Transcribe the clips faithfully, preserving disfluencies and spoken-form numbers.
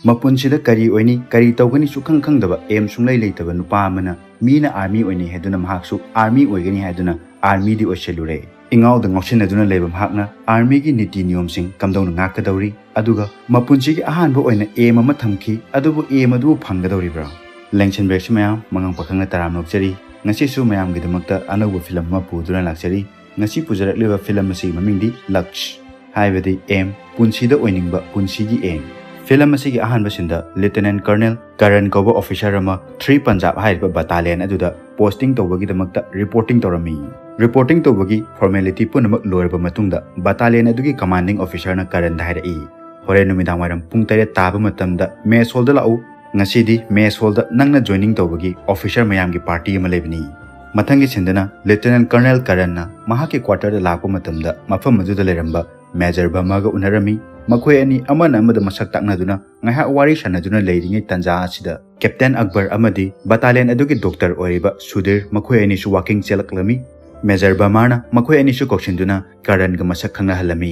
ꯃꯄꯨꯟꯁꯤꯗ ꯀꯔꯤ ꯑꯣꯏꯅꯤ, ꯀꯔꯤ ꯇꯧꯒꯅꯤ ꯁꯨꯈꯪ ꯈꯪꯗꯕ, aim ꯁꯨꯡꯂꯩ ꯂꯩꯇꯕ ꯅꯨꯄꯥ ꯑꯃꯅ ꯃꯤꯅ army ꯑꯣꯏꯅꯩ ꯍꯥꯏꯗꯨꯅ ꯃꯍꯥꯛꯁꯨ army ꯑꯣꯏꯒꯅꯤ ꯍꯥꯏꯗꯨꯅ armyꯗꯤ ꯑꯣꯏꯁꯤꯜꯂꯨꯔꯦ꯫ ꯏꯉꯥꯎꯗ ꯉꯥꯎꯁꯤꯟꯅꯗꯨꯅ ꯂꯩꯕ ꯃꯍꯥꯛꯅ armyꯒꯤ ꯅꯤꯇꯤ ꯅꯤꯌꯣꯝꯁꯤꯡ ꯀꯝꯗꯧꯅ ꯉꯥꯛꯀꯗꯧꯔꯤ, ꯑꯗꯨꯒ ꯃꯄꯨꯟꯁꯤꯒꯤ ꯑꯍꯥꯟꯕ ꯑꯣꯏꯅ aim ꯑꯃ ꯊꯝꯈꯤ, ꯑꯗꯨꯕꯨ aim ꯑꯗꯨꯕꯨ ꯐꯪꯒꯗꯧꯔꯤꯕ꯭ꯔꯥ? ꯂꯦꯡꯁꯟꯕꯤꯔꯛꯁꯤ ꯃꯌꯥꯝ, ꯃꯉꯥꯡ ꯄꯥꯈꯪꯅ ꯇꯔꯥꯝꯅ ꯑꯣꯛꯆꯔꯤ꯫ ꯉꯁꯤꯁꯨ ꯃꯌꯥꯝꯒꯤꯗꯃꯛꯇ ꯑꯅꯧꯕ film ꯑꯃ ꯄꯨꯗꯨꯅ ꯂꯥꯛꯆꯔꯤ꯫ ꯉꯁꯤ ꯄꯨꯖꯔꯛꯂꯤꯕ film ꯑꯁꯤꯒꯤ ꯃꯃꯤꯡꯗꯤ ꯂꯛꯁ, ꯍꯥꯏꯕꯗꯤ aim, ꯄꯨꯟꯁꯤꯗ ꯑꯣꯏꯅꯤꯡꯕ, ꯄꯨꯟꯁꯤꯒꯤ aim꯫ Film ꯑꯁꯤꯒꯤ ꯑꯍꯥꯟꯕ sceneꯗ Lieutenant Colonel ꯀꯔꯟ ꯀꯧꯕ officer ꯑꯃ three Punjab ꯍꯥꯏꯔꯤꯕ battalion ꯑꯗꯨꯗ posting ꯇꯧꯕꯒꯤꯗꯃꯛꯇ reporting ꯇꯧꯔꯝꯃꯤ꯫ Reporting ꯇꯧꯕꯒꯤ formality ꯄꯨꯝꯅꯃꯛ ꯂꯣꯏꯔꯕ ꯃꯇꯨꯡꯗ battalion ꯑꯗꯨꯒꯤ commanding officerꯅ ꯀꯔꯟꯗ ꯍꯥꯏꯔꯛꯏ, "ꯍꯣꯔꯦꯟ ꯅꯨꯃꯤꯗꯥꯡ ꯋꯥꯏꯔꯝ ꯄꯨꯡ ꯇꯔꯦꯠ ꯇꯥꯕ ꯃꯇꯝꯗ mess hallꯗ ꯂꯥꯛꯎ꯫ ꯉꯁꯤꯗꯤ mess hallꯗ ꯅꯪꯅ joining ꯇꯧꯕꯒꯤ officer ꯃꯌꯥꯝꯒꯤ party ꯑꯃ ꯂꯩꯕꯅꯤ"꯫ ꯃꯊꯪꯒꯤ sceneꯗꯅ Lieutenant Colonel ꯀꯔꯟꯅ ꯃꯍꯥꯛꯀꯤ quarterꯗ ꯂꯥꯛꯄ ꯃꯇꯝꯗ ꯃꯐꯝ ꯑꯗꯨꯗ ꯂꯩꯔꯝꯕ Major ꯕꯔꯃꯥꯒ ꯎꯅꯔꯝꯃꯤ꯫ ꯃꯈꯣꯏ ꯑꯅꯤ ꯑꯃꯅ ꯑꯃꯗ ꯃꯁꯛ ꯇꯥꯛꯅꯗꯨꯅ ꯉꯥꯏꯍꯥꯛ ꯋꯥꯔꯤ ꯁꯥꯟꯅꯗꯨꯅ ꯂꯩꯔꯤꯉꯩ ꯇꯥꯟꯖꯥ ꯑꯁꯤꯗ Captain ꯑꯛꯕꯔ ꯑꯃꯗꯤ battalion ꯑꯗꯨꯒꯤ doctor ꯑꯣꯏꯔꯤꯕ ꯁꯨꯙꯤꯔ ꯃꯈꯣꯏ ꯑꯅꯤꯁꯨ walking ꯆꯦꯜꯂꯛꯂꯝꯃꯤ꯫ Major ꯕꯔꯃꯥꯅ ꯃꯈꯣꯏ ꯑꯅꯤꯁꯨ ꯀꯧꯁꯤꯟꯗꯨꯅ ꯀꯔꯟꯒ ꯃꯁꯛ ꯈꯪꯅꯍꯜꯂꯝꯃꯤ꯫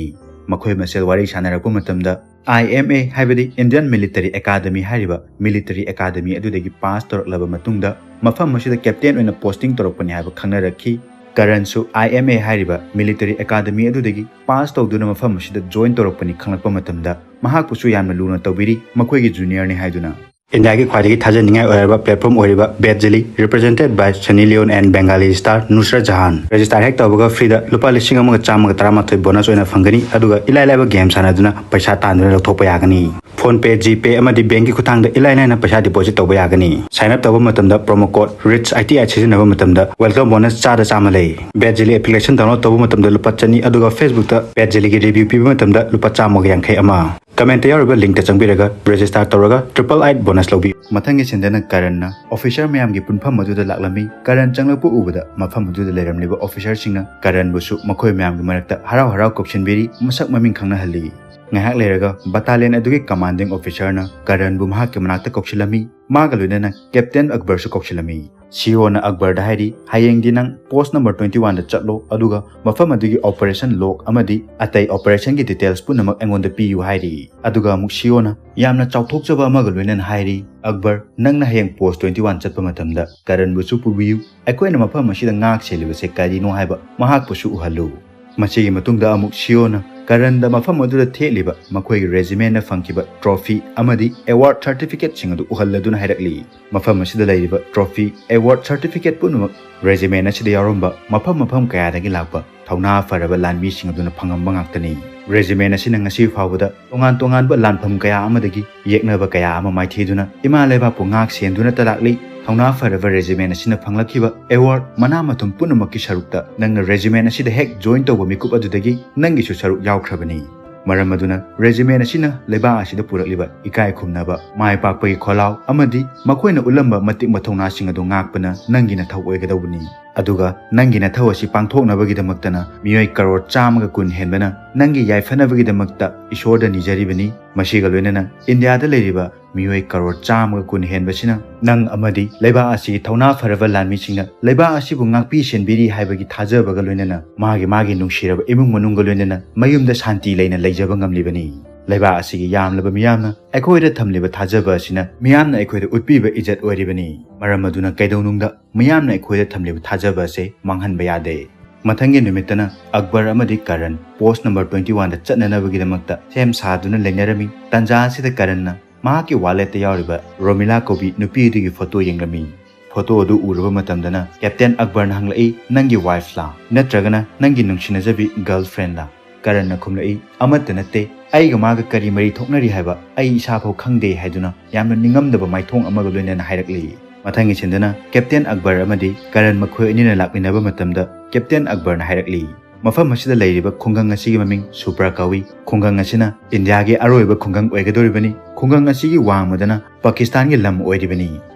ꯃꯈꯣꯏ ꯃꯁꯦꯜ ꯋꯥꯔꯤ ꯁꯥꯟꯅꯔꯛꯄ ꯃꯇꯝꯗ I M A ꯍꯥꯏꯕꯗꯤ Indian Military Academy ꯍꯥꯏꯔꯤꯕ military academy ꯑꯗꯨꯗꯒꯤ pass ꯇꯧꯔꯛꯂꯕ ꯃꯇꯨꯡꯗ ꯃꯐꯝ ꯑꯁꯤꯗ captain ꯑꯣꯏꯅ posting ꯇꯧꯔꯛꯄꯅꯤ ꯍꯥꯏꯕ ꯈꯪꯅꯔꯛꯈꯤ꯫ ꯀꯔꯟꯁꯨ I M A ꯍꯥꯏꯔꯤꯕ military academy ꯑꯗꯨꯗꯒꯤ pass ꯇꯧꯗꯨꯅ ꯃꯐꯝ ꯑꯁꯤꯗ join ꯇꯧꯔꯛꯄꯅꯤ ꯈꯪꯂꯛꯄ ꯃꯇꯝꯗ ꯃꯍꯥꯛꯄꯨꯁꯨ ꯌꯥꯝꯅ ꯂꯨꯅ ꯇꯧꯕꯤꯔꯤ ꯃꯈꯣꯏꯒꯤ juniorꯅꯤ ꯍꯥꯏꯗꯨꯅ꯫ ꯏꯟꯗꯤꯌꯥꯒꯤ ꯈ꯭ꯋꯥꯏꯗꯒꯤ ꯊꯥꯖꯅꯤꯡꯉꯥꯏ ꯑꯣꯏꯔꯕ platform ꯑꯣꯏꯔꯤꯕ Betjilly, represented by Sunny Leone and Bengali star Nusrat Jahan꯫ Register ꯍꯦꯛ ꯇꯧꯕꯒ freeꯗ ꯂꯨꯄꯥ ꯂꯤꯁꯤꯡ ꯑꯃꯒ ꯆꯥꯝꯃꯒ ꯇꯔꯥꯃꯥꯊꯣꯏ bonus ꯑꯣꯏꯅ ꯐꯪꯒꯅꯤ, ꯑꯗꯨꯒ ꯏꯂꯥꯏ ꯂꯥꯏꯕ game ꯁꯥꯟꯅꯗꯨꯅ ꯄꯩꯁꯥ ꯇꯥꯟꯗꯨꯅ ꯂꯧꯊꯣꯛꯄ ꯌꯥꯒꯅꯤ꯫ PhonePe, GPay ꯑꯃꯗꯤ bankꯀꯤ ꯈꯨꯠꯊꯥꯡꯗ ꯏꯂꯥꯏ ꯂꯥꯏꯅ ꯄꯩꯁꯥ deposit ꯇꯧꯕ ꯌꯥꯒꯅꯤ꯫ Sign up ꯇꯧꯕ ꯃꯇꯝꯗ promo code rich I T I ꯁꯤꯖꯤꯟꯅꯕ ꯃꯇꯝꯗ welcome bonus ꯆꯥꯗ ꯆꯥꯝꯃ ꯂꯩ꯫ Betjilly application download ꯇꯧꯕ ꯃꯇꯝꯗ ꯂꯨꯄꯥ ꯆꯅꯤ, ꯑꯗꯨꯒ Facebookꯇ Betjillyꯒꯤ review ꯄꯤꯕ ꯃꯇꯝꯗ ꯂꯨꯄꯥ ꯆꯥꯝꯃꯒ ꯌꯥꯡꯈꯩ ꯑꯃ꯫ Commentꯇ ꯌꯥꯎꯔꯤꯕ linkꯇ ꯆꯪꯕꯤꯔꯒ register ꯇꯧꯔꯒ triple eight bonus ꯂꯧꯕꯤꯌꯨ꯫ ꯃꯊꯪꯒꯤ sceneꯗꯅ ꯀꯔꯟꯅ officer ꯃꯌꯥꯝꯒꯤ ꯄꯨꯟꯐꯝ ꯑꯗꯨꯗ ꯂꯥꯛꯂꯝꯃꯤ꯫ ꯀꯔꯟ ꯆꯪꯂꯛꯄ ꯎꯕꯗ ꯃꯐꯝ ꯑꯗꯨꯗ ꯂꯩꯔꯝꯂꯤꯕ officerꯁꯤꯡꯅ ꯀꯔꯟꯕꯨꯁꯨ ꯃꯈꯣꯏ ꯃꯌꯥꯝꯒꯤ ꯃꯔꯛꯇ ꯍꯔꯥꯎ ꯍꯔꯥꯎ ꯀꯧꯁꯤꯟꯕꯤꯔꯤ, ꯃꯁꯛ ꯃꯃꯤꯡ ꯈꯪꯅꯍꯜꯂꯤ꯫ ꯉꯥꯏꯍꯥꯛ ꯂꯩꯔꯒ battalion ꯑꯗꯨꯒꯤ commanding officerꯅ ꯀꯔꯟꯕꯨ ꯃꯍꯥꯛꯀꯤ ꯃꯅꯥꯛꯇ ꯀꯧꯁꯤꯜꯂꯝꯃꯤ꯫ ꯃꯥꯒ ꯂꯣꯏꯅꯅ Captain ꯑꯛꯕꯔꯁꯨ ꯀꯧꯁꯤꯜꯂꯝꯃꯤ꯫ ꯁꯤꯑꯣꯅ ꯑꯛꯕꯔꯗ ꯍꯥꯏꯔꯤ, "ꯍꯌꯦꯡꯗꯤ ꯅꯪ post number twenty oneꯗ ꯆꯠꯂꯣ, ꯑꯗꯨꯒ ꯃꯐꯝ ꯑꯗꯨꯒꯤ operation log ꯑꯃꯗꯤ ꯑꯇꯩ operationꯒꯤ details ꯄꯨꯝꯅꯃꯛ ꯑꯩꯉꯣꯟꯗ ꯄꯤꯌꯨ" ꯍꯥꯏꯔꯤ꯫ ꯑꯗꯨꯒ ꯑꯃꯨꯛ ꯁꯤꯑꯣꯅ ꯌꯥꯝꯅ ꯆꯥꯎꯊꯣꯛꯆꯕ ꯑꯃꯒ ꯂꯣꯏꯅꯅ ꯍꯥꯏꯔꯤ, "ꯑꯛꯕꯔ, ꯅꯪꯅ ꯍꯌꯦꯡ post twenty one ꯆꯠꯄ ꯃꯇꯝꯗ ꯀꯔꯟꯕꯨꯁꯨ ꯄꯨꯕꯤꯌꯨ꯫ ꯑꯩꯈꯣꯏꯅ ꯃꯐꯝ ꯑꯁꯤꯗ ꯉꯥꯛ ꯁꯦꯜꯂꯤꯕꯁꯦ ꯀꯔꯤꯅꯣ ꯍꯥꯏꯕ ꯃꯍꯥꯛꯄꯨꯁꯨ ꯎꯍꯜꯂꯨ"꯫ ꯃꯁꯤꯒꯤ ꯃꯇꯨꯡꯗ ꯑꯃꯨꯛ ꯁꯤꯑꯣꯅ ꯀꯔꯟꯗ ꯃꯐꯝ ꯑꯗꯨꯗ ꯊꯦꯠꯂꯤꯕ ꯃꯈꯣꯏꯒꯤ regimentꯅ ꯐꯪꯈꯤꯕ trophy ꯑꯃꯗꯤ award certificateꯁꯤꯡ ꯑꯗꯨ ꯎꯍꯜꯂꯗꯨꯅ ꯍꯥꯏꯔꯛꯂꯤ, "ꯃꯐꯝ ꯑꯁꯤꯗ ꯂꯩꯔꯤꯕ trophy, award certificate ꯄꯨꯝꯅꯃꯛ regiment ꯑꯁꯤꯗ ꯌꯥꯎꯔꯝꯕ ꯃꯐꯝ ꯃꯐꯝ ꯀꯌꯥꯗꯒꯤ ꯂꯥꯛꯄ ꯊꯧꯅꯥ ꯐꯔꯕ ꯂꯥꯟꯃꯤꯁꯤꯡ ꯑꯗꯨꯅ ꯐꯪꯉꯝꯕ ꯉꯥꯛꯇꯅꯤ꯫ Regiment ꯑꯁꯤꯅ ꯉꯁꯤ ꯐꯥꯎꯕꯗ ꯇꯣꯉꯥꯟ ꯇꯣꯉꯥꯟꯕ ꯂꯥꯟꯐꯝ ꯀꯌꯥ ꯑꯃꯗꯒꯤ ꯌꯦꯛꯅꯕ ꯀꯌꯥ ꯑꯃ ꯃꯥꯏꯊꯤꯗꯨꯅ ꯏꯃꯥ ꯂꯩꯕꯥꯛꯄꯨ ꯉꯥꯛ ꯁꯦꯟꯗꯨꯅꯇ ꯂꯥꯛꯂꯤ꯫ ꯊꯧꯅꯥ ꯐꯔꯕ regiment ꯑꯁꯤꯅ ꯐꯪꯂꯛꯈꯤꯕ award ꯃꯅꯥ ꯃꯊꯨꯝ ꯄꯨꯝꯅꯃꯛꯀꯤ ꯁꯔꯨꯛꯇ ꯅꯪꯅ regiment ꯑꯁꯤꯗ ꯍꯦꯛ join ꯇꯧꯕ ꯃꯤꯀꯨꯞ ꯑꯗꯨꯗꯒꯤ ꯅꯪꯒꯤꯁꯨ ꯁꯔꯨꯛ ꯌꯥꯎꯈ꯭ꯔꯕꯅꯤ꯫ ꯃꯔꯝ ꯑꯗꯨꯅ regiment ꯑꯁꯤꯅ ꯂꯩꯕꯥꯛ ꯑꯁꯤꯗ ꯄꯨꯔꯛꯂꯤꯕ ꯏꯀꯥꯏ ꯈꯨꯝꯅꯕ, ꯃꯥꯏ ꯄꯥꯛꯄꯒꯤ ꯈꯣꯜꯂꯥꯎ ꯑꯃꯗꯤ ꯃꯈꯣꯏꯅ ꯎꯠꯂꯝꯕ ꯃꯇꯤꯛ ꯃꯊꯧꯅꯥꯁꯤꯡ ꯑꯗꯨ ꯉꯥꯛꯄꯅ ꯅꯪꯒꯤ ꯅꯊꯧ ꯑꯣꯏꯒꯗꯧꯕꯅꯤ꯫ ꯑꯗꯨꯒ ꯅꯪꯒꯤ ꯅꯊꯧ ꯑꯁꯤ ꯄꯥꯡꯊꯣꯛꯅꯕꯒꯤꯗꯃꯛꯇꯅ ꯃꯤꯑꯣꯏ ꯀꯔꯣꯔ ꯆꯥꯝꯃꯒ ꯀꯨꯟ ꯍꯦꯟꯕꯅ ꯅꯪꯒꯤ ꯌꯥꯏꯐꯅꯕꯒꯤꯗꯃꯛꯇ ꯏꯁꯣꯔꯗ ꯅꯤꯖꯔꯤꯕꯅꯤ꯫ ꯃꯁꯤꯒ ꯂꯣꯏꯅꯅ ꯏꯟꯗꯤꯌꯥꯗ ꯂꯩꯔꯤꯕ ꯃꯤꯑꯣꯏ ꯀꯔꯣꯔ ꯆꯥꯝꯃꯒ ꯀꯨꯟ ꯍꯦꯟꯕꯁꯤꯅ ꯅꯪ ꯑꯃꯗꯤ ꯂꯩꯕꯥꯛ ꯑꯁꯤꯒꯤ ꯊꯧꯅꯥ ꯐꯔꯕ ꯂꯥꯟꯃꯤꯁꯤꯡꯅ ꯂꯩꯕꯥꯛ ꯑꯁꯤꯕꯨ ꯉꯥꯛꯄꯤ ꯁꯦꯟꯕꯤꯔꯤ ꯍꯥꯏꯕꯒꯤ ꯊꯥꯖꯕꯒ ꯂꯣꯏꯅꯅ ꯃꯥꯒꯤ ꯃꯥꯒꯤ ꯅꯨꯡꯁꯤꯔꯕ ꯏꯃꯨꯡ ꯃꯅꯨꯡꯒ ꯂꯣꯏꯅꯅ ꯃꯌꯨꯝꯗ ꯁꯥꯟꯇꯤ ꯂꯩꯅ ꯂꯩꯖꯕ ꯉꯝꯂꯤꯕꯅꯤ꯫ ꯂꯩꯕꯥꯛ ꯑꯁꯤꯒꯤ ꯌꯥꯝꯂꯕ ꯃꯤꯌꯥꯝꯅ ꯑꯩꯈꯣꯏꯗ ꯊꯝꯂꯤꯕ ꯊꯥꯖꯕ ꯑꯁꯤꯅ ꯃꯤꯌꯥꯝꯅ ꯑꯩꯈꯣꯏꯗ ꯎꯠꯄꯤꯕ ꯏꯖꯠ ꯑꯣꯏꯔꯤꯕꯅꯤ꯫ ꯃꯔꯝ ꯑꯗꯨꯅ ꯀꯩꯗꯧꯅꯨꯡꯗ ꯃꯤꯌꯥꯝꯅ ꯑꯩꯈꯣꯏꯗ ꯊꯝꯂꯤꯕ ꯊꯥꯖꯕ ꯑꯁꯤ ꯃꯥꯡꯍꯟꯕ ꯌꯥꯗꯦ꯫ ꯃꯊꯪꯒꯤ ꯅꯨꯃꯤꯠꯇꯅ ꯑꯛꯕꯔ ꯑꯃꯗꯤ ꯀꯔꯟ post number twenty oneꯗ ꯆꯠꯅꯅꯕꯒꯤꯗꯃꯛꯇ ꯁꯦꯝ ꯁꯥꯗꯨꯅ ꯂꯩꯅꯔꯝꯃꯤ꯫ ꯇꯥꯟꯖꯥ ꯑꯁꯤꯗ ꯀꯔꯟꯅ ꯃꯍꯥꯛꯀꯤ walletꯇ ꯌꯥꯎꯔꯤꯕ ꯔꯣꯃꯤꯂꯥ ꯀꯧꯕꯤ ꯅꯨꯄꯤ ꯑꯗꯨꯒꯤ photo ꯌꯦꯡꯂꯝꯃꯤ꯫ Photo ꯑꯗꯨ ꯎꯔꯕ ꯃꯇꯝꯗꯅ Captain ꯑꯛꯕꯔꯅ ꯍꯪꯂꯛꯏ, "ꯅꯪꯒꯤ wifeꯂꯥ? ꯅꯠꯇ꯭ꯔꯒꯅ ꯅꯪꯒꯤ ꯅꯨꯡꯁꯤꯅꯖꯕꯤ girlfriendꯂꯥ?" ꯀꯔꯟꯅ ꯈꯨꯝꯂꯛꯏ, "ꯑꯃꯠꯇ ꯅꯠꯇꯦ꯫ ꯑꯩꯒ ꯃꯥꯒ ꯀꯔꯤ ꯃꯔꯤ ꯊꯣꯛꯅꯔꯤ ꯍꯥꯏꯕ ꯑꯩ ꯏꯁꯥꯐꯥꯎ ꯈꯪꯗꯦ" ꯍꯥꯏꯗꯨꯅ ꯌꯥꯝꯅ ꯅꯤꯡꯉꯝꯗꯕ ꯃꯥꯏꯊꯣꯡ ꯑꯃꯒ ꯂꯣꯏꯅꯅ ꯍꯥꯏꯔꯛꯂꯤ꯫ ꯃꯊꯪꯒꯤ ꯁꯤꯟꯗꯅ Captain ꯑꯛꯕꯔ ꯑꯃꯗꯤ ꯀꯔꯟ ꯃꯈꯣꯏ ꯑꯅꯤꯅ ꯂꯥꯛꯃꯤꯟꯅꯕ ꯃꯇꯝꯗ Captain ꯑꯛꯕꯔꯅ ꯍꯥꯏꯔꯛꯂꯤ, "ꯃꯐꯝ ꯑꯁꯤꯗ ꯂꯩꯔꯤꯕ ꯈꯨꯡꯒꯪ ꯑꯁꯤꯒꯤ ꯃꯃꯤꯡ ꯁꯨꯄ꯭ꯔꯥ ꯀꯧꯏ꯫ ꯈꯨꯡꯒꯪ ꯑꯁꯤꯅ ꯏꯟꯗꯤꯌꯥꯒꯤ ꯑꯔꯣꯏꯕ ꯈꯨꯡꯒꯪ ꯑꯣꯏꯒꯗꯧꯔꯤꯕꯅꯤ꯫ ꯈꯨꯡꯒꯪ ꯑꯁꯤꯒꯤ ꯋꯥꯡꯃꯗꯅ ꯄꯥꯀꯤꯁꯇꯥꯟꯒꯤ ꯂꯝ ꯑꯣꯏꯔꯤꯕꯅꯤ꯫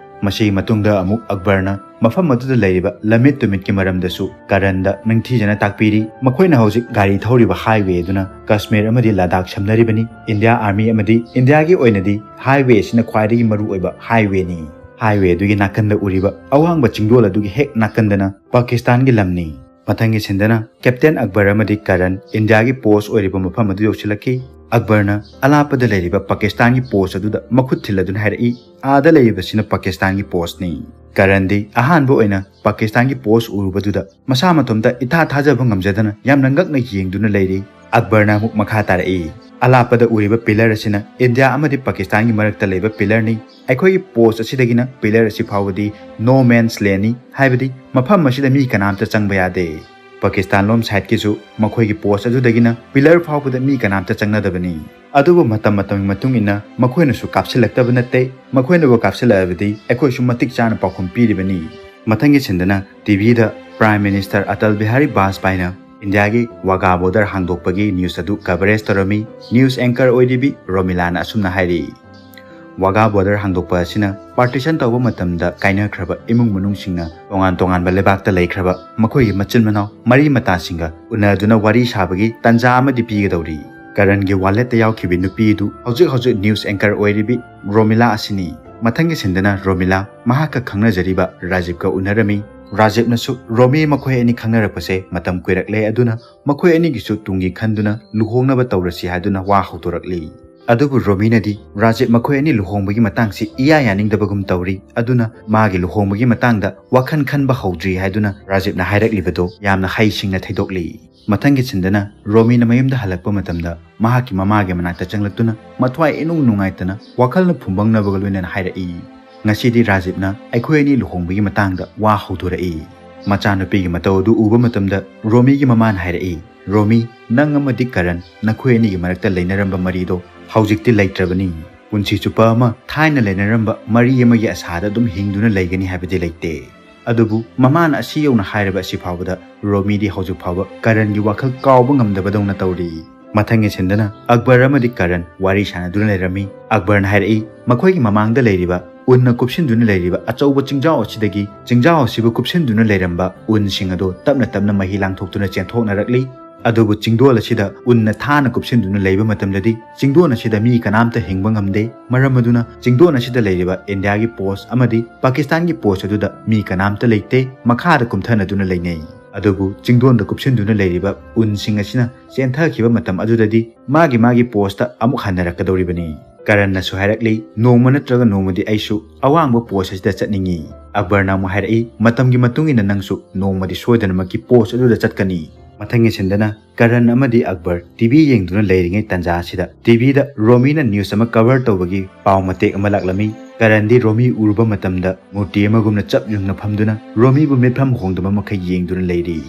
ꯃꯁꯤꯒꯤ ꯃꯇꯨꯡꯗ ꯑꯃꯨꯛ ꯑꯛꯕꯔꯅ ꯃꯐꯝ ꯑꯗꯨꯗ ꯂꯩꯔꯤꯕ ꯂꯝꯃꯤꯠ ꯇꯨꯃꯤꯠꯀꯤ ꯃꯔꯝꯗꯁꯨ ꯀꯔꯟꯗ ꯅꯤꯡꯊꯤꯖꯅ ꯇꯥꯛꯄꯤꯔꯤ꯫ ꯃꯈꯣꯏꯅ ꯍꯧꯖꯤꯛ ꯒꯥꯔꯤ ꯊꯧꯔꯤꯕ highway ꯑꯗꯨꯅ ꯀꯥꯁꯃꯤꯔ ꯑꯃꯗꯤ ꯂꯗꯥꯈ ꯁꯝꯅꯔꯤꯕꯅꯤ꯫ ꯏꯟꯗꯤꯌꯥ ꯑꯥꯔꯃꯤ ꯑꯃꯗꯤ ꯏꯟꯗꯤꯌꯥꯒꯤ ꯑꯣꯏꯅꯗꯤ highway ꯑꯁꯤꯅ ꯈ꯭ꯋꯥꯏꯗꯒꯤ ꯃꯔꯨ ꯑꯣꯏꯕ highwayꯅꯤ꯫ Highway ꯑꯗꯨꯒꯤ ꯅꯥꯀꯟꯗ ꯎꯔꯤꯕ ꯑꯋꯥꯡꯕ ꯆꯤꯡꯗꯣꯜ ꯑꯗꯨꯒꯤ ꯍꯦꯛ ꯅꯥꯀꯟꯗꯅ ꯄꯥꯀꯤꯁꯇꯥꯟꯒꯤ ꯂꯝꯅꯤ꯫ ꯃꯊꯪꯒꯤ ꯁꯤꯟꯗꯅ ꯀꯦꯞꯇꯦꯟ ꯑꯛꯕꯔ ꯑꯃꯗꯤ ꯀꯔꯟ ꯏꯟꯗꯤꯌꯥꯒꯤ post ꯑꯣꯏꯔꯤꯕ ꯃꯐꯝ ꯑꯗꯨ ꯌꯧꯁꯤꯜꯂꯛꯈꯤ꯫ ꯑꯛꯕꯔꯅ ꯑꯂꯥꯞꯄꯗ ꯂꯩꯔꯤꯕ ꯄꯥꯀꯤꯁꯇꯥꯟꯒꯤ post ꯑꯗꯨꯗ ꯃꯈꯨꯠ ꯊꯤꯜꯂꯗꯨꯅ ꯍꯥꯏꯔꯛꯏ, "ꯑꯥꯗ ꯂꯩꯔꯤꯕꯁꯤꯅ ꯄꯥꯀꯤꯁꯇꯥꯟꯒꯤ postꯅꯤ"꯫ ꯀꯔꯟꯗꯤ ꯑꯍꯥꯟꯕ ꯑꯣꯏꯅ ꯄꯥꯀꯤꯁꯇꯥꯟꯒꯤ post ꯎꯔꯨꯕꯗꯨꯗ ꯃꯁꯥ ꯃꯇꯣꯝꯇ ꯏꯊꯥ ꯊꯥꯖꯕ ꯉꯝꯖꯗꯅ ꯌꯥꯝꯅ ꯉꯛꯅ ꯌꯦꯡꯗꯨꯅ ꯂꯩꯔꯤ꯫ ꯑꯛꯕꯔꯅ ꯑꯃꯨꯛ ꯃꯈꯥ ꯇꯥꯔꯛꯏ, "ꯑꯂꯥꯞꯄꯗ ꯎꯔꯤꯕ pillar ꯑꯁꯤꯅ ꯏꯟꯗꯤꯌꯥ ꯑꯃꯗꯤ ꯄꯥꯀꯤꯁꯇꯥꯟꯒꯤ ꯃꯔꯛꯇ ꯂꯩꯕ pillarꯅꯤ꯫ ꯑꯩꯈꯣꯏꯒꯤ post ꯑꯁꯤꯗꯒꯤꯅ pillar ꯑꯁꯤ ꯐꯥꯎꯕꯗꯤ no man's landꯅꯤ, ꯍꯥꯏꯕꯗꯤ ꯃꯐꯝ ꯑꯁꯤꯗ ꯃꯤ ꯀꯅꯥꯝꯇ ꯆꯪꯕ ꯌꯥꯗꯦ꯫ ꯄꯥꯀꯤꯁꯇꯥꯟ ꯂꯣꯝ sideꯀꯤꯁꯨ ꯃꯈꯣꯏꯒꯤ post ꯑꯗꯨꯗꯒꯤꯅ pillar ꯐꯥꯎꯕꯗ ꯃꯤ ꯀꯅꯥꯝꯇ ꯆꯪꯅꯗꯕꯅꯤ꯫ ꯑꯗꯨꯕꯨ ꯃꯇꯝ ꯃꯇꯝꯒꯤ ꯃꯇꯨꯡ ꯏꯟꯅ ꯃꯈꯣꯏꯅꯁꯨ ꯀꯥꯞꯁꯤꯜꯂꯛꯇꯕ ꯅꯠꯇꯦ, ꯃꯈꯣꯏꯅꯕꯨ ꯀꯥꯞꯁꯤꯜꯂꯛꯑꯕꯗꯤ ꯑꯩꯈꯣꯏꯁꯨ ꯃꯇꯤꯛ ꯆꯥꯅ ꯄꯥꯎꯈꯨꯝ ꯄꯤꯔꯤꯕꯅꯤ"꯫ ꯃꯊꯪꯒꯤ ꯁꯤꯟꯗꯅ TVꯗ Prime Minister ꯑꯇꯜ ꯕꯤꯍꯥꯔꯤ ꯕꯥꯖꯄꯥꯏꯅ ꯏꯟꯗꯤꯌꯥꯒꯤ ꯋꯥꯒꯥ border ꯍꯥꯡꯗꯣꯛꯄꯒꯤ news ꯑꯗꯨ coverage ꯇꯧꯔꯝꯃꯤ꯫ News anchor ꯑꯣꯏꯔꯤꯕꯤ ꯔꯣꯃꯤꯂꯥꯅ ꯑꯁꯨꯝꯅ ꯍꯥꯏꯔꯤ, "ꯋꯥꯒꯥ border ꯍꯥꯡꯗꯣꯛꯄ ꯑꯁꯤꯅ partition ꯇꯧꯕ ꯃꯇꯝꯗ ꯀꯥꯏꯅꯈ꯭ꯔꯕ ꯏꯃꯨꯡ ꯃꯅꯨꯡꯁꯤꯡꯅ ꯇꯣꯉꯥꯟ ꯇꯣꯉꯥꯟꯕ ꯂꯩꯕꯥꯛꯇ ꯂꯩꯈ꯭ꯔꯕ ꯃꯈꯣꯏꯒꯤ ꯃꯆꯤꯟ ꯃꯅꯥꯎ ꯃꯔꯤ ꯃꯇꯥꯁꯤꯡꯒ ꯎꯅꯗꯨꯅ ꯋꯥꯔꯤ ꯁꯥꯕꯒꯤ ꯇꯥꯟꯖꯥ ꯑꯃꯗꯤ ꯄꯤꯒꯗꯧꯔꯤ"꯫ ꯀꯔꯟꯒꯤ walletꯇ ꯌꯥꯎꯈꯤꯕꯤ ꯅꯨꯄꯤ ꯑꯗꯨ ꯍꯧꯖꯤꯛ ꯍꯧꯖꯤꯛ news anchor ꯑꯣꯏꯔꯤꯕꯤ ꯔꯣꯃꯤꯂꯥ ꯑꯁꯤꯅꯤ꯫ ꯃꯊꯪꯒꯤ ꯁꯤꯟꯗꯅ ꯔꯣꯃꯤꯂꯥ ꯃꯍꯥꯛꯀ ꯈꯪꯅꯖꯔꯤꯕ ꯔꯥꯖꯤꯕꯀ ꯎꯅꯔꯝꯃꯤ꯫ ꯔꯥꯖꯤꯕꯅꯁꯨ ꯔꯣꯃꯤ ꯃꯈꯣꯏ ꯑꯅꯤ ꯈꯪꯅꯔꯛꯄꯁꯦ ꯃꯇꯝ ꯀꯨꯏꯔꯛꯂꯦ, ꯑꯗꯨꯅ ꯃꯈꯣꯏ ꯑꯅꯤꯒꯤꯁꯨ ꯇꯨꯡꯒꯤ ꯈꯟꯗꯨꯅ ꯂꯨꯍꯣꯡꯅꯕ ꯇꯧꯔꯁꯤ ꯍꯥꯏꯗꯨꯅ ꯋꯥ ꯍꯧꯗꯣꯔꯛꯂꯤ꯫ ꯑꯗꯨꯕꯨ ꯔꯣꯃꯤꯅꯗꯤ ꯔꯥꯖꯤꯕ ꯃꯈꯣꯏ ꯑꯅꯤ ꯂꯨꯍꯣꯡꯕꯒꯤ ꯃꯇꯥꯡꯁꯤ ꯏꯌꯥ ꯌꯥꯅꯤꯡꯗꯕꯒꯨꯝ ꯇꯧꯔꯤ, ꯑꯗꯨꯅ ꯃꯥꯒꯤ ꯂꯨꯍꯣꯡꯕꯒꯤ ꯃꯇꯥꯡꯗ ꯋꯥꯈꯜ ꯈꯟꯕ ꯍꯧꯗ꯭ꯔꯤ ꯍꯥꯏꯗꯨꯅ ꯔꯥꯖꯤꯕꯅ ꯍꯥꯏꯔꯛꯂꯤꯕꯗꯨ ꯌꯥꯝꯅ ꯍꯩꯁꯤꯡꯅ ꯊꯩꯗꯣꯛꯂꯤ꯫ ꯃꯊꯪꯒꯤ ꯁꯤꯟꯗꯅ ꯔꯣꯃꯤꯅ ꯃꯌꯨꯝꯗ ꯍꯜꯂꯛꯄ ꯃꯇꯝꯗ ꯃꯍꯥꯛꯀꯤ ꯃꯃꯥꯒꯤ ꯃꯅꯥꯛꯇ ꯆꯪꯂꯛꯇꯨꯅ ꯃꯊ꯭ꯋꯥꯏ ꯏꯅꯨꯡ ꯅꯨꯡꯉꯥꯏꯇꯅ ꯋꯥꯈꯜꯅ ꯐꯨꯝꯕꯪꯅꯕꯒ ꯂꯣꯏꯅꯅ ꯍꯥꯏꯔꯛꯏ, "ꯉꯁꯤꯗꯤ ꯔꯥꯖꯤꯕꯅ ꯑꯩꯈꯣꯏ ꯑꯅꯤ ꯂꯨꯍꯣꯡꯕꯒꯤ ꯃꯇꯥꯡꯗ ꯋꯥ ꯍꯧꯗꯣꯔꯛꯏ"꯫ ꯃꯆꯥꯅꯨꯄꯤꯒꯤ ꯃꯇꯧ ꯑꯗꯨ ꯎꯕ ꯃꯇꯝꯗ ꯔꯣꯃꯤꯒꯤ ꯃꯃꯥꯅ ꯍꯥꯏꯔꯛꯏ, "ꯔꯣꯃꯤ, ꯅꯪ ꯑꯃꯗꯤ ꯀꯔꯟ ꯅꯈꯣꯏ ꯑꯅꯤꯒꯤ ꯃꯔꯛꯇ ꯂꯩꯅꯔꯝꯕ ꯃꯔꯤꯗꯣ ꯍꯧꯖꯤꯛꯇꯤ ꯂꯩꯇ꯭ꯔꯕꯅꯤ꯫ ꯄꯨꯟꯁꯤ ꯆꯨꯞꯄ ꯑꯃ ꯊꯥꯏꯅ ꯂꯩꯅꯔꯝꯕ ꯃꯔꯤ ꯑꯃꯒꯤ ꯑꯁꯥꯗ ꯑꯗꯨꯝ ꯍꯤꯡꯗꯨꯅ ꯂꯩꯒꯅꯤ ꯍꯥꯏꯕꯗꯤ ꯂꯩꯇꯦ"꯫ ꯑꯗꯨꯕꯨ ꯃꯃꯥꯅ ꯑꯁꯤ ꯌꯧꯅ ꯍꯥꯏꯔꯕ ꯑꯁꯤ ꯐꯥꯎꯕꯗ ꯔꯣꯃꯤꯗꯤ ꯍꯧꯖꯤꯛ ꯐꯥꯎꯕ ꯀꯔꯟꯒꯤ ꯋꯥꯈꯜ ꯀꯥꯎꯕ ꯉꯝꯗꯕꯗꯧꯅ ꯇꯧꯔꯤ꯫ ꯃꯊꯪꯒꯤ ꯁꯤꯟꯗꯅ ꯑꯛꯕꯔ ꯑꯃꯗꯤ ꯀꯔꯟ ꯋꯥꯔꯤ ꯁꯥꯟꯅꯗꯨꯅ ꯂꯩꯔꯝꯃꯤ꯫ ꯑꯛꯕꯔꯅ ꯍꯥꯏꯔꯛꯏ, ꯃꯈꯣꯏꯒꯤ ꯃꯃꯥꯡꯗ ꯂꯩꯔꯤꯕ ꯎꯟꯅ ꯀꯨꯞꯁꯤꯟꯗꯨꯅ ꯂꯩꯔꯤꯕ ꯑꯆꯧꯕ ꯆꯤꯡꯖꯥꯎ ꯑꯁꯤꯗꯒꯤ ꯆꯤꯡꯖꯥꯎ ꯑꯁꯤꯕꯨ ꯀꯨꯞꯁꯤꯟꯗꯨꯅ ꯂꯩꯔꯝꯕ ꯎꯟꯁꯤꯡ ꯑꯗꯨ ꯇꯞꯅ ꯇꯞꯅ ꯃꯍꯤ ꯂꯥꯡꯊꯣꯛꯇꯨꯅ ꯆꯦꯟꯊꯣꯛꯅꯔꯛꯂꯤ꯫ ꯑꯗꯨꯕꯨ ꯆꯤꯡꯗꯣꯜ ꯑꯁꯤꯗ ꯎꯟꯅ ꯊꯥꯅ ꯀꯨꯞꯁꯤꯟꯗꯨꯅ ꯂꯩꯕ ꯃꯇꯝꯗꯗꯤ ꯆꯤꯡꯗꯣꯜ ꯑꯁꯤꯗ ꯃꯤ ꯀꯅꯥꯝꯇ ꯍꯤꯡꯕ ꯉꯝꯗꯦ꯫ ꯃꯔꯝ ꯑꯗꯨꯅ ꯆꯤꯡꯗꯣꯜ ꯑꯁꯤꯗ ꯂꯩꯔꯤꯕ ꯏꯟꯗꯤꯌꯥꯒꯤ ꯄꯣꯁ ꯑꯃꯗꯤ ꯄꯥꯀꯤꯁꯇꯥꯟꯒꯤ ꯄꯣꯁ ꯑꯗꯨꯗ ꯃꯤ ꯀꯅꯥꯝꯇ ꯂꯩꯇꯦ, ꯃꯈꯥꯗ ꯀꯨꯝꯊꯅꯗꯨꯅ ꯂꯩꯅꯩ꯫ ꯑꯗꯨꯕꯨ ꯆꯤꯡꯗꯣꯟꯗ ꯀꯨꯞꯁꯤꯟꯗꯨꯅ ꯂꯩꯔꯤꯕ ꯎꯟꯁꯤꯡ ꯑꯁꯤꯅ ꯆꯦꯟꯊꯈꯤꯕ ꯃꯇꯝ ꯑꯗꯨꯗꯗꯤ ꯃꯥꯒꯤ ꯃꯥꯒꯤ ꯄꯣꯁꯇ ꯑꯃꯨꯛ ꯍꯟꯅꯔꯛꯀꯗꯧꯔꯤꯕꯅꯤ꯫ ꯀꯔꯟꯅꯁꯨ ꯍꯥꯏꯔꯛꯂꯤ, "ꯅꯣꯡꯃ ꯅꯠꯇ꯭ꯔꯒ ꯅꯣꯡꯃꯗꯤ ꯑꯩꯁꯨ ꯑꯋꯥꯡꯕ ꯄꯣꯁ ꯑꯁꯤꯗ ꯆꯠꯅꯤꯡꯏ꯫" ꯑꯛꯕꯔꯅ ꯑꯃꯨꯛ ꯍꯥꯏꯔꯛꯏ, "ꯃꯇꯝꯒꯤ ꯃꯇꯨꯡ ꯏꯟꯅ ꯅꯪꯁꯨ ꯅꯣꯡꯃꯗꯤ ꯁꯣꯏꯗꯅꯃꯛꯀꯤ ꯄꯣꯁ ꯑꯗꯨꯗ ꯆꯠꯀꯅꯤ꯫" ꯃꯊꯪꯒꯤ ꯁꯤꯟꯗꯅ ꯀꯔꯟ ꯑꯃꯗꯤ ꯑꯛꯕꯔ ꯇꯤꯚꯤ ꯌꯦꯡꯗꯨꯅ ꯂꯩꯔꯤꯉꯩ ꯇꯥꯟꯖꯥ ꯑꯁꯤꯗ ꯇꯤꯚꯤꯗ ꯔꯣꯃꯤꯅ ꯅ꯭ꯌꯨꯁ ꯑꯃ ꯀꯚꯔ ꯇꯧꯕꯒꯤ ꯄꯥꯎ ꯃꯇꯦꯛ ꯑꯃ ꯂꯥꯛꯂꯝꯃꯤ꯫ ꯀꯔꯟꯗꯤ ꯔꯣꯃꯤ ꯎꯔꯨꯕ ꯃꯇꯝꯗ ꯃꯨꯔꯇꯤ ꯑꯃꯒꯨꯝꯅ ꯆꯞ ꯌꯨꯡꯅ ꯐꯝꯗꯨꯅ ꯔꯣꯃꯤꯕꯨ ꯃꯤꯠꯐꯝ ꯍꯣꯡꯗꯕ ꯃꯈꯩ ꯌꯦꯡꯗꯨꯅ ꯂꯩꯔꯤ꯫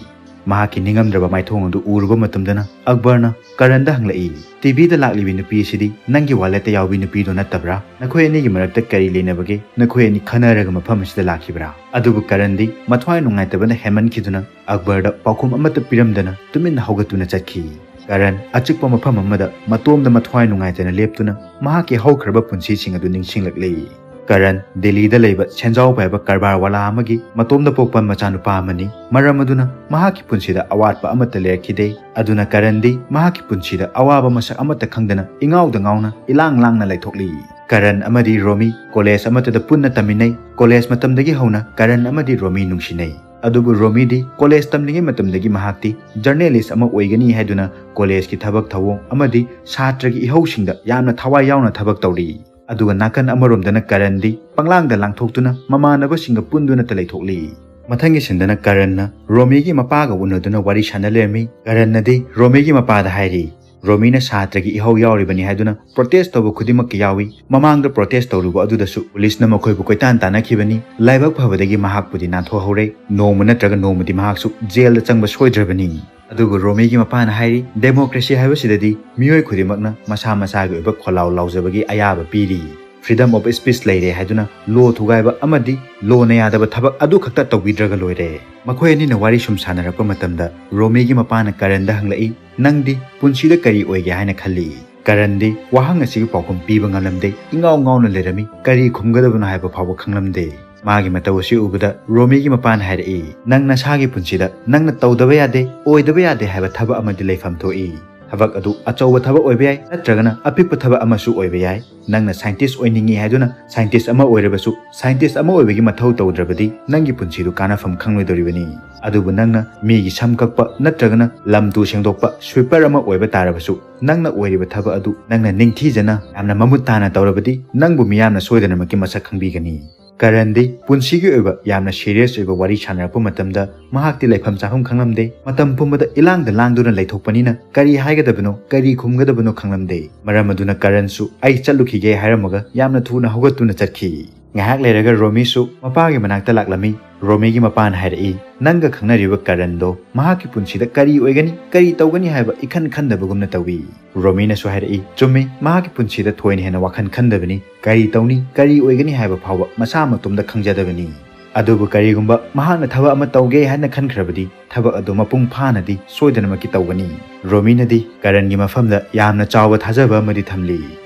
ꯃꯍꯥꯛꯀꯤ ꯅꯤꯡꯉꯝꯗ꯭ꯔꯕ ꯃꯥꯏꯊꯣꯡ ꯑꯗꯨ ꯎꯔꯨꯕ ꯃꯇꯝꯗꯅ ꯑꯛꯕꯔꯅ ꯀꯔꯟꯗ ꯍꯪꯂꯛꯏ, "ꯇꯤꯚꯤꯗ ꯂꯥꯛꯂꯤꯕꯤ ꯅꯨꯄꯤ ꯑꯁꯤꯗꯤ ꯅꯪꯒꯤ ꯋꯥꯂꯦꯠꯇ ꯌꯥꯎꯕꯤ ꯅꯨꯄꯤꯗꯣ ꯅꯠꯇꯕ꯭ꯔꯥ? ꯅꯈꯣꯏ ꯑꯅꯤꯒꯤ ꯃꯔꯛꯇ ꯀꯔꯤ ꯂꯩꯅꯕꯒꯦ? ꯅꯈꯣꯏ ꯑꯅꯤ ꯈꯟꯅꯔꯒ ꯃꯐꯝ ꯑꯁꯤꯗ ꯂꯥꯛꯈꯤꯕ꯭ꯔꯥ?" ꯑꯗꯨꯕꯨ ꯀꯔꯟꯗꯤ ꯃꯊ꯭ꯋꯥꯏ ꯅꯨꯡꯉꯥꯏꯇꯕꯅ ꯍꯦꯟꯃꯟꯈꯤꯗꯨꯅ ꯑꯛꯕꯔꯗ ꯄꯥꯎꯈꯨꯝ ꯑꯃꯠꯇ ꯄꯤꯔꯝꯗꯅ ꯇꯨꯃꯤꯟꯅ ꯍꯧꯒꯠꯇꯨꯅ ꯆꯠꯈꯤ꯫ ꯀꯔꯟ ꯑꯆꯤꯛꯄ ꯃꯐꯝ ꯑꯃꯗ ꯃꯇꯣꯝꯗ ꯃꯊ꯭ꯋꯥꯏ ꯅꯨꯡꯉꯥꯏꯇꯅ ꯂꯦꯞꯇꯨꯅ ꯃꯍꯥꯛꯀꯤ ꯍꯧꯈ꯭ꯔꯕ ꯄꯨꯟꯁꯤꯁꯤꯡ ꯑꯗꯨ ꯅꯤꯡꯁꯤꯡꯂꯛꯂꯤ꯫ ꯀꯔꯟ ꯗꯤꯜꯂꯤꯗ ꯂꯩꯕ ꯁꯦꯟꯖꯥꯎ ꯄꯥꯏꯕ ꯀꯔꯕꯥꯔ ꯋꯥꯂꯥ ꯑꯃꯒꯤ ꯃꯇꯣꯝꯗ ꯄꯣꯛꯄ ꯃꯆꯥꯅꯨꯄꯥ ꯑꯃꯅꯤ꯫ ꯃꯔꯝ ꯑꯗꯨꯅ ꯃꯍꯥꯛꯀꯤ ꯄꯨꯟꯁꯤꯗ ꯑꯋꯥꯠꯄ ꯑꯃꯠꯇ ꯂꯩꯔꯛꯈꯤꯗꯦ꯫ ꯑꯗꯨꯅ ꯀꯔꯟꯗꯤ ꯃꯍꯥꯛꯀꯤ ꯄꯨꯟꯁꯤꯗ ꯑꯋꯥꯕ ꯃꯁꯛ ꯑꯃꯠꯇ ꯈꯪꯗꯅ ꯏꯉꯥꯎꯗ ꯉꯥꯎꯅ ꯏꯂꯥꯡ ꯂꯥꯡꯅ ꯂꯩꯊꯣꯛꯂꯤ꯫ ꯀꯔꯟ ꯑꯃꯗꯤ ꯔꯣꯃꯤ ꯀꯣꯂꯦꯖ ꯑꯃꯠꯇꯗ ꯄꯨꯟꯅ ꯇꯝꯃꯤꯟꯅꯩ꯫ ꯀꯣꯂꯦꯖ ꯃꯇꯝꯗꯒꯤ ꯍꯧꯅ ꯀꯔꯟ ꯑꯃꯗꯤ ꯔꯣꯃꯤ ꯅꯨꯡꯁꯤꯅꯩ꯫ ꯑꯗꯨꯕꯨ ꯔꯣꯃꯤꯗꯤ ꯀꯣꯂꯦꯖ ꯇꯝꯂꯤꯉꯩ ꯃꯇꯝꯗꯒꯤ ꯃꯍꯥꯛꯇꯤ ꯖꯔꯅꯦꯂꯤꯁ ꯑꯃ ꯑꯣꯏꯒꯅꯤ ꯍꯥꯏꯗꯨꯅ ꯀꯣꯂꯦꯖꯀꯤ ꯊꯕꯛ ꯊꯧꯑꯣꯡ ꯑꯃꯗꯤ ꯁꯥꯇ꯭ꯔꯒꯤ ꯏꯍꯧꯁꯤꯡꯗ ꯌꯥꯝꯅ ꯊꯋꯥꯏ ꯌꯥꯎꯅ ꯊꯕꯛ ꯇꯧꯔꯤ꯫ ꯑꯗꯨꯒ ꯅꯥꯀꯟ ꯑꯃꯔꯣꯝꯗꯅ ꯀꯔꯟꯗꯤ ꯄꯪꯂꯥꯡꯗ ꯂꯥꯡꯊꯣꯛꯇꯨꯅ ꯃꯃꯥꯟꯅꯕꯁꯤꯡꯒ ꯄꯨꯟꯗꯨꯅꯇ ꯂꯩꯊꯣꯛꯂꯤ꯫ ꯃꯊꯪꯒꯤ ꯁꯤꯟꯗꯅ ꯀꯔꯟꯅ ꯔꯣꯃꯤꯒꯤ ꯃꯄꯥꯒ ꯎꯅꯗꯨꯅ ꯋꯥꯔꯤ ꯁꯥꯟꯅ ꯂꯩꯔꯝꯃꯤ꯫ ꯀꯔꯟꯅꯗꯤ ꯔꯣꯃꯤꯒꯤ ꯃꯄꯥꯗ ꯍꯥꯏꯔꯤ, "ꯔꯣꯃꯤꯅ ꯁꯥꯇ꯭ꯔꯒꯤ ꯏꯍꯧ ꯌꯥꯎꯔꯤꯕꯅꯤ ꯍꯥꯏꯗꯨꯅ ꯄ꯭ꯔꯣꯇꯦꯁ ꯇꯧꯕ ꯈꯨꯗꯤꯡꯃꯛꯀꯤ ꯌꯥꯎꯏ꯫ ꯃꯃꯥꯡꯗ ꯄ꯭ꯔꯣꯇꯦꯁ ꯇꯧꯔꯨꯕ ꯑꯗꯨꯗꯁꯨ ꯄꯨꯂꯤꯁꯅ ꯃꯈꯣꯏꯕꯨ ꯀꯣꯏꯇꯥꯟ ꯇꯥꯟꯅꯈꯤꯕꯅꯤ꯫ ꯂꯥꯏꯕꯛ ꯐꯕꯗꯒꯤ ꯃꯍꯥꯛꯄꯨꯗꯤ ꯅꯥꯟꯊꯣꯛꯍꯧꯔꯦ꯫ ꯅꯣꯡꯃ ꯅꯠꯇ꯭ꯔꯒ ꯅꯣꯡꯃꯗꯤ ꯃꯍꯥꯛꯁꯨ ꯖꯦꯜꯗ ꯆꯪꯕ ꯁꯣꯏꯗ꯭ꯔꯕꯅꯤ꯫" ꯑꯗꯨꯕꯨ ꯔꯣꯃꯤꯒꯤ ꯃꯄꯥꯅ ꯍꯥꯏꯔꯤ, "ꯗꯦꯃꯣꯀ꯭ꯔꯦꯁꯤ ꯍꯥꯏꯕꯁꯤꯗꯗꯤ ꯃꯤꯑꯣꯏ ꯈꯨꯗꯤꯡꯃꯛꯅ ꯃꯁꯥ ꯃꯁꯥꯒꯤ ꯑꯣꯏꯕ ꯈꯣꯜꯂꯥꯎ ꯂꯥꯎꯖꯕꯒꯤ ꯑꯌꯥꯕ ꯄꯤꯔꯤ꯫ Freedom of speech ꯂꯩꯔꯦ ꯍꯥꯏꯗꯨꯅ ꯂꯣ ꯊꯨꯒꯥꯏꯕ ꯑꯃꯗꯤ ꯂꯣꯅ ꯌꯥꯗꯕ ꯊꯕꯛ ꯑꯗꯨ ꯈꯛꯇ ꯇꯧꯕꯤꯗ꯭ꯔꯒ ꯂꯣꯏꯔꯦ꯫" ꯃꯈꯣꯏ ꯑꯅꯤꯅ ꯋꯥꯔꯤ ꯁꯨꯝ ꯁꯥꯟꯅꯔꯛꯄ ꯃꯇꯝꯗ ꯔꯣꯃꯤꯒꯤ ꯃꯄꯥꯅ ꯀꯔꯟꯗ ꯍꯪꯂꯛꯏ, "ꯅꯪꯗꯤ ꯄꯨꯟꯁꯤꯗ ꯀꯔꯤ ꯑꯣꯏꯒꯦ ꯍꯥꯏꯅ ꯈꯜꯂꯤ?" ꯀꯔꯟꯗꯤ ꯋꯥꯍꯪ ꯑꯁꯤꯒꯤ ꯄꯥꯎꯈꯨꯝ ꯄꯤꯕ ꯉꯝꯂꯝꯗꯦ꯫ ꯏꯉꯥꯎ ꯉꯥꯎꯅ ꯂꯩꯔꯝꯃꯤ꯫ ꯀꯔꯤ ꯈꯨꯝꯒꯗꯕꯅꯣ ꯍꯥꯏꯕ ꯐꯥꯎꯕ ꯈꯪꯂꯝꯗꯦ꯫ ꯃꯥꯒꯤ ꯃꯇꯧ ꯑꯁꯤ ꯎꯕꯗ ꯔꯣꯃꯤꯒꯤ ꯃꯄꯥꯅ ꯍꯥꯏꯔꯛꯏ, "ꯅꯪ ꯅꯁꯥꯒꯤ ꯄꯨꯟꯁꯤꯗ ꯅꯪꯅ ꯇꯧꯗꯕ ꯌꯥꯗꯦ, ꯑꯣꯏꯗꯕ ꯌꯥꯗꯦ ꯍꯥꯏꯕ ꯊꯕꯛ ꯑꯃꯗꯤ ꯂꯩꯐꯝ ꯊꯣꯛꯏ꯫ ꯊꯕꯛ ꯑꯗꯨ ꯑꯆꯧꯕ ꯊꯕꯛ ꯑꯣꯏꯕ ꯌꯥꯏ, ꯅꯠꯇ꯭ꯔꯒꯅ ꯑꯄꯤꯛꯄ ꯊꯕꯛ ꯑꯃꯁꯨ ꯑꯣꯏꯕ ꯌꯥꯏ꯫ ꯅꯪꯅ ꯁꯥꯏꯟꯇꯤꯁ ꯑꯣꯏꯅꯤꯡꯏ ꯍꯥꯏꯗꯨꯅ ꯁꯥꯏꯟꯇꯤꯁ ꯑꯃ ꯑꯣꯏꯔꯕꯁꯨ, ꯁꯥꯏꯟꯇꯤꯁ ꯑꯃ ꯑꯣꯏꯕꯒꯤ ꯃꯊꯧ ꯇꯧꯗ꯭ꯔꯕꯗꯤ ꯅꯪꯒꯤ ꯄꯨꯟꯁꯤꯗꯨ ꯀꯥꯟꯅꯐꯝ ꯈꯪꯂꯣꯏꯗꯧꯔꯤꯕꯅꯤ꯫ ꯑꯗꯨꯕꯨ ꯅꯪꯅ ꯃꯤꯒꯤ ꯁꯝ ꯀꯛꯄ ꯅꯠꯇ꯭ꯔꯒꯅ ꯂꯝ ꯇꯨ ꯁꯦꯡꯗꯣꯛꯄ ꯁ꯭ꯋꯤꯄꯔ ꯑꯃ ꯑꯣꯏꯕ ꯇꯥꯔꯕꯁꯨ, ꯅꯪꯅ ꯑꯣꯏꯔꯤꯕ ꯊꯕꯛ ꯑꯗꯨ ꯅꯪꯅ ꯅꯤꯡꯊꯤꯖꯅ, ꯌꯥꯝꯅ ꯃꯃꯨꯠ ꯇꯥꯅ ꯇꯧꯔꯕꯗꯤ ꯅꯪꯕꯨ ꯃꯤꯌꯥꯝꯅ ꯁꯣꯏꯗꯅꯃꯛꯀꯤ ꯃꯁꯛ ꯈꯪꯕꯤꯒꯅꯤ"꯫ ꯀꯔꯟꯗꯤ ꯄꯨꯟꯁꯤꯒꯤ ꯑꯣꯏꯕ ꯌꯥꯝꯅ ꯁꯤꯔꯤꯌꯁ ꯑꯣꯏꯕ ꯋꯥꯔꯤ ꯁꯥꯟꯅꯔꯛꯄ ꯃꯇꯝꯗ ꯃꯍꯥꯛꯇꯤ ꯂꯩꯐꯝ ꯆꯥꯐꯝ ꯈꯪꯂꯝꯗꯦ꯫ ꯃꯇꯝ ꯄꯨꯝꯕꯗ ꯏꯂꯥꯡꯗ ꯂꯥꯡꯗꯨꯅ ꯂꯩꯊꯣꯛꯄꯅꯤꯅ ꯀꯔꯤ ꯍꯥꯏꯒꯗꯕꯅꯣ, ꯀꯔꯤ ꯈꯨꯝꯒꯗꯕꯅꯣ ꯈꯪꯂꯝꯗꯦ꯫ ꯃꯔꯝ ꯑꯗꯨꯅ ꯀꯔꯟꯁꯨ "ꯑꯩ ꯆꯠꯂꯨꯈꯤꯒꯦ" ꯍꯥꯏꯔꯝꯃꯒ ꯌꯥꯝꯅ ꯊꯨꯅ ꯍꯧꯒꯠꯇꯨꯅ ꯆꯠꯈꯤ꯫ ꯉꯥꯏꯍꯥꯛ ꯂꯩꯔꯒ ꯔꯣꯃꯤꯁꯨ ꯃꯄꯥꯒꯤ ꯃꯅꯥꯛꯇ ꯂꯥꯛꯂꯝꯃꯤ꯫ ꯔꯣꯃꯤꯒꯤ ꯃꯄꯥꯅ ꯍꯥꯏꯔꯛꯏ, "ꯅꯪꯒ ꯈꯪꯅꯔꯤꯕ ꯀꯔꯟꯗꯣ ꯃꯍꯥꯛꯀꯤ ꯄꯨꯟꯁꯤꯗ ꯀꯔꯤ ꯑꯣꯏꯒꯅꯤ, ꯀꯔꯤ ꯇꯧꯒꯅꯤ ꯍꯥꯏꯕ ꯏꯈꯟ ꯈꯟꯗꯕꯒꯨꯝꯅ ꯇꯧꯏ"꯫ ꯔꯣꯃꯤꯅꯁꯨ ꯍꯥꯏꯔꯛꯏ, "ꯆꯨꯝꯃꯤ, ꯃꯍꯥꯛꯀꯤ ꯄꯨꯟꯁꯤꯗ ꯊꯣꯏꯅ ꯍꯦꯟꯅ ꯋꯥꯈꯜ ꯈꯟꯗꯕꯅꯤ꯫ ꯀꯔꯤ ꯇꯧꯅꯤ, ꯀꯔꯤ ꯑꯣꯏꯒꯅꯤ ꯍꯥꯏꯕ ꯐꯥꯎꯕ ꯃꯁꯥ ꯃꯇꯣꯝꯗ ꯈꯪꯖꯗꯕꯅꯤ꯫ ꯑꯗꯨꯕꯨ ꯀꯔꯤꯒꯨꯝꯕ ꯃꯍꯥꯛꯅ ꯊꯕꯛ ꯑꯃ ꯇꯧꯒꯦ ꯍꯥꯏꯅ ꯈꯟꯈ꯭ꯔꯕꯗꯤ, ꯊꯕꯛ ꯑꯗꯨ ꯃꯄꯨꯡ ꯐꯥꯅꯗꯤ ꯁꯣꯏꯗꯅꯃꯛꯀꯤ ꯇꯧꯒꯅꯤ"꯫ ꯔꯣꯃꯤꯅꯗꯤ ꯀꯔꯟꯒꯤ ꯃꯐꯝꯗ ꯌꯥꯝꯅ ꯆꯥꯎꯕ ꯊꯥꯖꯕ ꯑꯃꯗꯤ ꯊꯝꯂꯤ꯫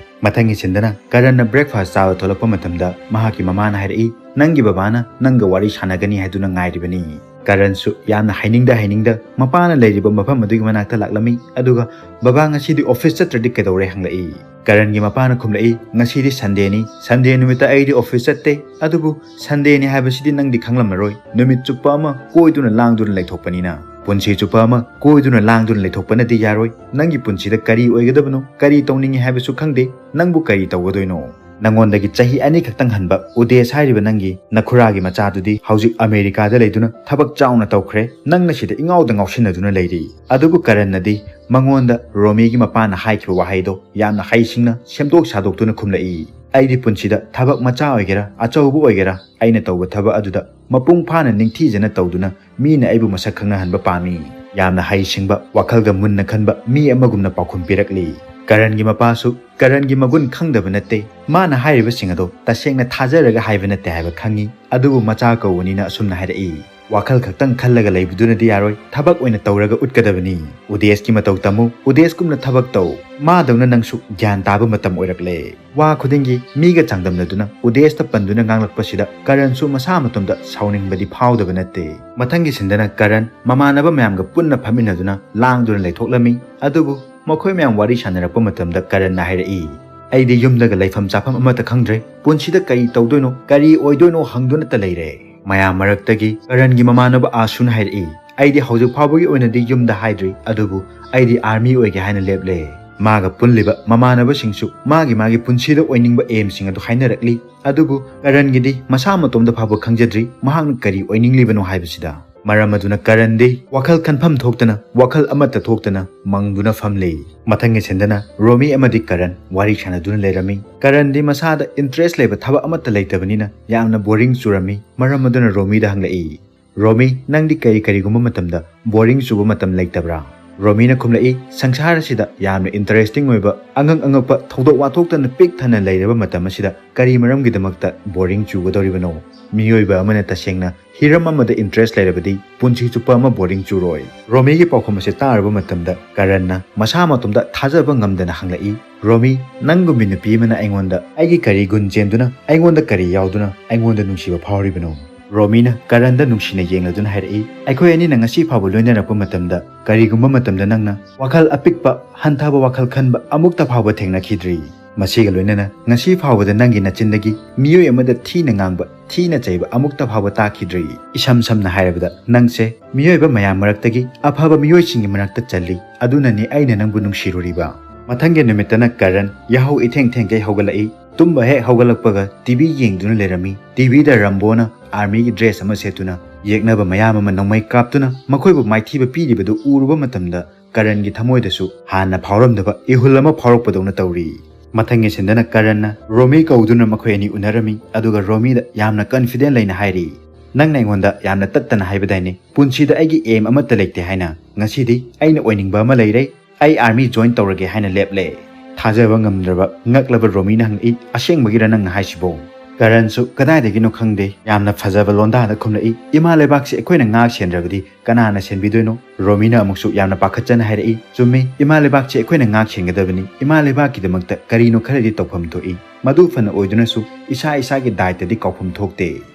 ꯃꯊꯪꯒꯤ ꯁꯤꯟꯗꯅ ꯀꯔꯟꯅ ꯕ꯭ꯔꯦꯛꯐꯥꯁ ꯆꯥꯕ ꯊꯣꯛꯂꯛꯄ ꯃꯇꯝꯗ ꯃꯍꯥꯛꯀꯤ ꯃꯃꯥꯅ ꯍꯥꯏꯔꯛꯏ, "ꯅꯪꯒꯤ ꯕꯕꯥꯅ ꯅꯪꯒ ꯋꯥꯔꯤ ꯁꯥꯟꯅꯒꯅꯤ ꯍꯥꯏꯗꯨꯅ ꯉꯥꯏꯔꯤꯕꯅꯤ"꯫ ꯀꯔꯟꯁꯨ ꯌꯥꯝꯅ ꯍꯥꯏꯅꯤꯡꯗ ꯍꯥꯏꯅꯤꯡꯗ ꯃꯄꯥꯅ ꯂꯩꯔꯤꯕ ꯃꯐꯝ ꯑꯗꯨꯒꯤ ꯃꯅꯥꯛꯇ ꯂꯥꯛꯂꯝꯃꯤ, ꯑꯗꯨꯒ "ꯕꯕꯥ ꯉꯁꯤꯗꯤ ꯑꯣꯐꯤꯁ ꯆꯠꯇ꯭ꯔꯗꯤ ꯀꯩꯗꯧꯔꯦ?" ꯍꯪꯂꯛꯏ꯫ ꯀꯔꯟꯒꯤ ꯃꯄꯥꯅ ꯈꯨꯝꯂꯛꯏ, "ꯉꯁꯤꯗꯤ ꯁꯟꯗꯦꯅꯤ, ꯁꯟꯗꯦ ꯅꯨꯃꯤꯠꯇ ꯑꯩꯗꯤ ꯑꯣꯐꯤꯁ ꯆꯠꯇꯦ, ꯑꯗꯨꯕꯨ ꯁꯟꯗꯦꯅꯤ ꯍꯥꯏꯕꯁꯤꯗꯤ ꯅꯪꯗꯤ ꯈꯪꯂꯝꯂꯔꯣꯏ, ꯅꯨꯃꯤꯠ ꯆꯨꯞꯄ ꯑꯃ ꯀꯣꯏꯗꯨꯅ ꯂꯥꯡꯗꯨꯅ ꯂꯩꯊꯣꯛꯄꯅꯤꯅ꯫ ꯄꯨꯟꯁꯤ ꯆꯨꯞꯄ ꯑꯃ ꯀꯣꯏꯗꯨꯅ ꯂꯥꯡꯗꯨꯅ ꯂꯩꯊꯣꯛꯄꯅꯗꯤ ꯌꯥꯔꯣꯏ꯫ ꯅꯪꯒꯤ ꯄꯨꯟꯁꯤꯗ ꯀꯔꯤ ꯑꯣꯏꯒꯗꯕꯅꯣ, ꯀꯔꯤ ꯇꯧꯅꯤꯡꯉꯤ ꯍꯥꯏꯕꯁꯨ ꯈꯪꯗꯦ, ꯅꯪꯕꯨ ꯀꯔꯤ ꯇꯧꯒꯗꯣꯏꯅꯣ? ꯅꯪꯉꯣꯟꯗꯒꯤ ꯆꯍꯤ ꯑꯅꯤ ꯈꯛꯇꯪ ꯍꯟꯕ ꯎꯗꯦꯁ ꯍꯥꯏꯔꯤꯕ ꯅꯪꯒꯤ ꯅꯈꯨꯔꯥꯒꯤ ꯃꯆꯥꯗꯨꯗꯤ ꯍꯧꯖꯤꯛ ꯑꯃꯦꯔꯤꯀꯥꯗ ꯂꯩꯗꯨꯅ ꯊꯕꯛ ꯆꯥꯎꯅ ꯇꯧꯈ꯭ꯔꯦ, ꯅꯪꯅ ꯁꯤꯗ ꯏꯉꯥꯎꯗ ꯉꯥꯎꯁꯤꯟꯅꯗꯨꯅ ꯂꯩꯔꯤ"꯫ ꯑꯗꯨꯕꯨ ꯀꯔꯟꯅꯗꯤ ꯃꯉꯣꯟꯗ ꯔꯣꯃꯤꯒꯤ ꯃꯄꯥꯅ ꯍꯥꯏꯈꯤꯕ ꯋꯥꯍꯩꯗꯣ ꯌꯥꯝꯅ ꯍꯩꯁꯤꯡꯅ ꯁꯦꯝꯗꯣꯛ ꯁꯥꯗꯣꯛꯇꯨꯅ ꯈꯨꯝꯂꯛꯏ, "ꯑꯩꯗꯤ ꯄꯨꯟꯁꯤꯗ ꯊꯕꯛ ꯃꯆꯥ ꯑꯣꯏꯒꯦꯔꯥ, ꯑꯆꯧꯕ ꯑꯣꯏꯒꯦꯔꯥ, ꯑꯩꯅ ꯇꯧꯕ ꯊꯕꯛ ꯑꯗꯨꯗ ꯃꯄꯨꯡ ꯐꯥꯅ ꯅꯤꯡꯊꯤꯖꯅ ꯇꯧꯗꯨꯅ ꯃꯤꯅ ꯑꯩꯕꯨ ꯃꯁꯛ ꯈꯪꯅꯍꯟꯕ ꯄꯥꯝꯃꯤ"꯫ ꯌꯥꯝꯅ ꯍꯩꯁꯤꯡꯕ, ꯋꯥꯈꯜꯒ ꯃꯨꯟꯅ ꯈꯟꯕ ꯃꯤ ꯑꯃꯒꯨꯝꯅ ꯄꯥꯎꯈꯨꯝ ꯄꯤꯔꯛꯂꯤ꯫ ꯀꯔꯟꯒꯤ ꯃꯄꯥꯁꯨ ꯀꯔꯟꯒꯤ ꯃꯒꯨꯟ ꯈꯪꯗꯕ ꯅꯠꯇꯦ꯫ ꯃꯥꯅ ꯍꯥꯏꯔꯤꯕꯁꯤꯡ ꯑꯗꯣ ꯇꯁꯦꯡꯅ ꯊꯥꯖꯔꯒ ꯍꯥꯏꯕ ꯅꯠꯇꯦ ꯍꯥꯏꯕ ꯈꯪꯉꯤ꯫ ꯑꯗꯨꯕꯨ ꯃꯆꯥ ꯀꯧꯕꯅꯤꯅ ꯑꯁꯨꯝꯅ ꯍꯥꯏꯔꯛꯏ, ꯋꯥꯈꯜ ꯈꯛꯇꯪ ꯈꯜꯂꯒ ꯂꯩꯕꯗꯨꯅꯗꯤ ꯌꯥꯔꯣꯏ, ꯊꯕꯛ ꯑꯣꯏꯅ ꯇꯧꯔꯒ ꯎꯠꯀꯗꯕꯅꯤ꯫ ꯎꯗꯦꯁꯀꯤ ꯃꯇꯧ ꯇꯝꯃꯨ, ꯎꯗꯦꯁꯀꯨꯝꯅ ꯊꯕꯛ ꯇꯧ꯫ ꯃꯥꯗꯧꯅ ꯅꯪꯁꯨ ꯒ꯭ꯌꯥꯟ ꯇꯥꯕ ꯃꯇꯝ ꯑꯣꯏꯔꯛꯂꯦ꯫ ꯋꯥ ꯈꯨꯗꯤꯡꯒꯤ ꯃꯤꯒ ꯆꯥꯡꯗꯝꯅꯗꯨꯅ ꯎꯗꯦꯁꯇ ꯄꯟꯗꯨꯅ ꯉꯥꯡꯂꯛꯄꯁꯤꯗ ꯀꯔꯟꯁꯨ ꯃꯁꯥ ꯃꯇꯣꯝꯗ ꯁꯥꯎꯅꯤꯡꯕꯗꯤ ꯐꯥꯎꯗꯕ ꯅꯠꯇꯦ꯫ ꯃꯊꯪꯒꯤ ꯁꯤꯟꯗꯅ ꯀꯔꯟ ꯃꯃꯥꯟꯅꯕ ꯃꯌꯥꯝꯒ ꯄꯨꯟꯅ ꯐꯝꯃꯤꯟꯅꯗꯨꯅ ꯂꯥꯡꯗꯨꯅ ꯂꯩꯊꯣꯛꯂꯝꯃꯤ꯫ ꯑꯗꯨꯕꯨ ꯃꯈꯣꯏ ꯃꯌꯥꯝ ꯋꯥꯔꯤ ꯁꯥꯟꯅꯔꯛꯄ ꯃꯇꯝꯗ ꯀꯔꯟꯅ ꯍꯥꯏꯔꯛꯏ, "ꯑꯩꯗꯤ ꯌꯨꯝꯗꯒ ꯂꯩꯐꯝ ꯆꯥꯐꯝ ꯑꯃꯠꯇ ꯈꯪꯗ꯭ꯔꯦ꯫ ꯄꯨꯟꯁꯤꯗ ꯀꯔꯤ ꯇꯧꯗꯣꯏꯅꯣ, ꯀꯔꯤ ꯑꯣꯏꯗꯣꯏꯅꯣ ꯍꯪꯗꯨꯅꯇ ꯂꯩꯔꯦ꯫" ꯃꯌꯥꯝ ꯃꯔꯛꯇꯒꯤ ꯀꯔꯟꯒꯤ ꯃꯃꯥꯟꯅꯕ ꯑꯥꯁꯨꯅ ꯍꯥꯏꯔꯛꯏ, "ꯑꯩꯗꯤ ꯍꯧꯖꯤꯛ ꯐꯥꯎꯕꯒꯤ ꯑꯣꯏꯅꯗꯤ ꯌꯨꯝꯗ ꯍꯥꯏꯗ꯭ꯔꯤ, ꯑꯗꯨꯕꯨ ꯑꯩꯗꯤ ꯑꯥꯔꯃꯤ ꯑꯣꯏꯒꯦ ꯍꯥꯏꯅ ꯂꯦꯞꯂꯦ꯫" ꯃꯥꯒ ꯄꯨꯜꯂꯤꯕ ꯃꯃꯥꯟꯅꯕꯁꯤꯡꯁꯨ ꯃꯥꯒꯤ ꯃꯥꯒꯤ ꯄꯨꯟꯁꯤꯗ ꯑꯣꯏꯅꯤꯡꯕ ꯑꯦꯝꯁꯤꯡ ꯑꯗꯨ ꯍꯥꯏꯅꯔꯛꯂꯤ꯫ ꯑꯗꯨꯕꯨ ꯀꯔꯟꯒꯤꯗꯤ ꯃꯁꯥ ꯃꯇꯣꯝꯗ ꯐꯥꯎꯕ ꯈꯪꯖꯗ꯭ꯔꯤ ꯃꯍꯥꯛꯅ ꯀꯔꯤ ꯑꯣꯏꯅꯤꯡꯂꯤꯕꯅꯣ ꯍꯥꯏꯕꯁꯤꯗ꯫ ꯃꯔꯝ ꯑꯗꯨꯅ ꯀꯔꯟꯗꯤ ꯋꯥꯈꯜ ꯈꯟꯐꯝ ꯊꯣꯛꯇꯅ, ꯋꯥꯈꯜ ꯑꯃꯠꯇ ꯊꯣꯛꯇꯅ ꯃꯪꯗꯨꯅ ꯐꯝꯂꯤ꯫ ꯃꯊꯪꯒꯤ ꯁꯤꯟꯗꯅ ꯔꯣꯃꯤ ꯑꯃꯗꯤ ꯀꯔꯟ ꯋꯥꯔꯤ ꯁꯥꯟꯅꯗꯨꯅ ꯂꯩꯔꯝꯃꯤ꯫ ꯀꯔꯟꯗꯤ ꯃꯁꯥꯗ ꯏꯟꯇꯔꯦꯁ ꯂꯩꯕ ꯊꯕꯛ ꯑꯃꯠꯇ ꯂꯩꯇꯕꯅꯤꯅ ꯌꯥꯝꯅ ꯕꯣꯔꯤꯡ ꯆꯨꯔꯝꯃꯤ꯫ ꯃꯔꯝ ꯑꯗꯨꯅ ꯔꯣꯃꯤꯗ ꯍꯪꯂꯛꯏ, "ꯔꯣꯃꯤ, ꯅꯪꯗꯤ ꯀꯔꯤ ꯀꯔꯤꯒꯨꯝꯕ ꯃꯇꯝꯗ ꯕꯣꯔꯤꯡ ꯆꯨꯕ ꯃꯇꯝ ꯂꯩꯇꯕ꯭ꯔꯥ?" ꯔꯣꯃꯤꯅ ꯈꯨꯝꯂꯛꯏ, "ꯁꯪꯁꯥꯔ ꯑꯁꯤꯗ ꯌꯥꯝꯅ ꯏꯟꯇꯔꯦꯁꯇꯤꯡ ꯑꯣꯏꯕ, ꯑꯉꯛ ꯑꯉꯛꯄ ꯊꯧꯗꯣꯛ ꯋꯥꯊꯣꯛꯇꯅ ꯄꯤꯛ ꯊꯟꯅ ꯂꯩꯔꯕ ꯃꯇꯝ ꯑꯁꯤꯗ ꯀꯔꯤ ꯃꯔꯝꯒꯤꯗꯃꯛꯇ ꯕꯣꯔꯤꯡ ꯆꯨꯒꯗꯧꯔꯤꯕꯅꯣ? ꯃꯤꯑꯣꯏꯕ ꯑꯃꯅ ꯇꯁꯦꯡꯅ ꯍꯤꯔꯝ ꯑꯃꯗ ꯏꯟꯇꯔꯦꯁ ꯂꯩꯔꯕꯗꯤ ꯄꯨꯟꯁꯤ ꯆꯨꯞꯄ ꯑꯃ ꯕꯣꯔꯤꯡ ꯆꯨꯔꯣꯏ꯫" ꯔꯣꯃꯤꯒꯤ ꯄꯥꯎꯈꯨꯝ ꯑꯁꯤ ꯇꯥꯔꯕ ꯃꯇꯝꯗ ꯀꯔꯟꯅ ꯃꯁꯥ ꯃꯇꯣꯝꯗ ꯊꯥꯖꯕ ꯉꯝꯗꯅ ꯍꯪꯂꯛꯏ, "ꯔꯣꯃꯤ, ꯅꯪꯒꯨꯝꯕꯤ ꯅꯨꯄꯤ ꯑꯃꯅ ꯑꯩꯉꯣꯟꯗ ꯑꯩꯒꯤ ꯀꯔꯤ ꯒꯨꯟ ꯆꯦꯟꯗꯨꯅ, ꯑꯩꯉꯣꯟꯗ ꯀꯔꯤ ꯌꯥꯎꯗꯨꯅ ꯑꯩꯉꯣꯟꯗ ꯅꯨꯡꯁꯤꯕ ꯐꯥꯎꯔꯤꯕꯅꯣ?" ꯔꯣꯃꯤꯅ ꯀꯔꯟꯗ ꯅꯨꯡꯁꯤꯅ ꯌꯦꯡꯂꯗꯨꯅ ꯍꯥꯏꯔꯛꯏ, "ꯑꯩꯈꯣꯏ ꯑꯅꯤꯅ ꯉꯁꯤ ꯐꯥꯎꯕ ꯂꯣꯏꯅꯔꯛꯄ ꯃꯇꯝꯗ ꯀꯔꯤꯒꯨꯝꯕ ꯃꯇꯝꯗ ꯅꯪꯅ ꯋꯥꯈꯜ ꯑꯄꯤꯛꯄ, ꯍꯟꯊꯕ ꯋꯥꯈꯜ ꯈꯟꯕ ꯑꯃꯨꯛꯇ ꯐꯥꯎꯕ ꯊꯦꯡꯅꯈꯤꯗ꯭ꯔꯤ꯫ ꯃꯁꯤꯒ ꯂꯣꯏꯅꯅ ꯉꯁꯤ ꯐꯥꯎꯕꯗ ꯅꯪꯒꯤ ꯅꯆꯤꯟꯗꯒꯤ ꯃꯤꯑꯣꯏ ꯑꯃꯗ ꯊꯤꯅ ꯉꯥꯡꯕ, ꯊꯤꯅ ꯆꯩꯕ ꯑꯃꯨꯛꯇ ꯐꯥꯎꯕ ꯇꯥꯈꯤꯗ꯭ꯔꯤ꯫ ꯏꯁꯝ ꯁꯝꯅ ꯍꯥꯏꯔꯕꯗ ꯅꯪꯁꯦ ꯃꯤꯑꯣꯏꯕ ꯃꯌꯥꯝ ꯃꯔꯛꯇꯒꯤ ꯑꯐꯕ ꯃꯤꯑꯣꯏꯁꯤꯡꯒꯤ ꯃꯔꯛꯇ ꯆꯜꯂꯤ꯫ ꯑꯗꯨꯅꯅꯤ ꯑꯩꯅ ꯅꯪꯕꯨ ꯅꯨꯡꯁꯤꯔꯨꯔꯤꯕ꯫" ꯃꯊꯪꯒꯤ ꯅꯨꯃꯤꯠꯇꯅ ꯀꯔꯟ ꯌꯥꯍꯧ ꯏꯊꯦꯡ ꯊꯦꯡꯈꯩ ꯍꯧꯒꯠꯂꯛꯏ꯫ ꯇꯨꯝꯕ ꯍꯦꯛ ꯍꯧꯒꯠꯂꯛꯄꯒ ꯇꯤꯚꯤ ꯌꯦꯡꯗꯨꯅ ꯂꯩꯔꯝꯃꯤ꯫ ꯇꯤꯚꯤꯗ ꯔꯝꯕꯣꯅ ꯑꯥꯔꯃꯤꯒꯤ ꯗ꯭ꯔꯦꯁ ꯑꯃ ꯁꯦꯠꯇꯨꯅ ꯌꯦꯛꯅꯕ ꯃꯌꯥꯝ ꯑꯃ ꯅꯣꯡꯃꯩ ꯀꯥꯞꯇꯨꯅ ꯃꯈꯣꯏꯕꯨ ꯃꯥꯏꯊꯤꯕ ꯄꯤꯔꯤꯕꯗꯨ ꯎꯔꯨꯕ ꯃꯇꯝꯗ ꯀꯔꯟꯒꯤ ꯊꯃꯣꯏꯗꯁꯨ ꯍꯥꯟꯅ ꯐꯥꯎꯔꯝꯗꯕ ꯏꯍꯨꯜ ꯑꯃ ꯐꯥꯎꯔꯛꯄꯗꯧꯅ ꯇꯧꯔꯤ꯫ ꯃꯊꯪꯒꯤ ꯁꯤꯟꯗꯅ ꯀꯔꯟꯅ ꯔꯣꯃꯤ ꯀꯧꯗꯨꯅ ꯃꯈꯣꯏ ꯑꯅꯤ ꯎꯅꯔꯝꯃꯤ, ꯑꯗꯨꯒ ꯔꯣꯃꯤꯗ ꯌꯥꯝꯅ ꯀꯟꯐꯤꯗꯦꯟ ꯂꯩꯅ ꯍꯥꯏꯔꯤ, "ꯅꯪꯅ ꯑꯩꯉꯣꯟꯗ ꯌꯥꯝꯅ ꯇꯠꯇꯅ ꯍꯥꯏꯕꯗꯥꯏꯅꯦ, ꯄꯨꯟꯁꯤꯗ ꯑꯩꯒꯤ ꯑꯦꯝ ꯑꯃꯠꯇ ꯂꯩꯇꯦ ꯍꯥꯏꯅ? ꯉꯁꯤꯗꯤ ꯑꯩꯅ ꯑꯣꯏꯅꯤꯡꯕ ꯑꯃ ꯂꯩꯔꯦ꯫ ꯑꯩ ꯑꯥꯔꯃꯤ ꯖꯣꯏꯟ ꯇꯧꯔꯒꯦ ꯍꯥꯏꯅ ꯂꯦꯞꯂꯦ꯫" ꯊꯥꯖꯕ ꯉꯝꯗ꯭ꯔꯕ ꯉꯛꯂꯕ ꯔꯣꯃꯤꯅ ꯍꯪꯉꯛꯏ, "ꯑꯁꯦꯡꯕꯒꯤꯔ ꯅꯪꯅ ꯍꯥꯏꯁꯤꯕꯣ?" ꯀꯔꯟꯁꯨ ꯀꯗꯥꯏꯗꯒꯤꯅꯣ ꯈꯪꯗꯦ, ꯌꯥꯝꯅ ꯐꯖꯕ ꯂꯣꯟꯗꯥꯗ ꯈꯨꯝꯂꯛꯏ, "ꯏꯃꯥ ꯂꯩꯕꯥꯛꯁꯤ ꯑꯩꯈꯣꯏꯅ ꯉꯥꯛ ꯁꯦꯟꯗ꯭ꯔꯕꯗꯤ ꯀꯅꯥꯅ ꯁꯦꯟꯕꯤꯗꯣꯏꯅꯣ?" ꯔꯣꯃꯤꯅ ꯑꯃꯨꯛꯁꯨ ꯌꯥꯝꯅ ꯄꯥꯈꯠꯆꯅ ꯍꯥꯏꯔꯛꯏ, "ꯆꯨꯝꯃꯤ, ꯏꯃꯥ ꯂꯩꯕꯥꯛꯁꯤ ꯑꯩꯈꯣꯏꯅ ꯉꯥꯛ ꯁꯦꯟꯒꯗꯕꯅꯤ꯫ ꯏꯃꯥ ꯂꯩꯕꯥꯛꯀꯤꯗꯃꯛꯇ ꯀꯔꯤꯅꯣ ꯈꯔꯗꯤ ꯇꯧꯐꯝ ꯊꯣꯛꯏ꯫ ꯃꯗꯨ ꯐꯅ ꯑꯣꯏꯗꯨꯅꯁꯨ ꯏꯁꯥ ꯏꯁꯥꯒꯤ ꯗꯥꯏꯇꯗꯤ ꯀꯥꯎꯐꯝ ꯊꯣꯛꯇꯦ꯫"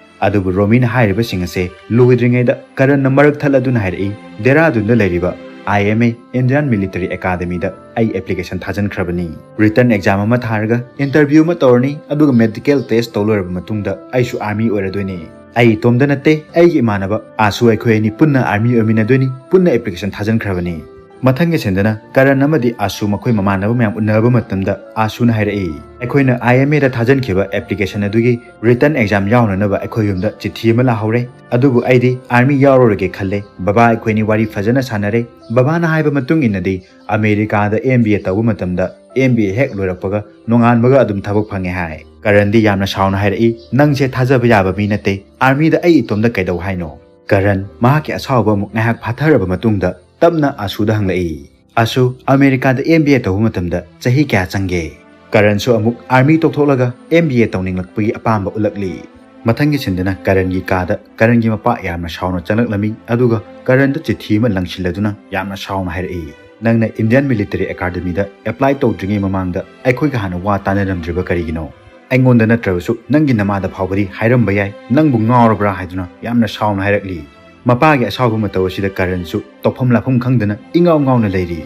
ꯑꯗꯨꯕꯨ ꯔꯣꯃꯤꯅ ꯍꯥꯏꯔꯤꯕꯁꯤꯡ ꯑꯁꯦ ꯂꯣꯏꯗ꯭ꯔꯤꯉꯩꯗ ꯀꯔꯟꯅ ꯃꯔꯛ ꯊꯠꯂꯗꯨꯅ ꯍꯥꯏꯔꯛꯏ, "ꯗꯦꯔꯥꯗꯨꯟꯗ ꯂꯩꯔꯤꯕ I M A, Indian Military Academyꯗ ꯑꯩ ꯑꯦꯄ꯭ꯂꯤꯀꯦꯁꯟ ꯊꯥꯖꯤꯟꯈ꯭ꯔꯕꯅꯤ꯫ ꯔꯤꯇꯟ ꯑꯦꯛꯖꯥꯝ ꯑꯃ ꯊꯥꯔꯒ ꯏꯟꯇꯔꯚ꯭ꯌꯨ ꯑꯃ ꯇꯧꯔꯅꯤ, ꯑꯗꯨꯒ ꯃꯦꯗꯤꯀꯦꯜ ꯇꯦꯁ ꯇꯧ ꯂꯣꯏꯔꯕ ꯃꯇꯨꯡꯗ ꯑꯩꯁꯨ ꯑꯥꯔꯃꯤ ꯑꯣꯏꯔꯗꯣꯏꯅꯤ꯫ ꯑꯩ ꯏꯇꯣꯝꯗ ꯅꯠꯇꯦ, ꯑꯩꯒꯤ ꯏꯃꯥꯟꯅꯕ ꯑꯥꯁꯨ ꯑꯩꯈꯣꯏ ꯑꯅꯤ ꯄꯨꯟꯅ ꯑꯥꯔꯃꯤ ꯑꯣꯏꯃꯤꯟꯅꯗꯣꯏꯅꯤ, ꯄꯨꯟꯅ ꯑꯦꯄ꯭ꯂꯤꯀꯦꯁꯟ ꯊꯥꯖꯤꯟꯈ꯭ꯔꯕꯅꯤ꯫" ꯃꯊꯪꯒꯤ ꯁꯤꯟꯗꯅ ꯀꯔꯟ ꯑꯃꯗꯤ ꯑꯥꯁꯨ ꯃꯈꯣꯏ ꯃꯃꯥꯟꯅꯕ ꯃꯌꯥꯝ ꯎꯅꯕ ꯃꯇꯝꯗ ꯑꯥꯁꯨꯅ ꯍꯥꯏꯔꯛꯏ, "ꯑꯩꯈꯣꯏꯅ I M Aꯗ ꯊꯥꯖꯤꯟꯈꯤꯕ ꯑꯦꯄ꯭ꯂꯤꯀꯦꯁꯟ ꯑꯗꯨꯒꯤ ꯔꯤꯇꯟ ꯑꯦꯛꯖꯥꯝ ꯌꯥꯎꯅꯅꯕ ꯑꯩꯈꯣꯏ ꯌꯨꯝꯗ ꯆꯤꯊꯤ ꯑꯃ ꯂꯥꯛꯍꯧꯔꯦ, ꯑꯗꯨꯕꯨ ꯑꯩꯗꯤ ꯑꯥꯔꯃꯤ ꯌꯥꯎꯔꯔꯣꯏꯒꯦ ꯈꯜꯂꯦ꯫ ꯕꯕꯥ ꯑꯩꯈꯣꯏꯅꯤ ꯋꯥꯔꯤ ꯐꯖꯅ ꯁꯥꯟꯅꯔꯦ꯫ ꯕꯕꯥꯅ ꯍꯥꯏꯕ ꯃꯇꯨꯡ ꯏꯟꯅꯗꯤ ꯑꯃꯦꯔꯤꯀꯥꯗ M B A ꯇꯧꯕ ꯃꯇꯝꯗ M B A ꯍꯦꯛ ꯂꯣꯏꯔꯛꯄꯒ ꯅꯣꯡꯉꯥꯟꯕꯒ ꯑꯗꯨꯝ ꯊꯕꯛ ꯐꯪꯉꯦ ꯍꯥꯏ꯫" ꯀꯔꯟꯗꯤ ꯌꯥꯝꯅ ꯁꯥꯎꯅ ꯍꯥꯏꯔꯛꯏ, "ꯅꯪꯁꯦ ꯊꯥꯖꯕ ꯌꯥꯕ ꯃꯤ ꯅꯠꯇꯦ, ꯑꯥꯔꯃꯤꯗ ꯑꯩ ꯏꯇꯣꯝꯗ ꯀꯩꯗꯧ ꯍꯥꯏꯅꯣ?" ꯀꯔꯟ ꯃꯍꯥꯛꯀꯤ ꯑꯁꯥꯎꯕ ꯑꯃꯨꯛ ꯉꯥꯏꯍꯥꯛ ꯐꯥꯊꯔꯕ ꯃꯇꯨꯡꯗ ꯇꯞꯅ ꯑꯥꯁꯨꯗ ꯍꯪꯂꯛꯏ, "ꯑꯥꯁꯨ, ꯑꯃꯦꯔꯤꯀꯥꯗ M B A ꯇꯧꯕ ꯃꯇꯝꯗ ꯆꯍꯤ ꯀꯌꯥ ꯆꯪꯒꯦ?" ꯀꯔꯟꯁꯨ ꯑꯃꯨꯛ ꯑꯥꯔꯃꯤ ꯇꯣꯛꯊꯣꯛꯂꯒ M B A ꯇꯧꯅꯤꯡꯂꯛꯄꯒꯤ ꯑꯄꯥꯝꯕ ꯎꯠꯂꯛꯂꯤ꯫ ꯃꯊꯪꯒꯤ ꯁꯤꯟꯗꯅ ꯀꯔꯟꯒꯤ ꯀꯥꯗ ꯀꯔꯟꯒꯤ ꯃꯄꯥ ꯌꯥꯝꯅ ꯁꯥꯎꯅ ꯆꯪꯂꯛꯂꯝꯃꯤ, ꯑꯗꯨꯒ ꯀꯔꯟꯗ ꯆꯤꯊꯤ ꯑꯃ ꯂꯪꯁꯤꯜꯂꯗꯨꯅ ꯌꯥꯝꯅ ꯁꯥꯎꯅ ꯍꯥꯏꯔꯛꯏ, "ꯅꯪꯅ Indian Military Academyꯗ ꯑꯦꯄ꯭ꯂꯥꯏ ꯇꯧꯗ꯭ꯔꯤꯉꯩ ꯃꯃꯥꯡꯗ ꯑꯩꯈꯣꯏꯒ ꯍꯥꯟꯅ ꯋꯥ ꯇꯥꯅꯔꯝꯗ꯭ꯔꯤꯕ ꯀꯔꯤꯒꯤꯅꯣ? ꯑꯩꯉꯣꯟꯗ ꯅꯠꯇ꯭ꯔꯕꯁꯨ ꯅꯪꯒꯤ ꯅꯃꯥꯗ ꯐꯥꯎꯕꯗꯤ ꯍꯥꯏꯔꯝꯕ ꯌꯥꯏ, ꯅꯪꯕꯨ ꯉꯥꯎꯔꯕ꯭ꯔꯥ?" ꯍꯥꯏꯗꯨꯅ ꯌꯥꯝꯅ ꯁꯥꯎꯅ ꯍꯥꯏꯔꯛꯂꯤ꯫ ꯃꯄꯥꯒꯤ ꯑꯁꯥꯎꯕ ꯃꯇꯧ ꯑꯁꯤꯗ ꯀꯔꯟꯁꯨ ꯇꯧꯐꯝ ꯂꯥꯛꯐꯝ ꯈꯪꯗꯅ ꯏꯉꯥꯎ ꯉꯥꯎꯅ ꯂꯩꯔꯤ꯫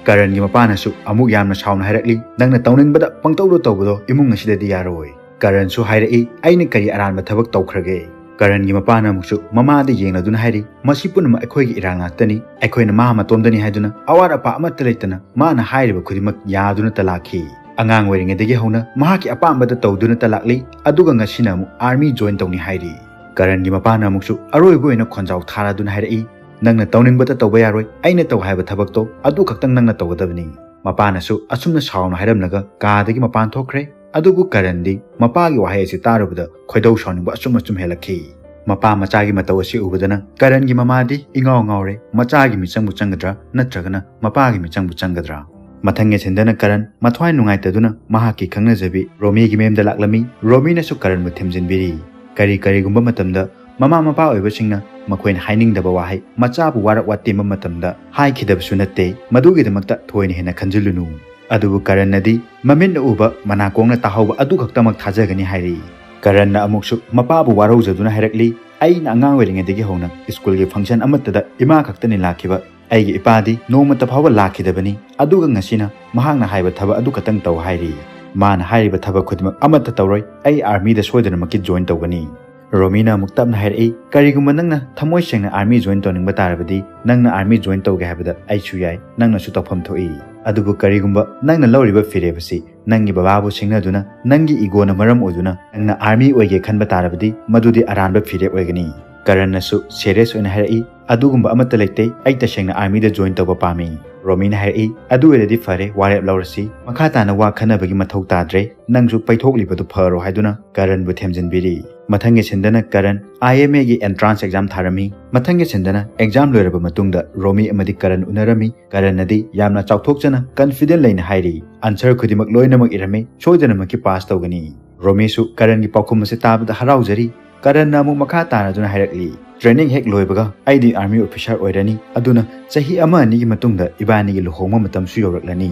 ꯀꯔꯟꯒꯤ ꯃꯄꯥꯅꯁꯨ ꯑꯃꯨꯛ ꯌꯥꯝꯅ ꯁꯥꯎꯅ ꯍꯥꯏꯔꯛꯂꯤ, "ꯅꯪꯅ ꯇꯧꯅꯤꯡꯕꯗ ꯄꯪꯇꯧꯗ ꯇꯧꯕꯗꯣ ꯏꯃꯨꯡ ꯑꯁꯤꯗꯗꯤ ꯌꯥꯔꯣꯏ꯫" ꯀꯔꯟꯁꯨ ꯍꯥꯏꯔꯛꯏ, "ꯑꯩꯅ ꯀꯔꯤ ꯑꯔꯥꯟꯕ ꯊꯕꯛ ꯇꯧꯈ꯭ꯔꯒꯦ?" ꯀꯔꯟꯒꯤ ꯃꯄꯥꯅ ꯑꯃꯨꯛꯁꯨ ꯃꯃꯥꯗ ꯌꯦꯡꯂꯗꯨꯅ ꯍꯥꯏꯔꯤ, "ꯃꯁꯤ ꯄꯨꯝꯅꯃꯛ ꯑꯩꯈꯣꯏꯒꯤ ꯏꯔꯥꯜ ꯉꯥꯛꯇꯅꯤ꯫ ꯑꯩꯈꯣꯏꯅ ꯃꯥ ꯃꯇꯣꯝꯗꯅꯤ ꯍꯥꯏꯗꯨꯅ ꯑꯋꯥꯠ ꯑꯄꯥ ꯑꯃꯠꯇ ꯂꯩꯇꯅ ꯃꯥꯅ ꯍꯥꯏꯔꯤꯕ ꯈꯨꯗꯤꯡꯃꯛ ꯌꯥꯗꯨꯅꯇ ꯂꯥꯛꯈꯤ꯫ ꯑꯉꯥꯡ ꯑꯣꯏꯔꯤꯉꯩꯗꯒꯤ ꯍꯧꯅ ꯃꯍꯥꯛꯀꯤ ꯑꯄꯥꯝꯕꯗ ꯇꯧꯗꯨꯅꯇ ꯂꯥꯛꯂꯤ, ꯑꯗꯨꯒ ꯉꯁꯤꯅ ꯑꯃꯨꯛ ꯑꯥꯔꯃꯤ ꯖꯣꯏꯟ ꯇꯧꯅꯤ ꯍꯥꯏꯔꯤ꯫" ꯀꯔꯟꯒꯤ ꯃꯄꯥꯅ ꯑꯃꯨꯛꯁꯨ ꯑꯔꯣꯏꯕ ꯑꯣꯏꯅ ꯈꯣꯟꯖꯥꯎ ꯊꯥꯔꯗꯨꯅ ꯍꯥꯏꯔꯛꯏ, "ꯅꯪꯅ ꯇꯧꯅꯤꯡꯕꯇ ꯇꯧꯕ ꯌꯥꯔꯣꯏ, ꯑꯩꯅ ꯇꯧ ꯍꯥꯏꯕ ꯊꯕꯛꯇꯣ ꯑꯗꯨ ꯈꯛꯇꯪ ꯅꯪꯅ ꯇꯧꯒꯗꯕꯅꯤ꯫" ꯃꯄꯥꯅꯁꯨ ꯑꯁꯨꯝꯅ ꯁꯥꯎꯅ ꯍꯥꯏꯔꯝꯂꯒ ꯀꯥꯗꯒꯤ ꯃꯄꯥꯟ ꯊꯣꯛꯈ꯭ꯔꯦ꯫ ꯑꯗꯨꯕꯨ ꯀꯔꯟꯗꯤ ꯃꯄꯥꯒꯤ ꯋꯥꯍꯩ ꯑꯁꯤ ꯇꯥꯔꯨꯕꯗ ꯈꯣꯏꯗꯧ ꯁꯥꯎꯅꯤꯡꯕ ꯑꯆꯨꯝ ꯑꯆꯨꯝ ꯍꯦꯜꯂꯛꯈꯤ꯫ ꯃꯄꯥ ꯃꯆꯥꯒꯤ ꯃꯇꯧ ꯑꯁꯤ ꯎꯕꯗꯅ ꯀꯔꯟꯒꯤ ꯃꯃꯥꯗꯤ ꯏꯉꯥꯎ ꯉꯥꯎꯔꯦ, ꯃꯆꯥꯒꯤ ꯃꯤꯆꯪꯕꯨ ꯆꯪꯒꯗ꯭ꯔꯥ ꯅꯠꯇ꯭ꯔꯒꯅ ꯃꯄꯥꯒꯤ ꯃꯤꯆꯪꯕꯨ ꯆꯪꯒꯗ꯭ꯔꯥ? ꯃꯊꯪꯒꯤ ꯁꯤꯟꯗꯅ ꯀꯔꯟ ꯃꯊ꯭ꯋꯥꯏ ꯅꯨꯡꯉꯥꯏꯇꯗꯨꯅ ꯃꯍꯥꯛꯀꯤ ꯈꯪꯅꯖꯕꯤ ꯔꯣꯃꯤꯒꯤ ꯃꯌꯨꯝꯗ ꯂꯥꯛꯂꯝꯃꯤ꯫ ꯔꯣꯃꯤꯅꯁꯨ ꯀꯔꯟꯕꯨ ꯊꯦꯝꯖꯤꯟꯕꯤꯔꯤ꯫ ꯀꯔꯤ ꯀꯔꯤꯒꯨꯝꯕ ꯃꯇꯝꯗ ꯃꯃꯥ ꯃꯄꯥ ꯑꯣꯏꯕꯁꯤꯡꯅ ꯃꯈꯣꯏꯅ ꯍꯥꯏꯅꯤꯡꯗꯕ ꯋꯥꯍꯩ ꯃꯆꯥꯕꯨ ꯋꯥꯔꯛ ꯋꯥꯇꯦꯝꯕ ꯃꯇꯝꯗ ꯍꯥꯏꯈꯤꯗꯕꯁꯨ ꯅꯠꯇꯦ꯫ ꯃꯗꯨꯒꯤꯗꯃꯛꯇ ꯊꯣꯏꯅ ꯍꯦꯟꯅ ꯈꯟꯖꯤꯜꯂꯨꯅꯨ꯫ ꯑꯗꯨꯕꯨ ꯀꯔꯟꯅꯗꯤ ꯃꯃꯤꯠꯅ ꯎꯕ ꯃꯅꯥꯀꯣꯡꯅ ꯇꯥꯍꯧꯕ ꯑꯗꯨ ꯈꯛꯇꯃꯛ ꯊꯥꯖꯒꯅꯤ ꯍꯥꯏꯔꯤ꯫ ꯀꯔꯟꯅ ꯑꯃꯨꯛꯁꯨ ꯃꯄꯥꯕꯨ ꯋꯥꯔꯧꯖꯗꯨꯅ ꯍꯥꯏꯔꯛꯂꯤ, "ꯑꯩꯅ ꯑꯉꯥꯡ ꯑꯣꯏꯔꯤꯉꯩꯗꯒꯤ ꯍꯧꯅ ꯁ꯭ꯀꯨꯜꯒꯤ ꯐꯪꯁꯟ ꯑꯃꯠꯇꯗ ꯏꯃꯥ ꯈꯛꯇꯅꯤ ꯂꯥꯛꯈꯤꯕ꯫ ꯑꯩꯒꯤ ꯏꯄꯥꯗꯤ ꯅꯣꯡꯃꯇ ꯐꯥꯎꯕ ꯂꯥꯛꯈꯤꯗꯕꯅꯤ꯫ ꯑꯗꯨꯒ ꯉꯁꯤꯅ ꯃꯍꯥꯛꯅ ꯍꯥꯏꯕ ꯊꯕꯛ ꯑꯗꯨ ꯈꯛꯇꯪ ꯇꯧ ꯍꯥꯏꯔꯤ꯫ ꯃꯥꯅ ꯍꯥꯏꯔꯤꯕ ꯊꯕꯛ ꯈꯨꯗꯤꯡꯃꯛ ꯑꯃꯠꯇ ꯇꯧꯔꯣꯏ꯫ ꯑꯩ ꯑꯥꯔꯃꯤꯗ ꯁꯣꯏꯗꯅꯃꯛꯀꯤ ꯖꯣꯏꯟ ꯇꯧꯒꯅꯤ"꯫ ꯔꯣꯃꯤꯅ ꯑꯃꯨꯛ ꯇꯞꯅ ꯍꯥꯏꯔꯛꯏ, "ꯀꯔꯤꯒꯨꯝꯕ ꯅꯪꯅ ꯊꯃꯣꯏ ꯁꯦꯡꯅ ꯑꯥꯔꯃꯤ ꯖꯣꯏꯟ ꯇꯧꯅꯤꯡꯕ ꯇꯥꯔꯕꯗꯤ, ꯅꯪꯅ ꯑꯥꯔꯃꯤ ꯖꯣꯏꯟ ꯇꯧꯒꯦ ꯍꯥꯏꯕꯗ ꯑꯩꯁꯨ ꯌꯥꯏ, ꯅꯪꯅꯁꯨ ꯇꯧꯐꯝ ꯊꯣꯛꯏ꯫ ꯑꯗꯨꯕꯨ ꯀꯔꯤꯒꯨꯝꯕ ꯅꯪꯅ ꯂꯧꯔꯤꯕ ꯐꯤꯔꯦꯞ ꯑꯁꯤ ꯅꯪꯒꯤ ꯕꯕꯥꯕꯨ ꯁꯤꯡꯅꯗꯨꯅ, ꯅꯪꯒꯤ ꯏꯒꯣꯅ ꯃꯔꯝ ꯑꯣꯏꯗꯨꯅ ꯅꯪꯅ ꯑꯥꯔꯃꯤ ꯑꯣꯏꯒꯦ ꯈꯟꯕ ꯇꯥꯔꯕꯗꯤ, ꯃꯗꯨꯗꯤ ꯑꯔꯥꯟꯕ ꯐꯤꯔꯦꯞ ꯑꯣꯏꯒꯅꯤ"꯫ ꯀꯔꯟꯅꯁꯨ ꯁꯦꯔꯤꯌꯁ ꯑꯣꯏꯅ ꯍꯥꯏꯔꯛꯏ, "ꯑꯗꯨꯒꯨꯝꯕ ꯑꯃꯠꯇ ꯂꯩꯇꯦ, ꯑꯩ ꯇꯁꯦꯡꯅ ꯑꯥꯔꯃꯤꯗ ꯖꯣꯏꯟ ꯇꯧꯕ ꯄꯥꯝꯃꯤ"꯫ ꯔꯣꯃꯤꯅ ꯍꯥꯏꯔꯛꯏ, "ꯑꯗꯨ ꯑꯣꯏꯔꯗꯤ ꯐꯔꯦ, ꯋꯥꯔꯦꯞ ꯂꯧꯔꯁꯤ, ꯃꯈꯥ ꯇꯥꯅ ꯋꯥ ꯈꯟꯅꯕꯒꯤ ꯃꯊꯧ ꯇꯥꯗ꯭ꯔꯦ, ꯅꯪꯁꯨ ꯄꯩꯊꯣꯛꯂꯤꯕꯗꯨ ꯐꯔꯣ" ꯍꯥꯏꯗꯨꯅ ꯀꯔꯟꯕꯨ ꯊꯦꯝꯖꯤꯟꯕꯤꯔꯤ꯫ ꯃꯊꯪꯒꯤ ꯁꯤꯟꯗꯅ ꯀꯔꯟ ꯑꯥꯏ ꯑꯦꯝ ꯑꯦꯒꯤ ꯑꯦꯟꯇ꯭ꯔꯥꯟꯁ ꯑꯦꯛꯖꯥꯝ ꯊꯥꯔꯝꯃꯤ꯫ ꯃꯊꯪꯒꯤ ꯁꯤꯟꯗꯅ ꯑꯦꯛꯖꯥꯝ ꯂꯣꯏꯔꯕ ꯃꯇꯨꯡꯗ ꯔꯣꯃꯤ ꯑꯃꯗꯤ ꯀꯔꯟ ꯎꯅꯔꯝꯃꯤ꯫ ꯀꯔꯟꯅꯗꯤ ꯌꯥꯝꯅ ꯆꯥꯎꯊꯣꯛꯆꯅ ꯀꯟꯐꯤꯗꯦꯟ ꯂꯩꯅ ꯍꯥꯏꯔꯤ, "ꯑꯟꯁꯔ ꯈꯨꯗꯤꯡꯃꯛ ꯂꯣꯏꯅꯃꯛ ꯏꯔꯝꯃꯤ, ꯁꯣꯏꯗꯅꯃꯛꯀꯤ ꯄꯥꯁ ꯇꯧꯒꯅꯤ"꯫ ꯔꯣꯃꯤꯁꯨ ꯀꯔꯟꯒꯤ ꯄꯥꯎꯈꯨꯝ ꯑꯁꯤ ꯇꯥꯕꯗ ꯍꯔꯥꯎꯖꯔꯤ꯫ ꯀꯔꯟꯅ ꯑꯃꯨꯛ ꯃꯈꯥ ꯇꯥꯅꯗꯨꯅ ꯍꯥꯏꯔꯛꯂꯤ, "ꯇ꯭ꯔꯦꯅꯤꯡ ꯍꯦꯛ ꯂꯣꯏꯕꯒ ꯑꯩꯗꯤ ꯑꯥꯔꯃꯤ ꯑꯣꯐꯤꯁꯥꯔ ꯑꯣꯏꯔꯅꯤ, ꯑꯗꯨꯅ ꯆꯍꯤ ꯑꯃ ꯑꯅꯤꯒꯤ ꯃꯇꯨꯡꯗ ꯏꯕꯥꯅꯤꯒꯤ ꯂꯨꯍꯣꯡꯕ ꯃꯇꯝꯁꯨ ꯌꯧꯔꯛꯂꯅꯤ꯫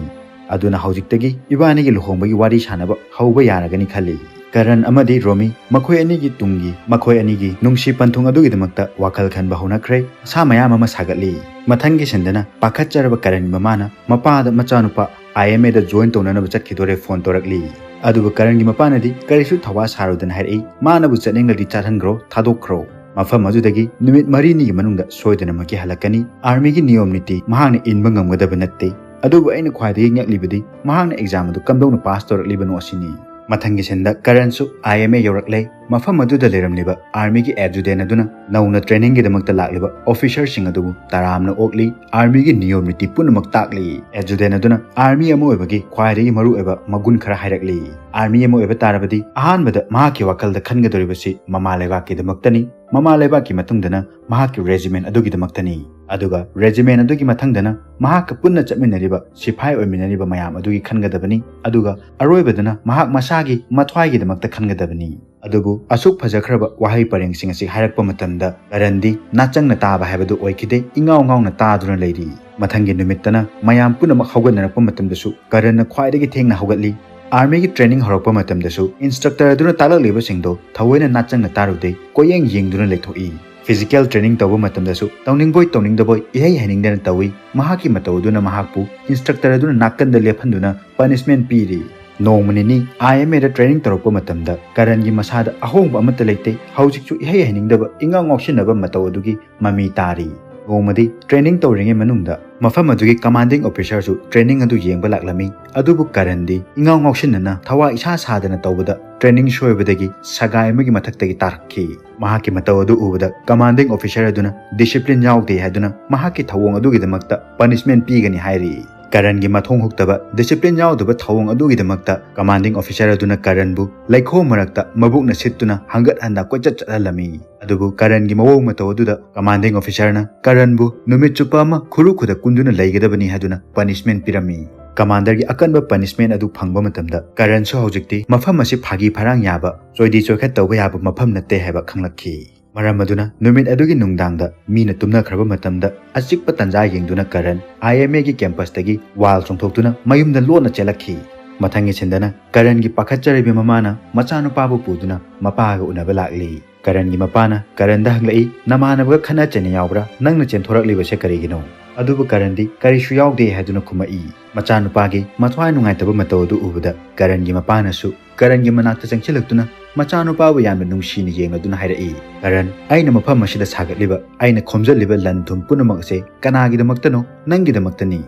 ꯑꯗꯨꯅ ꯍꯧꯖꯤꯛꯇꯒꯤ ꯏꯕꯥꯅꯤꯒꯤ ꯂꯨꯍꯣꯡꯕꯒꯤ ꯋꯥꯔꯤ ꯁꯥꯟꯅꯕ ꯍꯧꯕ ꯌꯥꯔꯒꯅꯤ ꯈꯜꯂꯤ"꯫ ꯀꯔꯟ ꯑꯃꯗꯤ ꯔꯣꯃꯤ ꯃꯈꯣꯏ ꯑꯅꯤꯒꯤ ꯇꯨꯡꯒꯤ, ꯃꯈꯣꯏ ꯑꯅꯤꯒꯤ ꯅꯨꯡꯁꯤ ꯄꯟꯊꯨꯡ ꯑꯗꯨꯒꯤꯗꯃꯛꯇ ꯋꯥꯈꯜ ꯈꯟꯕ ꯍꯧꯅꯈ꯭ꯔꯦ꯫ ꯑꯁꯥ ꯃꯌꯥꯝ ꯑꯃ ꯁꯥꯒꯠꯂꯤ꯫ ꯃꯊꯪꯒꯤ ꯁꯤꯟꯗꯅ ꯄꯥꯈꯠꯆꯔꯕ ꯀꯔꯟꯒꯤ ꯃꯃꯥꯅ ꯃꯄꯥꯗ ꯃꯆꯥꯅꯨꯄꯥ ꯑꯥꯏ ꯑꯦꯝ ꯑꯦꯗ ꯖꯣꯏꯟ ꯇꯧꯅꯅꯕ ꯆꯠꯈꯤꯗꯣꯔꯦ ꯐꯣꯟ ꯇꯧꯔꯛꯂꯤ꯫ ꯑꯗꯨꯕꯨ ꯀꯔꯟꯒꯤ ꯃꯄꯥꯅꯗꯤ ꯀꯔꯤꯁꯨ ꯊꯧꯋꯥ ꯁꯥꯔꯨꯗꯅ ꯍꯥꯏꯔꯛꯏ, "ꯃꯥꯅꯕꯨ ꯆꯠꯅꯤꯡꯂꯗꯤ ꯆꯠꯍꯟꯈ꯭ꯔꯣ, ꯊꯥꯗꯣꯛꯈ꯭ꯔꯣ꯫ ꯃꯐꯝ ꯑꯗꯨꯗꯒꯤ ꯅꯨꯃꯤꯠ ꯃꯔꯤꯅꯤꯒꯤ ꯃꯅꯨꯡꯗ ꯁꯣꯏꯗꯅꯃꯛꯀꯤ ꯍꯜꯂꯛꯀꯅꯤ꯫ ꯑꯥꯔꯃꯤꯒꯤ ꯅꯤꯌꯣꯝ ꯅꯤꯇꯤ ꯃꯍꯥꯛꯅ ꯏꯟꯕ ꯉꯝꯒꯗꯕ ꯅꯠꯇꯦ꯫ ꯑꯗꯨꯕꯨ ꯑꯩꯅ ꯈ꯭ꯋꯥꯏꯗꯒꯤ ꯉꯛꯂꯤꯕꯗꯤ ꯃꯍꯥꯛꯅ ꯑꯦꯛꯖꯥꯝ ꯑꯗꯨ ꯀꯝꯗꯧꯅ ꯄꯥꯁ ꯇꯧꯔꯛꯂꯤꯕꯅꯣ ꯑꯁꯤꯅꯤ"꯫ ꯃꯊꯪꯒꯤ ꯁꯤꯟꯗ ꯀꯔꯟꯁꯨ ꯑꯥꯏ ꯑꯦꯝ ꯑꯦ ꯌꯧꯔꯛꯂꯦ꯫ ꯃꯐꯝ ꯑꯗꯨꯗ ꯂꯩꯔꯝꯂꯤꯕ ꯑꯥꯔꯃꯤꯒꯤ ꯑꯦꯗꯖꯨꯗꯦꯟ ꯑꯗꯨꯅ ꯅꯧꯅ ꯇ꯭ꯔꯦꯅꯤꯡꯒꯤꯗꯃꯛꯇ ꯂꯥꯛꯂꯤꯕ ꯑꯣꯐꯤꯁꯔꯁꯤꯡ ꯑꯗꯨꯕꯨ ꯇꯔꯥꯝꯅ ꯑꯣꯛꯂꯤ꯫ ꯑꯥꯔꯃꯤꯒꯤ ꯅꯤꯌꯣꯝ ꯅꯤꯇꯤ ꯄꯨꯝꯅꯃꯛ ꯇꯥꯛꯂꯤ꯫ ꯑꯦꯗꯖꯨꯗꯦꯟ ꯑꯗꯨꯅ ꯑꯥꯔꯃꯤ ꯑꯃ ꯑꯣꯏꯕꯒꯤ ꯈ꯭ꯋꯥꯏꯗꯒꯤ ꯃꯔꯨꯑꯣꯏꯕ ꯃꯒꯨꯟ ꯈꯔ ꯍꯥꯏꯔꯛꯂꯤ꯫ ꯑꯥꯔꯃꯤ ꯑꯃ ꯑꯣꯏꯕ ꯇꯥꯔꯕꯗꯤ ꯑꯍꯥꯟꯕꯗ ꯃꯍꯥꯛꯀꯤ ꯋꯥꯈꯜꯗ ꯈꯟꯒꯗꯧꯔꯤꯕꯁꯤ ꯃꯃꯥ ꯂꯩꯕꯥꯛꯀꯤꯗꯃꯛꯇꯅꯤ꯫ ꯃꯃꯥ ꯂꯩꯕꯥꯛꯀꯤ ꯃꯇꯨꯡꯗꯅ ꯃꯍꯥꯛꯀꯤ ꯔꯦꯖꯤꯃꯦꯟ ꯑꯗꯨꯒꯤꯗꯃꯛꯇꯅꯤ꯫ ꯑꯗꯨꯒ ꯔꯦꯖꯤꯃꯦꯟ ꯑꯗꯨꯒꯤ ꯃꯊꯪꯗꯅ ꯃꯍꯥꯛꯀ ꯄꯨꯟꯅ ꯆꯠꯃꯤꯟꯅꯔꯤꯕ ꯁꯤꯐꯥꯏ ꯑꯣꯏꯃꯤꯟꯅꯔꯤꯕ ꯃꯌꯥꯝ ꯑꯗꯨꯒꯤ ꯈꯟꯒꯗꯕꯅꯤ꯫ ꯑꯗꯨꯒ ꯑꯔꯣꯏꯕꯗꯅ ꯃꯍꯥꯛ ꯃꯁꯥꯒꯤ ꯃꯊ꯭ꯋꯥꯏꯒꯤꯗꯃꯛꯇ ꯈꯟꯒꯗꯕꯅꯤ꯫ ꯑꯗꯨꯕꯨ ꯑꯁꯨꯛ ꯐꯖꯈ꯭ꯔꯕ ꯋꯥꯍꯩ ꯄꯔꯦꯡꯁꯤꯡ ꯑꯁꯤ ꯍꯥꯏꯔꯛꯄ ꯃꯇꯝꯗ ꯀꯔꯟꯗꯤ ꯅꯥꯆꯪꯅ ꯇꯥꯕ ꯍꯥꯏꯕꯗꯨ ꯑꯣꯏꯈꯤꯗꯦ, ꯏꯉꯥꯎ ꯉꯥꯎꯅ ꯇꯥꯗꯨꯅ ꯂꯩꯔꯤ꯫ ꯃꯊꯪꯒꯤ ꯅꯨꯃꯤꯠꯇꯅ ꯃꯌꯥꯝ ꯄꯨꯝꯅꯃꯛ ꯍꯧꯒꯠꯅꯔꯛꯄ ꯃꯇꯝꯗꯁꯨ ꯀꯔꯟꯅ ꯈ꯭ꯋꯥꯏꯗꯒꯤ ꯊꯦꯡꯅ ꯍꯧꯒꯠꯂꯤ꯫ ꯑꯥꯔꯃꯤꯒꯤ ꯇ꯭ꯔꯦꯅꯤꯡ ꯍꯧꯔꯛꯄ ꯃꯇꯝꯗꯁꯨ ꯏꯟꯁꯇ꯭ꯔꯛꯇꯔ ꯑꯗꯨꯅ ꯇꯥꯛꯂꯛꯂꯤꯕꯁꯤꯡꯗꯣ ꯊꯑꯣꯏꯅ ꯅꯥꯆꯪꯅ ꯇꯥꯔꯨꯗꯦ, ꯀꯣꯏꯌꯦꯡ ꯌꯦꯡꯗꯨꯅ ꯂꯩꯊꯣꯛꯏ꯫ ꯐꯤꯖꯤꯀꯦꯜ ꯇ꯭ꯔꯦꯅꯤꯡ ꯇꯧꯕ ꯃꯇꯝꯗꯁꯨ ꯇꯧꯅꯤꯡꯕꯣꯏ ꯇꯧꯅꯤꯡꯗꯕꯣꯏ ꯏꯍꯩ ꯍꯩꯅꯤꯡꯗꯅ ꯇꯧꯏ꯫ ꯃꯍꯥꯛꯀꯤ ꯃꯇꯧ ꯑꯗꯨꯅ ꯃꯍꯥꯛꯄꯨ ꯏꯟꯁꯇ꯭ꯔꯛꯇꯔ ꯑꯗꯨꯅ ꯅꯥꯀꯟꯗ ꯂꯦꯞꯍꯟꯗꯨꯅ ꯄꯅꯤꯁꯃꯦꯟ ꯄꯤꯔꯤ꯫ ꯅꯣꯡꯃ ꯅꯤꯅꯤ ꯑꯥꯏ ꯑꯦꯝ ꯑꯦꯗ ꯇ꯭ꯔꯦꯅꯤꯡ ꯇꯧꯔꯛꯄ ꯃꯇꯝꯗ ꯀꯔꯟꯒꯤ ꯃꯁꯥꯗ ꯑꯍꯣꯡꯕ ꯑꯃꯠꯇ ꯂꯩꯇꯦ꯫ ꯍꯧꯖꯤꯛꯁꯨ ꯏꯍꯩ ꯍꯩꯅꯤꯡꯗꯕ, ꯏꯉꯥꯎ ꯉꯥꯎꯁꯤꯟꯅꯕ ꯃꯇꯧ ꯑꯗꯨꯒꯤ ꯃꯃꯤ ꯇꯥꯔꯤ꯫ ꯅꯣꯡꯃꯗꯤ ꯇ꯭ꯔꯦꯅꯤꯡ ꯇꯧꯔꯤꯉꯩ ꯃꯅꯨꯡꯗ ꯃꯐꯝ ꯑꯗꯨꯒꯤ ꯀꯃꯥꯟꯗꯤꯡ ꯑꯣꯐꯤꯁꯥꯔꯁꯨ ꯇ꯭ꯔꯦꯅꯤꯡ ꯑꯗꯨ ꯌꯦꯡꯕ ꯂꯥꯛꯂꯝꯃꯤ꯫ ꯑꯗꯨꯕꯨ ꯀꯔꯟꯗꯤ ꯏꯉꯥꯎ ꯉꯥꯎꯁꯤꯟꯅꯅ ꯊꯋꯥ ꯏꯁꯥ ꯁꯥꯗꯅ ꯇꯧꯕꯗ ꯇ꯭ꯔꯦꯅꯤꯡ ꯁꯣꯏꯕꯗꯒꯤ ꯁꯒꯥꯏ ꯑꯃꯒꯤ ꯃꯊꯛꯇꯒꯤ ꯇꯥꯔꯛꯈꯤ꯫ ꯃꯍꯥꯛꯀꯤ ꯃꯇꯧ ꯑꯗꯨ ꯎꯕꯗ ꯀꯃꯥꯟꯗꯤꯡ ꯑꯣꯐꯤꯁꯥꯔ ꯑꯗꯨꯅ ꯗꯤꯁꯤꯄ꯭ꯂꯤꯟ ꯌꯥꯎꯗꯦ ꯍꯥꯏꯗꯨꯅ ꯃꯍꯥꯛꯀꯤ ꯊꯧꯑꯣꯡ ꯑꯗꯨꯒꯤꯗꯃꯛꯇ ꯄꯅꯤꯁꯃꯦꯟ ꯄꯤꯒꯅꯤ ꯍꯥꯏꯔꯤ꯫ ꯀꯔꯟꯒꯤ ꯃꯊꯣꯡ ꯍꯨꯛꯇꯕ ꯗꯤꯁꯤꯄ꯭ꯂꯤꯟ ꯌꯥꯎꯗꯕ ꯊꯧꯑꯣꯡ ꯑꯗꯨꯒꯤꯗꯃꯛꯇ ꯀꯃꯥꯟꯗꯤꯡ ꯑꯣꯐꯤꯁꯥꯔ ꯑꯗꯨꯅ ꯀꯔꯟꯕꯨ ꯂꯩꯈꯣꯝ ꯃꯔꯛꯇ ꯃꯕꯨꯛꯅ ꯁꯤꯠꯇꯨꯅ ꯍꯪꯒꯠ ꯍꯟꯗ ꯀꯣꯏꯆꯠ ꯆꯠꯍꯜꯂꯝꯃꯤ꯫ ꯑꯗꯨꯕꯨ ꯀꯔꯟꯒꯤ ꯃꯑꯣꯡ ꯃꯇꯧ ꯑꯗꯨꯗ ꯀꯃꯥꯟꯗꯤꯡ ꯑꯣꯐꯤꯁꯥꯔꯅ ꯀꯔꯟꯕꯨ ꯅꯨꯃꯤꯠ ꯆꯨꯞꯄ ꯑꯃ ꯈꯨꯔꯨ ꯈꯨꯗ ꯀꯨꯟꯗꯨꯅ ꯂꯩꯒꯗꯕꯅꯤ ꯍꯥꯏꯗꯨꯅ ꯄꯅꯤꯁꯃꯦꯟ ꯄꯤꯔꯝꯃꯤ꯫ ꯀꯃꯥꯟꯗꯔꯒꯤ ꯑꯀꯟꯕ ꯄꯅꯤꯁꯃꯦꯟ ꯑꯗꯨ ꯐꯪꯕ ꯃꯇꯝꯗ ꯀꯔꯟꯁꯨ ꯍꯧꯖꯤꯛꯇꯤ ꯃꯐꯝ ꯑꯁꯤ ꯐꯥꯒꯤ ꯐꯔꯥꯡ ꯌꯥꯕ, ꯆꯣꯏꯗꯤ ꯆꯣꯏꯈꯠ ꯇꯧꯕ ꯌꯥꯕ ꯃꯐꯝ ꯅꯠꯇꯦ ꯍꯥꯏꯕ ꯈꯪꯂꯛꯈꯤ꯫ ꯃꯔꯝ ꯑꯗꯨꯅ ꯅꯨꯃꯤꯠ ꯑꯗꯨꯒꯤ ꯅꯨꯡꯗꯥꯡꯗ ꯃꯤꯅ ꯇꯨꯝꯅꯈ꯭ꯔꯕ ꯃꯇꯝꯗ ꯑꯆꯤꯛꯄ ꯇꯟꯖꯥ ꯌꯦꯡꯗꯨꯅ ꯀꯔꯟ ꯑꯥꯏ ꯑꯦꯝ ꯑꯦꯒꯤ ꯀꯦꯝꯄꯁꯇꯒꯤ ꯋꯥꯜ ꯆꯣꯡꯊꯣꯛꯇꯨꯅ ꯃꯌꯨꯝꯗ ꯂꯣꯟꯅ ꯆꯦꯜꯂꯛꯈꯤ꯫ ꯃꯊꯪꯒꯤ ꯁꯤꯟꯗꯅ ꯀꯔꯟꯒꯤ ꯄꯥꯈꯠꯆꯔꯤꯕꯤ ꯃꯃꯥꯅ ꯃꯆꯥꯅꯨꯄꯥꯕꯨ ꯄꯨꯗꯨꯅ ꯃꯄꯥꯒ ꯎꯅꯕ ꯂꯥꯛꯂꯤ꯫ ꯀꯔꯟꯒꯤ ꯃꯄꯥꯅ ꯀꯔꯟꯗ ꯍꯪꯂꯛꯏ, "ꯅꯃꯥꯟꯅꯕꯒ ꯈꯠꯅ ꯆꯩꯅ ꯌꯥꯎꯕ꯭ꯔꯥ? ꯅꯪꯅ ꯆꯦꯟꯊꯣꯔꯛꯂꯤꯕꯁꯦ ꯀꯔꯤꯒꯤꯅꯣ?" ꯑꯗꯨꯕꯨ ꯀꯔꯟꯗꯤ ꯀꯔꯤꯁꯨ ꯌꯥꯎꯗꯦ ꯍꯥꯏꯗꯨꯅ ꯈꯨꯝꯃꯛꯏ꯫ ꯃꯆꯥꯅꯨꯄꯥꯒꯤ ꯃꯊ꯭ꯋꯥꯏ ꯅꯨꯡꯉꯥꯏꯇꯕ ꯃꯇꯧ ꯑꯗꯨ ꯎꯕꯗ ꯀꯔꯟꯒꯤ ꯃꯄꯥꯅꯁꯨ ꯀꯔꯟꯒꯤ ꯃꯅꯥꯛꯇ ꯆꯪꯁꯤꯜꯂꯛꯇꯨꯅ ꯃꯆꯥꯅꯨꯄꯥꯕꯨ ꯌꯥꯝꯅ ꯅꯨꯡꯁꯤꯅ ꯌꯦꯡꯂꯗꯨꯅ ꯍꯥꯏꯔꯛꯏ, "ꯀꯔꯟ, ꯑꯩꯅ ꯃꯐꯝ ꯑꯁꯤꯗ ꯁꯥꯒꯠꯂꯤꯕ, ꯑꯩꯅ ꯈꯣꯝꯖꯤꯜꯂꯤꯕ ꯂꯟ ꯊꯨꯝ ꯄꯨꯝꯅꯃꯛ ꯑꯁꯦ ꯀꯅꯥꯒꯤꯗꯃꯛꯇꯅꯣ? ꯅꯪꯒꯤꯗꯃꯛꯇꯅꯤ꯫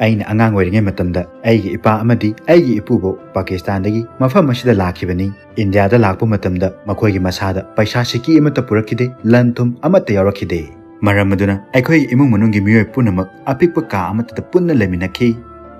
ꯑꯩꯅ ꯑꯉꯥꯡ ꯑꯣꯏꯔꯤꯉꯩ ꯃꯇꯝꯗ ꯑꯩꯒꯤ ꯏꯄꯥ ꯑꯃꯗꯤ ꯑꯩꯒꯤ ꯏꯄꯨꯕꯧ ꯄꯥꯀꯤꯁꯇꯥꯟꯗꯒꯤ ꯃꯐꯝ ꯑꯁꯤꯗ ꯂꯥꯛꯈꯤꯕꯅꯤ꯫ ꯏꯟꯗꯤꯌꯥꯗ ꯂꯥꯛꯄ ꯃꯇꯝꯗ ꯃꯈꯣꯏꯒꯤ ꯃꯁꯥꯗ ꯄꯩꯁꯥ ꯁꯤꯀꯤ ꯑꯃꯠꯇ ꯄꯨꯔꯛꯈꯤꯗꯦ, ꯂꯟ ꯊꯨꯝ ꯑꯃꯠꯇ ꯌꯥꯎꯔꯛꯈꯤꯗꯦ꯫ ꯃꯔꯝ ꯑꯗꯨꯅ ꯑꯩꯈꯣꯏꯒꯤ ꯏꯃꯨꯡ ꯃꯅꯨꯡꯒꯤ ꯃꯤꯑꯣꯏ ꯄꯨꯝꯅꯃꯛ ꯑꯄꯤꯛꯄ ꯀꯥ ꯑꯃꯠꯇꯗ ꯄꯨꯟꯅ ꯂꯩꯃꯤꯟꯅꯈꯤ꯫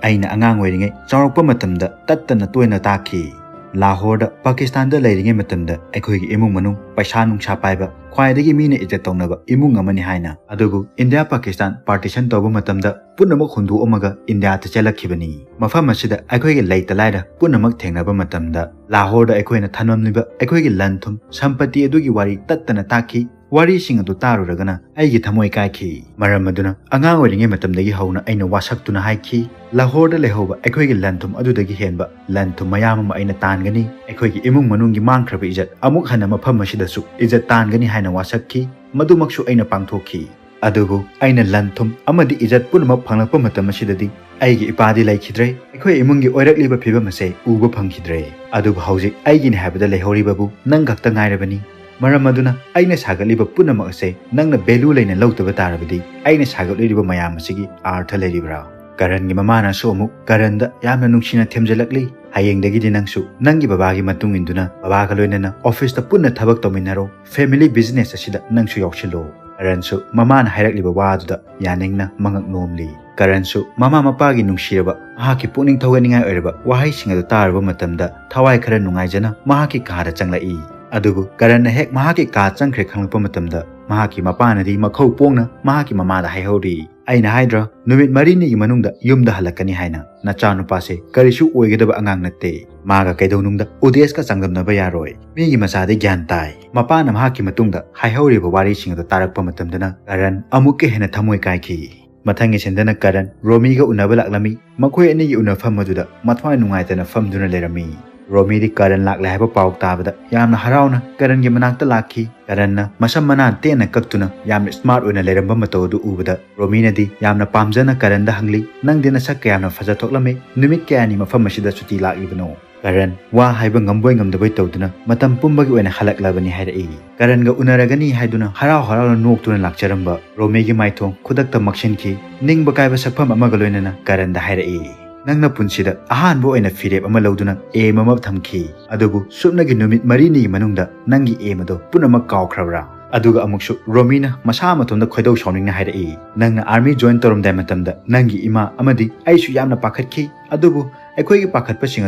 ꯑꯩꯅ ꯑꯉꯥꯡ ꯑꯣꯏꯔꯤꯉꯩ ꯆꯥꯎꯔꯛꯄ ꯃꯇꯝꯗ ꯇꯠꯇꯅ ꯇꯣꯏꯅ ꯇꯥꯈꯤ꯫ ꯂꯥꯍꯣꯔꯗ ꯄꯥꯀꯤꯁꯇꯥꯟꯗ ꯂꯩꯔꯤꯉꯩ ꯃꯇꯝꯗ ꯑꯩꯈꯣꯏꯒꯤ ꯏꯃꯨꯡ ꯃꯅꯨꯡ ꯄꯩꯁꯥ ꯅꯨꯡꯁꯥ ꯄꯥꯏꯕ, ꯈ꯭ꯋꯥꯏꯗꯒꯤ ꯃꯤꯅ ꯏꯖꯠ ꯇꯧꯅꯕ ꯏꯃꯨꯡ ꯑꯃꯅꯤ ꯍꯥꯏꯅ꯫ ꯑꯗꯨꯕꯨ ꯏꯟꯗꯤꯌꯥ ꯄꯥꯀꯤꯁꯇꯥꯟ partition ꯇꯧꯕ ꯃꯇꯝꯗ ꯄꯨꯝꯅꯃꯛ ꯍꯨꯟꯗꯣꯛꯑꯝꯃꯒ ꯏꯟꯗꯤꯌꯥꯗ ꯆꯦꯜꯂꯛꯈꯤꯕꯅꯤ꯫ ꯃꯐꯝ ꯑꯁꯤꯗ ꯑꯩꯈꯣꯏꯒꯤ ꯂꯩꯇ ꯂꯥꯏꯔ ꯄꯨꯝꯅꯃꯛ ꯊꯦꯡꯅꯕ ꯃꯇꯝꯗ ꯂꯥꯍꯣꯔꯗ ꯑꯩꯈꯣꯏꯅ ꯊꯝꯂꯝꯂꯤꯕ ꯑꯩꯈꯣꯏꯒꯤ ꯂꯟ ꯊꯨꯝ, ꯁꯝꯄꯇꯤ ꯑꯗꯨꯒꯤ ꯋꯥꯔꯤ ꯇꯠꯇꯅ ꯇꯥꯈꯤ꯫ ꯋꯥꯔꯤꯁꯤꯡ ꯑꯗꯨ ꯇꯥꯔꯨꯔꯒꯅ ꯑꯩꯒꯤ ꯊꯃꯣꯏ ꯀꯥꯏꯈꯤ꯫ ꯃꯔꯝ ꯑꯗꯨꯅ ꯑꯉꯥꯡ ꯑꯣꯏꯔꯤꯉꯩ ꯃꯇꯝꯗꯒꯤ ꯍꯧꯅ ꯑꯩꯅ ꯋꯥꯁꯛꯇꯨꯅ ꯍꯥꯏꯈꯤ, ꯂꯥꯍꯣꯔꯗ ꯂꯩꯍꯧꯕ ꯑꯩꯈꯣꯏꯒꯤ ꯂꯟ ꯊꯨꯝ ꯑꯗꯨꯗꯒꯤ ꯍꯦꯟꯕ ꯂꯟ ꯊꯨꯝ ꯃꯌꯥꯝ ꯑꯃ ꯑꯩꯅ ꯇꯥꯟꯒꯅꯤ꯫ ꯑꯩꯈꯣꯏꯒꯤ ꯏꯃꯨꯡ ꯃꯅꯨꯡꯒꯤ ꯃꯥꯡꯈ꯭ꯔꯕ ꯏꯖꯠ ꯑꯃꯨꯛ ꯍꯟꯅ ꯃꯐꯝ ꯑꯁꯤꯗꯁꯨ ꯏꯖꯠ ꯇꯥꯟꯒꯅꯤ ꯍꯥꯏꯅ ꯋꯥꯁꯛꯈꯤ꯫ ꯃꯗꯨꯃꯛꯁꯨ ꯑꯩꯅ ꯄꯥꯡꯊꯣꯛꯈꯤ꯫ ꯑꯗꯨꯕꯨ ꯑꯩꯅ ꯂꯟ ꯊꯨꯝ ꯑꯃꯗꯤ ꯏꯖꯠ ꯄꯨꯝꯅꯃꯛ ꯐꯪꯂꯛꯄ ꯃꯇꯝ ꯑꯁꯤꯗꯗꯤ ꯑꯩꯒꯤ ꯏꯄꯥꯗꯤ ꯂꯩꯈꯤꯗ꯭ꯔꯦ꯫ ꯑꯩꯈꯣꯏ ꯏꯃꯨꯡꯒꯤ ꯑꯣꯏꯔꯛꯂꯤꯕ ꯐꯤꯕꯝ ꯑꯁꯦ ꯎꯕ ꯐꯪꯈꯤꯗ꯭ꯔꯦ꯫ ꯑꯗꯨꯕꯨ ꯍꯧꯖꯤꯛ ꯑꯩꯒꯤꯅꯤ ꯍꯥꯏꯕꯗ ꯂꯩꯍꯧꯔꯤꯕꯕꯨ ꯅꯪ ꯈꯛꯇ ꯉꯥꯏꯔꯕꯅꯤ꯫ ꯃꯔꯝ ꯑꯗꯨꯅ ꯑꯩꯅ ꯁꯥꯒꯠꯂꯤꯕ ꯄꯨꯝꯅꯃꯛ ꯑꯁꯦ ꯅꯪꯅ value ꯂꯩꯅ ꯂꯧꯗꯕ ꯇꯥꯔꯕꯗꯤ ꯑꯩꯅ ꯁꯥꯒꯠꯂꯤꯕ ꯃꯌꯥꯝ ꯑꯁꯤꯒꯤ ꯑꯥꯔꯊ ꯂꯩꯔꯤꯕ꯭ꯔꯥ? ꯀꯔꯟꯒꯤ ꯃꯃꯥꯅꯁꯨ ꯑꯃꯨꯛ ꯀꯔꯟꯗ ꯌꯥꯝꯅ ꯅꯨꯡꯁꯤꯅ ꯊꯦꯝꯖꯤꯜꯂꯛꯂꯤ, "ꯍꯌꯦꯡꯗꯒꯤꯗꯤ ꯅꯪꯁꯨ ꯅꯪꯒꯤ ꯕꯕꯥꯒꯤ ꯃꯇꯨꯡ ꯏꯟꯗꯨꯅ ꯕꯕꯥꯒ ꯂꯣꯏꯅꯅ ꯑꯣꯐꯤꯁꯇ ꯄꯨꯟꯅ ꯊꯕꯛ ꯇꯧꯃꯤꯟꯅꯔꯣ, family business ꯑꯁꯤꯗ ꯅꯪꯁꯨ ꯌꯥꯎꯁꯤꯜꯂꯣ꯫" ꯀꯔꯟꯁꯨ ꯃꯃꯥꯅ ꯍꯥꯏꯔꯛꯂꯤꯕ ꯋꯥ ꯑꯗꯨꯗ ꯌꯥꯅꯤꯡꯅ ꯃꯉꯛ ꯅꯣꯝꯂꯤ꯫ ꯀꯔꯟꯁꯨ ꯃꯃꯥ ꯃꯄꯥꯒꯤ ꯅꯨꯡꯁꯤꯔꯕ, ꯃꯍꯥꯛꯀꯤ ꯄꯨꯛꯅꯤꯡ ꯊꯧꯒꯠꯅꯤꯡꯉꯥꯏ ꯑꯣꯏꯔꯕ ꯋꯥꯍꯩꯁꯤꯡ ꯑꯗꯨ ꯇꯥꯔꯨꯕ ꯃꯇꯝꯗ ꯊꯋꯥꯏ ꯈꯔ ꯅꯨꯡꯉꯥꯏꯖꯅ ꯃꯍꯥꯛꯀꯤ ꯀꯥꯗ ꯆꯪꯂꯛꯏ꯫ ꯑꯗꯨꯕꯨ ꯀꯔꯟꯅ ꯍꯦꯛ ꯃꯍꯥꯛꯀꯤ ꯀꯥ ꯆꯪꯈ꯭ꯔꯦ ꯈꯪꯂꯛꯄ ꯃꯇꯝꯗ ꯃꯍꯥꯛꯀꯤ ꯃꯄꯥꯅꯗꯤ ꯃꯈꯧ ꯄꯣꯡꯅ ꯃꯍꯥꯛꯀꯤ ꯃꯃꯥꯗ ꯍꯥꯏꯍꯧꯔꯤ, "ꯑꯩꯅ ꯍꯥꯏꯗ꯭ꯔꯣ, ꯅꯨꯃꯤꯠ ꯃꯔꯤꯅꯤꯒꯤ ꯃꯅꯨꯡꯗ ꯌꯨꯝꯗ ꯍꯜꯂꯛꯀꯅꯤ ꯍꯥꯏꯅ? ꯅꯆꯥꯅꯨꯄꯥꯁꯦ ꯀꯔꯤꯁꯨ ꯑꯣꯏꯒꯗꯕ ꯑꯉꯥꯡ ꯅꯠꯇꯦ꯫ ꯃꯥꯒ ꯀꯩꯗꯧꯅꯨꯡꯗ ꯎꯗꯦꯁꯀ ꯆꯥꯡꯗꯝꯅꯕ ꯌꯥꯔꯣꯏ꯫ ꯃꯤꯒꯤ ꯃꯆꯥꯗꯤ ꯒ꯭ꯌꯥꯟ ꯇꯥꯏ꯫" ꯃꯄꯥꯅ ꯃꯍꯥꯛꯀꯤ ꯃꯇꯨꯡꯗ ꯍꯥꯏꯍꯧꯔꯤꯕ ꯋꯥꯔꯤꯁꯤꯡ ꯑꯗꯨ ꯇꯥꯔꯛꯄ ꯃꯇꯝꯗꯅ ꯀꯔꯟ ꯑꯃꯨꯛꯀ ꯍꯦꯟꯅ ꯊꯃꯣꯏ ꯀꯥꯏꯈꯤ꯫ ꯃꯊꯪꯒꯤ ꯁꯤꯟꯗꯅ ꯀꯔꯟ ꯔꯣꯃꯤꯒ ꯎꯅꯕ ꯂꯥꯛꯂꯝꯃꯤ꯫ ꯃꯈꯣꯏ ꯑꯅꯤꯒꯤ ꯎꯅꯐꯝ ꯑꯗꯨꯗ ꯃꯊ꯭ꯋꯥꯏ ꯅꯨꯡꯉꯥꯏꯇꯅ ꯐꯝꯗꯨꯅ ꯂꯩꯔꯝꯃꯤ꯫ ꯔꯣꯃꯤꯗꯤ ꯀꯔꯟ ꯂꯥꯛꯂꯦ ꯍꯥꯏꯕ ꯄꯥꯎ ꯇꯥꯕꯗ ꯌꯥꯝꯅ ꯍꯔꯥꯎꯅ ꯀꯔꯟꯒꯤ ꯃꯅꯥꯛꯇ ꯂꯥꯛꯈꯤ꯫ ꯀꯔꯟꯅ ꯃꯁꯝ ꯃꯅꯥ ꯇꯦꯟꯅ ꯀꯛꯇꯨꯅ ꯌꯥꯝꯅ smart ꯑꯣꯏꯅ ꯂꯩꯔꯝꯕ ꯃꯇꯧ ꯑꯗꯨ ꯎꯕꯗ ꯔꯣꯃꯤꯅꯗꯤ ꯌꯥꯝꯅ ꯄꯥꯝꯖꯅ ꯀꯔꯟꯗ ꯍꯪꯂꯤ, "ꯅꯪꯗꯤ ꯅꯁꯛ ꯀꯌꯥꯝꯅ ꯐꯖ ꯊꯣꯛꯂꯝꯃꯤ? ꯅꯨꯃꯤꯠ ꯀꯌꯥꯅꯤ ꯃꯐꯝ ꯑꯁꯤꯗ ꯁꯨꯇꯤ ꯂꯥꯛꯂꯤꯕꯅꯣ?" ꯀꯔꯟ ꯋꯥ ꯍꯥꯏꯕ ꯉꯝꯕꯣꯏ ꯉꯝꯗꯕꯣꯏ ꯇꯧꯗꯨꯅ ꯃꯇꯝ ꯄꯨꯝꯕꯒꯤ ꯑꯣꯏꯅ ꯍꯜꯂꯛꯂꯕꯅꯤ ꯍꯥꯏꯔꯛꯏ꯫ ꯀꯔꯟꯒ ꯎꯅꯔꯒꯅꯤ ꯍꯥꯏꯗꯨꯅ ꯍꯔꯥꯎ ꯍꯔꯥꯎꯅ ꯅꯣꯛꯇꯨꯅ ꯂꯥꯛꯆꯔꯝꯕ ꯔꯣꯃꯤꯒꯤ ꯃꯥꯏꯊꯣꯡ ꯈꯨꯗꯛꯇ ꯃꯛꯁꯤꯟꯈꯤ꯫ ꯅꯤꯡꯕ ꯀꯥꯏꯕ ꯁꯛꯐꯝ ꯑꯃꯒ ꯂꯣꯏꯅꯅ ꯀꯔꯟꯗ ꯍꯥꯏꯔꯛꯏ, "ꯅꯪꯅ ꯄꯨꯟꯁꯤꯗ ꯑꯍꯥꯟꯕ ꯑꯣꯏꯅ ꯐꯤꯔꯦꯞ ꯑꯃ ꯂꯧꯗꯨꯅ aim ꯑꯃ ꯊꯝꯈꯤ꯫ ꯑꯗꯨꯕꯨ ꯁꯨꯞꯅꯒꯤ ꯅꯨꯃꯤꯠ ꯃꯔꯤꯅꯤꯒꯤ ꯃꯅꯨꯡꯗ ꯅꯪꯒꯤ aim ꯑꯗꯣ ꯄꯨꯝꯅꯃꯛ ꯀꯥꯎꯈ꯭ꯔꯕ꯭ꯔꯥ?" ꯑꯗꯨꯒ ꯑꯃꯨꯛꯁꯨ ꯔꯣꯃꯤꯅ ꯃꯁꯥ ꯃꯇꯣꯝꯗ ꯈꯣꯏꯗꯧ ꯁꯥꯎꯅꯤꯡꯅ ꯍꯥꯏꯔꯛꯏ, "ꯅꯪꯅ army join ꯇꯧꯔꯝꯗꯥꯏ ꯃꯇꯝꯗ ꯅꯪꯒꯤ ꯏꯃꯥ ꯑꯃꯗꯤ ꯑꯩꯁꯨ ꯌꯥꯝꯅ ꯄꯥꯈꯠꯈꯤ꯫ ꯑꯗꯨꯕꯨ ꯑꯩꯈꯣꯏꯒꯤ ꯄꯥꯈꯠꯄꯁꯤꯡ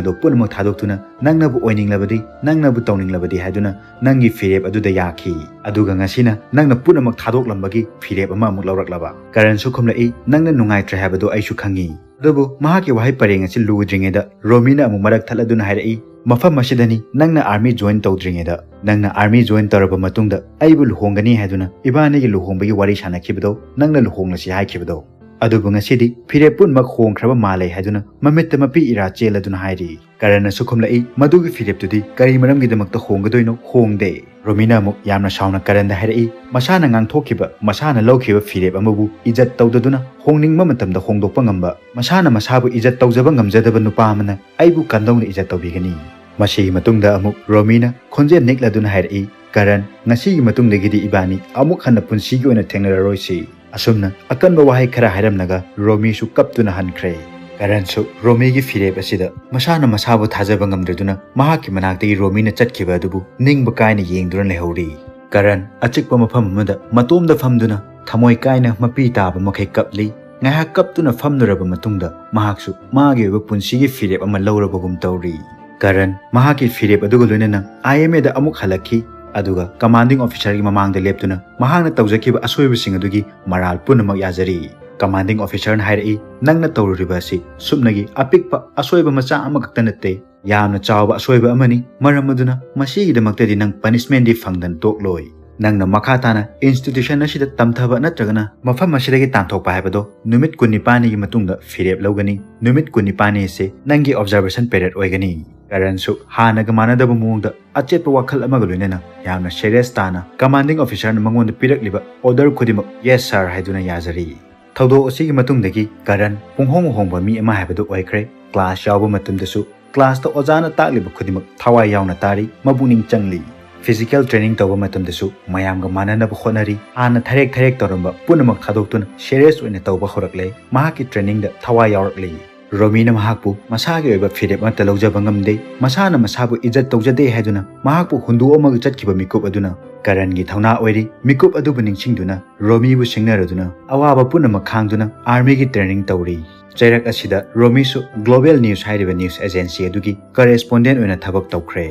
ꯑꯗꯨ ꯄꯨꯝꯅꯃꯛ ꯊꯥꯗꯣꯛꯇꯨꯅ ꯅꯪꯅꯕꯨ ꯑꯣꯏꯅꯤꯡꯂꯕꯗꯤ, ꯅꯪꯅꯕꯨ ꯇꯧꯅꯤꯡꯂꯕꯗꯤ ꯍꯥꯏꯗꯨꯅ ꯅꯪꯒꯤ ꯐꯤꯔꯦꯞ ꯑꯗꯨꯗ ꯌꯥꯈꯤ꯫ ꯑꯗꯨꯒ ꯉꯁꯤꯅ ꯅꯪꯅ ꯄꯨꯝꯅꯃꯛ ꯊꯥꯗꯣꯛꯂꯝꯕꯒꯤ ꯐꯤꯔꯦꯞ ꯑꯃ ꯑꯃꯨꯛ ꯂꯧꯔꯛꯂꯕ꯫ ꯀꯔꯟꯁꯨ ꯈꯨꯝꯂꯛꯏ, "ꯅꯪꯅ ꯅꯨꯡꯉꯥꯏꯇ꯭ꯔꯦ ꯍꯥꯏꯕꯗꯨ ꯑꯩꯁꯨ ꯈꯪꯉꯤ"꯫ ꯑꯗꯨꯕꯨ ꯃꯍꯥꯛꯀꯤ ꯋꯥꯍꯩ ꯄꯔꯦꯡ ꯑꯁꯤ ꯂꯣꯏꯗ꯭ꯔꯤꯉꯩꯗ ꯔꯣꯃꯤꯅ ꯑꯃꯨꯛ ꯃꯔꯛ ꯊꯠꯂꯗꯨꯅ ꯍꯥꯏꯔꯛꯏ, "ꯃꯐꯝ ꯑꯁꯤꯗꯅꯤ ꯅꯪꯅ army join ꯇꯧꯗ꯭ꯔꯤꯉꯩꯗ, ꯅꯪꯅ army join ꯇꯧꯔꯕ ꯃꯇꯨꯡꯗ ꯑꯩꯕꯨ ꯂꯨꯍꯣꯡꯒꯅꯤ ꯍꯥꯏꯗꯨꯅ ꯏꯕꯥꯅꯤꯒꯤ ꯂꯨꯍꯣꯡꯕꯒꯤ ꯋꯥꯔꯤ ꯁꯥꯟꯅꯈꯤꯕꯗꯣ, ꯅꯪꯅ ꯂꯨꯍꯣꯡꯂꯁꯤ ꯍꯥꯏꯈꯤꯕꯗꯣ꯫ ꯑꯗꯨꯕꯨ ꯉꯁꯤꯗꯤ ꯐꯤꯔꯦꯞ ꯄꯨꯝꯅꯃꯛ ꯍꯣꯡꯈ꯭ꯔꯕ ꯃꯥꯜꯂꯦ" ꯍꯥꯏꯗꯨꯅ ꯃꯃꯤꯠꯇ ꯃꯄꯤ ꯏꯔꯥ ꯆꯦꯜꯂꯗꯨꯅ ꯍꯥꯏꯔꯤ꯫ ꯀꯔꯟꯅꯁꯨ ꯈꯨꯝꯂꯛꯏ, "ꯃꯗꯨꯒꯤ ꯐꯤꯔꯦꯞꯇꯨꯗꯤ ꯀꯔꯤ ꯃꯔꯝꯒꯤꯗꯃꯛꯇ ꯍꯣꯡꯒꯗꯣꯏꯅꯣ? ꯍꯣꯡꯗꯦ"꯫ ꯔꯣꯃꯤꯅ ꯑꯃꯨꯛ ꯌꯥꯝꯅ ꯁꯥꯎꯅ ꯀꯔꯟꯗ ꯍꯥꯏꯔꯛꯏ, "ꯃꯁꯥꯅ ꯉꯥꯡꯊꯣꯛꯈꯤꯕ, ꯃꯁꯥꯅ ꯂꯧꯈꯤꯕ ꯐꯤꯔꯦꯞ ꯑꯃꯕꯨ ꯏꯖꯠ ꯇꯧꯗꯗꯨꯅ ꯍꯣꯡꯅꯤꯡꯕ ꯃꯇꯝꯗ ꯍꯣꯡꯗꯣꯛꯄ ꯉꯝꯕ, ꯃꯁꯥꯅ ꯃꯁꯥꯕꯨ ꯏꯖꯠ ꯇꯧꯖꯕ ꯉꯝꯖꯗꯕ ꯅꯨꯄꯥ ꯑꯃꯅ ꯑꯩꯕꯨ ꯀꯝꯗꯧꯅ ꯏꯖꯠ ꯇꯧꯕꯤꯒꯅꯤ?" ꯃꯁꯤꯒꯤ ꯃꯇꯨꯡꯗ ꯑꯃꯨꯛ ꯔꯣꯃꯤꯅ ꯈꯣꯟꯖꯦꯜ ꯅꯤꯛꯂꯗꯨꯅ ꯍꯥꯏꯔꯛꯏ, "ꯀꯔꯟ, ꯉꯁꯤꯒꯤ ꯃꯇꯨꯡꯗꯒꯤꯗꯤ ꯏꯕꯥꯅꯤ ꯑꯃꯨꯛ ꯍꯟꯅ ꯄꯨꯟꯁꯤꯒꯤ ꯑꯣꯏꯅ ꯊꯦꯡꯅꯔꯔꯣꯏꯁꯤ"꯫ ꯑꯁꯨꯝꯅ ꯑꯀꯟꯕ ꯋꯥꯍꯩ ꯈꯔ ꯍꯥꯏꯔꯝꯂꯒ ꯔꯣꯃꯤꯁꯨ ꯀꯞꯇꯨꯅ ꯍꯟꯈ꯭ꯔꯦ꯫ ꯀꯔꯟꯁꯨ ꯔꯣꯃꯤꯒꯤ ꯐꯤꯔꯦꯞ ꯑꯁꯤꯗ ꯃꯁꯥꯅ ꯃꯁꯥꯕꯨ ꯊꯥꯖꯕ ꯉꯝꯗ꯭ꯔꯗꯨꯅ ꯃꯍꯥꯛꯀꯤ ꯃꯅꯥꯛꯇꯒꯤ ꯔꯣꯃꯤꯅ ꯆꯠꯈꯤꯕ ꯑꯗꯨꯕꯨ ꯅꯤꯡꯕ ꯀꯥꯏꯅ ꯌꯦꯡꯗꯨꯅ ꯂꯩꯍꯧꯔꯤ꯫ ꯀꯔꯟ ꯑꯆꯤꯛꯄ ꯃꯐꯝ ꯑꯃꯗ ꯃꯇꯣꯝꯗ ꯐꯝꯗꯨꯅ ꯊꯃꯣꯏ ꯀꯥꯏꯅ ꯃꯄꯤ ꯇꯥꯕ ꯃꯈꯩ ꯀꯞꯂꯤ꯫ ꯉꯥꯏꯍꯥꯛ ꯀꯞꯇꯨꯅ ꯐꯝꯂꯨꯔꯕ ꯃꯇꯨꯡꯗ ꯃꯍꯥꯛꯁꯨ ꯃꯥꯒꯤ ꯑꯣꯏꯕ ꯄꯨꯟꯁꯤꯒꯤ ꯐꯤꯔꯦꯞ ꯑꯃ ꯂꯧꯔꯕꯒꯨꯝ ꯇꯧꯔꯤ꯫ ꯀꯔꯟ ꯃꯍꯥꯛꯀꯤ ꯐꯤꯔꯦꯞ ꯑꯗꯨꯒ ꯂꯣꯏꯅꯅ IMAꯗ ꯑꯃꯨꯛ ꯍꯜꯂꯛꯈꯤ, ꯑꯗꯨꯒ commanding officerꯒꯤ ꯃꯃꯥꯡꯗ ꯂꯦꯞꯇꯨꯅ ꯃꯍꯥꯛꯅ ꯇꯧꯖꯈꯤꯕ ꯑꯁꯣꯏꯕꯁꯤꯡ ꯑꯗꯨꯒꯤ ꯃꯔꯥꯜ ꯄꯨꯝꯅꯃꯛ ꯌꯥꯖꯔꯤ꯫ Commanding officerꯅ ꯍꯥꯏꯔꯛꯏ, "ꯅꯪꯅ ꯇꯧꯔꯨꯔꯤꯕ ꯑꯁꯤ ꯁꯨꯞꯅꯒꯤ ꯑꯄꯤꯛꯄ ꯑꯁꯣꯏꯕ ꯃꯆꯥ ꯑꯃꯈꯛꯇ ꯅꯠꯇꯦ, ꯌꯥꯝꯅ ꯆꯥꯎꯕ ꯑꯁꯣꯏꯕ ꯑꯃꯅꯤ꯫ ꯃꯔꯝ ꯑꯗꯨꯅ ꯃꯁꯤꯒꯤꯗꯃꯛꯇꯗꯤ ꯅꯪ punishmentꯗꯤ ꯐꯪꯗꯅ ꯇꯣꯛꯂꯣꯏ꯫ ꯅꯪꯅ ꯃꯈꯥ ꯇꯥꯅ institution ꯑꯁꯤꯗ ꯇꯝꯊꯕ ꯅꯠꯇ꯭ꯔꯒꯅ ꯃꯐꯝ ꯑꯁꯤꯗꯒꯤ ꯇꯥꯟꯊꯣꯛꯄ ꯍꯥꯏꯕꯗꯣ ꯅꯨꯃꯤꯠ ꯀꯨꯟꯅꯤꯄꯥꯟꯅꯤꯒꯤ ꯃꯇꯨꯡꯗ ꯐꯤꯔꯦꯞ ꯂꯧꯒꯅꯤ꯫ ꯅꯨꯃꯤꯠ ꯀꯨꯟꯅꯤꯄꯥꯟꯅꯤ ꯑꯁꯤ ꯅꯪꯒꯤ observation period ꯑꯣꯏꯒꯅꯤ"꯫ ꯀꯔꯟꯁꯨ ꯍꯥꯟꯅꯒ ꯃꯥꯟꯅꯗꯕ ꯃꯑꯣꯡꯗ ꯑꯆꯦꯠꯄ ꯋꯥꯈꯜ ꯑꯃꯒ ꯂꯣꯏꯅꯅ ꯌꯥꯝꯅ serious ꯇꯥꯅ commanding officerꯅ ꯃꯉꯣꯟꯗ ꯄꯤꯔꯛꯂꯤꯕ order ꯈꯨꯗꯤꯡꯃꯛ "Yes sir" ꯍꯥꯏꯗꯨꯅ ꯌꯥꯖꯔꯤ꯫ ꯊꯧꯗꯣꯛ ꯑꯁꯤꯒꯤ ꯃꯇꯨꯡꯗꯒꯤ ꯀꯔꯟ ꯄꯨꯡꯍꯣꯡ ꯍꯣꯡꯕ ꯃꯤ ꯑꯃ ꯍꯥꯏꯕꯗꯨ ꯑꯣꯏꯈ꯭ꯔꯦ꯫ Class ꯌꯥꯎꯕ ꯃꯇꯝꯗꯁꯨ classꯇ ꯑꯣꯖꯥꯅ ꯇꯥꯛꯂꯤꯕ ꯈꯨꯗꯤꯡꯃꯛ ꯊꯋꯥꯏ ꯌꯥꯎꯅ ꯇꯥꯔꯤ, ꯃꯄꯨꯛꯅꯤꯡ ꯆꯪꯂꯤ꯫ Physical training ꯇꯧꯕ ꯃꯇꯝꯗꯁꯨ ꯃꯌꯥꯝꯒ ꯃꯥꯟꯅꯅꯕ ꯍꯣꯠꯅꯔꯤ꯫ ꯍꯥꯟꯅ ꯊꯔꯦꯛ ꯊꯔꯦꯛ ꯇꯧꯔꯝꯕ ꯄꯨꯝꯅꯃꯛ ꯊꯥꯗꯣꯛꯇꯨꯅ serious ꯑꯣꯏꯅ ꯇꯧꯕ ꯍꯧꯔꯛꯂꯦ꯫ ꯃꯍꯥꯛꯀꯤ trainingꯗ ꯊꯋꯥꯏ ꯌꯥꯎꯔꯛꯂꯤ꯫ ꯔꯣꯃꯤꯅ ꯃꯍꯥꯛꯄꯨ ꯃꯁꯥꯒꯤ ꯑꯣꯏꯕ ꯐꯤꯔꯦꯞ ꯑꯃꯠꯇ ꯂꯧꯖꯕ ꯉꯝꯗꯦ꯫ ꯃꯁꯥꯅ ꯃꯁꯥꯕꯨ ꯏꯖꯠ ꯇꯧꯖꯗꯦ ꯍꯥꯏꯗꯨꯅ ꯃꯍꯥꯛꯄꯨ ꯍꯨꯟꯗꯣꯛꯑꯝꯃꯒ ꯆꯠꯈꯤꯕ ꯃꯤꯀꯨꯞ ꯑꯗꯨꯅ ꯀꯔꯟꯒꯤ ꯊꯧꯅꯥ ꯑꯣꯏꯔꯤ꯫ ꯃꯤꯀꯨꯞ ꯑꯗꯨꯕꯨ ꯅꯤꯡꯁꯤꯡꯗꯨꯅ ꯔꯣꯃꯤꯕꯨ ꯁꯤꯡꯅꯔꯗꯨꯅ ꯑꯋꯥꯕ ꯄꯨꯝꯅꯃꯛ ꯈꯥꯡꯗꯨꯅ ꯑꯥꯔꯃꯤꯒꯤ ꯇ꯭ꯔꯦꯅꯤꯡ ꯇꯧꯔꯤ꯫ ꯆꯩꯔꯛ ꯑꯁꯤꯗ ꯔꯣꯃꯤꯁꯨ ꯒ꯭ꯂꯣꯕꯦꯜ ꯅ꯭ꯌꯨꯁ ꯍꯥꯏꯔꯤꯕ ꯅ꯭ꯌꯨꯁ ꯑꯦꯖꯦꯟꯁꯤ ꯑꯗꯨꯒꯤ ꯀꯔꯦꯁꯄꯣꯟꯗꯦꯟ ꯑꯣꯏꯅ ꯊꯕꯛ ꯇꯧꯈ꯭ꯔꯦ꯫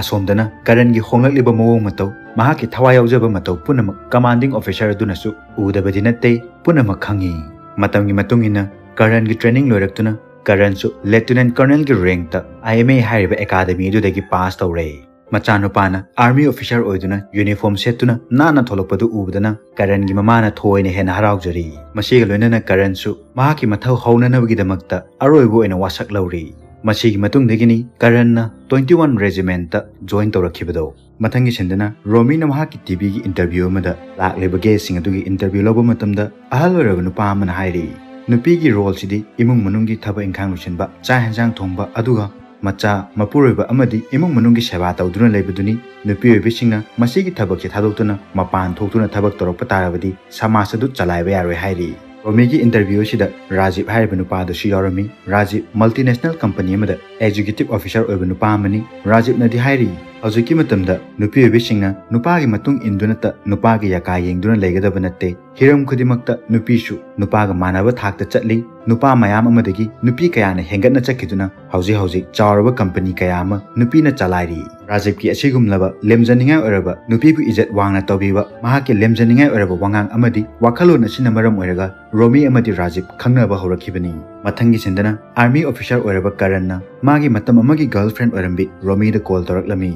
ꯑꯁꯣꯝꯗꯅ ꯀꯔꯟꯒꯤ ꯍꯣꯡꯂꯛꯂꯤꯕ ꯃꯑꯣꯡ ꯃꯇꯧ, ꯃꯍꯥꯛꯀꯤ ꯊꯋꯥꯏ ꯌꯥꯎꯖꯕ ꯃꯇꯧ ꯄꯨꯝꯅꯃꯛ ꯀꯃꯥꯟꯗꯤꯡ ꯑꯣꯐꯤꯁꯔ ꯑꯗꯨꯅꯁꯨ ꯎꯗꯕꯗꯤ ꯅꯠꯇꯦ, ꯄꯨꯝꯅꯃꯛ ꯈꯪꯉꯤ꯫ ꯃꯇꯝꯒꯤ ꯃꯇꯨꯡ ꯏꯟꯅ ꯀꯔꯟꯒꯤ ꯇ꯭ꯔꯦꯅꯤꯡ ꯂꯣꯏꯔꯛꯇꯨꯅ ꯀꯔꯟꯁꯨ ꯂꯦꯐꯇꯤꯅꯦꯟ ꯀꯔꯅꯦꯜꯒꯤ ꯔꯦꯡꯛꯇ ꯑꯥꯏ ꯑꯦꯝ ꯑꯦ ꯍꯥꯏꯔꯤꯕ ꯑꯦꯀꯥꯗꯃꯤ ꯑꯗꯨꯗꯒꯤ ꯄꯥꯁ ꯇꯧꯔꯦ꯫ ꯃꯆꯥꯅꯨꯄꯥꯅ ꯑꯥꯔꯃꯤ ꯑꯣꯐꯤꯁꯔ ꯑꯣꯏꯗꯨꯅ ꯌꯨꯅꯤꯐꯣꯔꯝ ꯁꯦꯠꯇꯨꯅ ꯅꯥꯟꯅ ꯊꯣꯛꯂꯛꯄꯗꯨ ꯎꯕꯗꯅ ꯀꯔꯟꯒꯤ ꯃꯃꯥꯅ ꯊꯣꯏꯅ ꯍꯦꯟꯅ ꯍꯔꯥꯎꯖꯔꯤ꯫ ꯃꯁꯤꯒ ꯂꯣꯏꯅꯅ ꯀꯔꯟꯁꯨ ꯃꯍꯥꯛꯀꯤ ꯃꯊꯧ ꯍꯧꯅꯅꯕꯒꯤꯗꯃꯛꯇ ꯑꯔꯣꯏꯕ ꯑꯣꯏꯅ ꯋꯥꯁꯛ ꯂꯧꯔꯤ꯫ ꯃꯁꯤꯒꯤ ꯃꯇꯨꯡꯗꯒꯤꯅꯤ ꯀꯔꯟꯅ ꯇ꯭ꯋꯦꯟꯇꯤ ꯋꯥꯟ ꯔꯦꯖꯤꯃꯦꯟꯠꯇ ꯖꯣꯏꯟ ꯇꯧꯔꯛꯈꯤꯕꯗꯣ꯫ ꯃꯊꯪꯒꯤ ꯁꯤꯟꯗꯅ ꯔꯣꯃꯤꯅ ꯃꯍꯥꯛꯀꯤ ꯇꯤꯚꯤꯒꯤ ꯏꯟꯇꯔꯚ꯭ꯌꯨ ꯑꯃꯗ ꯂꯥꯛꯂꯤꯕ ꯒꯦꯁꯁꯤꯡ ꯑꯗꯨꯒꯤ ꯏꯟꯇꯔꯚ꯭ꯌꯨ ꯂꯧꯕ ꯃꯇꯝꯗ ꯑꯍꯜ ꯑꯣꯏꯔꯕ ꯅꯨꯄꯥ ꯑꯃꯅ ꯍꯥꯏꯔꯤ, ꯅꯨꯄꯤꯒꯤ ꯔꯣꯜꯁꯤꯗꯤ ꯏꯃꯨꯡ ꯃꯅꯨꯡꯒꯤ ꯊꯕꯛ ꯏꯪꯈꯥꯡ ꯂꯣꯏꯁꯤꯟꯕ, ꯆꯥꯛ ꯍꯦꯟꯖꯥꯡ ꯊꯣꯡꯕ, ꯑꯗꯨꯒ ꯃꯆꯥ, ꯃꯄꯨꯔꯣꯏꯕ ꯑꯃꯗꯤ ꯏꯃꯨꯡ ꯃꯅꯨꯡꯒꯤ ꯁꯦꯕꯥ ꯇꯧꯗꯨꯅ ꯂꯩꯕꯗꯨꯅꯤ꯫ ꯅꯨꯄꯤ ꯑꯣꯏꯕꯤꯁꯤꯡꯅ ꯃꯁꯤꯒꯤ ꯊꯕꯛꯁꯤ ꯊꯥꯗꯣꯛꯇꯨꯅ ꯃꯄꯥꯟ ꯊꯣꯛꯇꯨꯅ ꯊꯕꯛ ꯇꯧꯔꯛꯄ ꯇꯥꯔꯕꯗꯤ ꯁꯃꯥꯖ ꯑꯗꯨ ꯆꯂꯥꯏꯕ ꯌꯥꯔꯣꯏ ꯍꯥꯏꯔꯤ꯫ ꯔꯣꯃꯤꯒꯤ ꯏꯟꯇꯔꯚ꯭ꯌꯨ ꯑꯁꯤꯗ ꯔꯥꯖꯤꯕ ꯍꯥꯏꯔꯤꯕ ꯅꯨꯄꯥ ꯑꯗꯨꯁꯨ ꯌꯥꯎꯔꯝꯃꯤ꯫ ꯔꯥꯖꯤꯕ ꯃꯜꯇꯤꯅꯦꯁꯅꯦꯜ ꯀꯝꯄꯅꯤ ꯑꯃꯗ ꯑꯦꯛꯖꯤꯀ꯭ꯌꯨꯇꯤꯕ ꯑꯣꯐꯤꯁꯔ ꯑꯣꯏꯕ ꯅꯨꯄꯥ ꯑꯃꯅꯤ꯫ ꯔꯥꯖꯤꯕꯅꯗꯤ ꯍꯥꯏꯔꯤ, ꯍꯧꯖꯤꯛꯀꯤ ꯃꯇꯝꯗ ꯅꯨꯄꯤ ꯑꯣꯏꯕꯤꯁꯤꯡꯅ ꯅꯨꯄꯥꯒꯤ ꯃꯇꯨꯡ ꯏꯟꯗꯨꯅꯇ ꯅꯨꯄꯥꯒꯤ ꯌꯥꯀꯥ ꯌꯦꯡꯗꯨꯅ ꯂꯩꯒꯗꯕ ꯅꯠꯇꯦ꯫ ꯍꯤꯔꯝ ꯈꯨꯗꯤꯡꯃꯛꯇ ꯅꯨꯄꯤꯁꯨ ꯅꯨꯄꯥꯒ ꯃꯥꯟꯅꯕ ꯊꯥꯛꯇ ꯆꯠꯂꯤ꯫ ꯅꯨꯄꯥ ꯃꯌꯥꯝ ꯑꯃꯗꯒꯤ ꯅꯨꯄꯤ ꯀꯌꯥꯅ ꯍꯦꯟꯒꯠꯅ ꯆꯠꯈꯤꯗꯨꯅ ꯍꯧꯖꯤꯛ ꯍꯧꯖꯤꯛ ꯆꯥꯎꯔꯕ ꯀꯝꯄꯅꯤ ꯀꯌꯥ ꯑꯃ ꯅꯨꯄꯤꯅ ꯆꯂꯥꯏꯔꯤ꯫ ꯔꯥꯖꯤꯕꯀꯤ ꯑꯁꯤꯒꯨꯝꯂꯕ ꯂꯦꯝꯖꯅꯤꯡꯉꯥꯏ ꯑꯣꯏꯔꯕ, ꯅꯨꯄꯤꯕꯨ ꯏꯖꯠ ꯋꯥꯡꯅ ꯇꯧꯕꯤꯕ, ꯃꯍꯥꯛꯀꯤ ꯂꯦꯝꯖꯅꯤꯡꯉꯥꯏ ꯑꯣꯏꯔꯕ ꯋꯥꯉꯥꯡ ꯑꯃꯗꯤ ꯋꯥꯈꯜꯂꯣꯟ ꯑꯁꯤꯅ ꯃꯔꯝ ꯑꯣꯏꯔꯒ ꯔꯣꯃꯤ ꯑꯃꯗꯤ ꯔꯥꯖꯤꯕ ꯈꯪꯅꯕ ꯍꯧꯔꯛꯈꯤꯕꯅꯤ꯫ ꯃꯊꯪꯒꯤ ꯁꯤꯟꯗꯅ ꯑꯥꯔꯃꯤ ꯑꯣꯐꯤꯁꯔ ꯑꯣꯏꯔꯕ ꯀꯔꯟꯅ ꯃꯥꯒꯤ ꯃꯇꯝ ꯑꯃꯒꯤ ꯒꯔꯜꯐ꯭ꯔꯦꯟ ꯑꯣꯏꯔꯝꯕꯤ ꯔꯣꯃꯤꯗ ꯀꯣꯜ ꯇꯧꯔꯛꯂꯝꯃꯤ꯫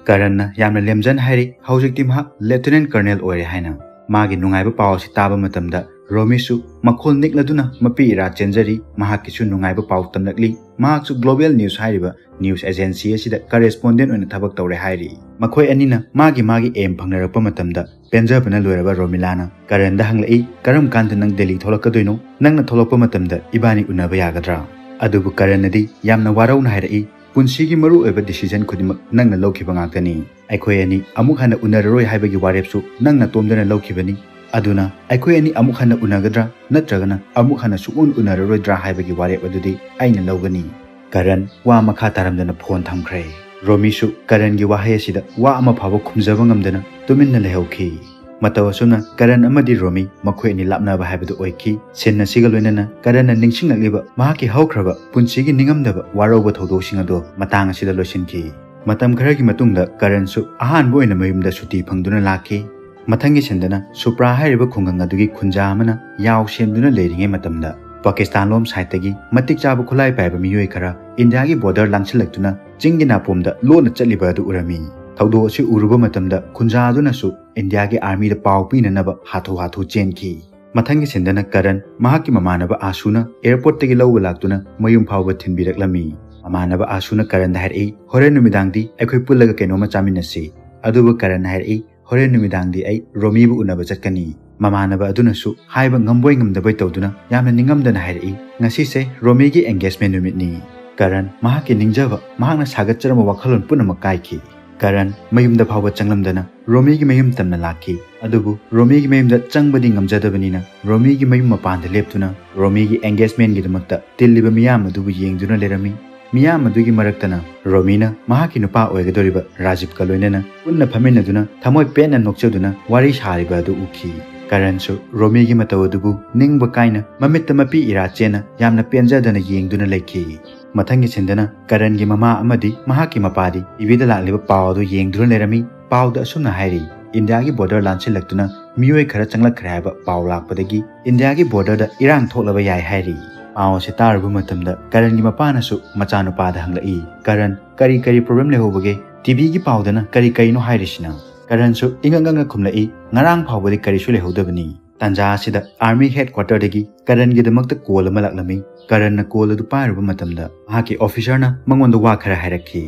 ꯀꯔꯟꯅ ꯌꯥꯝꯅ ꯂꯦꯝꯖꯟ ꯍꯥꯏꯔꯤ, ꯍꯧꯖꯤꯛꯇꯤ ꯃꯍꯥꯛ ꯂꯦꯐꯇꯤꯅꯦꯟ ꯀꯔꯅꯦꯜ ꯑꯣꯏꯔꯦ ꯍꯥꯏꯅ꯫ ꯃꯥꯒꯤ ꯅꯨꯡꯉꯥꯏꯕ ꯄꯥꯎ ꯑꯁꯤ ꯇꯥꯕ ꯃꯇꯝꯗ ꯔꯣꯃꯤꯁꯨ ꯃꯈꯣꯜ ꯅꯤꯛꯂꯗꯨꯅ ꯃꯄꯤ ꯏꯔꯥ ꯆꯦꯟꯖꯔꯤ꯫ ꯃꯍꯥꯛꯀꯤꯁꯨ ꯅꯨꯡꯉꯥꯏꯕ ꯄꯥꯎ ꯇꯝꯂꯛꯂꯤ꯫ ꯃꯍꯥꯛꯁꯨ ꯒ꯭ꯂꯣꯕꯦꯜ ꯅ꯭ꯌꯨꯁ ꯍꯥꯏꯔꯤꯕ ꯅ꯭ꯌꯨꯁ ꯑꯦꯖꯦꯟꯁꯤ ꯑꯁꯤꯗ ꯀꯔꯦꯁꯄꯣꯟꯗꯦꯟ ꯑꯣꯏꯅ ꯊꯕꯛ ꯇꯧꯔꯦ ꯍꯥꯏꯔꯤ꯫ ꯃꯈꯣꯏ ꯑꯅꯤꯅ ꯃꯥꯒꯤ ꯃꯥꯒꯤ ꯑꯦꯝ ꯐꯪꯅꯔꯛꯄ ꯃꯇꯝꯗ ꯄꯦꯟꯖꯕꯅ ꯂꯣꯏꯔꯕ ꯔꯣꯃꯤꯂꯥꯅ ꯀꯔꯟꯗ ꯍꯪꯂꯛꯏ, "ꯀꯔꯝ ꯀꯥꯟꯗ ꯅꯪ ꯗꯦꯜꯂꯤ ꯊꯣꯛꯂꯛꯀꯗꯣꯏꯅꯣ? ꯅꯪꯅ ꯊꯣꯛꯂꯛꯄ ꯃꯇꯝꯗ ꯏꯕꯥꯅꯤ ꯎꯅꯕ ꯌꯥꯒꯗ꯭ꯔꯥ?" ꯑꯗꯨꯕꯨ ꯀꯔꯟꯅꯗꯤ ꯌꯥꯝꯅ ꯋꯥꯔꯧꯅ ꯍꯥꯏꯔꯛꯏ, "ꯄꯨꯟꯁꯤꯒꯤ ꯃꯔꯨꯑꯣꯏꯕ ꯗꯤꯁꯤꯖꯟ ꯈꯨꯗꯤꯡꯃꯛ ꯅꯪꯅ ꯂꯧꯈꯤꯕ ꯉꯥꯛꯇꯅꯤ꯫ ꯑꯩꯈꯣꯏ ꯑꯅꯤ ꯑꯃꯨꯛ ꯍꯟꯅ ꯎꯅꯔꯔꯣꯏ ꯍꯥꯏꯕꯒꯤ ꯋꯥꯔꯦꯞꯁꯨ ꯅꯪ ꯅꯇꯣꯝꯗꯅ ꯂꯧꯈꯤꯕꯅꯤ꯫ ꯑꯗꯨꯅ ꯑꯩꯈꯣꯏ ꯑꯅꯤ ꯑꯃꯨꯛ ꯍꯟꯅ ꯎꯅꯒꯗ꯭ꯔꯥ ꯅꯠꯇ꯭ꯔꯒꯅ ꯑꯃꯨꯛ ꯍꯟꯅ ꯁꯨꯛꯎꯟ ꯎꯅꯔꯔꯣꯏꯗ꯭ꯔꯥ ꯍꯥꯏꯕꯒꯤ ꯋꯥꯔꯦꯞ ꯑꯗꯨꯗꯤ ꯑꯩꯅ ꯂꯧꯒꯅꯤ꯫ ꯀꯔꯟ ꯋꯥ ꯃꯈꯥ ꯇꯥꯔꯝꯗꯅ ꯐꯣꯟ ꯊꯝꯈ꯭ꯔꯦ꯫ ꯔꯣꯃꯤꯁꯨ ꯀꯔꯟꯒꯤ ꯋꯥꯍꯩ ꯑꯁꯤꯗ ꯋꯥ ꯑꯃ ꯐꯥꯎꯕ ꯈꯨꯝꯖꯕ ꯉꯝꯗꯅ ꯇꯨꯃꯤꯟꯅ ꯂꯩꯍꯧꯈꯤ꯫ ꯃꯇꯧ ꯑꯁꯨꯝꯅ ꯀꯔꯟ ꯑꯃꯗꯤ ꯔꯣꯃꯤ ꯃꯈꯣꯏ ꯑꯅꯤ ꯂꯥꯞꯅꯕ ꯍꯥꯏꯕꯗꯨ ꯑꯣꯏꯈꯤ꯫ ꯁꯤꯟ ꯑꯁꯤꯒ ꯂꯣꯏꯅꯅ ꯀꯔꯟꯅ ꯅꯤꯡꯁꯤꯡꯂꯛꯂꯤꯕ ꯃꯍꯥꯛꯀꯤ ꯍꯧꯈ꯭ꯔꯕ ꯄꯨꯟꯁꯤꯒꯤ ꯅꯤꯡꯉꯝꯗꯕ ꯋꯥꯔꯧꯕ ꯊꯧꯗꯣꯛꯁꯤꯡ ꯑꯗꯣ ꯃꯇꯥꯡ ꯑꯁꯤꯗ ꯂꯣꯏꯁꯤꯟꯈꯤ꯫ ꯃꯇꯝ ꯈꯔꯒꯤ ꯃꯇꯨꯡꯗ ꯀꯔꯟꯁꯨ ꯑꯍꯥꯟꯕ ꯑꯣꯏꯅ ꯃꯌꯨꯝꯗ ꯁꯨꯇꯤ ꯐꯪꯗꯨꯅ ꯂꯥꯛꯈꯤ꯫ ꯃꯊꯪꯒꯤ ꯁꯤꯟꯗꯅ ꯁꯨꯄ꯭ꯔꯥ ꯍꯥꯏꯔꯤꯕ ꯈꯨꯡꯒꯪ ꯑꯗꯨꯒꯤ ꯈꯨꯟꯖꯥ ꯑꯃꯅ ꯌꯥꯎ ꯁꯦꯝꯗꯨꯅ ꯂꯩꯔꯤꯉꯩ ꯃꯇꯝꯗ ꯄꯥꯀꯤꯁꯇꯥꯟ ꯂꯣꯝ ꯁꯥꯏꯠꯇꯒꯤ ꯃꯇꯤꯛ ꯆꯥꯕ ꯈꯨꯠꯂꯥꯏ ꯄꯥꯏꯕ ꯃꯤꯑꯣꯏ ꯈꯔ ꯏꯟꯗꯤꯌꯥꯒꯤ ꯕꯣꯔꯗꯔ ꯂꯥꯟꯁꯤꯜꯂꯛꯇꯨꯅ ꯆꯤꯡꯒꯤ ꯅꯥꯄꯣꯝꯗ ꯂꯣꯟꯅ ꯆꯠꯂꯤꯕ ꯑꯗꯨ ꯎꯔꯝꯃꯤ꯫ ꯊꯧꯗꯣꯛ ꯑꯁꯤ ꯎꯔꯨꯕ ꯃꯇꯝꯗ ꯈꯨꯟꯖꯥ ꯑꯗꯨꯅꯁꯨ ꯏꯟꯗꯤꯌꯥꯒꯤ ꯑꯥꯔꯃꯤꯗ ꯄꯥꯎ ꯄꯤꯅꯅꯕ ꯍꯥꯊꯨ ꯍꯥꯊꯨ ꯆꯦꯟꯈꯤ꯫ ꯃꯊꯪꯒꯤ ꯁꯤꯟꯗꯅ ꯀꯔꯟ ꯃꯍꯥꯛꯀꯤ ꯃꯃꯥꯟꯅꯕ ꯑꯥꯁꯨꯅ ꯑꯦꯌꯔꯄꯣꯔꯠꯇꯒꯤ ꯂꯧꯕ ꯂꯥꯛꯇꯨꯅ ꯃꯌꯨꯝ ꯐꯥꯎꯕ ꯊꯤꯟꯕꯤꯔꯛꯂꯝꯃꯤ꯫ ꯃꯃꯥꯟꯅꯕ ꯑꯥꯁꯨꯅ ꯀꯔꯟꯗ ꯍꯥꯏꯔꯛꯏ, "ꯍꯣꯔꯦꯟ ꯅꯨꯃꯤꯗꯥꯡꯗꯤ ꯑꯩꯈꯣꯏ ꯄꯨꯜꯂꯒ ꯀꯩꯅꯣꯝꯃ ꯆꯥꯃꯤꯟꯅꯁꯤ"꯫ ꯑꯗꯨꯕꯨ ꯀꯔꯟꯅ ꯍꯥꯏꯔꯛꯏ, "ꯍꯣꯔꯦꯟ ꯅꯨꯃꯤꯗꯥꯡꯗꯤ ꯑꯩ ꯔꯣꯃꯤꯕꯨ ꯎꯅꯕ ꯆꯠꯀꯅꯤ"꯫ ꯃꯃꯥꯟꯅꯕ ꯑꯗꯨꯅꯁꯨ ꯍꯥꯏꯕ ꯉꯝꯕꯣꯏ ꯉꯝꯗꯕꯣꯏ ꯇꯧꯗꯨꯅ ꯌꯥꯝꯅ ꯅꯤꯡꯉꯝꯗꯅ ꯍꯥꯏꯔꯛꯏ, "ꯉꯁꯤꯁꯦ ꯔꯣꯃꯤꯒꯤ ꯑꯦꯡꯒꯦꯖꯃꯦꯟ ꯅꯨꯃꯤꯠꯅꯤ"꯫ ꯀꯔꯟ ꯃꯍꯥꯛꯀꯤ ꯅꯤꯡꯖꯕ, ꯃꯍꯥꯛꯅ ꯁꯥꯒꯠꯆꯔꯝꯕ ꯋꯥꯈꯜꯂꯣꯟ ꯄꯨꯝꯅꯃꯛ ꯀꯥꯏꯈꯤ꯫ ꯀꯔꯟ ꯃꯌꯨꯝꯗ ꯐꯥꯎꯕ ꯆꯪꯂꯝꯗꯅ ꯔꯣꯃꯤꯒꯤ ꯃꯌꯨꯝ ꯇꯝꯅ ꯂꯥꯛꯈꯤ꯫ ꯑꯗꯨꯕꯨ ꯔꯣꯃꯤꯒꯤ ꯃꯌꯨꯝꯗ ꯆꯪꯕꯗꯤ ꯉꯝꯖꯗꯕꯅꯤꯅ ꯔꯣꯃꯤꯒꯤ ꯃꯌꯨꯝ ꯃꯄꯥꯟꯗ ꯂꯦꯞꯇꯨꯅ ꯔꯣꯃꯤꯒꯤ ꯑꯦꯡꯒꯦꯖꯃꯦꯟꯒꯤꯗꯃꯛꯇ ꯇꯤꯜꯂꯤꯕ ꯃꯤꯌꯥꯝ ꯑꯗꯨꯕꯨ ꯌꯦꯡꯗꯨꯅ ꯂꯩꯔꯝꯃꯤ꯫ ꯃꯤꯌꯥꯝ ꯑꯗꯨꯒꯤ ꯃꯔꯛꯇꯅ ꯔꯣꯃꯤꯅ ꯃꯍꯥꯛꯀꯤ ꯅꯨꯄꯥ ꯑꯣꯏꯒꯗꯧꯔꯤꯕ ꯔꯥꯖꯤꯕꯀ ꯂꯣꯏꯅꯅ ꯄꯨꯟꯅ ꯐꯝꯃꯤꯟꯅꯗꯨꯅ ꯊꯃꯣꯏ ꯄꯦꯟꯅ ꯅꯣꯛꯆꯗꯨꯅ ꯋꯥꯔꯤ ꯁꯥꯔꯤꯕ ꯑꯗꯨ ꯎꯈꯤ꯫ ꯀꯔꯟꯁꯨ ꯔꯣꯃꯤꯒꯤ ꯃꯇꯧ ꯑꯗꯨꯕꯨ ꯅꯤꯡꯕ ꯀꯥꯏꯅ ꯃꯃꯤꯠꯇ ꯃꯄꯤ ꯏꯔꯥ ꯆꯦꯟꯅ ꯌꯥꯝꯅ ꯄꯦꯟꯖꯗꯅ ꯌꯦꯡꯗꯨꯅ ꯂꯩꯈꯤ꯫ ꯃꯊꯪꯒꯤ ꯁꯤꯟꯗꯅ ꯀꯔꯟꯒꯤ ꯃꯃꯥ ꯑꯃꯗꯤ ꯃꯍꯥꯛꯀꯤ ꯃꯄꯥꯗꯤ ꯇꯤꯚꯤꯗ ꯂꯥꯛꯂꯤꯕ ꯄꯥꯎ ꯑꯗꯨ ꯌꯦꯡꯗꯨꯅ ꯂꯩꯔꯝꯃꯤ꯫ ꯄꯥꯎꯗ ꯑꯁꯨꯝꯅ ꯍꯥꯏꯔꯤ, "ꯏꯟꯗꯤꯌꯥꯒꯤ ꯕꯣꯔꯗꯔ ꯂꯥꯟꯁꯤꯜꯂꯛꯇꯨꯅ ꯃꯤꯑꯣꯏ ꯈꯔ ꯆꯪꯂꯛꯈ꯭ꯔꯦ ꯍꯥꯏꯕ ꯄꯥꯎ ꯂꯥꯛꯄꯗꯒꯤ ꯏꯟꯗꯤꯌꯥꯒꯤ ꯕꯣꯔꯗꯔꯗ ꯏꯔꯥꯡ ꯊꯣꯛꯂꯕ ꯌꯥꯏ" ꯍꯥꯏꯔꯤ꯫ ꯄꯥꯎ ꯑꯁꯤ ꯇꯥꯔꯨꯕ ꯃꯇꯝꯗ ꯀꯔꯟꯒꯤ ꯃꯄꯥꯅꯁꯨ ꯃꯆꯥꯅꯨꯄꯥꯗ ꯍꯪꯂꯛꯏ, "ꯀꯔꯟ, ꯀꯔꯤ ꯀꯔꯤ ꯄ꯭ꯔꯣꯕ꯭ꯂꯦꯝ ꯂꯩꯍꯧꯕꯒꯦ? ꯇꯤꯚꯤꯒꯤ ꯄꯥꯎꯗꯅ ꯀꯔꯤ ꯀꯔꯤꯅꯣ ꯍꯥꯏꯔꯤꯁꯤꯅ?" ꯀꯔꯟꯁꯨ ꯏꯉꯛ ꯉꯛꯅ ꯈꯨꯝꯂꯛꯏ, "ꯉꯔꯥꯡ ꯐꯥꯎꯕꯗꯤ ꯀꯔꯤꯁꯨ ꯂꯩꯍꯧꯗꯕꯅꯤ"꯫ ꯇꯥꯟꯖꯥ ꯑꯁꯤꯗ ꯑꯥꯔꯃꯤ ꯍꯦꯗ ꯀ꯭ꯋꯥꯇꯔꯗꯒꯤ ꯀꯔꯟꯒꯤꯗꯃꯛꯇ ꯀꯣꯜ ꯑꯃ ꯂꯥꯛꯂꯝꯃꯤ꯫ ꯀꯔꯟꯅ ꯀꯣꯜ ꯑꯗꯨ ꯄꯥꯏꯔꯨꯕ ꯃꯇꯝꯗ ꯃꯍꯥꯛꯀꯤ ꯑꯣꯐꯤꯁꯔꯅ ꯃꯉꯣꯟꯗ ꯋꯥ ꯈꯔ ꯍꯥꯏꯔꯛꯈꯤ꯫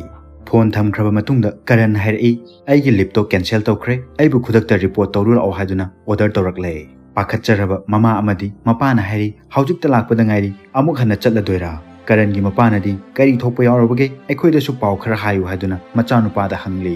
ꯐꯣꯟ ꯊꯝꯈ꯭ꯔꯕ ꯃꯇꯨꯡꯗ ꯀꯔꯟꯅ ꯍꯥꯏꯔꯛꯏ, "ꯑꯩꯒꯤ ꯂꯤꯞꯇꯣ ꯀꯦꯟꯁꯦꯜ ꯇꯧꯈ꯭ꯔꯦ, ꯑꯩꯕꯨ ꯈꯨꯗꯛꯇ ꯔꯤꯄꯣꯔꯠ ꯇꯧꯔꯨ ꯂꯥꯛꯑꯣ" ꯍꯥꯏꯗꯨꯅ ꯑꯣꯔꯗꯔ ꯇꯧꯔꯛꯂꯦ꯫ ꯄꯥꯈꯠꯆꯔꯕ ꯃꯃꯥ ꯑꯃꯗꯤ ꯃꯄꯥꯅ ꯍꯥꯏꯔꯤ, "ꯍꯧꯖꯤꯛꯇ ꯂꯥꯛꯄꯗ ꯉꯥꯏꯔꯤ, ꯑꯃꯨꯛ ꯍꯟꯅ ꯆꯠꯂꯗꯣꯏꯔꯥ?" ꯀꯔꯟꯒꯤ ꯃꯄꯥꯅꯗꯤ, "ꯀꯔꯤ ꯊꯣꯛꯄ ꯌꯥꯎꯔꯕꯒꯦ? ꯑꯩꯈꯣꯏꯗꯁꯨ ꯄꯥꯎ ꯈꯔ ꯍꯥꯏꯌꯨ" ꯍꯥꯏꯗꯨꯅ ꯃꯆꯥꯅꯨꯄꯥꯗ ꯍꯪꯂꯤ꯫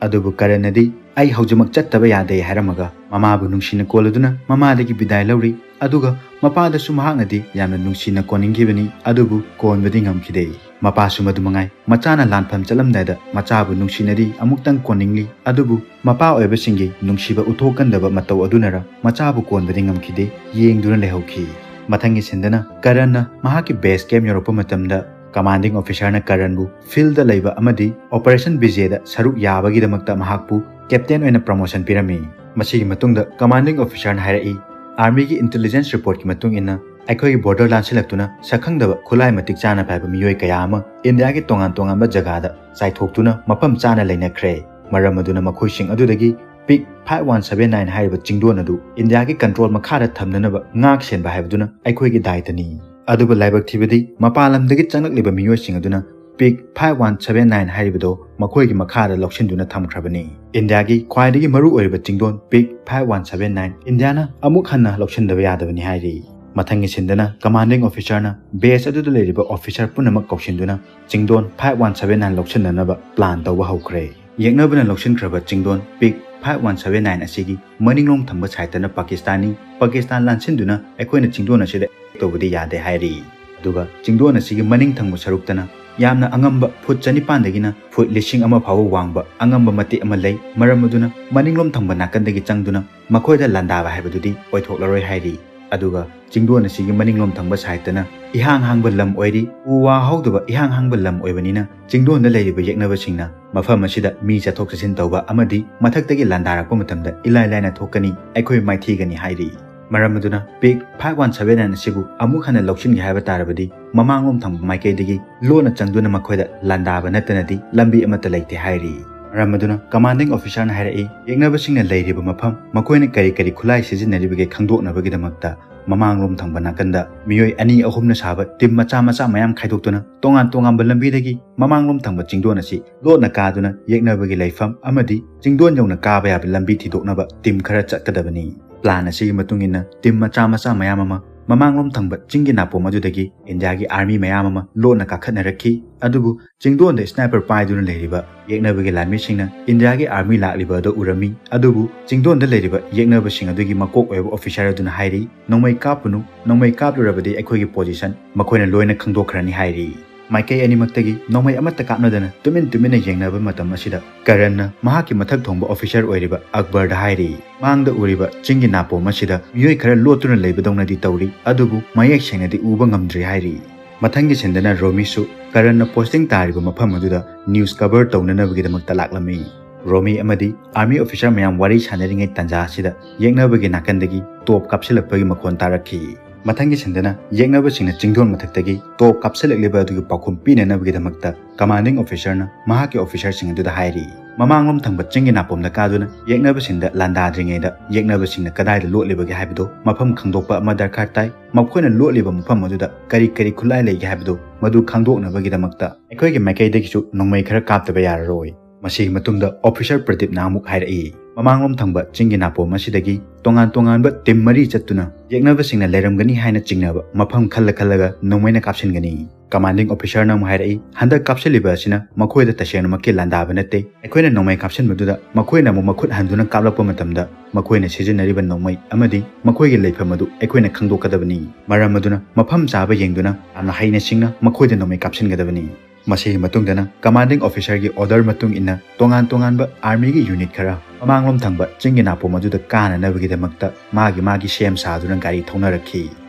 ꯑꯗꯨꯕꯨ ꯀꯔꯟꯅꯗꯤ "ꯑꯩ ꯍꯧꯖꯤꯛꯃꯛ ꯆꯠꯇꯕ ꯌꯥꯗꯦ" ꯍꯥꯏꯔꯝꯃꯒ ꯃꯃꯥꯕꯨ ꯅꯨꯡꯁꯤꯅ ꯀꯣꯜꯂꯗꯨꯅ ꯃꯃꯥꯗꯒꯤ ꯕꯤꯗꯥꯏ ꯂꯧꯔꯤ꯫ ꯑꯗꯨꯒ ꯃꯄꯥꯗꯁꯨ ꯃꯍꯥꯛꯅꯗꯤ ꯌꯥꯝꯅ ꯅꯨꯡꯁꯤꯅ ꯀꯣꯟꯅꯤꯡꯈꯤꯕꯅꯤ, ꯑꯗꯨꯕꯨ ꯀꯣꯟꯕꯗꯤ ꯉꯝꯈꯤꯗꯦ꯫ ꯃꯄꯥꯁꯨ ꯃꯗꯨ ꯃꯉꯥꯏ꯫ ꯃꯆꯥꯅ ꯂꯥꯟꯐꯝ ꯆꯠꯂꯝꯗꯥꯏꯗ ꯃꯆꯥꯕꯨ ꯅꯨꯡꯁꯤꯅꯗꯤ ꯑꯃꯨꯛꯇꯪ ꯀꯣꯟꯅꯤꯡꯂꯤ, ꯑꯗꯨꯕꯨ ꯃꯄꯥ ꯑꯣꯏꯕꯁꯤꯡꯒꯤ ꯅꯨꯡꯁꯤꯕ ꯎꯠꯊꯣꯛꯀꯟꯗꯕ ꯃꯇꯧ ꯑꯗꯨꯅꯔ ꯃꯆꯥꯕꯨ ꯀꯣꯟꯕꯗꯤ ꯉꯝꯈꯤꯗꯦ, ꯌꯦꯡꯗꯨꯅ ꯂꯩꯍꯧꯈꯤ꯫ ꯃꯊꯪꯒꯤ ꯁꯤꯟꯗꯅ ꯀꯔꯟꯅ ꯃꯍꯥꯛꯀꯤ ꯕꯦꯁ ꯀꯦꯝ ꯌꯧꯔꯛꯄ ꯃꯇꯝꯗ ꯀꯃꯥꯟꯗꯤꯡ ꯑꯣꯐꯤꯁꯥꯔꯅ ꯀꯔꯟꯕꯨ ꯐꯤꯜꯗ ꯂꯩꯕ ꯑꯃꯗꯤ ꯑꯣꯄꯔꯦꯁꯟ ꯕꯤꯖꯦꯗ ꯁꯔꯨꯛ ꯌꯥꯕꯒꯤꯗꯃꯛꯇ ꯃꯍꯥꯛꯄꯨ ꯀꯦꯞꯇꯦꯟ ꯑꯣꯏꯅ ꯄ꯭ꯔꯃꯣꯁꯟ ꯄꯤꯔꯝꯃꯤ꯫ ꯃꯁꯤꯒꯤ ꯃꯇꯨꯡꯗ ꯀꯃꯥꯟꯗꯤꯡ ꯑꯣꯐꯤꯁꯥꯔꯅ ꯍꯥꯏꯔꯛꯏ, "ꯑꯥꯔꯃꯤꯒꯤ ꯏꯟꯇꯦꯂꯤꯖꯦꯟꯁ ꯔꯤꯄꯣꯔꯠꯀꯤ ꯃꯇꯨꯡ ꯏꯟꯅ ꯑꯩꯈꯣꯏꯒꯤ ꯕꯣꯔꯗꯔ ꯂꯥꯟꯁꯤꯜꯂꯛꯇꯨꯅ ꯁꯛꯈꯪꯗꯕ ꯈꯨꯠꯂꯥꯏ ꯃꯇꯤꯛ ꯆꯥꯅ ꯄꯥꯏꯕ ꯃꯤꯑꯣꯏ ꯀꯌꯥ ꯑꯃ ꯏꯟꯗꯤꯌꯥꯒꯤ ꯇꯣꯉꯥꯟ ꯇꯣꯉꯥꯟꯕ ꯖꯒꯥꯗ ꯆꯥꯏꯊꯣꯛꯇꯨꯅ ꯃꯐꯝ ꯆꯥꯅ ꯂꯩꯅꯈ꯭ꯔꯦ꯫ ꯃꯔꯝ ꯑꯗꯨꯅ ꯃꯈꯣꯏꯁꯤꯡ ꯑꯗꯨꯗꯒꯤ ꯄꯤꯛ ꯐꯥꯏꯚ ꯋꯥꯟ ꯁꯚꯦꯟ ꯅꯥꯏꯟ ꯍꯥꯏꯔꯤꯕ ꯆꯤꯡꯗꯣꯟ ꯑꯗꯨ ꯏꯟꯗꯤꯌꯥꯒꯤ ꯀꯟꯇ꯭ꯔꯣꯜ ꯃꯈꯥꯗ ꯊꯝꯅꯅꯕ ꯉꯥꯛ ꯁꯦꯟꯕ ꯍꯥꯏꯕꯗꯨꯅ ꯑꯩꯈꯣꯏꯒꯤ ꯗꯥꯏꯇꯅꯤ꯫ ꯑꯗꯨꯕꯨ ꯂꯥꯏꯕꯛ ꯊꯤꯕꯗꯤ ꯃꯄꯥꯟ ꯂꯝꯗꯒꯤ ꯆꯪꯂꯛꯂꯤꯕ ꯃꯤꯑꯣꯏꯁꯤꯡ ꯑꯗꯨꯅ ꯄꯤꯛ ꯐꯥꯏꯚ ꯋꯥꯟ ꯁꯚꯦꯟ ꯅꯥꯏꯟ ꯍꯥꯏꯔꯤꯕꯗꯣ ꯃꯈꯣꯏꯒꯤ ꯃꯈꯥꯗ ꯂꯧꯁꯤꯟꯗꯨꯅ ꯊꯝꯈ꯭ꯔꯕꯅꯤ꯫ ꯏꯟꯗꯤꯌꯥꯒꯤ ꯈ꯭ꯋꯥꯏꯗꯒꯤ ꯃꯔꯨ ꯑꯣꯏꯔꯤꯕ ꯆꯤꯡꯗꯣꯟ peak five one seven nine ꯏꯟꯗꯤꯌꯥꯅ ꯑꯃꯨꯛ ꯍꯟꯅ ꯂꯧꯁꯤꯟꯗꯕ ꯌꯥꯗꯕꯅꯤ" ꯍꯥꯏꯔꯤ꯫ ꯃꯊꯪꯒꯤ ꯁꯤꯟꯗꯅ ꯀꯃꯥꯟꯗꯤꯡ ꯑꯣꯐꯤꯁꯥꯔꯅ ꯕꯦꯁ ꯑꯗꯨꯗ ꯂꯩꯔꯤꯕ ꯑꯣꯐꯤꯁꯥꯔ ꯄꯨꯝꯅꯃꯛ ꯀꯧꯁꯤꯟꯗꯨꯅ Chingdon five one seven nine ꯂꯧꯁꯤꯟꯅꯅꯕ ꯄ꯭ꯂꯥꯟ ꯇꯧꯕ ꯍꯧꯈ꯭ꯔꯦ꯫ ꯌꯦꯛꯅꯕꯅ ꯂꯧꯁꯤꯟꯈ꯭ꯔꯕ Chingdon peak five one seven nine ꯑꯁꯤꯒꯤ ꯃꯅꯤꯡꯂꯣꯝ ꯊꯪꯕ ꯁꯥꯏꯠꯇꯅ ꯄꯥꯀꯤꯁꯇꯥꯟꯅꯤ꯫ ꯄꯥꯀꯤꯁꯇꯥꯟ ꯂꯥꯟꯁꯤꯟꯗꯨꯅ ꯑꯩꯈꯣꯏꯅ ꯆꯤꯡꯗꯣꯟ ꯑꯁꯤꯗ ꯑꯦꯇꯦꯛ ꯇꯧꯕꯗꯤ ꯌꯥꯗꯦ ꯍꯥꯏꯔꯤ꯫ ꯑꯗꯨꯒ ꯆꯤꯡꯗꯣꯟ ꯑꯁꯤꯒꯤ ꯃꯅꯤꯡ ꯊꯪꯕ ꯁꯔꯨꯛꯇꯅ ꯌꯥꯝꯅ ꯑꯉꯝꯕ ꯐꯨꯠ ꯆꯅꯤꯄꯥꯟꯗꯒꯤꯅ ꯐꯨꯠ ꯂꯤꯁꯤꯡ ꯑꯃ ꯐꯥꯎꯕ ꯋꯥꯡꯕ ꯑꯉꯝꯕ ꯃꯇꯦꯛ ꯑꯃ ꯂꯩ꯫ ꯃꯔꯝ ꯑꯗꯨꯅ ꯃꯅꯤꯡꯂꯣꯝ ꯊꯪꯕ ꯅꯥꯀꯟꯗꯒꯤ ꯆꯪꯗꯨꯅ ꯃꯈꯣꯏꯗ ꯂꯥꯟꯗꯥꯕ ꯍꯥꯏꯕꯗꯨꯗꯤ ꯑꯣꯏꯊꯣꯛꯂꯔꯣꯏ ꯍꯥꯏꯔꯤ꯫ ꯑꯗꯨꯒ ꯆꯤꯡꯗꯣꯟ ꯑꯁꯤꯒꯤ ꯃꯅꯤꯡꯂꯣꯝ ꯊꯪꯕ ꯁꯥꯏꯠꯇꯅ ꯏꯍꯥꯡ ꯍꯥꯡꯕ ꯂꯝ ꯑꯣꯏꯔꯤ, ꯎ ꯋꯥ ꯍꯧꯗꯕ ꯏꯍꯥꯡ ꯍꯥꯡꯕ ꯂꯝ ꯑꯣꯏꯕꯅꯤꯅ ꯆꯤꯡꯗꯣꯟꯗ ꯂꯩꯔꯤꯕ ꯌꯦꯛꯅꯕꯁꯤꯡꯅ ꯃꯐꯝ ꯑꯁꯤꯗ ꯃꯤ ꯆꯠꯊꯣꯛ ꯆꯠꯁꯤꯟ ꯇꯧꯕ ꯑꯃꯗꯤ ꯃꯊꯛꯇꯒꯤ ꯂꯥꯟꯗꯥꯔꯛꯄ ꯃꯇꯝꯗ ꯏꯂꯥꯏ ꯂꯥꯏꯅ ꯊꯣꯛꯀꯅꯤ, ꯑꯩꯈꯣꯏ ꯃꯥꯏꯊꯤꯒꯅꯤ ꯍꯥꯏꯔꯤ꯫ ꯃꯔꯝ ꯑꯗꯨꯅ ꯄꯤꯛ ꯐꯥꯏꯚ ꯋꯥꯟ ꯁꯚꯦꯟ ꯅꯥꯏꯟ ꯑꯁꯤꯕꯨ ꯑꯃꯨꯛ ꯍꯟꯅ ꯂꯧꯁꯤꯟꯒꯦ ꯍꯥꯏꯕ ꯇꯥꯔꯕꯗꯤ ꯃꯃꯥꯡꯂꯣꯝ ꯊꯪꯕ ꯃꯥꯏꯀꯩꯗꯒꯤ ꯂꯣꯟꯅ ꯆꯪꯗꯨꯅ ꯃꯈꯣꯏꯗ ꯂꯥꯟꯗꯥꯕ ꯅꯠꯇꯅꯗꯤ ꯂꯝꯕꯤ ꯑꯃꯠꯇ ꯂꯩꯇꯦ ꯍꯥꯏꯔꯤ꯫ ꯃꯔꯝ ꯑꯗꯨꯅ ꯀꯃꯥꯟꯗꯤꯡ ꯑꯣꯐꯤꯁꯥꯔꯅ ꯍꯥꯏꯔꯛꯏ, ꯌꯦꯛꯅꯕꯁꯤꯡꯅ ꯂꯩꯔꯤꯕ ꯃꯐꯝ, ꯃꯈꯣꯏꯅ ꯀꯔꯤ ꯀꯔꯤ ꯈꯨꯠꯂꯥꯏ ꯁꯤꯖꯤꯟꯅꯔꯤꯕꯒꯦ ꯈꯪꯗꯣꯛꯅꯕꯒꯤꯗꯃꯛꯇ ꯃꯃꯥꯡꯂꯣꯝ ꯊꯪꯕ ꯅꯥꯀꯟꯗ ꯃꯤꯑꯣꯏ ꯑꯅꯤ ꯑꯍꯨꯝꯅ ꯁꯥꯕ ꯇꯤꯝ ꯃꯆꯥ ꯃꯆꯥ ꯃꯌꯥꯝ ꯈꯥꯏꯗꯣꯛꯇꯨꯅ ꯇꯣꯉꯥꯟ ꯇꯣꯉꯥꯟꯕ ꯂꯝꯕꯤꯗꯒꯤ ꯃꯃꯥꯡꯂꯣꯝ ꯊꯪꯕ ꯆꯤꯡꯗꯣꯟ ꯑꯁꯤ ꯂꯣꯠꯅ ꯀꯥꯗꯨꯅ ꯌꯦꯛꯅꯕꯒꯤ ꯂꯩꯐꯝ ꯑꯃꯗꯤ ꯆꯤꯡꯗꯣꯟ ꯌꯧꯅ ꯀꯥꯕ ꯌꯥꯕ ꯂꯝꯕꯤ ꯊꯤꯗꯣꯛꯅꯕ ꯇꯤꯝ ꯈꯔ ꯆꯠꯀꯗꯕꯅꯤ꯫ ꯄ꯭ꯂꯥꯟ ꯑꯁꯤꯒꯤ ꯃꯇꯨꯡ ꯏꯟꯅ ꯇꯤꯝ ꯃꯆꯥ ꯃꯆꯥ ꯃꯌꯥꯝ ꯑꯃ ꯃꯃꯥꯡꯂꯣꯝ ꯊꯪꯕ ꯆꯤꯡꯒꯤ ꯅꯥꯄꯣꯝ ꯑꯗꯨꯗꯒꯤ ꯏꯟꯗꯤꯌꯥꯒꯤ ꯑꯥꯔꯃꯤ ꯃꯌꯥꯝ ꯑꯃ ꯂꯣꯟꯅ ꯀꯥꯈꯠꯅꯔꯛꯈꯤ꯫ ꯑꯗꯨꯕꯨ ꯆꯤꯡꯗꯣꯟꯗ ꯁ꯭ꯅꯥꯏꯄꯔ ꯄꯥꯏꯗꯨꯅ ꯂꯩꯔꯤꯕ ꯌꯦꯛꯅꯕꯒꯤ ꯂꯥꯟꯃꯤꯁꯤꯡꯅ ꯏꯟꯗꯤꯌꯥꯒꯤ ꯑꯥꯔꯃꯤ ꯂꯥꯛꯂꯤꯕ ꯑꯗꯨ ꯎꯔꯝꯃꯤ꯫ ꯑꯗꯨꯕꯨ ꯆꯤꯡꯗꯣꯟꯗ ꯂꯩꯔꯤꯕ ꯌꯦꯛꯅꯕꯁꯤꯡ ꯑꯗꯨꯒꯤ ꯃꯀꯣꯛ ꯑꯣꯏꯕ ꯑꯣꯐꯤꯁꯥꯔ ꯑꯗꯨꯅ ꯍꯥꯏꯔꯤ, "ꯅꯣꯡꯃꯩ ꯀꯥꯞꯄꯨꯅꯨ, ꯅꯣꯡꯃꯩ ꯀꯥꯞꯂꯨꯔꯕꯗꯤ ꯑꯩꯈꯣꯏꯒꯤ ꯄꯣꯖꯤꯁꯟ ꯃꯈꯣꯏꯅ ꯂꯣꯏꯅ ꯈꯪꯗꯣꯛꯈ꯭ꯔꯅꯤ" ꯍꯥꯏꯔꯤ꯫ ꯃꯥꯏꯀꯩ ꯑꯅꯤꯃꯛꯇꯒꯤ ꯅꯣꯡꯃꯩ ꯑꯃꯠꯇ ꯀꯥꯞꯅꯗꯅ ꯇꯨꯃꯤꯟ ꯇꯨꯃꯤꯟꯅ ꯌꯦꯡꯅꯕ ꯃꯇꯝ ꯑꯁꯤꯗ ꯀꯔꯟꯅ ꯃꯍꯥꯛꯀꯤ ꯃꯊꯛ ꯊꯣꯡꯕ ꯑꯣꯐꯤꯁꯥꯔ ꯑꯣꯏꯔꯤꯕ ꯑꯛꯕꯔꯗ ꯍꯥꯏꯔꯤ, "ꯃꯥꯡꯗ ꯎꯔꯤꯕ ꯆꯤꯡꯒꯤ ꯅꯥꯄꯣꯝ ꯑꯁꯤꯗ ꯃꯤꯑꯣꯏ ꯈꯔ ꯂꯣꯠꯇꯨꯅ ꯂꯩꯕꯗꯧꯅꯗꯤ ꯇꯧꯔꯤ, ꯑꯗꯨꯕꯨ ꯃꯌꯦꯛ ꯁꯦꯡꯅꯗꯤ ꯎꯕ ꯉꯝꯗ꯭ꯔꯤ" ꯍꯥꯏꯔꯤ꯫ ꯃꯊꯪꯒꯤ ꯁꯤꯟꯗꯅ ꯔꯣꯃꯤꯁꯨ ꯀꯔꯟꯅ ꯄꯣꯁꯇꯤꯡ ꯇꯥꯔꯤꯕ ꯃꯐꯝ ꯑꯗꯨꯗ ꯅ꯭ꯌꯨꯁ ꯀꯚꯔ ꯇꯧꯅꯅꯕꯒꯤꯗꯃꯛꯇ ꯂꯥꯛꯂꯝꯃꯤ꯫ ꯔꯣꯃꯤ ꯑꯃꯗꯤ ꯑꯥꯔꯃꯤ ꯑꯣꯐꯤꯁꯥꯔ ꯃꯌꯥꯝ ꯋꯥꯔꯤ ꯁꯥꯟꯅꯔꯤꯉꯩ ꯇꯥꯟꯖꯥ ꯑꯁꯤꯗ ꯌꯦꯛꯅꯕꯒꯤ ꯅꯥꯀꯟꯗꯒꯤ ꯇꯣꯞ ꯀꯥꯞꯁꯤꯜꯂꯛꯄꯒꯤ ꯃꯈꯣꯟ ꯇꯥꯔꯛꯈꯤ꯫ ꯃꯊꯪꯒꯤ ꯁꯤꯟꯗꯅ ꯌꯦꯛꯅꯕꯁꯤꯡꯅ ꯆꯤꯡꯗꯣꯟ ꯃꯊꯛꯇꯒꯤ ꯇꯣꯞ ꯀꯥꯞꯁꯤꯜꯂꯛꯂꯤꯕ ꯑꯗꯨꯒꯤ ꯄꯥꯎꯈꯨꯝ ꯄꯤꯅꯅꯕꯒꯤꯗꯃꯛꯇ ꯀꯃꯥꯟꯗꯤꯡ ꯑꯣꯐꯤꯁꯥꯔꯅ ꯃꯍꯥꯛꯀꯤ ꯑꯣꯐꯤꯁꯥꯔꯁꯤꯡ ꯑꯗꯨꯗ ꯍꯥꯏꯔꯤ, "ꯃꯃꯥꯡꯂꯣꯝ ꯊꯪꯕ ꯆꯤꯡꯒꯤ ꯅꯥꯄꯣꯝꯗ ꯀꯥꯗꯨꯅ ꯌꯦꯛꯅꯕꯁꯤꯡꯗ ꯂꯥꯟꯗꯥꯗ꯭ꯔꯤꯉꯩꯗ ꯌꯦꯛꯅꯕꯁꯤꯡꯅ ꯀꯗꯥꯏꯗ ꯂꯣꯠꯂꯤꯕꯒꯦ ꯍꯥꯏꯕꯗꯨ ꯃꯐꯝ ꯈꯪꯗꯣꯛꯄ ꯑꯃ ꯗꯔꯀꯥꯔ ꯇꯥꯏ꯫ ꯃꯈꯣꯏꯅ ꯂꯣꯠꯂꯤꯕ ꯃꯐꯝ ꯑꯗꯨꯗ ꯀꯔꯤ ꯀꯔꯤ ꯈꯨꯠꯂꯥꯏ ꯂꯩꯒꯦ ꯍꯥꯏꯕꯗꯨ ꯃꯗꯨ ꯈꯪꯗꯣꯛꯅꯕꯒꯤꯗꯃꯛꯇ ꯑꯩꯈꯣꯏꯒꯤ ꯃꯥꯏꯀꯩꯗꯒꯤꯁꯨ ꯅꯣꯡꯃꯩ ꯈꯔ ꯀꯥꯞꯇꯕ ꯌꯥꯔꯔꯣꯏ"꯫ ꯃꯁꯤꯒꯤ ꯃꯇꯨꯡꯗ ꯑꯣꯐꯤꯁꯥꯔ ꯄ꯭ꯔꯗꯤꯞꯅ ꯑꯃꯨꯛ ꯍꯥꯏꯔꯛꯏ, "ꯃꯃꯥꯡꯂꯣꯝ ꯊꯪꯕ ꯆꯤꯡꯒꯤ ꯅꯥꯄꯣꯝ ꯑꯁꯤꯗꯒꯤ ꯇꯣꯉꯥꯟ ꯇꯣꯉꯥꯟꯕ ꯇꯤꯝ ꯃꯔꯤ ꯆꯠꯇꯨꯅ ꯌꯦꯛꯅꯕꯁꯤꯡꯅ ꯂꯩꯔꯝꯒꯅꯤ ꯍꯥꯏꯅ ꯆꯤꯡꯅꯕ ꯃꯐꯝ ꯈꯜꯂ ꯈꯜꯂꯒ ꯅꯣꯡꯃꯩꯅ ꯀꯥꯞꯁꯤꯟꯒꯅꯤ"꯫ ꯀꯃꯥꯟꯗꯤꯡ ꯑꯣꯐꯤꯁꯥꯔꯅ ꯑꯃꯨꯛ ꯍꯥꯏꯔꯛꯏ, "ꯍꯟꯗꯛ ꯀꯥꯞꯁꯤꯜꯂꯤꯕ ꯑꯁꯤꯅ ꯃꯈꯣꯏꯗ ꯇꯁꯦꯡꯅꯃꯛꯀꯤ ꯂꯥꯟꯗꯥꯕ ꯅꯠꯇꯦ꯫ ꯑꯩꯈꯣꯏꯅ ꯅꯣꯡꯃꯩ ꯀꯥꯞꯁꯤꯟꯕꯗꯨꯗ ꯃꯈꯣꯏꯅ ꯑꯃꯨꯛ ꯃꯈꯨꯠ ꯍꯟꯗꯨꯅ ꯀꯥꯞꯂꯛꯄ ꯃꯇꯝꯗ ꯃꯈꯣꯏꯅ ꯁꯤꯖꯤꯟꯅꯔꯤꯕ ꯅꯣꯡꯃꯩ ꯑꯃꯗꯤ ꯃꯈꯣꯏꯒꯤ ꯂꯩꯐꯝ ꯑꯗꯨ ꯑꯩꯈꯣꯏꯅ ꯈꯪꯗꯣꯛꯀꯗꯕꯅꯤ꯫ ꯃꯔꯝ ꯑꯗꯨꯅ ꯃꯐꯝ ꯆꯥꯕ ꯌꯦꯡꯗꯨꯅ ꯌꯥꯝꯅ ꯍꯩꯅ ꯁꯤꯡꯅ ꯃꯈꯣꯏꯗ ꯅꯣꯡꯃꯩ ꯀꯥꯞꯁꯤꯟꯒꯗꯕꯅꯤ"꯫ ꯃꯁꯤꯒꯤ ꯃꯇꯨꯡꯗꯅ ꯀꯃꯥꯟꯗꯤꯡ ꯑꯣꯐꯤꯁꯥꯔꯒꯤ ꯑꯣꯔꯗꯔ ꯃꯇꯨꯡ ꯏꯟꯅ ꯇꯣꯉꯥꯟ ꯇꯣꯉꯥꯟꯕ ꯑꯥꯔꯃꯤꯒꯤ ꯌꯨꯅꯤꯠ ꯈꯔ ꯃꯃꯥꯡꯂꯣꯝ ꯊꯪꯕ ꯆꯤꯡꯒꯤ ꯅꯥꯄꯣꯝ ꯑꯗꯨꯗ ꯀꯥꯅꯅꯕꯒꯤꯗꯃꯛꯇ ꯃꯥꯒꯤ ꯃꯥꯒꯤ ꯁꯦꯝ ꯁꯥꯗꯨꯅ ꯒꯥꯔꯤ ꯊꯧꯅꯔꯛꯈꯤ꯫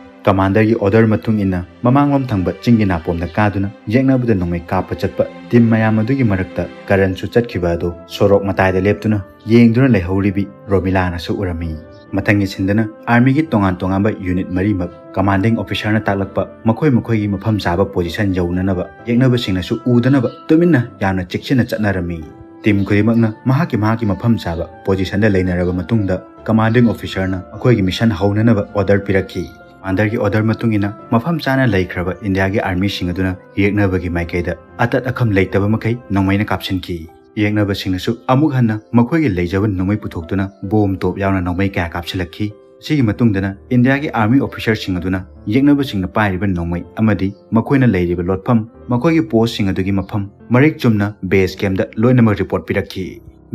ꯀꯃꯥꯟꯗꯔꯒꯤ ꯑꯣꯔꯗꯔ ꯃꯇꯨꯡ ꯏꯟꯅ ꯃꯃꯥꯡꯂꯣꯝ ꯊꯪꯕ ꯆꯤꯡꯒꯤ ꯅꯥꯄꯣꯝꯗ ꯀꯥꯗꯨꯅ ꯌꯦꯛꯅꯕꯗ ꯅꯣꯡꯃꯩ ꯀꯥꯞꯄ ꯆꯠꯄ ꯇꯤꯝ ꯃꯌꯥꯝ ꯑꯗꯨꯒꯤ ꯃꯔꯛꯇ ꯀꯔꯟꯁꯨ ꯆꯠꯈꯤꯕ ꯑꯗꯨ ꯁꯣꯔꯣꯛ ꯃꯇꯥꯏꯗ ꯂꯦꯞꯇꯨꯅ ꯌꯦꯡꯗꯨꯅ ꯂꯩꯍꯧꯔꯤꯕꯤ ꯔꯣꯃꯤꯂꯥꯅꯁꯨ ꯎꯔꯝꯃꯤ꯫ ꯃꯊꯪꯒꯤ ꯁꯤꯟꯗꯅ ꯑꯥꯔꯃꯤꯒꯤ ꯇꯣꯉꯥꯟ ꯇꯣꯉꯥꯟꯕ ꯌꯨꯅꯤꯠ ꯃꯔꯤꯃꯛ ꯀꯃꯥꯟꯗꯤꯡ ꯑꯣꯐꯤꯁꯥꯔꯅ ꯇꯥꯛꯂꯛꯄ ꯃꯈꯣꯏ ꯃꯈꯣꯏꯒꯤ ꯃꯐꯝ ꯆꯥꯕ ꯄꯣꯖꯤꯁꯟ ꯌꯧꯅꯅꯕ ꯌꯦꯛꯅꯕꯁꯤꯡꯅꯁꯨ ꯎꯗꯅꯕ ꯇꯨꯃꯤꯟꯅ ꯌꯥꯝꯅ ꯆꯦꯛꯁꯤꯟꯅ ꯆꯠꯅꯔꯝꯃꯤ꯫ ꯇꯤꯝ ꯈꯨꯗꯤꯡꯃꯛꯅ ꯃꯍꯥꯛꯀꯤ ꯃꯍꯥꯛꯀꯤ ꯃꯐꯝ ꯆꯥꯕ ꯄꯣꯖꯤꯁꯟꯗ ꯂꯩꯅꯔꯕ ꯃꯇꯨꯡꯗ ꯀꯃꯥꯟꯗꯤꯡ ꯑꯣꯐꯤꯁꯥꯔꯅ ꯃꯈꯣꯏꯒꯤ ꯃꯤꯁꯟ ꯍꯧꯅꯅꯕ ꯑꯣꯔꯗꯔ ꯄꯤꯔꯛꯈꯤ꯫ ꯀꯃꯥꯟꯗꯔꯒꯤ ꯑꯣꯔꯗꯔ ꯃꯇꯨꯡ ꯏꯟꯅ ꯃꯐꯝ ꯆꯥꯅ ꯂꯩꯈ꯭ꯔꯕ ꯏꯟꯗꯤꯌꯥꯒꯤ ꯑꯥꯔꯃꯤꯁꯤꯡ ꯑꯗꯨꯅ ꯌꯦꯛꯅꯕꯒꯤ ꯃꯥꯏꯀꯩꯗ ꯑꯇꯠ ꯑꯈꯝ ꯂꯩꯇꯕ ꯃꯈꯩ ꯅꯣꯡꯃꯩꯅ ꯀꯥꯞꯁꯤꯟꯈꯤ꯫ ꯌꯦꯛꯅꯕꯁꯤꯡꯅꯁꯨ ꯑꯃꯨꯛ ꯍꯟꯅ ꯃꯈꯣꯏꯒꯤ ꯂꯩꯖꯕ ꯅꯣꯡꯃꯩ ꯄꯨꯊꯣꯛꯇꯨꯅ ꯕꯣꯝ ꯇꯣꯞ ꯌꯥꯎꯅ ꯅꯣꯡꯃꯩ ꯀꯌꯥ ꯀꯥꯞꯁꯤꯜꯂꯛꯈꯤ꯫ ꯁꯤꯒꯤ ꯃꯇꯨꯡꯗꯅ ꯏꯟꯗꯤꯌꯥꯒꯤ ꯑꯥꯔꯃꯤ ꯑꯣꯐꯤꯁꯥꯔꯁꯤꯡ ꯑꯗꯨꯅ ꯌꯦꯛꯅꯕꯁꯤꯡꯅ ꯄꯥꯏꯔꯤꯕ ꯅꯣꯡꯃꯩ ꯑꯃꯗꯤ ꯃꯈꯣꯏꯅ ꯂꯩꯔꯤꯕ ꯂꯣꯠꯐꯝ, ꯃꯈꯣꯏꯒꯤ ꯄꯣꯁꯁꯤꯡ ꯑꯗꯨꯒꯤ ꯃꯐꯝ ꯃꯔꯤꯛ ꯆꯨꯝꯅ ꯕꯦꯁ ꯀꯦꯝꯗ ꯂꯣꯏꯅꯃꯛ ꯔꯤꯄꯣꯔꯠ ꯄꯤꯔꯛꯈꯤ꯫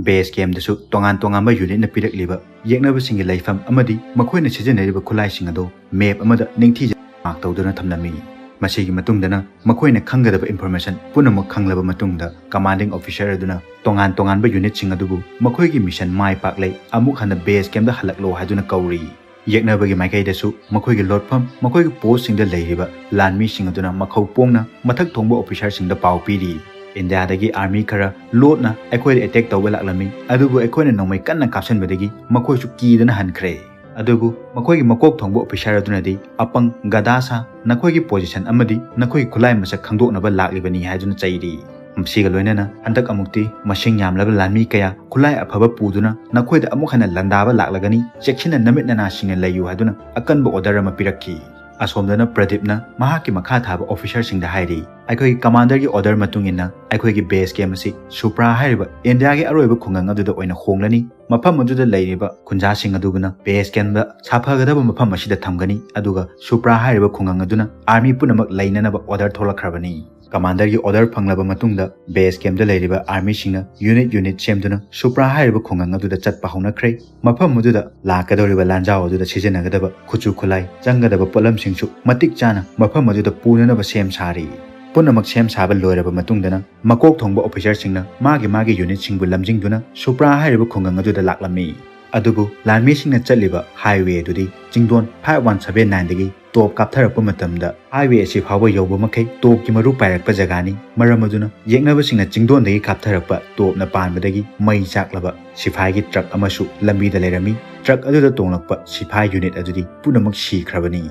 ꯕꯦꯁ ꯀꯦꯝꯗꯁꯨ ꯇꯣꯉꯥꯟ ꯇꯣꯉꯥꯟꯕ ꯌꯨꯅꯤꯠꯅ ꯄꯤꯔꯛꯂꯤꯕ ꯌꯦꯛꯅꯕꯁꯤꯡꯒꯤ ꯂꯩꯐꯝ ꯑꯃꯗꯤ ꯃꯈꯣꯏꯅ ꯁꯤꯖꯤꯟꯅꯔꯤꯕ ꯈꯨꯠꯂꯥꯏꯁꯤꯡ ꯑꯗꯨ ꯃꯦꯞ ꯑꯃꯗ ꯅꯤꯡꯊꯤꯖꯅ ꯃꯥꯔꯛ ꯇꯧꯗꯨꯅ ꯊꯝꯂꯝꯃꯤ꯫ ꯃꯁꯤꯒꯤ ꯃꯇꯨꯡꯗꯅ ꯃꯈꯣꯏꯅ ꯈꯪꯒꯗꯕ ꯏꯟꯐꯣꯔꯃꯦꯁꯟ ꯄꯨꯝꯅꯃꯛ ꯈꯪꯂꯕ ꯃꯇꯨꯡꯗ ꯀꯃꯥꯟꯗꯤꯡ ꯑꯣꯐꯤꯁꯥꯔ ꯑꯗꯨꯅ ꯇꯣꯉꯥꯟ ꯇꯣꯉꯥꯟꯕ ꯌꯨꯅꯤꯠꯁꯤꯡ ꯑꯗꯨꯕꯨ ꯃꯈꯣꯏꯒꯤ ꯃꯤꯁꯟ ꯃꯥꯏ ꯄꯥꯛꯂꯦ, ꯑꯃꯨꯛ ꯍꯟꯅ ꯕꯦꯁ ꯀꯦꯝꯗ ꯍꯜꯂꯛꯂꯣ ꯍꯥꯏꯗꯨꯅ ꯀꯧꯔꯤ꯫ ꯌꯦꯛꯅꯕꯒꯤ ꯃꯥꯏꯀꯩꯗꯁꯨ ꯃꯈꯣꯏꯒꯤ ꯂꯣꯠꯐꯝ, ꯃꯈꯣꯏꯒꯤ ꯄꯣꯁꯁꯤꯡꯗ ꯂꯩꯔꯤꯕ ꯂꯥꯟꯃꯤꯁꯤꯡ ꯑꯗꯨꯅ ꯃꯈꯧ ꯄꯣꯡꯅ ꯃꯊꯛ ꯊꯣꯡꯕ ꯑꯣꯐꯤꯁꯥꯔꯁꯤꯡꯗ ꯄꯥꯎ ꯄꯤꯔꯤ꯫ ꯏꯟꯗꯤꯌꯥꯗꯒꯤ ꯑꯥꯔꯃꯤ ꯈꯔ ꯂꯣꯠꯅ ꯑꯩꯈꯣꯏꯗ ꯑꯦꯇꯦꯛ ꯇꯧꯕ ꯂꯥꯛꯂꯝꯃꯤ, ꯑꯗꯨꯕꯨ ꯑꯩꯈꯣꯏꯅ ꯅꯣꯡꯃꯩ ꯀꯟꯅ ꯀꯥꯞꯁꯤꯟꯕꯗꯒꯤ ꯃꯈꯣꯏꯁꯨ ꯀꯤꯗꯅ ꯍꯟꯈ꯭ꯔꯦ꯫ ꯑꯗꯨꯕꯨ ꯃꯈꯣꯏꯒꯤ ꯃꯀꯣꯛ ꯊꯣꯡꯕ ꯑꯣꯐꯤꯁꯥꯔ ꯑꯗꯨꯅꯗꯤ, "ꯑꯄꯪ, ꯒꯗꯥ ꯁꯥ, ꯅꯈꯣꯏꯒꯤ ꯄꯣꯖꯤꯁꯟ ꯑꯃꯗꯤ ꯅꯈꯣꯏꯒꯤ ꯈꯨꯠꯂꯥꯏ ꯃꯁꯛ ꯈꯪꯗꯣꯛꯅꯕ ꯂꯥꯛꯂꯤꯕꯅꯤ" ꯍꯥꯏꯗꯨꯅ ꯆꯩꯔꯤ꯫ ꯃꯁꯤꯒ ꯂꯣꯏꯅꯅ ꯍꯟꯗꯛ ꯑꯃꯨꯛꯇꯤ ꯃꯁꯤꯡ ꯌꯥꯝꯂꯕ ꯂꯥꯟꯃꯤ ꯀꯌꯥ ꯈꯨꯠꯂꯥꯏ ꯑꯐꯕ ꯄꯨꯗꯨꯅ ꯅꯈꯣꯏꯗ ꯑꯃꯨꯛ ꯍꯟꯅ ꯂꯥꯟꯗꯥꯕ ꯂꯥꯛꯂꯒꯅꯤ, ꯆꯦꯛꯁꯤꯟꯅ ꯅꯃꯤꯠ ꯅꯅꯥꯁꯤꯡꯅ ꯂꯩꯌꯨ ꯍꯥꯏꯗꯨꯅ ꯑꯀꯟꯕ ꯑꯣꯔꯗꯔ ꯑꯃ ꯄꯤꯔꯛꯈꯤ꯫ ꯑꯁꯣꯝꯗꯅ ꯄ꯭ꯔꯗꯤꯞꯅ ꯃꯍꯥꯛꯀꯤ ꯃꯈꯥ ꯊꯥꯕ ꯑꯣꯐꯤꯁꯥꯔꯁꯤꯡꯗ ꯍꯥꯏꯔꯤ, "ꯑꯩꯈꯣꯏꯒꯤ ꯀꯃꯥꯟꯗꯔꯒꯤ ꯑꯣꯔꯗꯔ ꯃꯇꯨꯡ ꯏꯟꯅ ꯑꯩꯈꯣꯏꯒꯤ ꯕꯦꯁ ꯀꯦꯝ ꯑꯁꯤ ꯁꯨꯄ꯭ꯔꯥ ꯍꯥꯏꯔꯤꯕ ꯏꯟꯗꯤꯌꯥꯒꯤ ꯑꯔꯣꯏꯕ ꯈꯨꯡꯒꯪ ꯑꯗꯨꯗ ꯑꯣꯏꯅ ꯍꯣꯡꯂꯅꯤ꯫ ꯃꯐꯝ ꯑꯗꯨꯗ ꯂꯩꯔꯤꯕ ꯈꯨꯟꯖꯥꯁꯤꯡ ꯑꯗꯨꯒꯅ ꯕꯦꯁ ꯀꯦꯝꯗ ꯁꯥꯐꯒꯗꯕ ꯃꯐꯝ ꯑꯁꯤꯗ ꯊꯝꯒꯅꯤ, ꯑꯗꯨꯒ ꯁꯨꯄ꯭ꯔꯥ ꯍꯥꯏꯔꯤꯕ ꯈꯨꯡꯒꯪ ꯑꯗꯨꯅ ꯑꯥꯔꯃꯤ ꯄꯨꯝꯅꯃꯛ ꯂꯩꯅꯅꯕ ꯑꯣꯔꯗꯔ ꯊꯣꯛꯂꯛꯈ꯭ꯔꯕꯅꯤ"꯫ ꯀꯃꯥꯟꯗꯔꯒꯤ ꯑꯣꯔꯗꯔ ꯐꯪꯂꯕ ꯃꯇꯨꯡꯗ ꯕꯦꯁ ꯀꯦꯝꯗ ꯂꯩꯔꯤꯕ ꯑꯥꯔꯃꯤꯁꯤꯡꯅ ꯌꯨꯅꯤꯠ ꯌꯨꯅꯤꯠ ꯁꯦꯝꯗꯨꯅ ꯁꯨꯄ꯭ꯔꯥ ꯍꯥꯏꯔꯤꯕ ꯈꯨꯡꯒꯪ ꯑꯗꯨꯗ ꯆꯠꯄ ꯍꯧꯅꯈ꯭ꯔꯦ꯫ ꯃꯐꯝ ꯑꯗꯨꯗ ꯂꯥꯛꯀꯗꯧꯔꯤꯕ ꯂꯥꯟꯖꯥꯎ ꯑꯗꯨꯗ ꯁꯤꯖꯤꯟꯅꯒꯗꯕ ꯈꯨꯠꯁꯨ ꯈꯨꯠꯂꯥꯏ, ꯆꯪꯒꯗꯕ ꯄꯣꯠꯂꯝꯁꯤꯡꯁꯨ ꯃꯇꯤꯛ ꯆꯥꯅ ꯃꯐꯝ ꯑꯗꯨꯗ ꯄꯨꯅꯅꯕ ꯁꯦꯝ ꯁꯥꯔꯤ꯫ ꯄꯨꯝꯅꯃꯛ ꯁꯦꯝ ꯁꯥꯕ ꯂꯣꯏꯔꯕ ꯃꯇꯨꯡꯗꯅ ꯃꯀꯣꯛ ꯊꯣꯡꯕ ꯑꯣꯐꯤꯁꯥꯔꯁꯤꯡꯅ ꯃꯥꯒꯤ ꯃꯥꯒꯤ ꯌꯨꯅꯤꯠꯁꯤꯡꯕꯨ ꯂꯝꯖꯤꯡꯗꯨꯅ ꯁꯨꯄ꯭ꯔꯥ ꯍꯥꯏꯔꯤꯕ ꯈꯨꯡꯒꯪ ꯑꯗꯨꯗ ꯂꯥꯛꯂꯝꯃꯤ꯫ ꯑꯗꯨꯕꯨ ꯂꯥꯟꯃꯤꯁꯤꯡꯅ ꯆꯠꯂꯤꯕ ꯍꯥꯏꯋꯦ ꯑꯗꯨꯗꯤ ꯆꯤꯡꯗꯣꯟ five one seven nine ꯗꯒꯤ ꯇꯣꯞ ꯀꯥꯞꯊꯔꯛꯄ ꯃꯇꯝꯗ ꯍꯥꯏꯋꯦ ꯑꯁꯤ ꯐꯥꯎꯕ ꯌꯧꯕ ꯃꯈꯩ ꯇꯣꯞꯀꯤ ꯃꯔꯨ ꯄꯥꯏꯔꯛꯄ ꯖꯒꯥꯅꯤ꯫ ꯃꯔꯝ ꯑꯗꯨꯅ ꯌꯦꯛꯅꯕꯁꯤꯡꯅ ꯆꯤꯡꯗꯣꯟꯗꯒꯤ ꯀꯥꯞꯊꯔꯛꯄ ꯇꯣꯞꯅ ꯄꯥꯟꯕꯗꯒꯤ ꯃꯩ ꯆꯥꯛꯂꯕ ꯁꯤꯐꯥꯏꯒꯤ ꯇ꯭ꯔꯛ ꯑꯃꯁꯨ ꯂꯝꯕꯤꯗ ꯂꯩꯔꯝꯃꯤ꯫ ꯇ꯭ꯔꯛ ꯑꯗꯨꯗ ꯇꯣꯡꯂꯛꯄ ꯁꯤꯐꯥꯏ ꯌꯨꯅꯤꯠ ꯑꯗꯨꯗꯤ ꯄꯨꯝꯅꯃꯛ ꯁꯤꯈ꯭ꯔꯕꯅꯤ꯫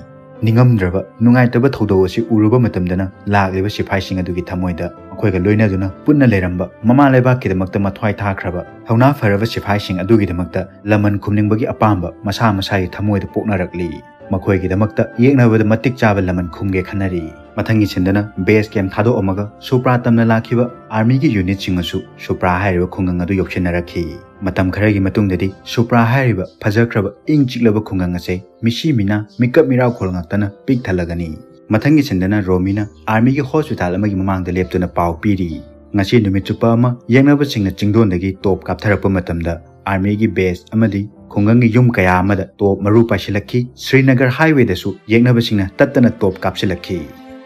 ꯅꯤꯡꯉꯝꯗ꯭ꯔꯕ ꯅꯨꯡꯉꯥꯏꯇꯕ ꯊꯧꯗꯣꯛ ꯑꯁꯤ ꯎꯔꯨꯕ ꯃꯇꯝꯗꯅ ꯂꯥꯛꯂꯤꯕ ꯁꯤꯐꯥꯏꯁꯤꯡ ꯑꯗꯨꯒꯤ ꯊꯃꯣꯏꯗ ꯃꯈꯣꯏꯒ ꯂꯣꯏꯅꯗꯨꯅ ꯄꯨꯟꯅ ꯂꯩꯔꯝꯕ ꯃꯃꯥ ꯂꯩꯕꯥꯛꯀꯤꯗꯃꯛꯇ ꯃꯊ꯭ꯋꯥꯏ ꯊꯥꯈ꯭ꯔꯕ ꯊꯧꯅꯥ ꯐꯔꯕ ꯁꯤꯐꯥꯏꯁꯤꯡ ꯑꯗꯨꯒꯤꯗꯃꯛꯇ ꯂꯃꯟ ꯈꯨꯝꯅꯤꯡꯕꯒꯤ ꯑꯄꯥꯝꯕ ꯃꯁꯥ ꯃꯁꯥꯒꯤ ꯊꯃꯣꯏꯗ ꯄꯣꯛꯅꯔꯛꯂꯤ꯫ ꯃꯈꯣꯏꯒꯤꯗꯃꯛꯇ ꯌꯦꯛꯅꯕꯗ ꯃꯇꯤꯛ ꯆꯥꯕ ꯂꯃꯟ ꯈꯨꯝꯒꯦ ꯈꯟꯅꯔꯤ꯫ ꯃꯊꯪꯒꯤ ꯁꯤꯟꯗꯅ ꯕꯦꯁ ꯀꯦꯝ ꯊꯥꯗꯣꯛꯑꯝꯃꯒ ꯁꯨꯄ꯭ꯔꯥ ꯇꯝꯅ ꯂꯥꯛꯈꯤꯕ ꯑꯥꯔꯃꯤꯒꯤ ꯌꯨꯅꯤꯠꯁꯤꯡ ꯑꯁꯨ ꯁꯨꯄ꯭ꯔꯥ ꯍꯥꯏꯔꯤꯕ ꯈꯨꯡꯒꯪ ꯑꯗꯨ ꯌꯧꯁꯤꯟꯅꯔꯛꯈꯤ꯫ ꯃꯇꯝ ꯈꯔꯒꯤ ꯃꯇꯨꯡꯗꯗꯤ ꯁꯨꯄ꯭ꯔꯥ ꯍꯥꯏꯔꯤꯕ ꯐꯖꯈ꯭ꯔꯕ ꯏꯪ ꯆꯤꯛꯂꯕ ꯈꯨꯡꯒꯪ ꯑꯁꯦ ꯃꯤꯁꯤ ꯃꯤꯅꯥ, ꯃꯤꯀꯞ ꯃꯤꯔꯥꯎꯈꯣꯜ ꯉꯥꯛꯇꯅ ꯄꯤꯛ ꯊꯜꯂꯒꯅꯤ꯫ ꯃꯊꯪꯒꯤ ꯁꯤꯟꯗꯅ ꯔꯣꯃꯤꯅ ꯑꯥꯔꯃꯤꯒꯤ ꯍꯣꯁꯄꯤꯇꯥꯜ ꯑꯃꯒꯤ ꯃꯃꯥꯡꯗ ꯂꯦꯞꯇꯨꯅ ꯄꯥꯎ ꯄꯤꯔꯤ꯫ ꯉꯁꯤ ꯅꯨꯃꯤꯠ ꯆꯨꯞꯄ ꯑꯃ ꯌꯦꯛꯅꯕꯁꯤꯡꯅ ꯆꯤꯡꯗꯣꯟꯗꯒꯤ ꯇꯣꯞ ꯀꯥꯞꯊꯔꯛꯄ ꯃꯇꯝꯗ ꯑꯥꯔꯃꯤꯒꯤ ꯕꯦꯁ ꯑꯃꯗꯤ ꯈꯨꯡꯒꯪꯒꯤ ꯌꯨꯝ ꯀꯌꯥ ꯑꯃꯗ ꯇꯣꯞ ꯃꯔꯨ ꯄꯥꯏꯁꯤꯜꯂꯛꯈꯤ꯫ ꯁ꯭ꯔꯤꯅꯒꯔ ꯍꯥꯏꯋꯦꯗꯁꯨ ꯌꯦꯛꯅꯕꯁꯤꯡꯅ ꯇꯠꯇꯅ ꯇꯣꯞ ꯀꯥꯞꯁꯤꯜꯂꯛꯈꯤ꯫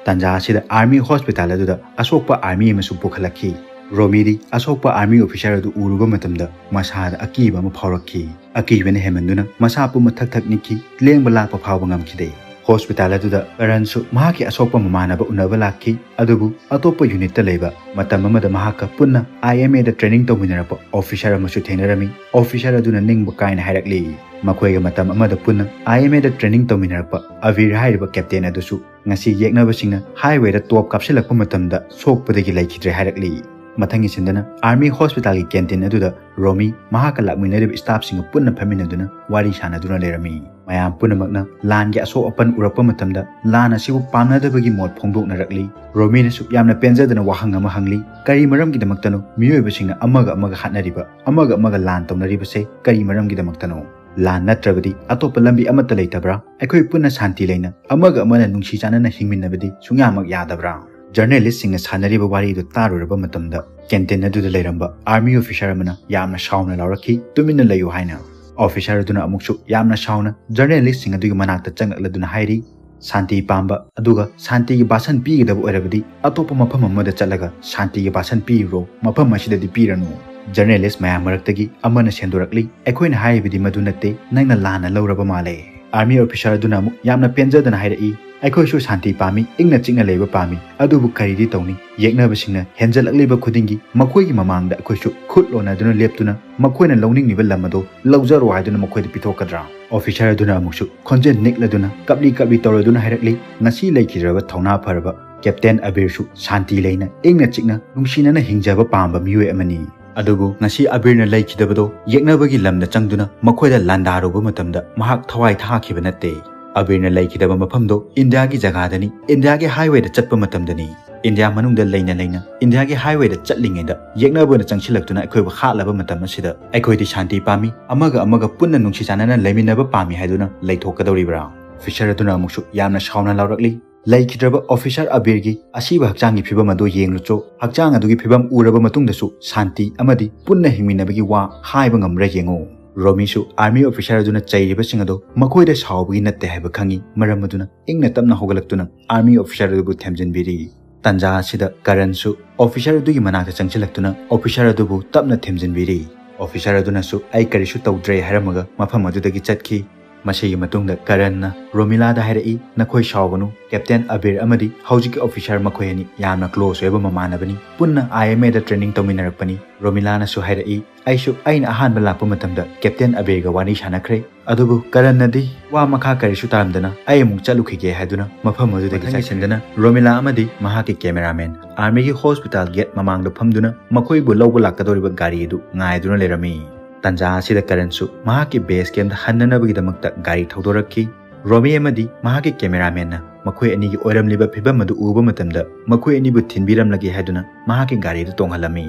ꯇꯥꯟꯖꯥ ꯑꯁꯤꯗ ꯑꯥꯔꯃꯤ ꯍꯣꯁꯄꯤꯇꯥꯜ ꯑꯗꯨꯗ ꯑꯁꯣꯛꯄ ꯑꯥꯔꯃꯤ ꯑꯃꯁꯨ ꯄꯨꯈꯠꯂꯛꯈꯤ꯫ ꯔꯣꯃꯤꯗꯤ ꯑꯁꯣꯛꯄ ꯑꯥꯔꯃꯤ ꯑꯣꯐꯤꯁꯥꯔ ꯑꯗꯨ ꯎꯔꯨꯕ ꯃꯇꯝꯗ ꯃꯁꯥꯗ ꯑꯀꯤꯕ ꯑꯃ ꯐꯥꯎꯔꯛꯈꯤ꯫ ꯑꯀꯤꯕꯅ ꯍꯦꯟꯃꯟꯗꯨꯅ ꯃꯁꯥ ꯄꯨꯝꯕ ꯊꯛ ꯊꯛ ꯅꯤꯛꯈꯤ, ꯂꯦꯡꯕ ꯂꯥꯛꯄ ꯐꯥꯎꯕ ꯉꯝꯈꯤꯗꯦ꯫ ꯍꯣꯁꯄꯤꯇꯥꯜ ꯑꯗꯨꯗ ꯀꯔꯟꯁꯨ ꯃꯍꯥꯛꯀꯤ ꯑꯁꯣꯛꯄ ꯃꯃꯥꯟꯅꯕ ꯎꯅꯕ ꯂꯥꯛꯈꯤ, ꯑꯗꯨꯕꯨ ꯑꯇꯣꯞꯄ ꯌꯨꯅꯤꯠꯇ ꯂꯩꯕ ꯃꯇꯝ ꯑꯃꯗ ꯃꯍꯥꯛꯀ ꯄꯨꯟꯅ ꯑꯥꯏ ꯑꯦꯝ ꯑꯦꯗ ꯇ꯭ꯔꯦꯅꯤꯡ ꯇꯧꯃꯤꯟꯅꯔꯛꯄ ꯑꯣꯐꯤꯁꯥꯔ ꯑꯃꯁꯨ ꯊꯦꯡꯅꯔꯝꯃꯤ꯫ ꯑꯣꯐꯤꯁꯥꯔ ꯑꯗꯨꯅ ꯅꯤꯡꯕ ꯀꯥꯏꯅ ꯍꯥꯏꯔꯛꯂꯤ, ꯃꯈꯣꯏꯒ ꯃꯇꯝ ꯑꯃꯗ ꯄꯨꯟꯅ ꯑꯥꯏ ꯑꯦꯝ ꯑꯦꯗ ꯇ꯭ꯔꯦꯅꯤꯡ ꯇꯧꯃꯤꯟꯅꯔꯛꯄ ꯑꯕꯤꯔ ꯍꯥꯏꯔꯤꯕ ꯀꯦꯞꯇꯦꯟ ꯑꯗꯨꯁꯨ ꯉꯁꯤ ꯌꯦꯛꯅꯕꯁꯤꯡꯅ ꯍꯥꯏꯋꯦꯗ ꯇꯣꯞ ꯀꯥꯞꯁꯤꯜꯂꯛꯄ ꯃꯇꯝꯗ ꯁꯣꯛꯄꯗꯒꯤ ꯂꯩꯈꯤꯗ꯭ꯔꯦ ꯍꯥꯏꯔꯛꯂꯤ꯫ ꯃꯊꯪꯒꯤ ꯁꯤꯟꯗꯅ ꯑꯥꯔꯃꯤ ꯍꯣꯁꯄꯤꯇꯥꯜꯒꯤ ꯀꯦꯟꯇꯤꯟ ꯑꯗꯨꯗ ꯔꯣꯃꯤ ꯃꯍꯥꯛꯀ ꯂꯥꯛꯃꯤꯟꯅꯔꯤꯕ ꯁ꯭ꯇꯥꯐꯁꯤꯡꯒ ꯄꯨꯟꯅ ꯐꯝꯃꯤꯟꯅꯗꯨꯅ ꯋꯥꯔꯤ ꯁꯥꯟꯅꯗꯨꯅ ꯂꯩꯔꯝꯃꯤ꯫ ꯃꯌꯥꯝ ꯄꯨꯝꯅꯃꯛꯅ ꯂꯥꯟꯒꯤ ꯑꯁꯣꯛ ꯑꯄꯟ ꯎꯔꯛꯄ ꯃꯇꯝꯗ ꯂꯥꯟ ꯑꯁꯤꯕꯨ ꯄꯥꯝꯅꯗꯕꯒꯤ ꯃꯣꯠ ꯐꯣꯡꯗꯣꯛꯅꯔꯛꯂꯤ꯫ ꯔꯣꯃꯤꯅꯁꯨ ꯌꯥꯝꯅ ꯄꯦꯟꯖꯗꯅ ꯋꯥꯍꯪ ꯑꯃ ꯍꯪꯂꯤ, "ꯀꯔꯤ ꯃꯔꯝꯒꯤꯗꯃꯛꯇꯅꯣ ꯃꯤꯑꯣꯏꯕꯁꯤꯡꯅ ꯑꯃꯒ ꯑꯃꯒ ꯍꯥꯠꯅꯔꯤꯕ, ꯑꯃꯒ ꯑꯃꯒ ꯂꯥꯟ ꯇꯧꯅꯔꯤꯕꯁꯦ ꯀꯔꯤ ꯃꯔꯝꯒꯤꯗꯃꯛꯇꯅꯣ? ꯂꯥꯟ ꯅꯠꯇ꯭ꯔꯕꯗꯤ ꯑꯇꯣꯞꯄ ꯂꯝꯕꯤ ꯑꯃꯠꯇ ꯂꯩꯇꯕ꯭ꯔꯥ? ꯑꯩꯈꯣꯏ ꯄꯨꯟꯅ ꯁꯥꯟꯇꯤ ꯂꯩꯅ ꯑꯃꯒ ꯑꯃꯅ ꯅꯨꯡꯁꯤ ꯆꯥꯟꯅꯅ ꯍꯤꯡꯃꯤꯟꯅꯕꯗꯤ ꯁꯨꯡꯌꯥꯃꯛ ꯌꯥꯗꯕ꯭ꯔꯥ?" ꯖꯔꯅꯦꯂꯤꯁꯁꯤꯡꯅ ꯁꯥꯟꯅꯔꯤꯕ ꯋꯥꯔꯤꯗꯨ ꯇꯥꯔꯨꯔꯕ ꯃꯇꯝꯗ ꯀꯦꯟꯇꯤꯟ ꯑꯗꯨꯗ ꯂꯩꯔꯝꯕ ꯑꯥꯔꯃꯤ ꯑꯣꯐꯤꯁꯥꯔ ꯑꯃꯅ ꯌꯥꯝꯅ ꯁꯥꯎꯅ ꯂꯥꯎꯔꯛꯈꯤ, "ꯇꯨꯃꯤꯟꯅ ꯂꯩꯌꯨ" ꯍꯥꯏꯅ꯫ ꯑꯣꯐꯤꯁꯥꯔ ꯑꯗꯨꯅ ꯑꯃꯨꯛꯁꯨ ꯌꯥꯝꯅ ꯁꯥꯎꯅ ꯖꯔꯅꯦꯂꯤꯁꯁꯤꯡ ꯑꯗꯨꯒꯤ ꯃꯅꯥꯛꯇ ꯆꯪꯂꯛꯂꯗꯨꯅ ꯍꯥꯏꯔꯤ, "ꯁꯥꯟꯇꯤ ꯄꯥꯝꯕ ꯑꯗꯨꯒ ꯁꯥꯟꯇꯤꯒꯤ ꯚꯥꯁꯟ ꯄꯤꯒꯗꯕ ꯑꯣꯏꯔꯕꯗꯤ ꯑꯇꯣꯞꯄ ꯃꯐꯝ ꯑꯃꯗ ꯆꯠꯂꯒ ꯁꯥꯟꯇꯤꯒꯤ ꯚꯥꯁꯟ ꯄꯤꯔꯨꯔꯣ, ꯃꯐꯝ ꯑꯁꯤꯗꯗꯤ ꯄꯤꯔꯅꯨ꯫" ꯖꯔꯅꯦꯂꯤꯁ ꯃꯌꯥꯝ ꯃꯔꯛꯇꯒꯤ ꯑꯃꯅ ꯁꯦꯟꯗꯣꯔꯛꯂꯤ, "ꯑꯩꯈꯣꯏꯅ ꯍꯥꯏꯔꯤꯕꯗꯤ ꯃꯗꯨ ꯅꯠꯇꯦ, ꯅꯪꯅ ꯂꯥꯟꯅ ꯂꯧꯔꯕ ꯃꯥꯜꯂꯦ꯫" ꯑꯥꯔꯃꯤ ꯑꯣꯐꯤꯁꯥꯔ ꯑꯗꯨꯅ ꯑꯃꯨꯛ ꯌꯥꯝꯅ ꯄꯦꯟꯖꯗꯅ ꯍꯥꯏꯔꯛꯏ, "ꯑꯩꯈꯣꯏꯁꯨ ꯁꯥꯟꯇꯤ ꯄꯥꯝꯃꯤ, ꯏꯪꯅ ꯆꯤꯛꯅ ꯂꯩꯕ ꯄꯥꯝꯃꯤ, ꯑꯗꯨꯕꯨ ꯀꯔꯤꯗꯤ ꯇꯧꯅꯤ? ꯌꯦꯛꯅꯕꯁꯤꯡꯅ ꯍꯦꯟꯖꯜꯂꯛꯂꯤꯕ ꯈꯨꯗꯤꯡꯒꯤ ꯃꯈꯣꯏꯒꯤ ꯃꯃꯥꯡꯗ ꯑꯩꯈꯣꯏꯁꯨ ꯈꯨꯠ ꯂꯣꯟꯅꯗꯨꯅ ꯂꯦꯞꯇꯨꯅ ꯃꯈꯣꯏꯅ ꯂꯧꯅꯤꯡꯂꯤꯕ ꯂꯝ ꯑꯗꯨ ꯂꯧꯖꯔꯣ ꯍꯥꯏꯗꯨꯅ ꯃꯈꯣꯏꯗ ꯄꯤꯊꯣꯛꯀꯗ꯭ꯔꯥ?" ꯑꯣꯐꯤꯁꯥꯔ ꯑꯗꯨꯅ ꯑꯃꯨꯛꯁꯨ ꯈꯣꯟꯖꯦꯜ ꯅꯤꯛꯂꯗꯨꯅ ꯀꯞꯂꯤ ꯀꯞꯂꯤ ꯇꯧꯔꯗꯨꯅ ꯍꯥꯏꯔꯛꯂꯤ, "ꯉꯁꯤ ꯂꯩꯈꯤꯗ꯭ꯔꯕ ꯊꯧꯅꯥ ꯐꯔꯕ ꯀꯦꯞꯇꯦꯟ ꯑꯕꯤꯔꯁꯨ ꯁꯥꯟꯇꯤ ꯂꯩꯅ ꯏꯪꯅ ꯆꯤꯛꯅ ꯅꯨꯡꯁꯤꯅꯅ ꯍꯤꯡꯖꯕ ꯄꯥꯝꯕ ꯃꯤꯑꯣꯏ ꯑꯃꯅꯤ꯫ ꯑꯗꯨꯕꯨ ꯉꯁꯤ ꯑꯕꯤꯔꯅ ꯂꯩꯈꯤꯗꯕꯗꯣ ꯌꯦꯛꯅꯕꯒꯤ ꯂꯝꯗ ꯆꯪꯗꯨꯅ ꯃꯈꯣꯏꯗ ꯂꯥꯟꯗꯥꯔꯨꯕ ꯃꯇꯝꯗ ꯃꯍꯥꯛ ꯊꯋꯥꯏ ꯊꯥꯈꯤꯕ ꯅꯠꯇꯦ꯫ ꯑꯕꯤꯔꯅ ꯂꯩꯈꯤꯗꯕ ꯃꯐꯝꯗꯣ ꯏꯟꯗꯤꯌꯥꯒꯤ ꯖꯒꯥꯗꯅꯤ, ꯏꯟꯗꯤꯌꯥꯒꯤ highwayꯗ ꯆꯠꯄ ꯃꯇꯝꯗꯅꯤ꯫ ꯏꯟꯗꯤꯌꯥ ꯃꯅꯨꯡꯗ ꯂꯩꯅ ꯂꯩꯅ ꯏꯟꯗꯤꯌꯥꯒꯤ highwayꯗ ꯆꯠꯂꯤꯉꯩꯗ ꯌꯦꯛꯅꯕꯅ ꯆꯪꯁꯤꯜꯂꯛꯇꯨꯅ ꯑꯩꯈꯣꯏꯕꯨ ꯍꯥꯠꯂꯕ ꯃꯇꯝ ꯑꯁꯤꯗ ꯑꯩꯈꯣꯏꯗꯤ ꯁꯥꯟꯇꯤ ꯄꯥꯝꯃꯤ, ꯑꯃꯒ ꯑꯃꯒ ꯄꯨꯟꯅ ꯅꯨꯡꯁꯤ ꯆꯥꯟꯅꯅ ꯂꯩꯃꯤꯟꯅꯕ ꯄꯥꯝꯃꯤ ꯍꯥꯏꯗꯨꯅ ꯂꯩꯊꯣꯛꯀꯗꯧꯔꯤꯕ꯭ꯔꯥ? Officer ꯑꯗꯨꯅ ꯑꯃꯨꯛꯁꯨ ꯌꯥꯝꯅ ꯁꯥꯎꯅ ꯂꯥꯎꯔꯛꯂꯤ꯫ ꯂꯩꯈꯤꯗ꯭ꯔꯕ officer ꯑꯕꯤꯔꯒꯤ ꯑꯁꯤꯕ ꯍꯛꯆꯥꯡꯒꯤ ꯐꯤꯕꯝ ꯑꯗꯨ ꯌꯦꯡꯂꯨꯆꯣ꯫ ꯍꯛꯆꯥꯡ ꯑꯗꯨꯒꯤ ꯐꯤꯕꯝ ꯎꯔꯕ ꯃꯇꯨꯡꯗꯁꯨ ꯁꯥꯟꯇꯤ ꯑꯃꯗꯤ ꯄꯨꯟꯅ ꯍꯤꯡꯃꯤꯟꯅꯕꯒꯤ ꯋꯥ ꯍꯥꯏꯕ ꯉꯝꯕ꯭ꯔꯥ ꯌꯦꯡꯉꯨ꯫ ꯔꯣꯃꯤꯁꯨ army officer ꯑꯗꯨꯅ ꯆꯩꯔꯤꯕꯁꯤꯡ ꯑꯗꯨ ꯃꯈꯣꯏꯗ ꯁꯥꯎꯕꯒꯤ ꯅꯠꯇꯦ ꯍꯥꯏꯕ ꯈꯪꯏ꯫ ꯃꯔꯝ ꯑꯗꯨꯅ ꯏꯪꯅ ꯇꯞꯅ ꯍꯧꯒꯠꯂꯛꯇꯨꯅ army officer ꯑꯗꯨꯕꯨ ꯊꯦꯝꯖꯤꯟꯕꯤꯔꯤ꯫ ꯇꯟꯖꯥ ꯑꯁꯤꯗ ꯀꯔꯟꯁꯨ officer ꯑꯗꯨꯒꯤ ꯃꯅꯥꯛꯇ ꯆꯪꯁꯤꯜꯂꯛꯇꯨꯅ officer ꯑꯗꯨꯕꯨ ꯇꯞꯅ ꯊꯦꯝꯖꯤꯟꯕꯤꯔꯤ꯫ Officer ꯑꯗꯨꯅꯁꯨ "ꯑꯩ ꯀꯔꯤꯁꯨ ꯇꯧꯗ꯭ꯔꯦ" ꯍꯥꯏꯔꯝꯃꯒ ꯃꯐꯝ ꯑꯗꯨꯗꯒꯤ ꯆꯠꯈꯤ꯫ ꯃꯁꯤꯒꯤ ꯃꯇꯨꯡꯗ ꯀꯔꯟꯅ ꯔꯣꯃꯤꯂꯥꯗ ꯍꯥꯏꯔꯛꯏ, "ꯅꯈꯣꯏ ꯁꯥꯎꯒꯅꯨ, Captain ꯑꯕꯤꯔ ꯑꯃꯗꯤ ꯍꯧꯖꯤꯛꯀꯤ officer ꯃꯈꯣꯏ ꯑꯅꯤ ꯌꯥꯝꯅ close ꯑꯣꯏꯕ ꯃꯃꯥꯟꯅꯕꯅꯤ, ꯄꯨꯟꯅ IMAꯗ training ꯇꯧꯃꯤꯟꯅꯔꯛꯄꯅꯤ꯫" ꯔꯣꯃꯤꯂꯥꯅꯁꯨ ꯍꯥꯏꯔꯛꯏ, "ꯑꯩꯁꯨ ꯑꯩꯅ ꯑꯍꯥꯟꯕ ꯂꯥꯛꯄ ꯃꯇꯝꯗ Captain ꯑꯕꯤꯔꯒ ꯋꯥꯔꯤ ꯁꯥꯟꯅꯈ꯭ꯔꯦ꯫" ꯑꯗꯨꯕꯨ ꯀꯔꯟꯅꯗꯤ ꯋꯥ ꯃꯈꯥ ꯀꯔꯤꯁꯨ ꯇꯥꯔꯝꯗꯅ "ꯑꯩ ꯑꯃꯨꯛ ꯆꯠꯂꯨꯈꯤꯒꯦ" ꯍꯥꯏꯗꯨꯅ ꯃꯐꯝ ꯑꯗꯨꯗꯒꯤ ꯆꯠꯈꯤꯗꯅ ꯔꯣꯃꯤꯂꯥ ꯑꯃꯗꯤ ꯃꯍꯥꯛꯀꯤ cameraman armyꯒꯤ hospital gate ꯃꯃꯥꯡꯗ ꯐꯝꯗꯨꯅ ꯃꯈꯣꯏꯕꯨ ꯂꯧꯕ ꯂꯥꯛꯀꯗꯧꯔꯤꯕ ꯒꯥꯔꯤ ꯑꯗꯨ ꯉꯥꯏꯗꯨꯅ ꯂꯩꯔꯝꯃꯤ꯫ ꯇꯟꯖꯥ ꯑꯁꯤꯗ ꯀꯔꯟꯁꯨ ꯃꯍꯥꯛꯀꯤ base campꯗ ꯍꯟꯅꯅꯕꯒꯤꯗꯃꯛꯇ ꯒꯥꯔꯤ ꯊꯧꯗꯣꯔꯛꯈꯤ꯫ ꯔꯣꯃꯤ ꯑꯃꯗꯤ ꯃꯍꯥꯛꯀꯤ cameramanꯅ ꯃꯈꯣꯏ ꯑꯅꯤꯒꯤ ꯑꯣꯏꯔꯝꯂꯤꯕ ꯐꯤꯕꯝ ꯑꯗꯨ ꯎꯕ ꯃꯇꯝꯗ ꯃꯈꯣꯏ ꯑꯅꯤꯕꯨ ꯊꯤꯟꯕꯤꯔꯝꯂꯒꯦ ꯍꯥꯏꯗꯨꯅ ꯃꯍꯥꯛꯀꯤ ꯒꯥꯔꯤꯗ ꯇꯣꯡꯍꯜꯂꯝꯃꯤ꯫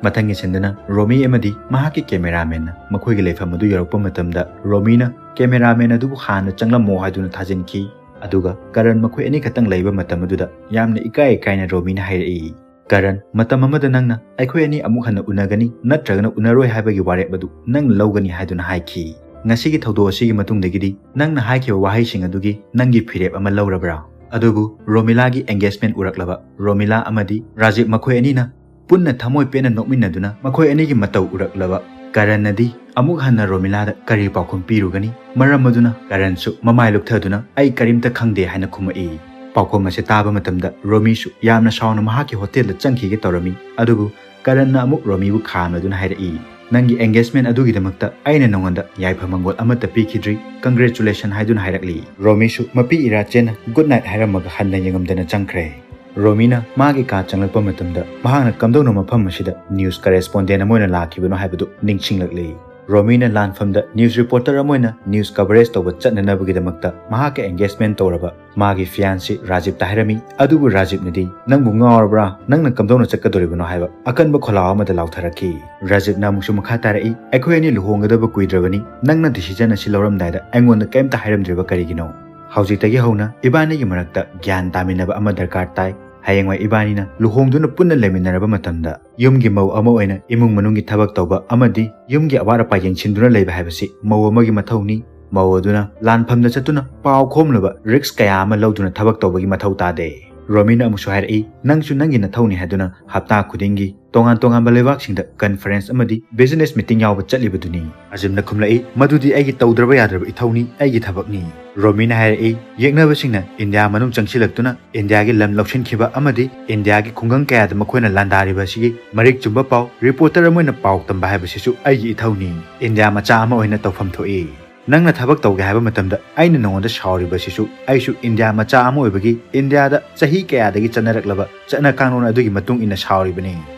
ꯃꯊꯪꯒꯤ ꯁꯤꯟꯗꯅ ꯔꯣꯃꯤ ꯑꯃꯗꯤ ꯃꯍꯥꯛꯀꯤ cameramanꯅ ꯃꯈꯣꯏꯒꯤ ꯂꯩꯐꯝ ꯑꯗꯨ ꯌꯧꯔꯛꯄ ꯃꯇꯝꯗ ꯔꯣꯃꯤꯅ cameraman ꯑꯗꯨꯕꯨ ꯍꯥꯟꯅ ꯆꯪꯂꯝꯃꯣ ꯍꯥꯏꯗꯨꯅ ꯊꯥꯖꯤꯟꯈꯤ꯫ ꯑꯗꯨꯒ ꯀꯔꯟ ꯃꯈꯣꯏ ꯑꯅꯤꯈꯛꯇꯪ ꯂꯩꯕ ꯃꯇꯝ ꯑꯗꯨꯗ ꯌꯥꯝꯅ ꯏꯀꯥꯏ ꯏꯀꯥꯏꯅ ꯔꯣꯃꯤꯅ ꯍꯥꯏꯔꯛꯏ, "ꯀꯔꯟ, ꯃꯇꯝ ꯑꯃꯗ ꯅꯪꯅ ꯑꯩꯈꯣꯏ ꯑꯅꯤ ꯑꯃꯨꯛ ꯍꯟꯅ ꯎꯅꯒꯅꯤ ꯅꯠꯇ꯭ꯔꯒꯅ ꯎꯅꯔꯣꯏ ꯍꯥꯏꯕꯒꯤ ꯋꯥꯔꯦꯞ ꯑꯗꯨ ꯅꯪꯅ ꯂꯧꯒꯅꯤ ꯍꯥꯏꯗꯨꯅ ꯍꯥꯏꯈꯤ꯫ ꯉꯁꯤꯒꯤ ꯊꯧꯗꯣꯛ ꯑꯁꯤꯒꯤ ꯃꯇꯨꯡꯗꯒꯤꯗꯤ ꯅꯪꯅ ꯍꯥꯏꯈꯤꯕ ꯋꯥꯍꯩꯁꯤꯡ ꯑꯗꯨꯒꯤ ꯅꯪꯒꯤ ꯐꯤꯔꯦꯞ ꯑꯃ ꯂꯧꯔꯕ꯭ꯔꯥ?" ꯑꯗꯨꯕꯨ ꯔꯣꯃꯤꯂꯥꯒꯤ engagement ꯎꯔꯛꯂꯕ ꯔꯣꯃꯤꯂꯥ ꯑꯃꯗꯤ ꯔꯥꯖꯤꯕ ꯃꯈꯣꯏ ꯑꯅꯤꯅ ꯄꯨꯟꯅ ꯊꯃꯣꯏ ꯄꯦꯟꯅ ꯅꯣꯛꯃꯤꯟꯅꯗꯨꯅ ꯃꯈꯣꯏ ꯑꯅꯤꯒꯤ ꯃꯇꯧ ꯎꯔꯛꯂꯕ ꯀꯔꯟꯅꯗꯤ ꯑꯃꯨꯛ ꯍꯟꯅ ꯔꯣꯃꯤꯂꯥꯗ ꯀꯔꯤ ꯄꯥꯎꯈꯨꯝ ꯄꯤꯔꯨꯒꯅꯤ? ꯃꯔꯝ ꯑꯗꯨꯅ ꯀꯔꯟꯁꯨ ꯃꯃꯥꯏ ꯂꯨꯞꯊꯗꯨꯅ "ꯑꯩ ꯀꯔꯤꯝꯇ ꯈꯪꯗꯦ" ꯍꯥꯏꯅ ꯈꯨꯝꯃꯛꯏ꯫ ꯄꯥꯎꯈꯨꯝ ꯑꯁꯤ ꯇꯥꯕ ꯃꯇꯝꯗ ꯔꯣꯃꯤꯁꯨ ꯌꯥꯝꯅ ꯁꯥꯎꯅ ꯃꯍꯥꯛꯀꯤ hotelꯗ ꯆꯪꯈꯤꯒꯦ ꯇꯧꯔꯝꯃꯤ꯫ ꯑꯗꯨꯕꯨ ꯀꯔꯟꯅ ꯑꯃꯨꯛ ꯔꯣꯃꯤꯕꯨ ꯈꯥꯝꯂꯗꯨꯅ ꯍꯥꯏꯔꯛꯏ, "ꯅꯪꯒꯤ engagement ꯑꯗꯨꯒꯤꯗꯃꯛꯇ ꯑꯩꯅ ꯅꯉꯣꯟꯗ ꯌꯥꯏꯐ ꯃꯪꯒꯣꯜ ꯑꯃꯠꯇ ꯄꯤꯈꯤꯗ꯭ꯔꯤ, congratulation" ꯍꯥꯏꯗꯨꯅ ꯍꯥꯏꯔꯛꯂꯤ꯫ ꯔꯣꯃꯤꯁꯨ ꯃꯄꯤ ꯏꯔꯥ ꯆꯦꯟꯅ good night ꯍꯥꯏꯔꯝꯃꯒ ꯍꯟꯅ ꯌꯦꯡꯉꯝꯗꯅ ꯆꯪꯈ꯭ꯔꯦ꯫ ꯔꯣꯃꯤꯅ ꯃꯥꯒꯤ ꯀꯥ ꯆꯪꯂꯛꯄ ꯃꯇꯝꯗ ꯃꯍꯥꯛꯅ ꯀꯝꯗꯧꯅ ꯃꯐꯝ ꯑꯁꯤꯗ news correspondent ꯑꯃ ꯑꯣꯏꯅ ꯂꯥꯛꯈꯤꯕꯅꯣ ꯍꯥꯏꯕꯗꯨ ꯅꯤꯡꯁꯤꯡꯂꯛꯂꯤ꯫ ꯔꯣꯃꯤꯅ ꯂꯥꯟꯐꯝꯗ ꯅ꯭ꯌꯨꯁ ꯔꯤꯄꯣꯔꯇꯔ ꯑꯃ ꯑꯣꯏꯅ ꯅ꯭ꯌꯨꯁ ꯀꯚꯔꯦꯖ ꯇꯧꯕ ꯆꯠꯅꯅꯕꯒꯤꯗꯃꯛꯇ ꯃꯍꯥꯛꯀ ꯑꯦꯡꯒꯦꯖꯃꯦꯟ ꯇꯧꯔꯕ ꯃꯥꯒꯤ ꯐꯤꯌꯥꯟꯁꯤ ꯔꯥꯖꯤꯞꯇ ꯍꯥꯏꯔꯝꯃꯤ꯫ ꯑꯗꯨꯕꯨ ꯔꯥꯖꯤꯞꯅꯗꯤ, "ꯅꯪꯕꯨ ꯉꯥꯎꯔꯕ꯭ꯔꯥ? ꯅꯪꯅ ꯀꯝꯗꯧꯅ ꯆꯠꯀꯗꯧꯔꯤꯕꯅꯣ?" ꯍꯥꯏꯕ ꯑꯀꯟꯕ ꯈꯣꯜꯂꯥꯎ ꯑꯃꯗ ꯂꯥꯎꯊꯔꯛꯈꯤ꯫ ꯔꯥꯖꯤꯞꯅ ꯑꯃꯨꯛꯁꯨ ꯃꯈꯥ ꯇꯥꯔꯛꯏ, "ꯑꯩꯈꯣꯏ ꯑꯅꯤ ꯂꯨꯍꯣꯡꯒꯗꯕ ꯀꯨꯏꯗ꯭ꯔꯕꯅꯤ, ꯅꯪꯅ ꯗꯤꯁꯤꯖꯟ ꯑꯁꯤ ꯂꯧꯔꯝꯗꯥꯏꯗ ꯑꯩꯉꯣꯟꯗ ꯀꯔꯤꯝꯇ ꯍꯥꯏꯔꯝꯗ꯭ꯔꯤꯕ ꯀꯔꯤꯒꯤꯅꯣ? ꯍꯧꯖꯤꯛꯇꯒꯤ ꯍꯧꯅ ꯏꯕꯥꯅꯤꯒꯤ ꯃꯔꯛꯇ ꯒ꯭ꯌꯥꯟ ꯇꯥꯃꯤꯟꯅꯕ ꯑꯃ ꯗꯔꯀꯥꯔ ꯇꯥꯏ꯫ ꯍꯌꯦꯡꯋꯥꯏ ꯏꯕꯥꯅꯤꯅ ꯂꯨꯍꯣꯡꯗꯨꯅ ꯄꯨꯟꯅ ꯂꯩꯃꯤꯟꯅꯔꯕ ꯃꯇꯝꯗ ꯌꯨꯝꯒꯤ ꯃꯧ ꯑꯃ ꯑꯣꯏꯅ ꯏꯃꯨꯡ ꯃꯅꯨꯡꯒꯤ ꯊꯕꯛ ꯇꯧꯕ ꯑꯃꯗꯤ ꯌꯨꯝꯒꯤ ꯑꯋꯥꯠ ꯑꯄꯥ ꯌꯦꯡꯁꯤꯟꯗꯨꯅ ꯂꯩꯕ ꯍꯥꯏꯕꯁꯤ ꯃꯧ ꯑꯃꯒꯤ ꯃꯊꯧꯅꯤ꯫ ꯃꯧ ꯑꯗꯨꯅ ꯂꯥꯟꯐꯝꯗ ꯆꯠꯇꯨꯅ ꯄꯥꯎ ꯈꯣꯝꯂꯨꯕ, ꯔꯤꯛꯁ ꯀꯌꯥ ꯑꯃ ꯂꯧꯗꯨꯅ ꯊꯕꯛ ꯇꯧꯕꯒꯤ ꯃꯊꯧ ꯇꯥꯗꯦ꯫" ꯔꯣꯃꯤꯅ ꯑꯃꯨꯛꯁꯨ ꯍꯥꯏꯔꯛꯏ, "ꯅꯪꯁꯨ ꯅꯪꯒꯤ ꯅꯊꯧꯅꯤ ꯍꯥꯏꯗꯨꯅ ꯍꯞꯇꯥ ꯈꯨꯗꯤꯡꯒꯤ ꯇꯣꯉꯥꯟ ꯇꯣꯉꯥꯟꯕ ꯂꯩꯕꯥꯛꯁꯤꯡꯗ ꯀꯟꯐꯔꯦꯟꯁ ꯑꯃꯗꯤ ꯕꯤꯖꯤꯅꯦꯁ ꯃꯤꯇꯤꯡ ꯌꯥꯎꯕ ꯆꯠꯂꯤꯕꯗꯨꯅꯤ?" ꯔꯥꯖꯤꯞꯅ ꯈꯨꯝꯂꯛꯏ, "ꯃꯗꯨꯗꯤ ꯑꯩꯒꯤ ꯇꯧꯗ꯭ꯔꯕ ꯌꯥꯗ꯭ꯔꯕ ꯏꯊꯧꯅꯤ, ꯑꯩꯒꯤ ꯊꯕꯛꯅꯤ꯫" ꯔꯣꯃꯤꯅ ꯍꯥꯏꯔꯛꯏ, "ꯌꯦꯛꯅꯕꯁꯤꯡꯅ ꯏꯟꯗꯤꯌꯥ ꯃꯅꯨꯡ ꯆꯪꯁꯤꯜꯂꯛꯇꯨꯅ ꯏꯟꯗꯤꯌꯥꯒꯤ ꯂꯝ ꯂꯧꯁꯤꯟꯈꯤꯕ ꯑꯃꯗꯤ ꯏꯟꯗꯤꯌꯥꯒꯤ ꯈꯨꯡꯒꯪ ꯀꯌꯥꯗ ꯃꯈꯣꯏꯅ ꯂꯥꯟꯗꯥꯔꯤꯕ ꯑꯁꯤꯒꯤ ꯃꯔꯤꯛ ꯆꯨꯝꯕ ꯄꯥꯎ ꯔꯤꯄꯣꯔꯇꯔ ꯑꯃ ꯑꯣꯏꯅ ꯄꯥꯎ ꯇꯝꯕ ꯍꯥꯏꯕꯁꯤꯁꯨ ꯑꯩꯒꯤ ꯏꯊꯧꯅꯤ꯫ ꯏꯟꯗꯤꯌꯥ ꯃꯆꯥ ꯑꯃ ꯑꯣꯏꯅ ꯇꯧꯐꯝ ꯊꯣꯛꯏ꯫ ꯅꯪꯅ ꯊꯕꯛ ꯇꯧꯒꯦ ꯍꯥꯏꯕ ꯃꯇꯝꯗ ꯑꯩꯅ ꯅꯉꯣꯟꯗ ꯁꯥꯎꯔꯤꯕꯁꯤꯁꯨ ꯑꯩꯁꯨ ꯏꯟꯗꯤꯌꯥ ꯃꯆꯥ ꯑꯃ ꯑꯣꯏꯕꯒꯤ ꯏꯟꯗꯤꯌꯥꯗ ꯆꯍꯤ ꯀꯌꯥꯗꯒꯤ ꯆꯠꯅꯔꯛꯂꯕ ꯆꯠꯅ ꯀꯥꯡꯂꯣꯟ ꯑꯗꯨꯒꯤ ꯃꯇꯨꯡ ꯏꯟꯅ ꯁꯥꯎꯔꯤꯕꯅꯤ꯫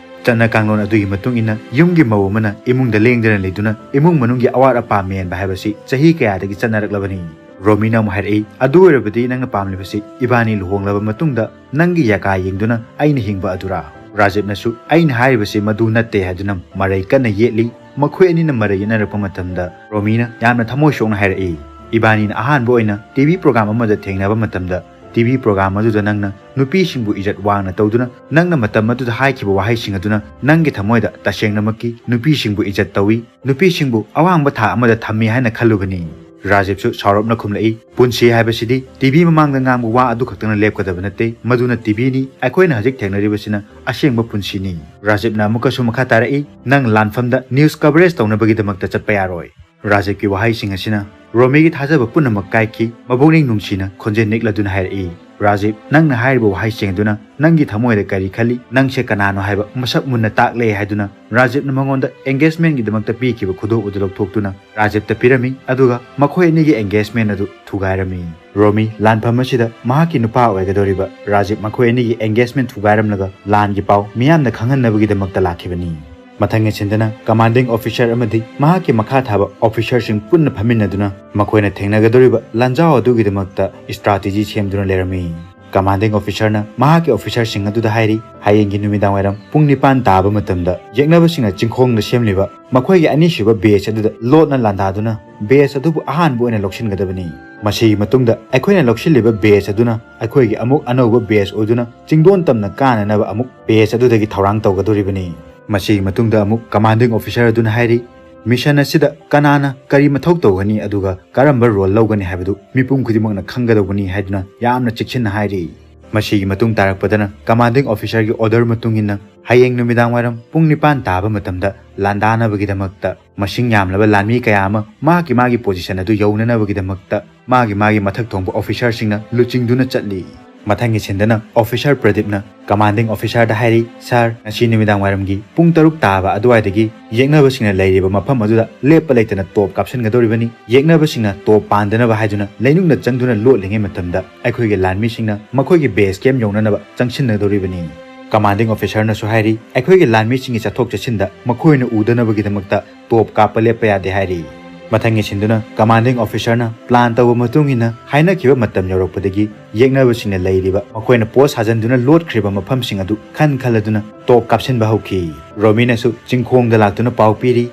ꯆꯠꯅ ꯀꯥꯡꯂꯣꯟ ꯑꯗꯨꯒꯤ ꯃꯇꯨꯡ ꯏꯟꯅ ꯌꯨꯝꯒꯤ ꯃꯧ ꯑꯃꯅ ꯏꯃꯨꯡꯗ ꯂꯦꯡꯗꯅ ꯂꯩꯗꯨꯅ ꯏꯃꯨꯡ ꯃꯅꯨꯡꯒꯤ ꯑꯋꯥꯠ ꯑꯄꯥ ꯃꯦꯟꯕ ꯍꯥꯏꯕꯁꯤ ꯆꯍꯤ ꯀꯌꯥꯗꯒꯤ ꯆꯠꯅꯔꯛꯂꯕꯅꯤ꯫" ꯔꯣꯃꯤꯅ ꯑꯃꯨꯛ ꯍꯥꯏꯔꯛꯏ, "ꯑꯗꯨ ꯑꯣꯏꯔꯕꯗꯤ ꯅꯪꯅ ꯄꯥꯝꯂꯤꯕꯁꯤ ꯏꯕꯥꯅꯤ ꯂꯨꯍꯣꯡꯂꯕ ꯃꯇꯨꯡꯗ ꯅꯪꯒꯤ ꯌꯥꯀꯥ ꯌꯦꯡꯗꯨꯅ ꯑꯩꯅ ꯍꯤꯡꯕ ꯑꯗꯨꯔꯥ?" ꯔꯥꯖꯤꯞꯅꯁꯨ, "ꯑꯩꯅ ꯍꯥꯏꯔꯤꯕꯁꯤ ꯃꯗꯨ ꯅꯠꯇꯦ" ꯍꯥꯏꯗꯨꯅ ꯃꯔꯩ ꯀꯟꯅ ꯌꯦꯠꯂꯤ꯫ ꯃꯈꯣꯏ ꯑꯅꯤꯅ ꯃꯔꯩ ꯌꯦꯠꯅꯔꯛꯄ ꯃꯇꯝꯗ ꯔꯣꯃꯤꯅ ꯌꯥꯝꯅ ꯊꯃꯣꯏ ꯁꯣꯛꯅ ꯍꯥꯏꯔꯛꯏ, "ꯏꯕꯥꯅꯤꯅ ꯑꯍꯥꯟꯕ ꯑꯣꯏꯅ ꯇꯤꯚꯤ ꯄ꯭ꯔꯣꯒ꯭ꯔꯥꯝ ꯑꯃꯗ ꯊꯦꯡꯅꯕ ꯃꯇꯝꯗ ꯇꯤꯚꯤ ꯄ꯭ꯔꯣꯒ꯭ꯔꯥꯝ ꯑꯗꯨꯗ ꯅꯪꯅ ꯅꯨꯄꯤꯁꯤꯡꯕꯨ ꯏꯖꯠ ꯋꯥꯡꯅ ꯇꯧꯗꯨꯅ ꯅꯪꯅ ꯃꯇꯝ ꯑꯗꯨꯗ ꯍꯥꯏꯈꯤꯕ ꯋꯥꯍꯩꯁꯤꯡ ꯑꯗꯨꯅ ꯅꯪꯒꯤ ꯊꯃꯣꯏꯗ ꯇꯁꯦꯡꯅꯃꯛꯀꯤ ꯅꯨꯄꯤꯁꯤꯡꯕꯨ ꯏꯖꯠ ꯇꯧꯏ, ꯅꯨꯄꯤꯁꯤꯡꯕꯨ ꯑꯋꯥꯡꯕ ꯊꯥꯛ ꯑꯃꯗ ꯊꯝꯃꯤ ꯍꯥꯏꯅ ꯈꯜꯂꯨꯕꯅꯤ꯫" ꯔꯥꯖꯤꯞꯁꯨ ꯁꯥꯎꯔꯞꯅ ꯈꯨꯝꯂꯛꯏ, "ꯄꯨꯟꯁꯤ ꯍꯥꯏꯕꯁꯤꯗꯤ ꯇꯤꯚꯤ ꯃꯃꯥꯡꯗ ꯉꯥꯡꯕ ꯋꯥ ꯑꯗꯨ ꯈꯛꯇꯅ ꯂꯦꯞꯀꯗꯕ ꯅꯠꯇꯦ, ꯃꯗꯨꯅ ꯇꯤꯚꯤꯅꯤ, ꯑꯩꯈꯣꯏꯅ ꯍꯧꯖꯤꯛ ꯊꯦꯡꯅꯔꯤꯕꯁꯤꯅ ꯑꯁꯦꯡꯕ ꯄꯨꯟꯁꯤꯅꯤ꯫" ꯔꯥꯖꯤꯞꯅ ꯑꯃꯨꯛꯀꯁꯨ ꯃꯈꯥ ꯇꯥꯔꯛꯏ, "ꯅꯪ ꯂꯥꯟꯐꯝꯗ ꯅ꯭ꯌꯨꯁ ꯀꯚꯔꯦꯖ ꯇꯧꯅꯕꯒꯤꯗꯃꯛꯇ ꯆꯠꯄ ꯌꯥꯔꯣꯏ꯫" ꯔꯥꯖꯤꯞꯀꯤ ꯋꯥꯍꯩꯁꯤꯡ ꯑꯁꯤꯅ ꯔꯣꯃꯤꯒꯤ ꯊꯥꯖꯕ ꯄꯨꯝꯅꯃꯛ ꯀꯥꯏꯈꯤ꯫ ꯃꯕꯨꯛꯅꯤꯡ ꯅꯨꯡꯁꯤꯅ ꯈꯣꯟꯖꯦꯜ ꯅꯤꯛꯂꯗꯨꯅ ꯍꯥꯏꯔꯛꯏ, "ꯔꯥꯖꯤꯞ, ꯅꯪꯅ ꯍꯥꯏꯔꯤꯕ ꯋꯥꯍꯩꯁꯤꯡ ꯑꯗꯨꯅ ꯅꯪꯒꯤ ꯊꯃꯣꯏꯗ ꯀꯔꯤ ꯈꯜꯂꯤ? ꯅꯪꯁꯦ ꯀꯅꯥꯅꯣ ꯍꯥꯏꯕ ꯃꯁꯛ ꯃꯨꯟꯅ ꯇꯥꯛꯂꯦ" ꯍꯥꯏꯗꯨꯅ ꯔꯥꯖꯤꯞꯅ ꯃꯉꯣꯟꯗ ꯑꯦꯡꯒꯦꯖꯃꯦꯟꯒꯤꯗꯃꯛꯇ ꯄꯤꯈꯤꯕ ꯈꯨꯗꯣꯞ ꯑꯗꯨ ꯂꯧꯊꯣꯛꯇꯨꯅ ꯔꯥꯖꯤꯞꯇ ꯄꯤꯔꯝꯃꯤ, ꯑꯗꯨꯒ ꯃꯈꯣꯏ ꯑꯅꯤꯒꯤ ꯑꯦꯡꯒꯦꯖꯃꯦꯟ ꯑꯗꯨ ꯊꯨꯒꯥꯏꯔꯝꯃꯤ꯫ ꯔꯣꯃꯤ ꯂꯥꯟꯐꯝ ꯑꯁꯤꯗ ꯃꯍꯥꯛꯀꯤ ꯅꯨꯄꯥ ꯑꯣꯏꯒꯗꯧꯔꯤꯕ ꯔꯥꯖꯤꯞ ꯃꯈꯣꯏ ꯑꯅꯤꯒꯤ ꯑꯦꯡꯒꯦꯖꯃꯦꯟ ꯊꯨꯒꯥꯏꯔꯝꯂꯒ ꯂꯥꯟꯒꯤ ꯄꯥꯎ ꯃꯤꯌꯥꯝꯗ ꯈꯪꯍꯟꯅꯕꯒꯤꯗꯃꯛꯇ ꯂꯥꯛꯈꯤꯕꯅꯤ꯫ ꯃꯊꯪꯒꯤ ꯁꯤꯟꯗꯅ commanding officer ꯑꯃꯗꯤ ꯃꯍꯥꯛꯀꯤ ꯃꯈꯥ ꯊꯥꯕ officerꯁꯤꯡ ꯄꯨꯟꯅ ꯐꯝꯃꯤꯟꯅꯗꯨꯅ ꯃꯈꯣꯏꯅ ꯊꯦꯡꯅꯒꯗꯧꯔꯤꯕ ꯂꯥꯟꯖꯥꯎ ꯑꯗꯨꯒꯤꯗꯃꯛꯇ strategy ꯁꯦꯝꯗꯨꯅ ꯂꯩꯔꯝꯃꯤ꯫ Commanding officerꯅ ꯃꯍꯥꯛꯀꯤ officerꯁꯤꯡ ꯑꯗꯨꯗ ꯍꯥꯏꯔꯤ, "ꯍꯌꯦꯡꯒꯤ ꯅꯨꯃꯤꯗꯥꯡ ꯋꯥꯏꯔꯝ ꯄꯨꯡ ꯅꯤꯄꯥꯟ ꯇꯥꯕ ꯃꯇꯝꯗ ꯌꯦꯛꯅꯕꯁꯤꯡꯅ ꯆꯤꯡꯈꯣꯡꯗ ꯁꯦꯝꯂꯤꯕ ꯃꯈꯣꯏꯒꯤ ꯑꯅꯤꯁꯨꯕ base ꯑꯗꯨꯗ ꯂꯣꯠꯅ ꯂꯥꯟꯗꯥꯗꯨꯅ base ꯑꯗꯨꯕꯨ ꯑꯍꯥꯟꯕ ꯑꯣꯏꯅ ꯂꯧꯁꯤꯟꯒꯗꯕꯅꯤ꯫ ꯃꯁꯤꯒꯤ ꯃꯇꯨꯡꯗ ꯑꯩꯈꯣꯏꯅ ꯂꯧꯁꯤꯜꯂꯤꯕ base ꯑꯗꯨꯅ ꯑꯩꯈꯣꯏꯒꯤ ꯑꯃꯨꯛ ꯑꯅꯧꯕ base ꯑꯣꯏꯗꯨꯅ ꯆꯤꯡꯗꯣꯟ ꯇꯝꯅ ꯀꯥꯅꯅꯕ ꯑꯃꯨꯛ base ꯑꯗꯨꯗꯒꯤ ꯊꯧꯔꯥꯡ ꯇꯧꯒꯗꯧꯔꯤꯕꯅꯤ꯫" ꯃꯁꯤꯒꯤ ꯃꯇꯨꯡꯗ ꯑꯃꯨꯛ commanding officer ꯑꯗꯨꯅ ꯍꯥꯏꯔꯤ, "Mission ꯑꯁꯤꯗ ꯀꯅꯥꯅ ꯀꯔꯤ ꯃꯊꯧ ꯇꯧꯒꯅꯤ ꯑꯗꯨꯒ ꯀꯔꯝꯕ role ꯂꯧꯒꯅꯤ ꯍꯥꯏꯕꯗꯨ ꯃꯤꯄꯨꯝ ꯈꯨꯗꯤꯡꯃꯛꯅ ꯈꯪꯒꯗꯧꯕꯅꯤ" ꯍꯥꯏꯗꯨꯅ ꯌꯥꯝꯅ ꯆꯦꯛꯁꯤꯟꯅ ꯍꯥꯏꯔꯤ꯫ ꯃꯁꯤꯒꯤ ꯃꯇꯨꯡ ꯇꯥꯔꯛꯄꯗꯅ commanding officerꯒꯤ order ꯃꯇꯨꯡ ꯏꯟꯅ ꯍꯌꯦꯡ ꯅꯨꯃꯤꯗꯥꯡ ꯋꯥꯏꯔꯝ ꯄꯨꯡ ꯅꯤꯄꯥꯟ ꯇꯥꯕ ꯃꯇꯝꯗ ꯂꯥꯟꯗꯥꯅꯕꯒꯤꯗꯃꯛꯇ ꯃꯁꯤꯡ ꯌꯥꯝꯂꯕ ꯂꯥꯟꯃꯤ ꯀꯌꯥ ꯑꯃ ꯃꯍꯥꯛꯀꯤ ꯃꯥꯒꯤ position ꯑꯗꯨ ꯌꯧꯅꯅꯕꯒꯤꯗꯃꯛꯇ ꯃꯥꯒꯤ ꯃꯥꯒꯤ ꯃꯊꯛ ꯊꯣꯡꯕ officerꯁꯤꯡꯅ ꯂꯨꯆꯤꯡꯗꯨꯅ ꯆꯠꯂꯤ꯫ ꯃꯊꯪꯒꯤ ꯁꯤꯟꯗꯅ officer ꯄ꯭ꯔꯗꯤꯞꯅ commanding officerꯗ ꯍꯥꯏꯔꯤ, "Sir, ꯉꯁꯤ ꯅꯨꯃꯤꯗꯥꯡ ꯋꯥꯏꯔꯝꯒꯤ ꯄꯨꯡ ꯇꯔꯨꯛ ꯇꯥꯕ ꯑꯗꯨꯋꯥꯏꯗꯒꯤ ꯌꯦꯛꯅꯕꯁꯤꯡꯅ ꯂꯩꯔꯤꯕ ꯃꯐꯝ ꯑꯗꯨꯗ ꯂꯦꯞꯄ ꯂꯩꯇꯅ ꯇꯣꯞ ꯀꯥꯞꯁꯤꯟꯒꯗꯧꯔꯤꯕꯅꯤ꯫ ꯌꯦꯛꯅꯕꯁꯤꯡꯅ ꯇꯣꯞ ꯄꯥꯟꯗꯅꯕ ꯍꯥꯏꯗꯨꯅ ꯂꯩꯅꯨꯡꯗ ꯆꯪꯗꯨꯅ ꯂꯣꯠꯂꯤꯉꯩ ꯃꯇꯝꯗ ꯑꯩꯈꯣꯏꯒꯤ ꯂꯥꯟꯃꯤꯁꯤꯡꯅ ꯃꯈꯣꯏꯒꯤ base camp ꯌꯧꯅꯅꯕ ꯆꯪꯁꯤꯟꯅꯗꯧꯔꯤꯕꯅꯤ꯫" Commanding officerꯅꯁꯨ ꯍꯥꯏꯔꯤ, "ꯑꯩꯈꯣꯏꯒꯤ ꯂꯥꯟꯃꯤꯁꯤꯡꯒꯤ ꯆꯠꯊꯣꯛ ꯆꯠꯁꯤꯟꯗ ꯃꯈꯣꯏꯅ ꯎꯗꯅꯕꯒꯤꯗꯃꯛꯇ ꯇꯣꯞ ꯀꯥꯞꯄ ꯂꯦꯞꯄ ꯌꯥꯗꯦ" ꯍꯥꯏꯔꯤ꯫ ꯃꯊꯪꯒꯤ ꯁꯤꯟꯗꯨꯅ commanding officerꯅ plan ꯇꯧꯕ ꯃꯇꯨꯡ ꯏꯟꯅ ꯍꯥꯏꯅꯈꯤꯕ ꯃꯇꯝ ꯌꯧꯔꯛꯄꯗꯒꯤ ꯌꯦꯛꯅꯕꯁꯤꯡꯅ ꯂꯩꯔꯤꯕ ꯃꯈꯣꯏꯅ post ꯁꯥꯖꯟꯗꯨꯅ ꯂꯣꯠꯈ꯭ꯔꯤꯕ ꯃꯐꯝꯁꯤꯡ ꯑꯗꯨ ꯈꯟ ꯈꯜꯂꯗꯨꯅ ꯇꯣꯞ ꯀꯥꯞꯁꯤꯟꯕ ꯍꯧꯈꯤ꯫ ꯔꯣꯃꯤꯅꯁꯨ ꯆꯤꯡꯈꯣꯡꯗ ꯂꯥꯛꯇꯨꯅ ꯄꯥꯎ ꯄꯤꯔꯤ,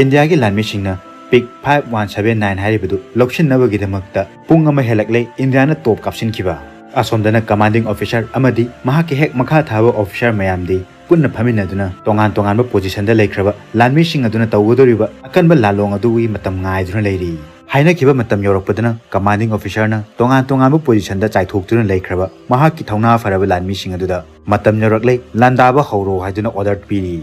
"ꯏꯟꯗꯤꯌꯥꯒꯤ ꯂꯥꯟꯃꯤꯁꯤꯡꯅ ꯄꯤꯛ five one seven nine ꯍꯥꯏꯔꯤꯕꯗꯨ ꯂꯧꯁꯤꯟꯅꯕꯒꯤꯗꯃꯛꯇ ꯄꯨꯡ ꯑꯃ ꯍꯦꯜꯂꯛꯂꯦ ꯏꯟꯗꯤꯌꯥꯅ ꯇꯣꯞ ꯀꯥꯞꯁꯤꯟꯈꯤꯕ꯫" ꯑꯁꯣꯝꯗꯅ commanding officer ꯑꯃꯗꯤ ꯃꯍꯥꯛꯀꯤ ꯍꯦꯛ ꯃꯈꯥ ꯊꯥꯕ officer ꯃꯌꯥꯝꯗꯤ ꯄꯨꯟꯅ ꯐꯝꯃꯤꯟꯅꯗꯨꯅ ꯇꯣꯉꯥꯟ ꯇꯣꯉꯥꯟꯕ positionꯗ ꯂꯩꯈ꯭ꯔꯕ ꯂꯥꯟꯃꯤꯁꯤꯡ ꯑꯗꯨꯅ ꯇꯧꯒꯗꯧꯔꯤꯕ ꯑꯀꯟꯕ ꯂꯥꯜꯂꯣꯡ ꯑꯗꯨꯒꯤ ꯃꯇꯝ ꯉꯥꯏꯗꯨꯅ ꯂꯩꯔꯤ꯫ ꯍꯥꯏꯅꯈꯤꯕ ꯃꯇꯝ ꯌꯧꯔꯛꯄꯗꯅ commanding officerꯅ ꯇꯣꯉꯥꯟ ꯇꯣꯉꯥꯟꯕ positionꯗ ꯆꯥꯏꯊꯣꯛꯇꯨꯅ ꯂꯩꯈ꯭ꯔꯕ ꯃꯍꯥꯛꯀꯤ ꯊꯧꯅꯥ ꯐꯔꯕ ꯂꯥꯟꯃꯤꯁꯤꯡ ꯑꯗꯨꯗ "ꯃꯇꯝ ꯌꯧꯔꯛꯂꯦ, ꯂꯥꯟꯗꯥꯕ ꯍꯧꯔꯣ" ꯍꯥꯏꯗꯨꯅ order ꯄꯤꯔꯤ꯫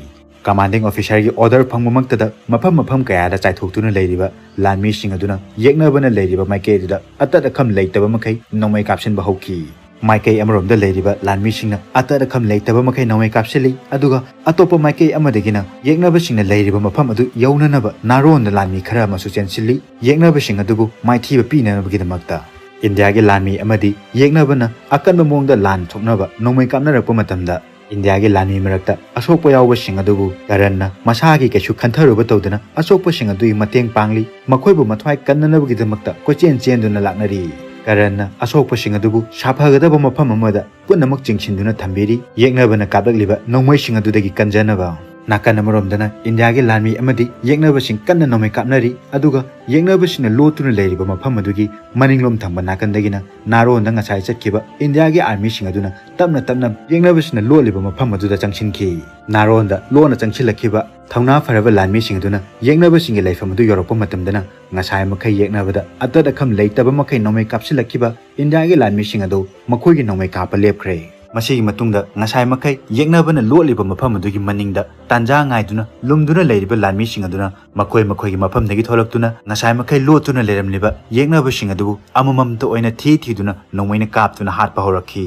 Commanding officerꯒꯤ order ꯐꯪꯕꯃꯛꯇꯗ ꯃꯐꯝ ꯃꯐꯝ ꯀꯌꯥꯗ ꯆꯥꯏꯊꯣꯛꯇꯨꯅ ꯂꯩꯔꯤꯕ ꯂꯥꯟꯃꯤꯁꯤꯡ ꯑꯗꯨꯅ ꯌꯦꯛꯅꯕꯅ ꯂꯩꯔꯤꯕ ꯃꯥꯏꯀꯩ ꯑꯗꯨꯗ ꯑꯇꯠ ꯑꯈꯝ ꯂꯩꯇꯕ ꯃꯈꯩ ꯅꯣꯡꯃꯩ ꯀꯥꯞꯁꯤꯟꯕ ꯍꯧꯈꯤ꯫ ꯃꯥꯏꯀꯩ ꯑꯃꯔꯣꯝꯗ ꯂꯩꯔꯤꯕ ꯂꯥꯟꯃꯤꯁꯤꯡꯅ ꯑꯇꯠ ꯑꯈꯝ ꯂꯩꯇꯕ ꯃꯈꯩ ꯅꯣꯡꯃꯩ ꯀꯥꯞꯁꯤꯜꯂꯤ, ꯑꯗꯨꯒ ꯑꯇꯣꯞꯄ ꯃꯥꯏꯀꯩ ꯑꯃꯗꯒꯤꯅ ꯌꯦꯛꯅꯕꯁꯤꯡꯅ ꯂꯩꯔꯤꯕ ꯃꯐꯝ ꯑꯗꯨ ꯌꯧꯅꯅꯕ ꯅꯥꯔꯣꯟꯗ ꯂꯥꯟꯃꯤ ꯈꯔ ꯑꯃꯁꯨ ꯆꯦꯟꯁꯤꯜꯂꯤ꯫ ꯌꯦꯛꯅꯕꯁꯤꯡ ꯑꯗꯨꯕꯨ ꯃꯥꯏꯊꯤꯕ ꯄꯤꯅꯅꯕꯒꯤꯗꯃꯛꯇ ꯏꯟꯗꯤꯌꯥꯒꯤ ꯂꯥꯟꯃꯤ ꯑꯃꯗꯤ ꯌꯦꯛꯅꯕꯅ ꯑꯀꯟꯕ ꯃꯑꯣꯡꯗ ꯂꯥꯟ ꯁꯣꯛꯅꯕ ꯅꯣꯡꯃꯩ ꯀꯥꯞꯅꯔꯛꯄ ꯃꯇꯝꯗ, ꯏꯟꯗꯤꯌꯥꯒꯤ ꯂꯥꯟꯃꯤ ꯃꯔꯛꯇ ꯑꯁꯣꯛꯄ ꯌꯥꯎꯕꯁꯤꯡ ꯑꯗꯨꯕꯨ ꯀꯔꯟꯅ ꯃꯁꯥꯒꯤ ꯀꯩꯁꯨ ꯈꯟꯊꯔꯨꯕ ꯇꯧꯗꯅ ꯑꯁꯣꯛꯄꯁꯤꯡ ꯑꯗꯨꯒꯤ ꯃꯇꯦꯡ ꯄꯥꯡꯂꯤ꯫ ꯃꯈꯣꯏꯕꯨ ꯃꯊ꯭ꯋꯥꯏ ꯀꯟꯅꯅꯕꯒꯤꯗꯃꯛꯇ ꯀꯣꯏꯆꯦꯟ ꯆꯦꯟꯗꯨꯅ ꯂꯥꯛꯅꯔꯤ꯫ ꯀꯔꯟꯅ ꯑꯁꯣꯛꯄꯁꯤꯡ ꯑꯗꯨꯕꯨ ꯁꯥꯐꯒꯗꯕ ꯃꯐꯝ ꯑꯃꯗ ꯄꯨꯝꯅꯃꯛ ꯆꯤꯡꯁꯤꯟꯗꯨꯅ ꯊꯝꯕꯤꯔꯤ꯫ ꯌꯦꯛꯅꯕꯅ ꯀꯥꯞꯂꯛꯂꯤꯕ ꯅꯣꯡꯃꯩꯁꯤꯡ ꯑꯗꯨꯗꯒꯤ ꯀꯟꯖꯅꯕ꯫ ꯅꯥꯀꯟ ꯑꯃꯔꯣꯝꯗꯅ ꯏꯟꯗꯤꯌꯥꯒꯤ ꯂꯥꯟꯃꯤ ꯑꯃꯗꯤ ꯌꯦꯛꯅꯕꯁꯤꯡ ꯀꯟꯅ ꯅꯣꯡꯃꯩ ꯀꯥꯞꯅꯔꯤ꯫ ꯑꯗꯨꯒ ꯌꯦꯛꯅꯕꯁꯤꯡꯅ ꯂꯣꯠꯇꯨꯅ ꯂꯩꯔꯤꯕ ꯃꯐꯝ ꯑꯗꯨꯒꯤ ꯃꯅꯤꯡꯂꯣꯝ ꯊꯪꯕ ꯅꯥꯀꯟꯗꯒꯤꯅ ꯅꯥꯔꯣꯟꯗ ꯉꯁꯥꯏ ꯆꯠꯈꯤꯕ ꯏꯟꯗꯤꯌꯥꯒꯤ ꯑꯥꯔꯃꯤꯁꯤꯡ ꯑꯗꯨꯅ ꯇꯞꯅ ꯇꯞꯅ ꯌꯦꯛꯅꯕꯁꯤꯡꯅ ꯂꯣꯠꯂꯤꯕ ꯃꯐꯝ ꯑꯗꯨꯗ ꯆꯪꯁꯤꯟꯈꯤ꯫ ꯅꯥꯔꯣꯟꯗ ꯂꯣꯟꯅ ꯆꯪꯁꯤꯜꯂꯛꯈꯤꯕ ꯊꯧꯅꯥ ꯐꯔꯕ ꯂꯥꯟꯃꯤꯁꯤꯡ ꯑꯗꯨꯅ ꯌꯦꯛꯅꯕꯁꯤꯡꯒꯤ ꯂꯩꯐꯝ ꯑꯗꯨ ꯌꯧꯔꯛꯄ ꯃꯇꯝꯗꯅ ꯉꯁꯥꯏ ꯃꯈꯩ ꯌꯦꯛꯅꯕꯗ ꯑꯇꯠ ꯑꯈꯝ ꯂꯩꯇꯕ ꯃꯈꯩ ꯅꯣꯡꯃꯩ ꯀꯥꯞꯁꯤꯜꯂꯛꯈꯤꯕ ꯏꯟꯗꯤꯌꯥꯒꯤ ꯂꯥꯟꯃꯤꯁꯤꯡ ꯑꯗꯨ ꯃꯈꯣꯏꯒꯤ ꯅꯣꯡꯃꯩ ꯀꯥꯞꯄ ꯂꯦꯞꯈ꯭ꯔꯦ꯫ ꯃꯁꯤꯒꯤ ꯃꯇꯨꯡꯗ ꯉꯁꯥꯏ ꯃꯈꯩ ꯌꯦꯛꯅꯕꯅ ꯂꯣꯠꯂꯤꯕ ꯃꯐꯝ ꯑꯗꯨꯒꯤ ꯃꯅꯤꯡꯗ ꯇꯥꯟꯖꯥ ꯉꯥꯏꯗꯨꯅ ꯂꯨꯝꯗꯨꯅ ꯂꯩꯔꯤꯕ ꯂꯥꯟꯃꯤꯁꯤꯡ ꯑꯗꯨꯅ ꯃꯈꯣꯏ ꯃꯈꯣꯏꯒꯤ ꯃꯐꯝꯗꯒꯤ ꯊꯣꯛꯂꯛꯇꯨꯅ ꯉꯁꯥꯏ ꯃꯈꯩ ꯂꯣꯠꯇꯨꯅ ꯂꯩꯔꯝꯂꯤꯕ ꯌꯦꯛꯅꯕꯁꯤꯡ ꯑꯗꯨꯕꯨ ꯑꯃꯃꯝꯇ ꯑꯣꯏꯅ ꯊꯤ ꯊꯤꯗꯨꯅ ꯅꯣꯡꯃꯩꯅ ꯀꯥꯞꯇꯨꯅ ꯍꯥꯠꯄ ꯍꯧꯔꯛꯈꯤ꯫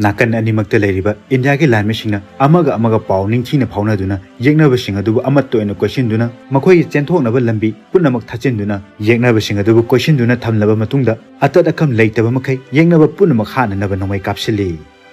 ꯅꯥꯀꯟ ꯑꯅꯤꯃꯛꯇ ꯂꯩꯔꯤꯕ ꯏꯟꯗꯤꯌꯥꯒꯤ ꯂꯥꯟꯃꯤꯁꯤꯡꯅ ꯑꯃꯒ ꯑꯃꯒ ꯄꯥꯎ ꯅꯤꯡꯊꯤꯅ ꯐꯥꯎꯅꯗꯨꯅ ꯌꯦꯛꯅꯕꯁꯤꯡ ꯑꯗꯨꯕꯨ ꯑꯃꯠꯇ ꯑꯣꯏꯅ ꯀꯣꯏꯁꯤꯟꯗꯨꯅ ꯃꯈꯣꯏꯒꯤ ꯆꯦꯟꯊꯣꯛꯅꯕ ꯂꯝꯕꯤ ꯄꯨꯝꯅꯃꯛ ꯊꯠꯆꯤꯟꯗꯨꯅ ꯌꯦꯛꯅꯕꯁꯤꯡ ꯑꯗꯨꯕꯨ ꯀꯣꯏꯁꯤꯟꯗꯨꯅ ꯊꯝꯂꯕ ꯃꯇꯨꯡꯗ ꯑꯇꯠ ꯑꯈꯝ ꯂꯩꯇꯕ ꯃꯈꯩ ꯌꯦꯛꯅꯕ ꯄꯨꯝꯅꯃꯛ ꯍꯥꯠꯅꯅꯕ ꯅꯣꯡꯃꯩ ꯀꯥꯞꯁꯤꯜꯂꯤ꯫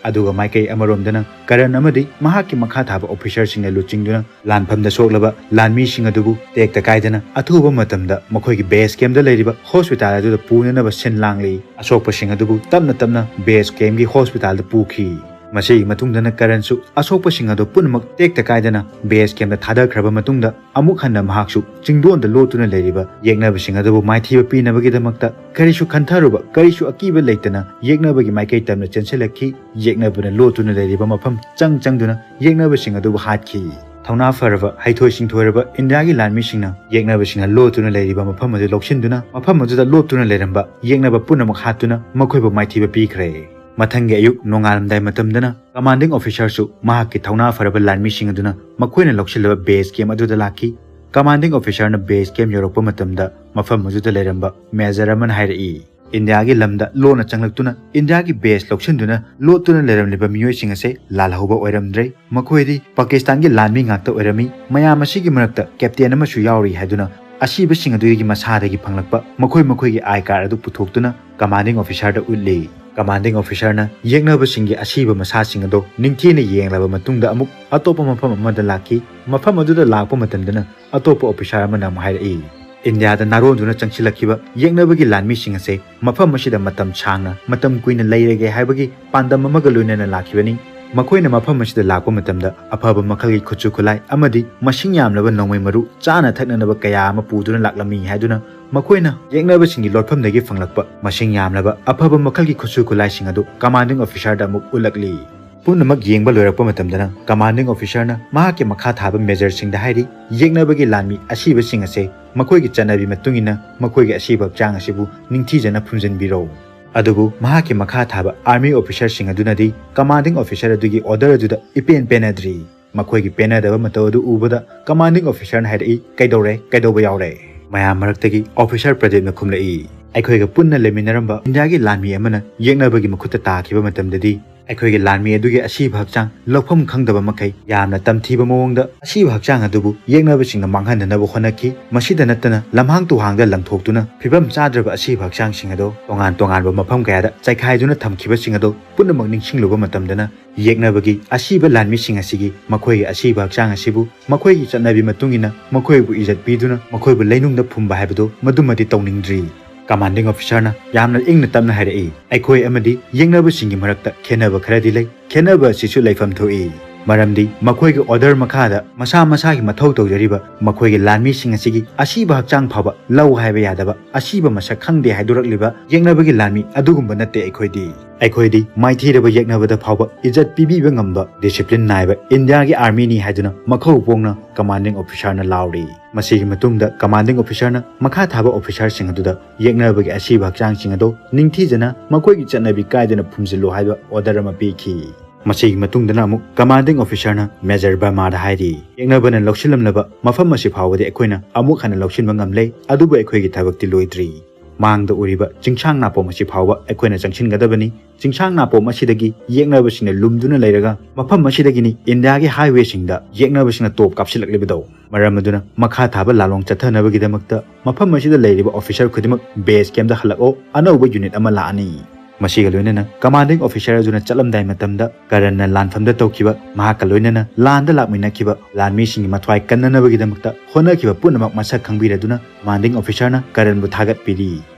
ꯑꯗꯨꯒ ꯃꯥꯏꯀꯩ ꯑꯃꯔꯣꯝꯗꯅ ꯀꯔꯟ ꯑꯃꯗꯤ ꯃꯍꯥꯛꯀꯤ ꯃꯈꯥ ꯊꯥꯕ ꯑꯣꯐꯤꯁꯔꯁꯤꯡꯅ ꯂꯨꯆꯤꯡꯗꯨꯅ ꯂꯥꯟꯐꯝꯗ ꯁꯣꯛꯂꯕ ꯂꯥꯟꯃꯤꯁꯤꯡ ꯑꯗꯨꯕꯨ ꯇꯦꯛꯇ ꯀꯥꯏꯗꯅ ꯑꯊꯨꯕ ꯃꯇꯝꯗ ꯃꯈꯣꯏꯒꯤ ꯕꯦꯁ ꯀꯦꯝꯗ ꯂꯩꯔꯤꯕ ꯍꯣꯁꯄꯤꯇꯥꯜ ꯑꯗꯨꯗ ꯄꯨꯅꯅꯕ ꯁꯤꯟ ꯂꯥꯡꯂꯤ꯫ ꯑꯁꯣꯛꯄꯁꯤꯡ ꯑꯗꯨꯕꯨ ꯇꯞꯅ ꯇꯞꯅ ꯕꯦꯁ ꯀꯦꯝꯒꯤ ꯍꯣꯁꯄꯤꯇꯥꯜꯗ ꯄꯨꯈꯤ꯫ ꯃꯁꯤꯒꯤ ꯃꯇꯨꯡꯗꯅ ꯀꯔꯟꯁꯨ ꯑꯁꯣꯛꯄꯁꯤꯡ ꯑꯗꯨ ꯄꯨꯝꯅꯃꯛ ꯇꯦꯛꯇ ꯀꯥꯏꯗꯅ ꯕꯦꯁ ꯀꯦꯝꯗ ꯊꯥꯗꯈ꯭ꯔꯕ ꯃꯇꯨꯡꯗ ꯑꯃꯨꯛ ꯍꯟꯅ ꯃꯍꯥꯛꯁꯨ ꯆꯤꯡꯗꯣꯟꯗ ꯂꯣꯠꯇꯨꯅ ꯂꯩꯔꯤꯕ ꯌꯦꯛꯅꯕꯁꯤꯡ ꯑꯗꯨꯕꯨ ꯃꯥꯏꯊꯤꯕ ꯄꯤꯅꯕꯒꯤꯗꯃꯛꯇ ꯀꯔꯤꯁꯨ ꯈꯟꯊꯔꯨꯕ, ꯀꯔꯤꯁꯨ ꯑꯀꯤꯕ ꯂꯩꯇꯅ ꯌꯦꯛꯅꯕꯒꯤ ꯃꯥꯏꯀꯩ ꯇꯝꯅ ꯆꯦꯟꯁꯤꯜꯂꯛꯈꯤ꯫ ꯌꯦꯛꯅꯕꯅ ꯂꯣꯠꯇꯨꯅ ꯂꯩꯔꯤꯕ ꯃꯐꯝ ꯆꯪ ꯆꯪꯗꯨꯅ ꯌꯦꯛꯅꯕꯁꯤꯡ ꯑꯗꯨꯕꯨ ꯍꯥꯠꯈꯤ꯫ ꯊꯧꯅꯥ ꯐꯔꯕ, ꯍꯩꯊꯣꯏ ꯁꯤꯡꯊꯣꯏꯔꯕ ꯏꯟꯗꯤꯌꯥꯒꯤ ꯂꯥꯟꯃꯤꯁꯤꯡꯅ ꯌꯦꯛꯅꯕꯁꯤꯡꯅ ꯂꯣꯠꯇꯨꯅ ꯂꯩꯔꯤꯕ ꯃꯐꯝ ꯑꯗꯨ ꯂꯧꯁꯤꯟꯗꯨꯅ ꯃꯐꯝ ꯑꯗꯨꯗ ꯂꯣꯠꯇꯨꯅ ꯂꯩꯔꯝꯕ ꯌꯦꯛꯅꯕ ꯄꯨꯝꯅꯃꯛ ꯍꯥꯠꯇꯨꯅ ꯃꯈꯣꯏꯕꯨ ꯃꯥꯏꯊꯤꯕ ꯄꯤꯈ꯭ꯔꯦ꯫ ꯃꯊꯪꯒꯤ ꯑꯌꯨꯛ ꯅꯣꯡꯉꯥꯜꯂꯝꯗꯥꯏ ꯃꯇꯝꯗꯅ ꯀꯃꯥꯟꯗꯤꯡ ꯑꯣꯐꯤꯁꯥꯔꯁꯨ ꯃꯍꯥꯛꯀꯤ ꯊꯧꯅꯥ ꯐꯔꯕ ꯂꯥꯟꯃꯤꯁꯤꯡ ꯑꯗꯨꯅ ꯃꯈꯣꯏꯅ ꯂꯧꯁꯤꯜꯂꯕ ꯕꯦꯁ ꯀꯦꯝ ꯑꯗꯨꯗ ꯂꯥꯛꯈꯤ꯫ ꯀꯃꯥꯟꯗꯤꯡ ꯑꯣꯐꯤꯁꯥꯔꯅ ꯕꯦꯁ ꯀꯦꯝ ꯌꯧꯔꯛꯄ ꯃꯇꯝꯗ ꯃꯐꯝ ꯑꯗꯨꯗ ꯂꯩꯔꯝꯕ ꯃꯦꯖꯔ ꯑꯃꯅ ꯍꯥꯏꯔꯛꯏ, "ꯏꯟꯗꯤꯌꯥꯒꯤ ꯂꯝꯗ ꯂꯣꯟꯅ ꯆꯪꯂꯛꯇꯨꯅ ꯏꯟꯗꯤꯌꯥꯒꯤ ꯕꯦꯁ ꯂꯧꯁꯤꯟꯗꯨꯅ ꯂꯣꯠꯇꯨꯅ ꯂꯩꯔꯝꯂꯤꯕ ꯃꯤꯑꯣꯏꯁꯤꯡ ꯑꯁꯦ ꯂꯥꯜꯍꯧꯕ ꯑꯣꯏꯔꯝꯗ꯭ꯔꯦ꯫ ꯃꯈꯣꯏꯗꯤ ꯄꯥꯀꯤꯁꯇꯥꯟꯒꯤ ꯂꯥꯟꯃꯤ ꯉꯥꯛꯇ ꯑꯣꯏꯔꯝꯃꯤ꯫ ꯃꯌꯥꯝ ꯑꯁꯤꯒꯤ ꯃꯔꯛꯇ ꯀꯦꯞꯇꯦꯟ ꯑꯃꯁꯨ ꯌꯥꯎꯔꯤ" ꯍꯥꯏꯗꯨꯅ ꯑꯁꯤꯕꯁꯤꯡ ꯑꯗꯨꯒꯤ ꯃꯁꯥꯗꯒꯤ ꯐꯪꯂꯛꯄ ꯃꯈꯣꯏ ꯃꯈꯣꯏꯒꯤ ꯑꯥꯏ ꯀꯥꯔꯗ ꯑꯗꯨ ꯄꯨꯊꯣꯛꯇꯨꯅ ꯀꯃꯥꯟꯗꯤꯡ ꯑꯣꯐꯤꯁꯥꯔꯗ ꯎꯠꯂꯤ꯫ Commanding officerꯅ ꯌꯦꯛꯅꯕꯁꯤꯡꯒꯤ ꯑꯁꯤꯕ ꯃꯁꯥꯁꯤꯡ ꯑꯗꯣ ꯅꯤꯡꯊꯤꯅ ꯌꯦꯡꯂꯕ ꯃꯇꯨꯡꯗ ꯑꯃꯨꯛ ꯑꯇꯣꯞꯄ ꯃꯐꯝ ꯑꯃꯗ ꯂꯥꯛꯈꯤ꯫ ꯃꯐꯝ ꯑꯗꯨꯗ ꯂꯥꯛꯄ ꯃꯇꯝꯗꯅ ꯑꯇꯣꯞꯄ officer ꯑꯃꯅ ꯑꯃꯨꯛ ꯍꯥꯏꯔꯛꯏ, "ꯏꯟꯗꯤꯌꯥꯗ ꯅꯥꯔꯣꯟꯗꯨꯅ ꯆꯪꯁꯤꯜꯂꯛꯈꯤꯕ ꯌꯦꯛꯅꯕꯒꯤ ꯂꯥꯟꯃꯤꯁꯤꯡ ꯑꯁꯦ ꯃꯐꯝ ꯑꯁꯤꯗ ꯃꯇꯝ ꯁꯥꯡꯅ, ꯃꯇꯝ ꯀꯨꯏꯅ ꯂꯩꯔꯒꯦ ꯍꯥꯏꯕꯒꯤ ꯄꯥꯟꯗꯝ ꯑꯃꯒ ꯂꯣꯏꯅꯅ ꯂꯥꯛꯈꯤꯕꯅꯤ꯫ ꯃꯈꯣꯏꯅ ꯃꯐꯝ ꯑꯁꯤꯗ ꯂꯥꯛꯄ ꯃꯇꯝꯗ ꯑꯐꯕ ꯃꯈꯜꯒꯤ ꯈꯨꯠꯁꯨ ꯈꯨꯠꯂꯥꯏ ꯑꯃꯗꯤ ꯃꯁꯤꯡ ꯌꯥꯝꯂꯕ ꯅꯣꯡꯃꯩ ꯃꯔꯨ, ꯆꯥꯅ ꯊꯛꯅꯅꯕ ꯀꯌꯥ ꯑꯃ ꯄꯨꯗꯨꯅ ꯂꯥꯛꯂꯝꯃꯤ ꯍꯥꯏꯗꯨꯅ ꯃꯈꯣꯏꯅ ꯌꯦꯛꯅꯕꯁꯤꯡꯒꯤ ꯂꯣꯠꯐꯝꯗꯒꯤ ꯐꯪꯂꯛꯄ ꯃꯁꯤꯡ ꯌꯥꯝꯂꯕ ꯑꯐꯕ ꯃꯈꯜꯒꯤ ꯈꯨꯠꯁꯨ ꯈꯨꯠꯂꯥꯏꯁꯤꯡ ꯑꯗꯨ commanding officerꯗ ꯑꯃꯨꯛ ꯎꯠꯂꯛꯂꯤ꯫ ꯄꯨꯝꯅꯃꯛ ꯌꯦꯡꯕ ꯂꯣꯏꯔꯛꯄ ꯃꯇꯝꯗꯅ commanding officerꯅ ꯃꯍꯥꯛꯀꯤ ꯃꯈꯥ ꯊꯥꯕ majorꯁꯤꯡꯗ ꯍꯥꯏꯔꯤ, ꯌꯦꯛꯅꯕꯒꯤ ꯂꯥꯟꯃꯤ ꯑꯁꯤꯕꯁꯤꯡ ꯑꯁꯦ ꯃꯈꯣꯏꯒꯤ ꯆꯠꯅꯕꯤ ꯃꯇꯨꯡ ꯏꯟꯅ ꯃꯈꯣꯏꯒꯤ ꯑꯁꯤꯕ ꯍꯛꯆꯥꯡ ꯑꯁꯤꯕꯨ ꯅꯤꯡꯊꯤꯖꯅ ꯐꯨꯝꯖꯤꯟꯕꯤꯔꯣ꯫ ꯑꯗꯨꯕꯨ ꯃꯍꯥꯛꯀꯤ ꯃꯈꯥ ꯊꯥꯕ army officerꯁꯤꯡ ꯑꯗꯨꯅꯗꯤ commanding officer ꯑꯗꯨꯒꯤ order ꯑꯗꯨꯗ ꯏꯄꯦꯟ ꯄꯦꯟꯅꯗ꯭ꯔꯤ꯫ ꯃꯈꯣꯏꯒꯤ ꯄꯦꯟꯅꯗꯕ ꯃꯇꯧ ꯑꯗꯨ ꯎꯕꯗ commanding officerꯅ ꯍꯥꯏꯔꯛꯏ, "ꯀꯩꯗꯧꯔꯦ? ꯀꯩꯗꯧꯕ ꯌꯥꯎꯔꯦ?" ꯃꯌꯥꯝ ꯃꯔꯛꯇꯒꯤ officer ꯄ꯭ꯔꯗꯤꯞꯅ ꯈꯨꯝꯂꯛꯏ, "ꯑꯩꯈꯣꯏꯒ ꯄꯨꯟꯅ ꯂꯩꯃꯤꯟꯅꯔꯝꯕ ꯏꯟꯗꯤꯌꯥꯒꯤ ꯂꯥꯟꯃꯤ ꯑꯃꯅ ꯌꯦꯛꯅꯕꯒꯤ ꯃꯈꯨꯠꯇ ꯇꯥꯈꯤꯕ ꯃꯇꯝꯗꯗꯤ ꯑꯩꯈꯣꯏꯒꯤ ꯂꯥꯟꯃꯤ ꯑꯗꯨꯒꯤ ꯑꯁꯤꯕ ꯍꯛꯆꯥꯡ ꯂꯧꯐꯝ ꯈꯪꯗꯕ ꯃꯈꯩ ꯌꯥꯝꯅ ꯇꯝꯊꯤꯕ ꯃꯑꯣꯡꯗ ꯑꯁꯤꯕ ꯍꯛꯆꯥꯡ ꯑꯗꯨꯕꯨ ꯌꯦꯛꯅꯕꯁꯤꯡꯅ ꯃꯥꯡꯍꯟꯅꯅꯕ ꯍꯣꯠꯅꯈꯤ꯫ ꯃꯁꯤꯗ ꯅꯠꯇꯅ ꯂꯝꯍꯥꯡ ꯇꯨꯍꯥꯡꯗ ꯂꯪꯊꯣꯛꯇꯨꯅ ꯐꯤꯕꯝ ꯆꯥꯗ꯭ꯔꯕ ꯑꯁꯤꯕ ꯍꯛꯆꯥꯡꯁꯤꯡ ꯑꯗꯣ ꯇꯣꯉꯥꯟ ꯇꯣꯉꯥꯟꯕ ꯃꯐꯝ ꯀꯌꯥꯗ ꯆꯥꯏꯈꯥꯏꯗꯨꯅ ꯊꯝꯈꯤꯕꯁꯤꯡ ꯑꯗꯣ ꯄꯨꯝꯅꯃꯛ ꯅꯤꯡꯁꯤꯡꯂꯨꯕ ꯃꯇꯝꯗꯅ ꯌꯦꯛꯅꯕꯒꯤ ꯑꯁꯤꯕ ꯂꯥꯟꯃꯤꯁꯤꯡ ꯑꯁꯤꯒꯤ ꯃꯈꯣꯏꯒꯤ ꯑꯁꯤꯕ ꯍꯛꯆꯥꯡ ꯑꯁꯤꯕꯨ ꯃꯈꯣꯏꯒꯤ ꯆꯠꯅꯕꯤ ꯃꯇꯨꯡ ꯏꯟꯅ ꯃꯈꯣꯏꯕꯨ ꯏꯖꯠ ꯄꯤꯗꯨꯅ ꯃꯈꯣꯏꯕꯨ ꯂꯩꯅꯨꯡꯗ ꯐꯨꯝꯕ ꯍꯥꯏꯕꯗꯨ ꯃꯗꯨꯃꯗꯤ ꯇꯧꯅꯤꯡꯗ꯭ꯔꯤ꯫" Commanding officerꯅ ꯌꯥꯝꯅ ꯏꯪꯅ ꯇꯞꯅ ꯍꯥꯏꯔꯛꯏ, "ꯑꯩꯈꯣꯏ ꯑꯃꯗꯤ ꯌꯦꯛꯅꯕꯁꯤꯡꯒꯤ ꯃꯔꯛꯇ ꯈꯦꯠꯅꯕ ꯈꯔꯗꯤ ꯂꯩ꯫ ꯈꯦꯠꯅꯕ ꯑꯁꯤꯁꯨ ꯂꯩꯐꯝ ꯊꯣꯛꯏ, ꯃꯔꯝꯗꯤ ꯃꯈꯣꯏꯒꯤ order ꯃꯈꯥꯗ ꯃꯁꯥ ꯃꯁꯥꯒꯤ ꯃꯊꯧ ꯇꯧꯖꯔꯤꯕ ꯃꯈꯣꯏꯒꯤ ꯂꯥꯟꯃꯤꯁꯤꯡ ꯑꯁꯤꯒꯤ ꯑꯁꯤꯕ ꯍꯛꯆꯥꯡ ꯐꯥꯎꯕ ꯂꯧ ꯍꯥꯏꯕ ꯌꯥꯗꯕ, ꯑꯁꯤꯕ ꯃꯁꯛ ꯈꯪꯗꯦ ꯍꯥꯏꯗꯣꯔꯛꯂꯤꯕ ꯌꯦꯛꯅꯕꯒꯤ ꯂꯥꯟꯃꯤ ꯑꯗꯨꯒꯨꯝꯕ ꯅꯠꯇꯦ ꯑꯩꯈꯣꯏꯗꯤ꯫ ꯑꯩꯈꯣꯏꯗꯤ ꯃꯥꯏꯊꯤꯔꯕ ꯌꯦꯛꯅꯕꯗ ꯐꯥꯎꯕ ꯏꯖꯠ ꯄꯤꯕꯤꯕ ꯉꯝꯕ, discipline ꯅꯥꯏꯕ ꯏꯟꯗꯤꯌꯥꯒꯤ armyꯅꯤ" ꯍꯥꯏꯗꯨꯅ ꯃꯈꯧ ꯄꯣꯡꯅ commanding officerꯅ ꯂꯥꯎꯔꯤ꯫ ꯃꯁꯤꯒꯤ ꯃꯇꯨꯡꯗ commanding officerꯅ ꯃꯈꯥ ꯊꯥꯕ officerꯁꯤꯡ ꯑꯗꯨꯗ ꯌꯦꯛꯅꯕꯒꯤ ꯑꯁꯤꯕ ꯍꯛꯆꯥꯡꯁꯤꯡ ꯑꯗꯨ ꯅꯤꯡꯊꯤꯖꯅ ꯃꯈꯣꯏꯒꯤ ꯆꯠꯅꯕꯤ ꯀꯥꯏꯗꯅ ꯐꯨꯝꯖꯤꯜꯂꯨ ꯍꯥꯏꯕ order ꯑꯃ ꯄꯤꯈꯤ꯫ ꯃꯁꯤꯒꯤ ꯃꯇꯨꯡꯗꯅ ꯑꯃꯨꯛ commanding officerꯅ Major Vermaꯗ ꯍꯥꯏꯔꯤ, "ꯌꯦꯛꯅꯕꯅ ꯂꯧꯁꯤꯜꯂꯝꯂꯕ ꯃꯐꯝ ꯑꯁꯤ ꯐꯥꯎꯕꯗꯤ ꯑꯩꯈꯣꯏꯅ ꯑꯃꯨꯛ ꯍꯟꯅ ꯂꯧꯁꯤꯟꯕ ꯉꯝꯂꯦ, ꯑꯗꯨꯕꯨ ꯑꯩꯈꯣꯏꯒꯤ ꯊꯕꯛꯇꯤ ꯂꯣꯏꯗ꯭ꯔꯤ꯫ ꯃꯥꯡꯗ ꯎꯔꯤꯕ ꯆꯤꯡꯁꯥꯡ ꯅꯥꯄꯣꯝ ꯑꯁꯤ ꯐꯥꯎꯕ ꯑꯩꯈꯣꯏꯅ ꯆꯪꯁꯤꯟꯒꯗꯕꯅꯤ꯫ ꯆꯤꯡꯁꯥꯡ ꯅꯥꯄꯣꯝ ꯑꯁꯤꯗꯒꯤ ꯌꯦꯛꯅꯕꯁꯤꯡꯅ ꯂꯨꯝꯗꯨꯅ ꯂꯩꯔꯒ ꯃꯐꯝ ꯑꯁꯤꯗꯒꯤꯅꯤ ꯏꯟꯗꯤꯌꯥꯒꯤ highwayꯁꯤꯡꯗ ꯌꯦꯛꯅꯕꯁꯤꯡꯅ ꯇꯣꯞ ꯀꯥꯞꯁꯤꯜꯂꯛꯂꯤꯕꯗꯣ꯫ ꯃꯔꯝ ꯑꯗꯨꯅ ꯃꯈꯥ ꯊꯥꯕ ꯂꯥꯂꯣꯡ ꯆꯠꯊꯅꯕꯒꯤꯗꯃꯛꯇ ꯃꯐꯝ ꯑꯁꯤꯗ ꯂꯩꯔꯤꯕ officer ꯈꯨꯗꯤꯡꯃꯛ base campꯇ ꯍꯜꯂꯛꯑꯣ, ꯑꯅꯧꯕ unit ꯑꯃ ꯂꯥꯛꯑꯅꯤ꯫" ꯃꯁꯤꯒ ꯂꯣꯏꯅꯅ commanding officer ꯑꯗꯨꯅ ꯆꯠꯂꯝꯗꯥꯏ ꯃꯇꯝꯗ ꯀꯔꯟꯅ ꯂꯥꯟꯐꯝꯗ ꯇꯧꯈꯤꯕ ꯃꯍꯥꯛꯀ ꯂꯣꯏꯅꯅ ꯂꯥꯟꯗ ꯂꯥꯛꯃꯤꯟꯅꯈꯤꯕ ꯂꯥꯟꯃꯤꯁꯤꯡꯒꯤ ꯃꯊ꯭ꯋꯥꯏ ꯀꯟꯅꯅꯕꯒꯤꯗꯃꯛꯇ ꯍꯣꯠꯅꯈꯤꯕ ꯄꯨꯝꯅꯃꯛ ꯃꯁꯛ ꯈꯪꯕꯤꯔꯗꯨꯅ commanding officerꯅ ꯀꯔꯟꯕꯨ ꯊꯥꯒꯠꯄꯤꯔꯤ꯫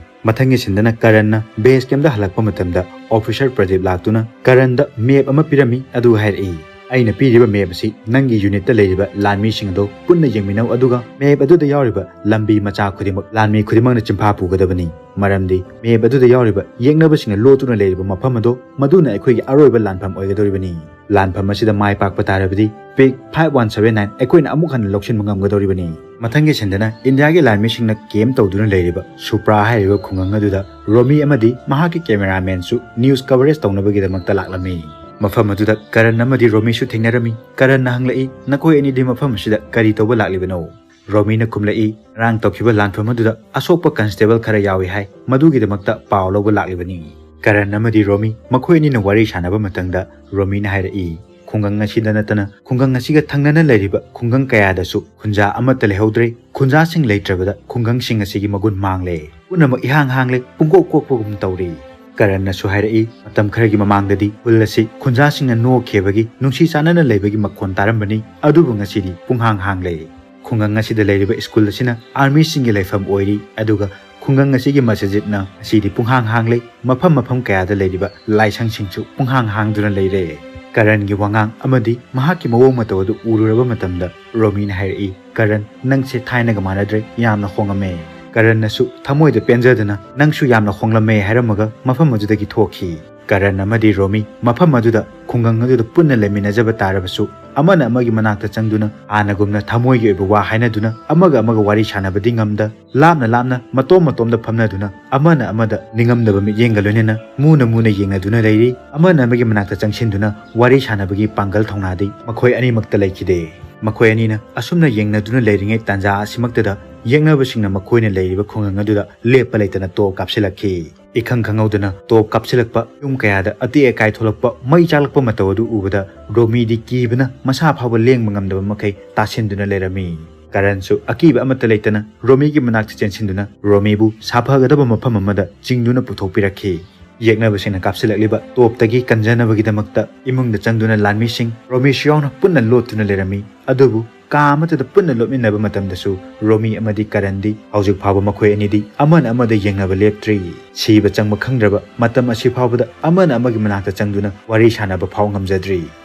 ꯃꯊꯪꯒꯤ ꯁꯤꯟꯗꯅ ꯀꯔꯟꯅ base campꯇ ꯍꯜꯂꯛꯄ ꯃꯇꯝꯗ officer ꯄ꯭ꯔꯗꯤꯞ ꯂꯥꯛꯇꯨꯅ ꯀꯔꯟꯗ map ꯑꯃ ꯄꯤꯔꯝꯃꯤ, ꯑꯗꯨꯒ ꯍꯥꯏꯔꯛꯏ, "ꯑꯩꯅ ꯄꯤꯔꯤꯕ map ꯑꯁꯤ ꯅꯪꯒꯤ unitꯇ ꯂꯩꯔꯤꯕ ꯂꯥꯟꯃꯤꯁꯤꯡ ꯑꯗꯨ ꯄꯨꯟꯅ ꯌꯦꯡꯃꯤꯟꯅꯧ, ꯑꯗꯨꯒ map ꯑꯗꯨꯗ ꯌꯥꯎꯔꯤꯕ ꯂꯝꯕꯤ ꯃꯆꯥ ꯈꯨꯗꯤꯡꯃꯛ ꯂꯥꯟꯃꯤ ꯈꯨꯗꯤꯡꯃꯛꯅ ꯆꯤꯟꯐꯥ ꯄꯨꯒꯗꯕꯅꯤ, ꯃꯔꯝꯗꯤ map ꯑꯗꯨꯗ ꯌꯥꯎꯔꯤꯕ ꯌꯦꯛꯅꯕꯁꯤꯡꯅ ꯂꯣꯠꯇꯨꯅ ꯂꯩꯔꯤꯕ ꯃꯐꯝ ꯑꯗꯨ ꯃꯗꯨꯅ ꯑꯩꯈꯣꯏꯒꯤ ꯑꯔꯣꯏꯕ ꯂꯥꯟꯐꯝ ꯑꯣꯏꯒꯗꯧꯔꯤꯕꯅꯤ꯫ ꯂꯥꯟꯐꯝ ꯑꯁꯤꯗ ꯃꯥꯏ ꯄꯥꯛꯄ ꯇꯥꯔꯕꯗꯤ Pick five one seven nine ꯑꯩꯈꯣꯏꯅ ꯑꯃꯨꯛ ꯍꯟꯅ ꯂꯧꯁꯤꯟꯕ ꯉꯝꯒꯗꯧꯔꯤꯕꯅꯤ"꯫ ꯃꯊꯪꯒꯤ ꯁꯤꯟꯗꯅ ꯏꯟꯗꯤꯌꯥꯒꯤ ꯂꯥꯟꯃꯤꯁꯤꯡꯅ camp ꯇꯧꯗꯨꯅ ꯂꯩꯔꯤꯕ ꯁꯨꯄ꯭ꯔꯥ ꯍꯥꯏꯔꯤꯕ ꯈꯨꯡꯒꯪ ꯑꯗꯨꯗ ꯔꯣꯃꯤ ꯑꯃꯗꯤ ꯃꯍꯥꯛꯀꯤ cameramanꯁꯨ news coverage ꯇꯧꯅꯕꯒꯤꯗꯃꯛꯇ ꯂꯥꯛꯂꯝꯃꯤ꯫ ꯃꯐꯝ ꯑꯗꯨꯗ ꯀꯔꯟ ꯑꯃꯗꯤ ꯔꯣꯃꯤꯁꯨ ꯊꯦꯡꯅꯔꯝꯃꯤ꯫ ꯀꯔꯟꯅ ꯍꯪꯂꯛꯏ, "ꯅꯈꯣꯏ ꯑꯅꯤꯗꯤ ꯃꯐꯝ ꯑꯁꯤꯗ ꯀꯔꯤ ꯇꯧꯕ ꯂꯥꯛꯂꯤꯕꯅꯣ?" ꯔꯣꯃꯤꯅ ꯈꯨꯝꯂꯛꯏ, "ꯉꯔꯥꯡ ꯇꯧꯈꯤꯕ ꯂꯥꯟꯐꯝ ꯑꯗꯨꯗ ꯑꯁꯣꯛꯄ constable ꯈꯔ ꯌꯥꯎꯏ ꯍꯥꯏ, ꯃꯗꯨꯒꯤꯗꯃꯛꯇ ꯄꯥꯎ ꯂꯧꯕ ꯂꯥꯛꯂꯤꯕꯅꯤ"꯫ ꯀꯔꯟ ꯑꯃꯗꯤ ꯔꯣꯃꯤ ꯃꯈꯣꯏ ꯑꯅꯤꯅ ꯋꯥꯔꯤ ꯁꯥꯟꯅꯕ ꯃꯇꯝꯗ ꯔꯣꯃꯤꯅ ꯍꯥꯏꯔꯛꯏ, "ꯈꯨꯡꯒꯪ ꯑꯁꯤꯗ ꯅꯠꯇꯅ ꯈꯨꯡꯒꯪ ꯑꯁꯤꯒ ꯊꯪꯅꯅ ꯂꯩꯔꯤꯕ ꯈꯨꯡꯒꯪ ꯀꯌꯥꯗꯁꯨ ꯈꯨꯟꯖꯥ ꯑꯃꯠꯇ ꯂꯩꯍꯧꯗ꯭ꯔꯦ꯫ ꯈꯨꯟꯖꯥꯁꯤꯡ ꯂꯩꯇ꯭ꯔꯕꯗ ꯈꯨꯡꯒꯪꯁꯤꯡ ꯑꯁꯤꯒꯤ ꯃꯒꯨꯟ ꯃꯥꯡꯂꯦ꯫ ꯄꯨꯝꯅꯃꯛ ꯏꯍꯥꯡ ꯍꯥꯡꯂꯦ, ꯄꯨꯡꯀꯣꯛ ꯀꯣꯛꯄꯒꯨꯝ ꯇꯧꯔꯤ"꯫ ꯀꯔꯟꯅꯁꯨ ꯍꯥꯏꯔꯛꯏ, "ꯃꯇꯝ ꯈꯔꯒꯤ ꯃꯃꯥꯡꯗꯗꯤ ꯈꯨꯜ ꯑꯁꯤ ꯈꯨꯟꯖꯥꯁꯤꯡꯅ ꯅꯣꯛꯈꯤꯕꯒꯤ ꯅꯨꯡꯁꯤ ꯆꯥꯟꯅꯅ ꯂꯩꯕꯒꯤ ꯃꯈꯣꯟ ꯇꯥꯔꯝꯕꯅꯤ, ꯑꯗꯨꯕꯨ ꯉꯁꯤꯗꯤ ꯄꯨꯡꯍꯥꯡ ꯍꯥꯡꯂꯦ꯫ ꯈꯨꯡꯒꯪ ꯑꯁꯤꯗ ꯂꯩꯔꯤꯕ ꯁ꯭ꯀꯨꯜ ꯑꯁꯤꯅ ꯑꯥꯔꯃꯤꯁꯤꯡꯒꯤ ꯂꯩꯐꯝ ꯑꯣꯏꯔꯤ, ꯑꯗꯨꯒ ꯈꯨꯡꯒꯪ ꯑꯁꯤꯒꯤ ꯃꯁꯖꯤꯗꯅ ꯉꯁꯤꯗꯤ ꯄꯨꯡꯍꯥꯡ ꯍꯥꯡꯂꯦ꯫ ꯃꯐꯝ ꯃꯐꯝ ꯀꯌꯥꯗ ꯂꯩꯔꯤꯕ ꯂꯥꯏꯁꯪꯁꯤꯡꯁꯨ ꯄꯨꯡꯍꯥꯡ ꯍꯥꯡꯗꯨꯅ ꯂꯩꯔꯦ"꯫ ꯀꯔꯟꯒꯤ ꯋꯥꯉꯥꯡ ꯑꯃꯗꯤ ꯃꯍꯥꯛꯀꯤ ꯃꯑꯣꯡ ꯃꯇꯧ ꯑꯗꯨ ꯎꯔꯨꯔꯕ ꯃꯇꯝꯗ ꯔꯣꯃꯤꯅ ꯍꯥꯏꯔꯛꯏ, "ꯀꯔꯟ, ꯅꯪꯁꯦ ꯊꯥꯏꯅꯒ ꯃꯥꯟꯅꯗ꯭ꯔꯦ, ꯌꯥꯝꯅ ꯍꯣꯡꯉꯝꯃꯦ"꯫ ꯀꯔꯟꯅꯁꯨ ꯊꯃꯣꯏꯗ ꯄꯦꯟꯖꯗꯨꯅ, "ꯅꯪꯁꯨ ꯌꯥꯝꯅ ꯍꯣꯡꯂꯝꯃꯦ" ꯍꯥꯏꯔꯝꯃꯒ ꯃꯐꯝ ꯑꯗꯨꯗꯒꯤ ꯊꯣꯛꯈꯤ꯫ ꯀꯔꯟ ꯑꯃꯗꯤ ꯔꯣꯃꯤ ꯃꯐꯝ ꯑꯗꯨꯗ ꯈꯨꯡꯒꯪ ꯑꯗꯨꯗ ꯄꯨꯟꯅ ꯂꯩꯃꯤꯟꯅꯖꯕ ꯇꯥꯔꯕꯁꯨ, ꯑꯃꯅ ꯑꯃꯒꯤ ꯃꯅꯥꯛꯇ ꯆꯪꯗꯨꯅ ꯍꯥꯟꯅꯒꯨꯝꯅ ꯊꯃꯣꯏꯒꯤ ꯑꯣꯏꯕ ꯋꯥ ꯍꯥꯏꯅꯗꯨꯅ ꯑꯃꯒ ꯑꯃꯒ ꯋꯥꯔꯤ ꯁꯥꯟꯅꯕꯗꯤ ꯉꯝꯗ, ꯂꯥꯞꯅ ꯂꯥꯞꯅ ꯃꯇꯣꯝ ꯃꯇꯣꯝꯗ ꯐꯝꯅꯗꯨꯅ ꯑꯃꯅ ꯑꯃꯗ ꯅꯤꯡꯉꯝꯗꯕ ꯃꯤꯠꯌꯦꯡꯒ ꯂꯣꯏꯅꯅ ꯃꯨꯅ ꯃꯨꯅ ꯌꯦꯡꯅꯗꯨꯅ ꯂꯩꯔꯤ꯫ ꯑꯃꯅ ꯑꯃꯒꯤ ꯃꯅꯥꯛꯇ ꯆꯪꯁꯤꯟꯗꯨꯅ ꯋꯥꯔꯤ ꯁꯥꯟꯅꯕꯒꯤ ꯄꯥꯡꯒꯜ ꯊꯧꯅꯥꯗꯤ ꯃꯈꯣꯏ ꯑꯅꯤꯃꯛꯇ ꯂꯩꯈꯤꯗꯦ꯫ ꯃꯈꯣꯏ ꯑꯅꯤꯅ ꯑꯁꯨꯝꯅ ꯌꯦꯡꯅꯗꯨꯅ ꯂꯩꯔꯤꯉꯩ ꯇꯥꯟꯖꯥ ꯑꯁꯤꯃꯛꯇꯗ ꯌꯦꯛꯅꯕꯁꯤꯡꯅ ꯃꯈꯣꯏꯅ ꯂꯩꯔꯤꯕ ꯈꯨꯡꯒꯪ ꯑꯗꯨꯗ ꯂꯦꯞꯄ ꯂꯩꯇꯅ ꯇꯣꯞ ꯀꯥꯞꯁꯤꯜꯂꯛꯈꯤ꯫ ꯏꯈꯪ ꯈꯪꯍꯧꯗꯅ ꯇꯣꯞ ꯀꯥꯞꯁꯤꯜꯂꯛꯄ, ꯌꯨꯝ ꯀꯌꯥꯗ ꯑꯇꯦꯛ ꯑꯀꯥꯏ ꯊꯣꯛꯂꯛꯄ, ꯃꯩ ꯆꯥꯛꯂꯛꯄ ꯃꯇꯧ ꯑꯗꯨ ꯎꯕꯗ ꯔꯣꯃꯤꯗꯤ ꯀꯤꯕꯅ ꯃꯁꯥ ꯐꯥꯎꯕ ꯂꯦꯡꯕ ꯉꯝꯗꯕ ꯃꯈꯩ ꯇꯥꯁꯤꯟꯗꯨꯅ ꯂꯩꯔꯝꯃꯤ꯫ ꯀꯔꯟꯁꯨ ꯑꯀꯤꯕ ꯑꯃꯠꯇ ꯂꯩꯇꯅ ꯔꯣꯃꯤꯒꯤ ꯃꯅꯥꯛꯇ ꯆꯦꯟꯁꯤꯟꯗꯨꯅ ꯔꯣꯃꯤꯕꯨ ꯁꯥꯐꯒꯗꯕ ꯃꯐꯝ ꯑꯃꯗ ꯆꯤꯡꯗꯨꯅ ꯄꯨꯊꯣꯛꯄꯤꯔꯛꯈꯤ꯫ ꯌꯦꯛꯅꯕꯁꯤꯡꯅ ꯀꯥꯞꯁꯤꯜꯂꯛꯂꯤꯕ ꯇꯣꯞꯇꯒꯤ ꯀꯟꯖꯅꯕꯒꯤꯗꯃꯛꯇ ꯏꯃꯨꯡꯗ ꯆꯪꯗꯨꯅ ꯂꯥꯟꯃꯤꯁꯤꯡ ꯔꯣꯃꯤꯁꯨ ꯌꯥꯎꯅ ꯄꯨꯟꯅ ꯂꯣꯠꯇꯨꯅ ꯂꯩꯔꯝꯃꯤ꯫ ꯑꯗꯨꯕꯨ ꯀꯥ ꯑꯃꯠꯇꯗ ꯄꯨꯟꯅ ꯂꯣꯠꯃꯤꯟꯅꯕ ꯃꯇꯝꯗꯁꯨ ꯔꯣꯃꯤ ꯑꯃꯗꯤ ꯀꯔꯟꯗꯤ ꯍꯧꯖꯤꯛ ꯐꯥꯎꯕ ꯃꯈꯣꯏ ꯑꯅꯤꯗꯤ ꯑꯃꯅ ꯑꯃꯗ ꯌꯦꯡꯅꯕ ꯂꯦꯞꯇ꯭ꯔꯤ꯫ ꯁꯤꯕ ꯆꯪꯕ ꯈꯪꯗ꯭ꯔꯕ ꯃꯇꯝ ꯑꯁꯤ ꯐꯥꯎꯕꯗ ꯑꯃꯅ ꯑꯃꯒꯤ ꯃꯅꯥꯛꯇ ꯆꯪꯗꯨꯅ ꯋꯥꯔꯤ ꯁꯥꯟꯅꯕ ꯐꯥꯎ ꯉꯝꯖꯗ꯭ꯔꯤ꯫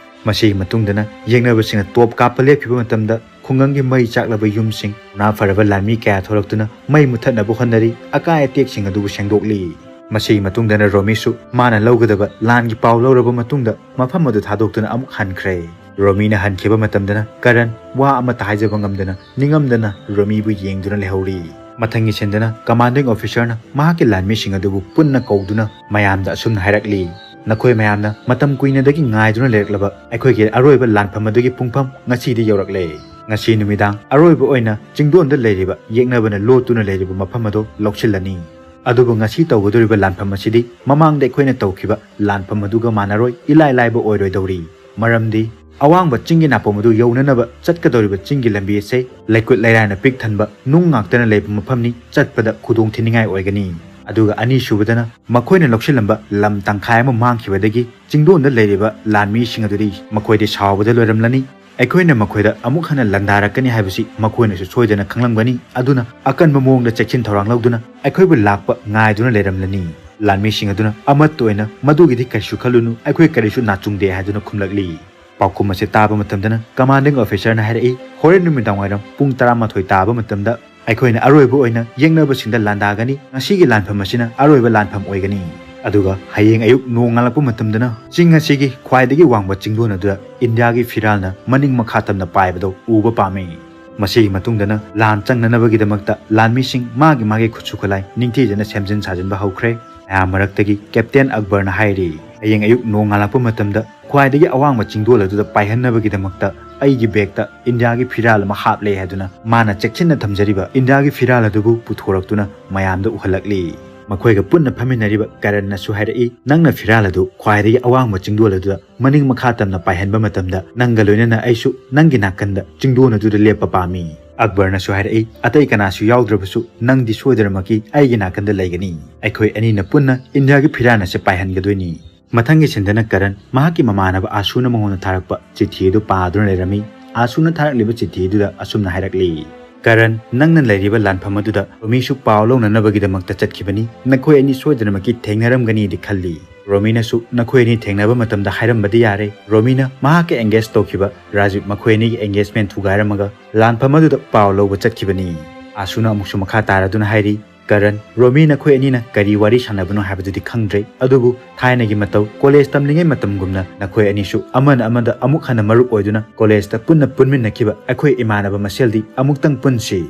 ꯃꯁꯤꯒꯤ ꯃꯇꯨꯡꯗꯅ ꯌꯦꯛꯅꯕꯁꯤꯡꯅ ꯇꯣꯞ ꯀꯥꯞꯄ ꯂꯦꯞꯈꯤꯕ ꯃꯇꯝꯗ ꯈꯨꯡꯒꯪꯒꯤ ꯃꯩ ꯆꯥꯛꯂꯕ ꯌꯨꯝꯁꯤꯡ, ꯊꯧꯅꯥ ꯐꯔꯕ ꯂꯥꯟꯃꯤ ꯀꯌꯥ ꯊꯣꯔꯛꯇꯨꯅ ꯃꯩ ꯃꯨꯊꯠꯅꯕ ꯍꯣꯠꯅꯔꯤ, ꯑꯀꯥꯏ ꯑꯇꯦꯛꯁꯤꯡ ꯑꯗꯨꯕꯨ ꯁꯦꯡꯗꯣꯛꯂꯤ꯫ ꯃꯁꯤꯒꯤ ꯃꯇꯨꯡꯗꯅ ꯔꯣꯃꯤꯁꯨ ꯃꯥꯅ ꯂꯧꯒꯗꯕ ꯂꯥꯟꯒꯤ ꯄꯥꯎ ꯂꯧꯔꯕ ꯃꯇꯨꯡꯗ ꯃꯐꯝ ꯑꯗꯨ ꯊꯥꯗꯣꯛꯇꯨꯅ ꯑꯃꯨꯛ ꯍꯟꯈ꯭ꯔꯦ꯫ ꯔꯣꯃꯤꯅ ꯍꯟꯈꯤꯕ ꯃꯇꯝꯗꯅ ꯀꯔꯟ ꯋꯥ ꯑꯃꯠꯇ ꯍꯥꯏꯖꯕ ꯉꯝꯗꯅ ꯅꯤꯡꯉꯝꯗꯅ ꯔꯣꯃꯤꯕꯨ ꯌꯦꯡꯗꯨꯅ ꯂꯩꯍꯧꯔꯤ꯫ ꯃꯊꯪꯒꯤ ꯁꯤꯟꯗꯅ ꯀꯃꯥꯟꯗꯤꯡ ꯑꯣꯐꯤꯁꯔꯅ ꯃꯍꯥꯛꯀꯤ ꯂꯥꯟꯃꯤꯁꯤꯡ ꯑꯗꯨꯕꯨ ꯄꯨꯟꯅ ꯀꯧꯗꯨꯅ ꯃꯌꯥꯝꯗ ꯑꯁꯨꯝꯅ ꯍꯥꯏꯔꯛꯂꯤ, "ꯅꯈꯣꯏ ꯃꯌꯥꯝꯅ ꯃꯇꯝ ꯀꯨꯏꯅꯗꯒꯤ ꯉꯥꯏꯗꯨꯅ ꯂꯩꯔꯛꯂꯕ ꯑꯩꯈꯣꯏꯒꯤ ꯑꯔꯣꯏꯕ ꯂꯥꯟꯐꯝ ꯑꯗꯨꯒꯤ ꯄꯨꯡꯐꯝ ꯉꯁꯤꯗꯤ ꯌꯧꯔꯛꯂꯦ꯫ ꯉꯁꯤ ꯅꯨꯃꯤꯗꯥꯡ ꯑꯔꯣꯏꯕ ꯑꯣꯏꯅ ꯆꯤꯡꯗꯣꯟꯗ ꯂꯩꯔꯤꯕ ꯌꯦꯛꯅꯕꯅ ꯂꯣꯠꯇꯨꯅ ꯂꯩꯔꯤꯕ ꯃꯐꯝ ꯑꯗꯨ ꯂꯧꯁꯤꯜꯂꯅꯤ꯫ ꯑꯗꯨꯕꯨ ꯉꯁꯤ ꯇꯧꯒꯗꯧꯔꯤꯕ ꯂꯥꯟꯐꯝ ꯑꯁꯤꯗꯤ ꯃꯃꯥꯡꯗ ꯑꯩꯈꯣꯏꯅ ꯇꯧꯈꯤꯕ ꯂꯥꯟꯐꯝ ꯑꯗꯨꯒ ꯃꯥꯟꯅꯔꯣꯏ, ꯏꯂꯥꯏ ꯂꯥꯏꯕ ꯑꯣꯏꯔꯣꯏꯗꯧꯔꯤ꯫ ꯃꯔꯝꯗꯤ ꯑꯋꯥꯡꯕ ꯆꯤꯡꯒꯤ ꯅꯥꯄꯣꯝ ꯑꯗꯨ ꯌꯧꯅꯅꯕ ꯆꯠꯀꯗꯧꯔꯤꯕ ꯆꯤꯡꯒꯤ ꯂꯝꯕꯤ ꯑꯁꯤ ꯂꯩꯀꯨꯠ ꯂꯩꯔꯥꯏꯅ ꯄꯤꯛ ꯊꯟꯕ ꯅꯨꯡ ꯉꯥꯛꯇꯅ ꯂꯩꯕ ꯃꯐꯝꯅꯤ, ꯆꯠꯄꯗ ꯈꯨꯗꯣꯡ ꯊꯤꯅꯤꯡꯉꯥꯏ ꯑꯣꯏꯒꯅꯤ꯫ ꯑꯗꯨꯒ ꯑꯅꯤꯁꯨꯕꯗꯅ ꯃꯈꯣꯏꯅ ꯂꯧꯁꯤꯜꯂꯝꯕ ꯂꯝ ꯇꯪꯈꯥꯏ ꯑꯃ ꯃꯥꯡꯈꯤꯕꯗꯒꯤ ꯆꯤꯡꯗꯣꯟꯗ ꯂꯩꯔꯤꯕ ꯂꯥꯟꯃꯤꯁꯤꯡ ꯑꯗꯨꯗꯤ ꯃꯈꯣꯏꯗꯤ ꯁꯥꯎꯕꯗ ꯂꯣꯏꯔꯝꯂꯅꯤ꯫ ꯑꯩꯈꯣꯏꯅ ꯃꯈꯣꯏꯗ ꯑꯃꯨꯛ ꯍꯟꯅ ꯂꯥꯟꯗꯥꯔꯛꯀꯅꯤ ꯍꯥꯏꯕꯁꯤ ꯃꯈꯣꯏꯅꯁꯨ ꯁꯣꯏꯗꯅ ꯈꯪꯂꯝꯒꯅꯤ꯫ ꯑꯗꯨꯅ ꯑꯀꯟꯕ ꯃꯑꯣꯡꯗ ꯆꯦꯛꯁꯤꯟ ꯊꯧꯔꯥꯡ ꯂꯧꯗꯨꯅ ꯑꯩꯈꯣꯏꯕꯨ ꯂꯥꯛꯄ ꯉꯥꯏꯗꯨꯅ ꯂꯩꯔꯝꯂꯅꯤ꯫ ꯂꯥꯟꯃꯤꯁꯤꯡ ꯑꯗꯨꯅ ꯑꯃꯠꯇ ꯑꯣꯏꯅ, "ꯃꯗꯨꯒꯤꯗꯤ ꯀꯔꯤꯁꯨ ꯈꯜꯂꯨꯅꯨ, ꯑꯩꯈꯣꯏ ꯀꯔꯤꯁꯨ ꯅꯥꯆꯨꯡꯗꯦ" ꯍꯥꯏꯗꯨꯅ ꯈꯨꯝꯂꯛꯂꯤ꯫ ꯄꯥꯎꯈꯨꯝ ꯑꯁꯤ ꯇꯥꯕ ꯃꯇꯝꯗꯅ ꯀꯃꯥꯟꯗꯤꯡ ꯑꯣꯐꯤꯁꯔꯅ ꯍꯥꯏꯔꯛꯏ, "ꯍꯣꯔꯦꯟ ꯅꯨꯃꯤꯗꯥꯡ ꯋꯥꯏꯔꯝ ꯄꯨꯡ ꯇꯔꯥꯃꯥꯊꯣꯏ ꯇꯥꯕ ꯃꯇꯝꯗ ꯑꯩꯈꯣꯏꯅ ꯑꯔꯣꯏꯕ ꯑꯣꯏꯅ ꯌꯦꯛꯅꯕꯁꯤꯡꯗ ꯂꯥꯟꯗꯥꯒꯅꯤ꯫ ꯉꯁꯤꯒꯤ ꯂꯥꯟꯐꯝ ꯑꯁꯤꯅ ꯑꯔꯣꯏꯕ ꯂꯥꯟꯐꯝ ꯑꯣꯏꯒꯅꯤ꯫ ꯑꯗꯨꯒ ꯍꯌꯦꯡ ꯑꯌꯨꯛ ꯅꯣꯡ ꯉꯥꯜꯂꯛꯄ ꯃꯇꯝꯗꯅ ꯆꯤꯡ ꯑꯁꯤꯒꯤ ꯈ꯭ꯋꯥꯏꯗꯒꯤ ꯋꯥꯡꯕ ꯆꯤꯡꯗꯣꯟ ꯑꯗꯨꯗ ꯏꯟꯗꯤꯌꯥꯒꯤ ꯐꯤꯔꯥꯜꯅ ꯃꯅꯤꯡ ꯃꯈꯥ ꯇꯝꯅ ꯄꯥꯏꯕꯗꯨ ꯎꯕ ꯄꯥꯝꯃꯤ"꯫ ꯃꯁꯤꯒꯤ ꯃꯇꯨꯡꯗꯅ ꯂꯥꯟ ꯆꯪꯅꯅꯕꯒꯤꯗꯃꯛꯇ ꯂꯥꯟꯃꯤꯁꯤꯡ ꯃꯥꯒꯤ ꯃꯥꯒꯤ ꯈꯨꯠꯁꯨ ꯈꯨꯠꯂꯥꯏ ꯅꯤꯡꯊꯤꯖꯅ ꯁꯦꯝꯖꯤꯟ ꯁꯥꯖꯤꯟꯕ ꯍꯧꯈ꯭ꯔꯦ꯫ ꯃꯌꯥꯝ ꯃꯔꯛꯇꯒꯤ ꯀꯦꯞꯇꯦꯟ ꯑꯛꯕꯔꯅ ꯍꯥꯏꯔꯤ, "ꯍꯌꯦꯡ ꯑꯌꯨꯛ ꯅꯣꯡ ꯉꯥꯜꯂꯛꯄ ꯃꯇꯝꯗ ꯈ꯭ꯋꯥꯏꯗꯒꯤ ꯑꯋꯥꯡꯕ ꯆꯤꯡꯗꯣꯜ ꯑꯗꯨꯗ ꯄꯥꯏꯍꯟꯅꯕꯒꯤꯗꯃꯛꯇ ꯑꯩꯒꯤ ꯕꯦꯒꯇ ꯏꯟꯗꯤꯌꯥꯒꯤ ꯐꯤꯔꯥꯜ ꯑꯃ ꯍꯥꯞꯂꯦ" ꯍꯥꯏꯗꯨꯅ ꯃꯥꯅ ꯆꯦꯛꯁꯤꯟꯅ ꯊꯝꯖꯔꯤꯕ ꯏꯟꯗꯤꯌꯥꯒꯤ ꯐꯤꯔꯥꯜ ꯑꯗꯨꯕꯨ ꯄꯨꯊꯣꯔꯛꯇꯨꯅ ꯃꯌꯥꯝꯗ ꯎꯍꯜꯂꯛꯂꯤ꯫ ꯃꯈꯣꯏꯒ ꯄꯨꯟꯅ ꯐꯝꯃꯤꯟꯅꯔꯤꯕ ꯀꯔꯟꯅꯁꯨ ꯍꯥꯏꯔꯛꯏ, "ꯅꯪꯅ ꯐꯤꯔꯥꯜ ꯑꯗꯨ ꯈ꯭ꯋꯥꯏꯗꯒꯤ ꯑꯋꯥꯡꯕ ꯆꯤꯡꯗꯣꯜ ꯑꯗꯨꯗ ꯃꯅꯤꯡ ꯃꯈꯥ ꯇꯝꯅ ꯄꯥꯏꯍꯟꯕ ꯃꯇꯝꯗ ꯅꯪꯒ ꯂꯣꯏꯅꯅ ꯑꯩꯁꯨ ꯅꯪꯒꯤ ꯅꯥꯀꯟꯗ ꯆꯤꯡꯗꯣꯟ ꯑꯗꯨꯗ ꯂꯦꯞꯄ ꯄꯥꯝꯃꯤ"꯫ ꯑꯛꯕꯔꯅꯁꯨ ꯍꯥꯏꯔꯛꯏ, "ꯑꯇꯩ ꯀꯅꯥꯁꯨ ꯌꯥꯎꯗ꯭ꯔꯕꯁꯨ ꯅꯪꯗꯤ ꯁꯣꯏꯗꯅꯃꯛꯀꯤ ꯑꯩꯒꯤ ꯅꯥꯀꯟꯗ ꯂꯩꯒꯅꯤ꯫ ꯑꯩꯈꯣꯏ ꯑꯅꯤꯅ ꯄꯨꯟꯅ ꯏꯟꯗꯤꯌꯥꯒꯤ ꯐꯤꯔꯥꯟ ꯑꯁꯦ ꯄꯥꯏꯍꯟꯒꯗꯣꯏꯅꯤ"꯫ ꯃꯊꯪꯒꯤ ꯁꯤꯟꯗꯅ ꯀꯔꯟ ꯃꯍꯥꯛꯀꯤ ꯃꯃꯥꯟꯅꯕ ꯑꯥꯁꯨꯅ ꯃꯉꯣꯟꯗ ꯊꯥꯔꯛꯄ ꯆꯤꯊꯤ ꯑꯗꯨ ꯄꯥꯗꯨꯅ ꯂꯩꯔꯝꯃꯤ꯫ ꯑꯥꯁꯨꯅ ꯊꯥꯔꯛꯂꯤꯕ ꯆꯤꯊꯤ ꯑꯗꯨꯗ ꯑꯁꯨꯝꯅ ꯍꯥꯏꯔꯛꯂꯤ, "ꯀꯔꯟ, ꯅꯪꯅ ꯂꯩꯔꯤꯕ ꯂꯥꯟꯐꯝ ꯑꯗꯨꯗ ꯔꯣꯃꯤꯁꯨ ꯄꯥꯎ ꯂꯧꯅꯅꯕꯒꯤꯗꯃꯛꯇ ꯆꯠꯈꯤꯕꯅꯤ꯫ ꯅꯈꯣꯏ ꯑꯅꯤ ꯁꯣꯏꯗꯅꯃꯛꯀꯤ ꯊꯦꯡꯅꯔꯝꯒꯅꯤꯗꯤ ꯈꯜꯂꯤ꯫ ꯔꯣꯃꯤꯅꯁꯨ ꯅꯈꯣꯏ ꯑꯅꯤ ꯊꯦꯡꯅꯕ ꯃꯇꯝꯗ ꯍꯥꯏꯔꯝꯕꯗꯤ ꯌꯥꯔꯦ꯫ ꯔꯣꯃꯤꯅ ꯃꯍꯥꯛꯀ engage ꯇꯧꯈꯤꯕ ꯔꯥꯖꯤꯕ ꯃꯈꯣꯏ ꯑꯅꯤꯒꯤ engagement ꯊꯨꯒꯥꯏꯔꯝꯃꯒ ꯂꯥꯟꯐꯝ ꯑꯗꯨꯗ ꯄꯥꯎ ꯂꯧꯕ ꯆꯠꯈꯤꯕꯅꯤ"꯫ ꯑꯥꯁꯨꯅ ꯑꯃꯨꯛꯁꯨ ꯃꯈꯥ ꯇꯥꯔꯗꯨꯅ ꯍꯥꯏꯔꯤ, "ꯀꯔꯟ, ꯔꯣꯃꯤ ꯅꯈꯣꯏ ꯑꯅꯤꯅ ꯀꯔꯤ ꯋꯥꯔꯤ ꯁꯥꯟꯅꯕꯅꯣ ꯍꯥꯏꯕꯗꯨꯗꯤ ꯈꯪꯗ꯭ꯔꯦ, ꯑꯗꯨꯕꯨ ꯊꯥꯏꯅꯒꯤ ꯃꯇꯧ ꯀꯣꯂꯦꯖ ꯇꯝꯂꯤꯉꯩ ꯃꯇꯝꯒꯨꯝꯅ ꯅꯈꯣꯏ ꯑꯅꯤꯁꯨ ꯑꯃꯅ ꯑꯃꯗ ꯑꯃꯨꯛ ꯍꯟꯅ ꯃꯔꯨꯞ ꯑꯣꯏꯗꯨꯅ ꯀꯣꯂꯦꯖꯇ ꯄꯨꯟꯅ ꯄꯨꯟꯃꯤꯟꯅꯈꯤꯕ ꯑꯩꯈꯣꯏ ꯏꯃꯥꯟꯅꯕ ꯃꯁꯦꯜꯗꯤ ꯑꯃꯨꯛꯇꯪ ꯄꯨꯟꯁꯤ"꯫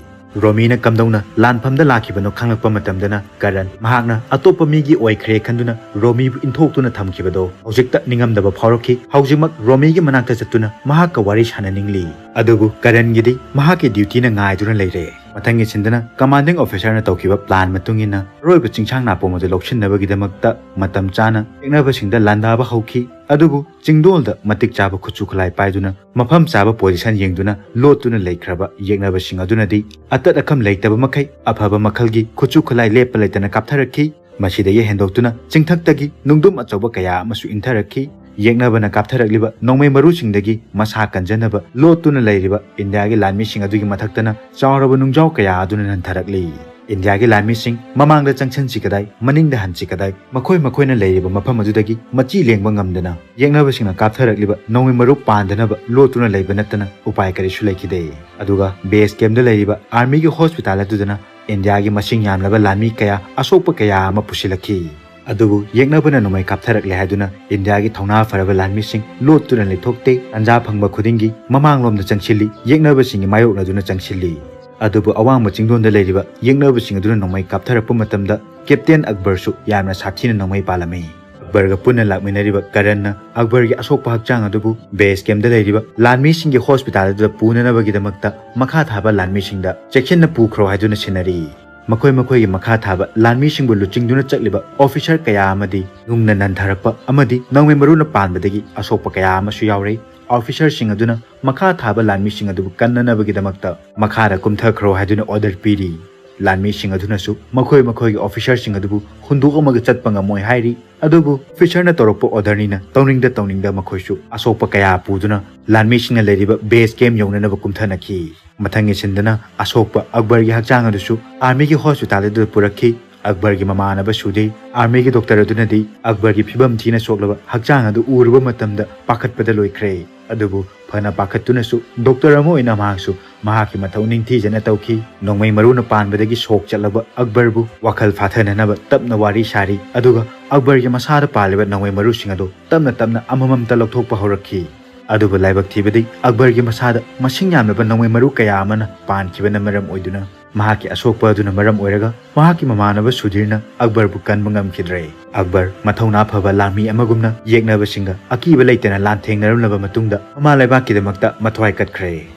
ꯔꯣꯃꯤꯅ ꯀꯝꯗꯧꯅ ꯂꯥꯟꯐꯝꯗ ꯂꯥꯛꯈꯤꯕꯅꯣ ꯈꯪꯂꯛꯄ ꯃꯇꯝꯗꯅ ꯀꯔꯟ ꯃꯍꯥꯛꯅ ꯑꯇꯣꯞꯄ ꯃꯤꯒꯤ ꯑꯣꯏꯈ꯭ꯔꯦ ꯈꯟꯗꯨꯅ ꯔꯣꯃꯤꯕꯨ ꯏꯟꯊꯣꯛꯇꯨꯅ ꯊꯝꯈꯤꯕꯗꯣ ꯍꯧꯖꯤꯛꯇ ꯅꯤꯡꯉꯝꯗꯕ ꯐꯥꯎꯔꯛꯈꯤ꯫ ꯍꯧꯖꯤꯛꯃꯛ ꯔꯣꯃꯤꯒꯤ ꯃꯅꯥꯛꯇ ꯆꯠꯇꯨꯅ ꯃꯍꯥꯛꯀ ꯋꯥꯔꯤ ꯁꯥꯟꯅꯅꯤꯡꯂꯤ꯫ ꯑꯗꯨꯕꯨ ꯀꯔꯟꯒꯤꯗꯤ ꯃꯍꯥꯛꯀꯤ duty ꯅ ꯉꯥꯏꯗꯨꯅ ꯂꯩꯔꯦ꯫ ꯃꯊꯪꯒꯤ ꯁꯤꯟꯗꯅ commanding officer ꯅ ꯇꯧꯈꯤꯕ plan ꯃꯇꯨꯡ ꯏꯟꯅ ꯑꯔꯣꯏꯕ ꯆꯤꯡꯁꯥꯡ ꯅꯥꯄꯣꯝ ꯑꯗꯨ ꯂꯧꯁꯤꯟꯅꯕꯒꯤꯗꯃꯛꯇ ꯃꯇꯝ ꯆꯥꯅ ꯌꯦꯛꯅꯕꯁꯤꯡꯗ ꯂꯥꯟꯗꯥꯕ ꯍꯧꯈꯤ꯫ ꯑꯗꯨꯕꯨ ꯆꯤꯡꯗꯣꯜꯗ ꯃꯇꯤꯛ ꯆꯥꯕ ꯈꯨꯠꯁꯨ ꯈꯨꯠꯂꯥꯏ ꯄꯥꯏꯗꯨꯅ ꯃꯐꯝ ꯆꯥꯕ position ꯌꯦꯡꯗꯨꯅ ꯂꯣꯠꯇꯨꯅ ꯂꯩꯈ꯭ꯔꯕ ꯌꯦꯛꯅꯕꯁꯤꯡ ꯑꯗꯨꯅꯗꯤ ꯑꯇꯠ ꯑꯈꯝ ꯂꯩꯇꯕ ꯃꯈꯩ ꯑꯐꯕ ꯃꯈꯜꯒꯤ ꯈꯨꯠꯁꯨ ꯈꯨꯠꯂꯥꯏ ꯂꯦꯞꯄ ꯂꯩꯇꯅ ꯀꯥꯞꯊꯔꯛꯈꯤ꯫ ꯃꯁꯤꯗꯒꯤ ꯍꯦꯟꯗꯣꯛꯇꯨꯅ ꯆꯤꯡꯊꯛꯇꯒꯤ ꯅꯨꯡꯗꯨꯝ ꯑꯆꯧꯕ ꯀꯌꯥ ꯑꯃꯁꯨ ꯏꯟꯊꯔꯛꯈꯤ꯫ ꯌꯦꯛꯅꯕꯅ ꯀꯥꯞꯊꯔꯛꯂꯤꯕ ꯅꯣꯡꯃꯩ ꯃꯔꯨꯁꯤꯡꯗꯒꯤ ꯃꯁꯥ ꯀꯟꯖꯅꯕ ꯂꯣꯠꯇꯨꯅ ꯂꯩꯔꯤꯕ ꯏꯟꯗꯤꯌꯥꯒꯤ ꯂꯥꯟꯃꯤꯁꯤꯡ ꯑꯗꯨꯒꯤ ꯃꯊꯛꯇꯅ ꯆꯥꯎꯔꯕ ꯅꯨꯡꯖꯥꯎ ꯀꯌꯥ ꯑꯗꯨꯅ ꯅꯟꯊꯔꯛꯂꯤ꯫ ꯏꯟꯗꯤꯌꯥꯒꯤ ꯂꯥꯟꯃꯤꯁꯤꯡ ꯃꯃꯥꯡꯗ ꯆꯪꯁꯤꯟꯁꯤ ꯀꯗꯥꯏ, ꯃꯅꯤꯡꯗ ꯍꯟꯁꯤ ꯀꯗꯥꯏ, ꯃꯈꯣꯏ ꯃꯈꯣꯏꯅ ꯂꯩꯔꯤꯕ ꯃꯐꯝ ꯑꯗꯨꯗꯒꯤ ꯃꯆꯤ ꯂꯦꯡꯕ ꯉꯝꯗꯅ ꯌꯦꯛꯅꯕꯁꯤꯡꯅ ꯀꯥꯞꯊꯔꯛꯂꯤꯕ ꯅꯣꯡꯃꯩ ꯃꯔꯨ ꯄꯥꯟꯗꯅꯕ ꯂꯣꯠꯇꯨꯅ ꯂꯩꯕ ꯅꯠꯇꯅ ꯎꯄꯥꯏ ꯀꯔꯤꯁꯨ ꯂꯩꯈꯤꯗꯦ꯫ ꯑꯗꯨꯒ base camp ꯗ ꯂꯩꯔꯤꯕ army ꯒꯤ hospital ꯑꯗꯨꯗꯅ ꯏꯟꯗꯤꯌꯥꯒꯤ ꯃꯁꯤꯡ ꯌꯥꯝꯂꯕ ꯂꯥꯟꯃꯤ ꯀꯌꯥ, ꯑꯁꯣꯛꯄ ꯀꯌꯥ ꯑꯃ ꯄꯨꯁꯤꯜꯂꯛꯈꯤ꯫ ꯑꯗꯨꯕꯨ ꯌꯦꯛꯅꯕꯅ ꯅꯣꯡꯃꯩ ꯀꯥꯞꯊꯔꯛꯂꯦ ꯍꯥꯏꯗꯨꯅ ꯏꯟꯗꯤꯌꯥꯒꯤ ꯊꯧꯅꯥ ꯐꯔꯕ ꯂꯥꯟꯃꯤꯁꯤꯡ ꯂꯣꯠꯇꯨꯅ ꯂꯩꯊꯣꯛꯇꯦ꯫ ꯇꯥꯟꯖꯥ ꯐꯪꯕ ꯈꯨꯗꯤꯡꯒꯤ ꯃꯃꯥꯡꯂꯣꯝꯗ ꯆꯪꯁꯤꯜꯂꯤ, ꯌꯦꯛꯅꯕꯁꯤꯡꯒꯤ ꯃꯥꯌꯣꯛꯅꯗꯨꯅ ꯆꯪꯁꯤꯜꯂꯤ꯫ ꯑꯗꯨꯕꯨ ꯑꯋꯥꯡꯕ ꯆꯤꯡꯗꯣꯟꯗ ꯂꯩꯔꯤꯕ ꯌꯦꯛꯅꯕꯁꯤꯡ ꯑꯗꯨꯅ ꯅꯣꯡꯃꯩ ꯀꯥꯞꯊꯔꯛꯄ ꯃꯇꯝꯗ Captain ꯑꯛꯕꯔꯁꯨ ꯌꯥꯝꯅ ꯁꯥꯊꯤꯅ ꯅꯣꯡꯃꯩ ꯄꯥꯜꯂꯝꯃꯤ꯫ ꯑꯛꯕꯔꯒ ꯄꯨꯟꯅ ꯂꯥꯛꯃꯤꯟꯅꯔꯤꯕ ꯀꯔꯟꯅ ꯑꯛꯕꯔꯒꯤ ꯑꯁꯣꯛꯄ ꯍꯛꯆꯥꯡ ꯑꯗꯨꯕꯨ base camp ꯗ ꯂꯩꯔꯤꯕ ꯂꯥꯟꯃꯤꯁꯤꯡꯒꯤ hospital ꯑꯗꯨꯗ ꯄꯨꯅꯅꯕꯒꯤꯗꯃꯛꯇ ꯃꯈꯥ ꯊꯥꯕ ꯂꯥꯟꯃꯤꯁꯤꯡꯗ ꯆꯦꯛꯁꯤꯟꯅ ꯄꯨꯈ꯭ꯔꯣ ꯍꯥꯏꯗꯨꯅ ꯁꯤꯟꯅꯔꯤ꯫ ꯃꯈꯣꯏ ꯃꯈꯣꯏꯒꯤ ꯃꯈꯥ ꯊꯥꯕ ꯂꯥꯟꯃꯤꯁꯤꯡꯕꯨ ꯂꯨꯆꯤꯡꯗꯨꯅ ꯆꯠꯂꯤꯕ officer ꯀꯌꯥ ꯑꯃꯗꯤ ꯅꯨꯡꯅ ꯅꯟꯊꯔꯛꯄ ꯑꯃꯗꯤ ꯅꯣꯡꯃꯩ ꯃꯔꯨꯅ ꯄꯥꯟꯕꯗꯒꯤ ꯑꯁꯣꯛꯄ ꯀꯌꯥ ꯑꯃꯁꯨ ꯌꯥꯎꯔꯦ꯫ officerꯁꯤꯡ ꯑꯗꯨꯅ ꯃꯈꯥ ꯊꯥꯕ ꯂꯥꯟꯃꯤꯁꯤꯡ ꯑꯗꯨꯕꯨ ꯀꯟꯅꯅꯕꯒꯤꯗꯃꯛꯇ ꯃꯈꯥꯗ ꯀꯨꯝꯊꯈ꯭ꯔꯣ ꯍꯥꯏꯗꯨꯅ order ꯄꯤꯔꯤ꯫ ꯂꯥꯟꯃꯤꯁꯤꯡ ꯑꯗꯨꯅꯁꯨ ꯃꯈꯣꯏ ꯃꯈꯣꯏꯒꯤ officerꯁꯤꯡ ꯑꯗꯨꯕꯨ ꯍꯨꯟꯗꯣꯛꯂꯝꯃꯒ ꯆꯠꯄ ꯉꯝꯃꯣꯏ ꯍꯥꯏꯔꯤ꯫ ꯑꯗꯨꯕꯨ officerꯅ ꯇꯧꯔꯛꯄ orderꯅꯤꯅ ꯇꯧꯅꯤꯡꯗ ꯇꯧꯅꯤꯡꯗ ꯃꯈꯣꯏꯁꯨ ꯑꯁꯣꯛꯄ ꯀꯌꯥ ꯄꯨꯗꯨꯅ ꯂꯥꯟꯃꯤꯁꯤꯡꯅ ꯂꯩꯔꯤꯕ base camp ꯌꯧꯅꯅꯕ ꯀꯨꯝꯊꯅꯈꯤ꯫ ꯃꯊꯪꯒꯤ sceneꯗꯅ ꯑꯁꯣꯛꯄ ꯑꯛꯕꯔꯒꯤ ꯍꯛꯆꯥꯡ ꯑꯗꯨꯁꯨ armyꯒꯤ hospital ꯑꯗꯨꯗ ꯄꯨꯔꯛꯈꯤ꯫ ꯑꯛꯕꯔꯒꯤ ꯃꯃꯥꯟꯅꯕ ꯁꯨꯗꯦ, armyꯒꯤ doctor ꯑꯗꯨꯅꯗꯤ ꯑꯛꯕꯔꯒꯤ ꯐꯤꯕꯝ ꯊꯤꯅ ꯁꯣꯛꯂꯕ ꯍꯛꯆꯥꯡ ꯑꯗꯨ ꯎꯔꯨꯕ ꯃꯇꯝꯗ ꯄꯥꯈꯠꯄꯗ ꯂꯣꯏꯈ꯭ꯔꯦ꯫ ꯑꯗꯨꯕꯨ ꯐꯅ ꯄꯥꯈꯠꯇꯨꯅꯁꯨ doctor ꯑꯃ ꯑꯣꯏꯅ ꯃꯍꯥꯛꯁꯨ ꯃꯍꯥꯛꯀꯤ ꯃꯊꯧ ꯅꯤꯡꯊꯤꯖꯅ ꯇꯧꯈꯤ꯫ ꯅꯣꯡꯃꯩ ꯃꯔꯨꯅ ꯄꯥꯟꯕꯗꯒꯤ ꯁꯣꯛ ꯆꯠꯂꯕ ꯑꯛꯕꯔꯕꯨ ꯋꯥꯈꯜ ꯐꯥꯊꯅꯅꯕ ꯇꯞꯅ ꯋꯥꯔꯤ ꯁꯥꯔꯤ, ꯑꯗꯨꯒ ꯑꯛꯕꯔꯒꯤ ꯃꯁꯥꯗ ꯄꯥꯜꯂꯤꯕ ꯅꯣꯡꯃꯩ ꯃꯔꯨꯁꯤꯡ ꯑꯗꯨ ꯇꯞꯅ ꯇꯞꯅ ꯑꯃꯃꯝꯇ ꯂꯧꯊꯣꯛꯄ ꯍꯧꯔꯛꯈꯤ꯫ ꯑꯗꯨꯕꯨ ꯂꯥꯏꯕꯛ ꯊꯤꯕꯗꯤ ꯑꯛꯕꯔꯒꯤ ꯃꯁꯥꯗ ꯃꯁꯤꯡ ꯌꯥꯝꯂꯕ ꯅꯣꯡꯃꯩ ꯃꯔꯨ ꯀꯌꯥ ꯑꯃꯅ ꯄꯥꯟꯈꯤꯕꯅ ꯃꯔꯝ ꯑꯣꯏꯗꯨꯅ ꯃꯍꯥꯛꯀꯤ ꯑꯁꯣꯛꯄ ꯑꯗꯨꯅ ꯃꯔꯝ ꯑꯣꯏꯔꯒ ꯃꯍꯥꯛꯀꯤ ꯃꯃꯥꯟꯅꯕ ꯁꯨꯙꯤꯔꯅ ꯑꯛꯕꯔꯕꯨ ꯀꯟꯕ ꯉꯝꯈꯤꯗ꯭ꯔꯦ꯫ ꯑꯛꯕꯔ ꯃꯊꯧꯅꯥ ꯐꯕ ꯂꯥꯟꯃꯤ ꯑꯃꯒꯨꯝꯅ ꯌꯦꯛꯅꯕꯁꯤꯡꯒ ꯑꯀꯤꯕ ꯂꯩꯇꯅ ꯂꯥꯟꯊꯦꯡꯅꯔꯝꯂꯕ ꯃꯇꯨꯡꯗ ꯃꯃꯥ ꯂꯩꯕꯥꯛꯀꯤꯗꯃꯛꯇ ꯃꯊ꯭ꯋꯥꯏ ꯀꯠꯈ꯭ꯔꯦ꯫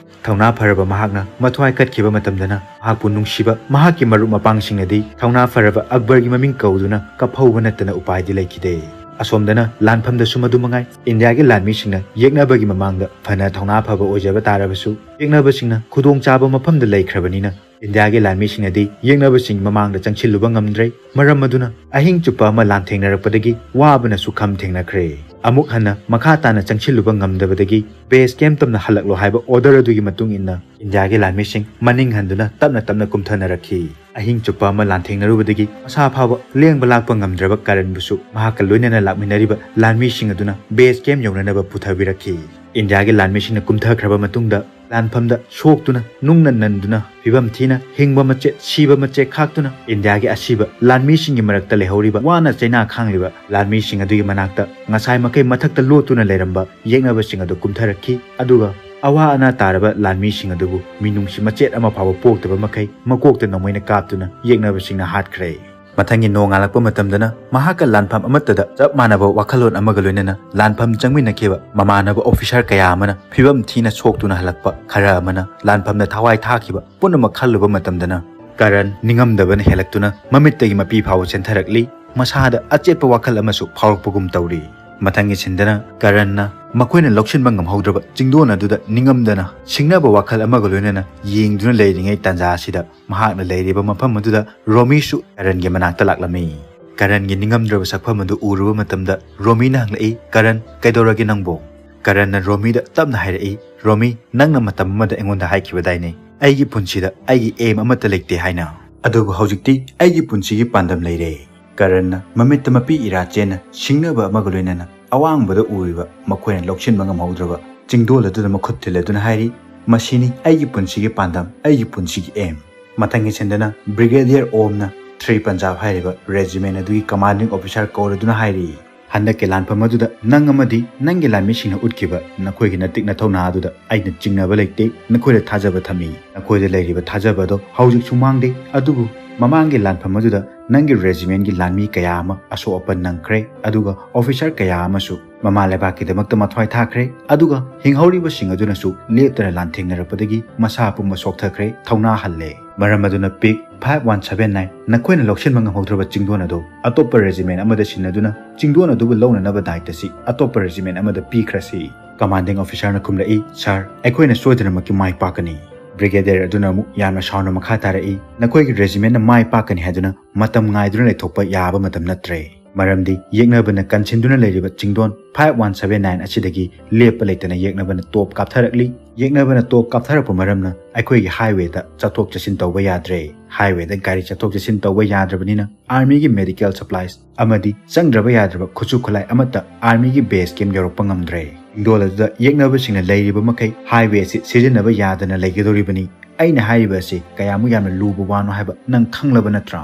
ꯊꯧꯅꯥ ꯐꯔꯕ ꯃꯍꯥꯛꯅ ꯃꯊ꯭ꯋꯥꯏ ꯀꯠꯈꯤꯕ ꯃꯇꯝꯗꯅ ꯃꯍꯥꯛꯄꯨ ꯅꯨꯡꯁꯤꯕ ꯃꯍꯥꯛꯀꯤ ꯃꯔꯨꯞ ꯃꯄꯥꯡꯁꯤꯡꯅꯗꯤ ꯊꯧꯅꯥ ꯐꯔꯕ ꯑꯛꯕꯔꯒꯤ ꯃꯃꯤꯡ ꯀꯧꯗꯨꯅ ꯀꯞꯍꯧꯕ ꯅꯠꯇꯅ ꯎꯄꯥꯏꯗꯤ ꯂꯩꯈꯤꯗꯦ꯫ ꯑꯁꯣꯝꯗꯅ ꯂꯥꯟꯐꯝꯗꯁꯨ ꯃꯗꯨ ꯃꯉꯥꯏ, ꯏꯟꯗꯤꯌꯥꯒꯤ ꯂꯥꯟꯃꯤꯁꯤꯡꯅ ꯌꯦꯛꯅꯕꯒꯤ ꯃꯃꯥꯡꯗ ꯐꯅ ꯊꯧꯅꯥ ꯐꯕ ꯑꯣꯏꯖꯕ ꯇꯥꯔꯕꯁꯨ, ꯌꯦꯛꯅꯕꯁꯤꯡꯅ ꯈꯨꯗꯣꯡꯆꯥꯕ ꯃꯐꯝꯗ ꯂꯩꯈ꯭ꯔꯕꯅꯤꯅ, ꯏꯟꯗꯤꯌꯥꯒꯤ ꯂꯥꯟꯃꯤꯁꯤꯡꯅꯗꯤ ꯌꯦꯛꯅꯕꯁꯤꯡ ꯃꯃꯥꯡꯗ ꯆꯪꯁꯤꯜꯂꯨꯕ ꯉꯝꯗ꯭ꯔꯦ꯫ ꯃꯔꯝ ꯑꯗꯨꯅ ꯑꯍꯤꯡ ꯆꯨꯞꯄ ꯑꯃ ꯂꯥꯟꯊꯦꯡꯅꯔꯛꯄꯗꯒꯤ ꯋꯥꯕꯅ ꯁꯨꯈꯝ ꯊꯦꯡꯅꯈ꯭ꯔꯦ꯫ ꯑꯃꯨꯛ ꯍꯟꯅ ꯃꯈꯥ ꯇꯥꯅ ꯆꯪꯁꯤꯜꯂꯨꯕ ꯉꯝꯗꯕꯗꯒꯤ base camp ꯇꯝꯅ ꯍꯜꯂꯛꯂꯣ ꯍꯥꯏꯕ order ꯑꯗꯨꯒꯤ ꯃꯇꯨꯡ ꯏꯟꯅ ꯏꯟꯗꯤꯌꯥꯒꯤ ꯂꯥꯟꯃꯤꯁꯤꯡ ꯃꯅꯤꯡ ꯍꯟꯗꯨꯅ ꯇꯞꯅ ꯇꯞꯅ ꯀꯨꯝꯊꯅꯔꯛꯈꯤ꯫ ꯑꯍꯤꯡ ꯆꯨꯞꯄ ꯑꯃ ꯂꯥꯟꯊꯦꯡꯅꯔꯨꯕꯗꯒꯤ ꯃꯁꯥ ꯐꯥꯎꯕ ꯂꯦꯡꯕ ꯂꯥꯛꯄ ꯉꯝꯗ꯭ꯔꯕ ꯀꯔꯟꯕꯨꯁꯨ ꯃꯍꯥꯛꯀ ꯂꯣꯏꯅꯅ ꯂꯥꯛꯃꯤꯟꯅꯔꯤꯕ ꯂꯥꯟꯃꯤꯁꯤꯡ ꯑꯗꯨꯅ base camp ꯌꯧꯅꯅꯕ ꯄꯨꯊꯕꯤꯔꯛꯈꯤ꯫ ꯏꯟꯗꯤꯌꯥꯒꯤ ꯂꯥꯟꯃꯤꯁꯤꯡꯅ ꯀꯨꯝꯊꯈ꯭ꯔꯕ ꯃꯇꯨꯡꯗ ꯂꯥꯟꯐꯝꯗ ꯁꯣꯛꯇꯨꯅ, ꯅꯨꯡꯅ ꯅꯟꯗꯨꯅ, ꯐꯤꯕꯝ ꯊꯤꯅ ꯍꯤꯡꯕ ꯃꯆꯦꯠ, ꯁꯤꯕ ꯃꯆꯦꯠ ꯈꯥꯛꯇꯨꯅ ꯏꯟꯗꯤꯌꯥꯒꯤ ꯑꯁꯤꯕ ꯂꯥꯟꯃꯤꯁꯤꯡꯒꯤ ꯃꯔꯛꯇ ꯂꯩꯍꯧꯔꯤꯕ ꯋꯥꯅ ꯆꯩꯅꯥ ꯈꯥꯡꯂꯤꯕ ꯂꯥꯟꯃꯤꯁꯤꯡ ꯑꯗꯨꯒꯤ ꯃꯅꯥꯛꯇ ꯉꯁꯥꯏ ꯃꯈꯩ ꯃꯊꯛꯇ ꯂꯣꯠꯇꯨꯅ ꯂꯩꯔꯝꯕ ꯌꯦꯛꯅꯕꯁꯤꯡ ꯑꯗꯨ ꯀꯨꯝꯊꯔꯛꯈꯤ꯫ ꯑꯗꯨꯒ ꯑꯋꯥ ꯑꯅꯥ ꯇꯥꯔꯕ ꯂꯥꯟꯃꯤꯁꯤꯡ ꯑꯗꯨꯕꯨ ꯃꯤꯅꯨꯡꯁꯤ ꯃꯆꯦꯠ ꯑꯃ ꯐꯥꯎꯕ ꯄꯣꯛꯇꯕ ꯃꯈꯩ ꯃꯀꯣꯛꯇ ꯅꯣꯡꯃꯩꯅ ꯀꯥꯞꯇꯨꯅ ꯌꯦꯛꯅꯕꯁꯤꯡꯅ ꯍꯥꯠꯈ꯭ꯔꯦ꯫ ꯃꯊꯪꯒꯤ ꯅꯣꯡꯉꯥꯜꯂꯛꯄ ꯃꯇꯝꯗꯅ ꯃꯍꯥꯛꯀ ꯂꯥꯟꯐꯝ ꯑꯃꯠꯇꯗ ꯆꯞ ꯃꯥꯟꯅꯕ ꯋꯥꯈꯜꯂꯣꯟ ꯑꯃꯒ ꯂꯣꯏꯅꯅ ꯂꯥꯟꯐꯝ ꯆꯪꯃꯤꯟꯅꯈꯤꯕ ꯃꯃꯥꯟꯅꯕ officer ꯀꯌꯥ ꯑꯃꯅ ꯐꯤꯕꯝ ꯊꯤꯅ ꯁꯣꯛꯇꯨꯅ ꯍꯜꯂꯛꯄ, ꯈꯔ ꯑꯃꯅ ꯂꯥꯟꯐꯝꯗ ꯊꯋꯥꯏ ꯊꯥꯈꯤꯕ ꯄꯨꯝꯅꯃꯛ ꯈꯜꯂꯨꯕ ꯃꯇꯝꯗꯅ ꯀꯔꯟ ꯅꯤꯡꯉꯝꯗꯕꯅ ꯍꯦꯜꯂꯛꯇꯨꯅ ꯃꯃꯤꯠꯇꯒꯤ ꯃꯄꯤ ꯐꯥꯎꯕ ꯆꯦꯟꯊꯔꯛꯂꯤ꯫ ꯃꯁꯥꯗ ꯑꯆꯦꯠꯄ ꯋꯥꯈꯜ ꯑꯃꯁꯨ ꯐꯥꯎꯔꯛꯄꯒꯨꯝ ꯇꯧꯔꯤ꯫ ꯃꯊꯪꯒꯤ ꯁꯤꯟꯗꯅ ꯀꯔꯟꯅ ꯃꯈꯣꯏꯅ ꯂꯧꯁꯤꯟꯕ ꯉꯝꯍꯧꯗ꯭ꯔꯕ ꯆꯤꯡꯗꯣꯟ ꯑꯗꯨꯗ ꯅꯤꯡꯉꯝꯗꯅ ꯁꯤꯡꯅꯕ ꯋꯥꯈꯜ ꯑꯃꯒ ꯂꯣꯏꯅꯅ ꯌꯦꯡꯗꯨꯅ ꯂꯩꯔꯤꯉꯩ ꯇꯥꯟꯖꯥ ꯑꯁꯤꯗ ꯃꯍꯥꯛꯅ ꯂꯩꯔꯤꯕ ꯃꯐꯝ ꯑꯗꯨꯗ ꯔꯣꯃꯤꯁꯨ ꯀꯔꯟꯒꯤ ꯃꯅꯥꯛꯇ ꯂꯥꯛꯂꯝꯃꯤ꯫ ꯀꯔꯟꯒꯤ ꯅꯤꯡꯉꯝꯗ꯭ꯔꯕ ꯁꯛꯐꯝ ꯑꯗꯨ ꯎꯔꯨꯕ ꯃꯇꯝꯗ ꯔꯣꯃꯤꯅ ꯍꯪꯂꯛꯏ, "ꯀꯔꯟ, ꯀꯩꯗꯧꯔꯒꯦ ꯅꯪꯕꯣ?" ꯀꯔꯟꯅ ꯔꯣꯃꯤꯗ ꯇꯞꯅ ꯍꯥꯏꯔꯛꯏ, "ꯔꯣꯃꯤ, ꯅꯪꯅ ꯃꯇꯝ ꯑꯃꯗ ꯑꯩꯉꯣꯟꯗ ꯍꯥꯏꯈꯤꯕꯗꯥꯏꯅꯦ, ꯑꯩꯒꯤ ꯄꯨꯟꯁꯤꯗ ꯑꯩꯒꯤ aim ꯑꯃꯠꯇ ꯂꯩꯇꯦ ꯍꯥꯏꯅ? ꯑꯗꯨꯕꯨ ꯍꯧꯖꯤꯛꯇꯤ ꯑꯩꯒꯤ ꯄꯨꯟꯁꯤꯒꯤ ꯄꯥꯟꯗꯝ ꯂꯩꯔꯦ꯫" ꯀꯔꯟꯅ ꯃꯃꯤꯠꯇ ꯃꯄꯤ ꯏꯔꯥ ꯆꯦꯟꯅ ꯁꯤꯡꯅꯕ ꯑꯃꯒ ꯂꯣꯏꯅꯅ ꯑꯋꯥꯡꯕꯗ ꯎꯔꯤꯕ ꯃꯈꯣꯏꯅ ꯂꯧꯁꯤꯟꯕ ꯉꯝꯍꯧꯗ꯭ꯔꯕ ꯆꯤꯡꯗꯣꯜ ꯑꯗꯨꯗ ꯃꯈꯨꯠ ꯊꯤꯜꯂꯗꯨꯅ ꯍꯥꯏꯔꯤ, "ꯃꯁꯤꯅꯤ ꯑꯩꯒꯤ ꯄꯨꯟꯁꯤꯒꯤ ꯄꯥꯟꯗꯝ, ꯑꯩꯒꯤ ꯄꯨꯟꯁꯤꯒꯤ aim꯫" ꯃꯊꯪꯒꯤ ꯁꯤꯟꯗꯅ ꯕ꯭ꯔꯤꯒꯦꯗꯤꯌꯔ ꯑꯣꯝꯅ ꯊ꯭ꯔꯤ ꯄꯟꯖꯥꯕ ꯍꯥꯏꯔꯤꯕ regiment ꯑꯗꯨꯒꯤ commanding officer ꯀꯧꯔꯗꯨꯅ ꯍꯥꯏꯔꯤ, "ꯍꯟꯗꯛꯀꯤ ꯂꯥꯟꯐꯝ ꯑꯗꯨꯗ ꯅꯪ ꯑꯃꯗꯤ ꯅꯪꯒꯤ ꯂꯥꯟꯃꯤꯁꯤꯡꯅ ꯎꯠꯈꯤꯕ ꯅꯈꯣꯏꯒꯤ ꯅꯇꯤꯛ ꯅꯊꯧꯅꯥ ꯑꯗꯨꯗ ꯑꯩꯅ ꯆꯤꯡꯅꯕ ꯂꯩꯇꯦ, ꯅꯈꯣꯏꯗ ꯊꯥꯖꯕ ꯊꯝꯃꯤ꯫ ꯅꯈꯣꯏꯗ ꯂꯩꯔꯤꯕ ꯊꯥꯖꯕ ꯑꯗꯣ ꯍꯧꯖꯤꯛꯁꯨ ꯃꯥꯡꯗꯦ, ꯑꯗꯨꯕꯨ ꯃꯃꯥꯡꯒꯤ ꯂꯥꯟꯐꯝ ꯑꯗꯨꯗ ꯅꯪꯒꯤ regiment ꯀꯤ ꯂꯥꯟꯃꯤ ꯀꯌꯥ ꯑꯃ ꯑꯁꯣꯛ ꯑꯄꯟ ꯅꯪꯈ꯭ꯔꯦ, ꯑꯗꯨꯒ officer ꯀꯌꯥ ꯑꯃꯁꯨ ꯃꯃꯥ ꯂꯩꯕꯥꯛꯀꯤꯗꯃꯛꯇ ꯃꯊ꯭ꯋꯥꯏ ꯊꯥꯈ꯭ꯔꯦ, ꯑꯗꯨꯒ ꯍꯤꯡꯍꯧꯔꯤꯕꯁꯤꯡ ꯑꯗꯨꯅꯁꯨ ꯂꯦꯞꯇꯅ ꯂꯥꯟꯊꯦꯡꯅꯔꯛꯄꯗꯒꯤ ꯃꯁꯥ ꯄꯨꯝꯕ ꯁꯣꯛꯊꯈ꯭ꯔꯦ, ꯊꯧꯅꯥ ꯍꯜꯂꯦ꯫ ꯃꯔꯝ ꯑꯗꯨꯅ ꯄꯤꯛ ꯐꯥꯏꯚ ꯋꯥꯟ ꯁꯚꯦꯟ ꯅꯥꯏꯟ, ꯅꯈꯣꯏꯅ ꯂꯧꯁꯤꯟꯕ ꯉꯝꯍꯧꯗ꯭ꯔꯕ ꯆꯤꯡꯗꯣꯟ ꯑꯗꯨ ꯑꯇꯣꯞꯄ regiment ꯑꯃꯗ ꯁꯤꯟꯅꯗꯨꯅ ꯆꯤꯡꯗꯣꯟ ꯑꯗꯨꯕꯨ ꯂꯧꯅꯅꯕ ꯗꯥꯏꯇ ꯑꯁꯤ ꯑꯇꯣꯞꯄ regiment ꯑꯃꯗ ꯄꯤꯈ꯭ꯔꯁꯤ꯫" Commanding officer ꯅ ꯈꯨꯝꯂꯛꯏ, "ꯁꯥꯔ, ꯑꯩꯈꯣꯏꯅ ꯁꯣꯏꯗꯅꯃꯛꯀꯤ ꯃꯥꯏ ꯄꯥꯛꯀꯅꯤ꯫" ꯕ꯭ꯔꯤꯒꯦꯗꯤꯌꯔ ꯑꯗꯨꯅ ꯑꯃꯨꯛ ꯌꯥꯝꯅ ꯁꯥꯎꯅ ꯃꯈꯥ ꯇꯥꯔꯛꯏ, "ꯅꯈꯣꯏꯒꯤ regiment ꯅ ꯃꯥꯏ ꯄꯥꯛꯀꯅꯤ ꯍꯥꯏꯗꯨꯅ ꯃꯇꯝ ꯉꯥꯏꯗꯨꯅ ꯂꯩꯊꯣꯛꯄ ꯌꯥꯕ ꯃꯇꯝ ꯅꯠꯇ꯭ꯔꯦ꯫ ꯃꯔꯝꯗꯤ ꯌꯦꯛꯅꯕꯅ ꯀꯟꯁꯤꯟꯗꯨꯅ ꯂꯩꯔꯤꯕ ꯆꯤꯡꯗꯣꯟ ꯐꯥꯏꯚ ꯋꯥꯟ ꯁꯚꯦꯟ ꯅꯥꯏꯟ ꯑꯁꯤꯗꯒꯤ ꯂꯦꯞꯄ ꯂꯩꯇꯅ ꯌꯦꯛꯅꯕꯅ ꯇꯣꯞ ꯀꯥꯞꯊꯔꯛꯂꯤ꯫ ꯌꯦꯛꯅꯕꯅ ꯇꯣꯞ ꯀꯥꯞꯊꯔꯛꯄ ꯃꯔꯝꯅ ꯑꯩꯈꯣꯏꯒꯤ highway ꯗ ꯆꯠꯊꯣꯛ ꯆꯠꯁꯤꯟ ꯇꯧꯕ ꯌꯥꯗ꯭ꯔꯦ꯫ Highway ꯗ ꯒꯥꯔꯤ ꯆꯠꯊꯣꯛ ꯆꯠꯁꯤꯟ ꯇꯧꯕ ꯌꯥꯗ꯭ꯔꯕꯅꯤꯅ army ꯒꯤ medical supplies ꯑꯃꯗꯤ ꯆꯪꯗ꯭ꯔꯕ ꯌꯥꯗ꯭ꯔꯕ ꯈꯨꯠꯁꯨ ꯈꯨꯠꯂꯥꯏ ꯑꯃꯠꯇ army ꯒꯤ base camp ꯌꯧꯔꯛꯄ ꯉꯝꯗ꯭ꯔꯦ꯫ ꯆꯤꯡꯗꯣꯜ ꯑꯗꯨꯗ ꯌꯦꯛꯅꯕꯁꯤꯡꯅ ꯂꯩꯔꯤꯕ ꯃꯈꯩ highway ꯑꯁꯤ ꯁꯤꯖꯤꯟꯅꯕ ꯌꯥꯗꯅ ꯂꯩꯒꯗꯧꯔꯤꯕꯅꯤ꯫ ꯑꯩꯅ ꯍꯥꯏꯔꯤꯕ ꯑꯁꯤ ꯀꯌꯥꯃꯨꯛ ꯌꯥꯝꯅ ꯂꯨꯕ ꯋꯥꯅꯣ ꯍꯥꯏꯕ ꯅꯪ ꯈꯪꯂꯕ ꯅꯠꯇ꯭ꯔꯥ?"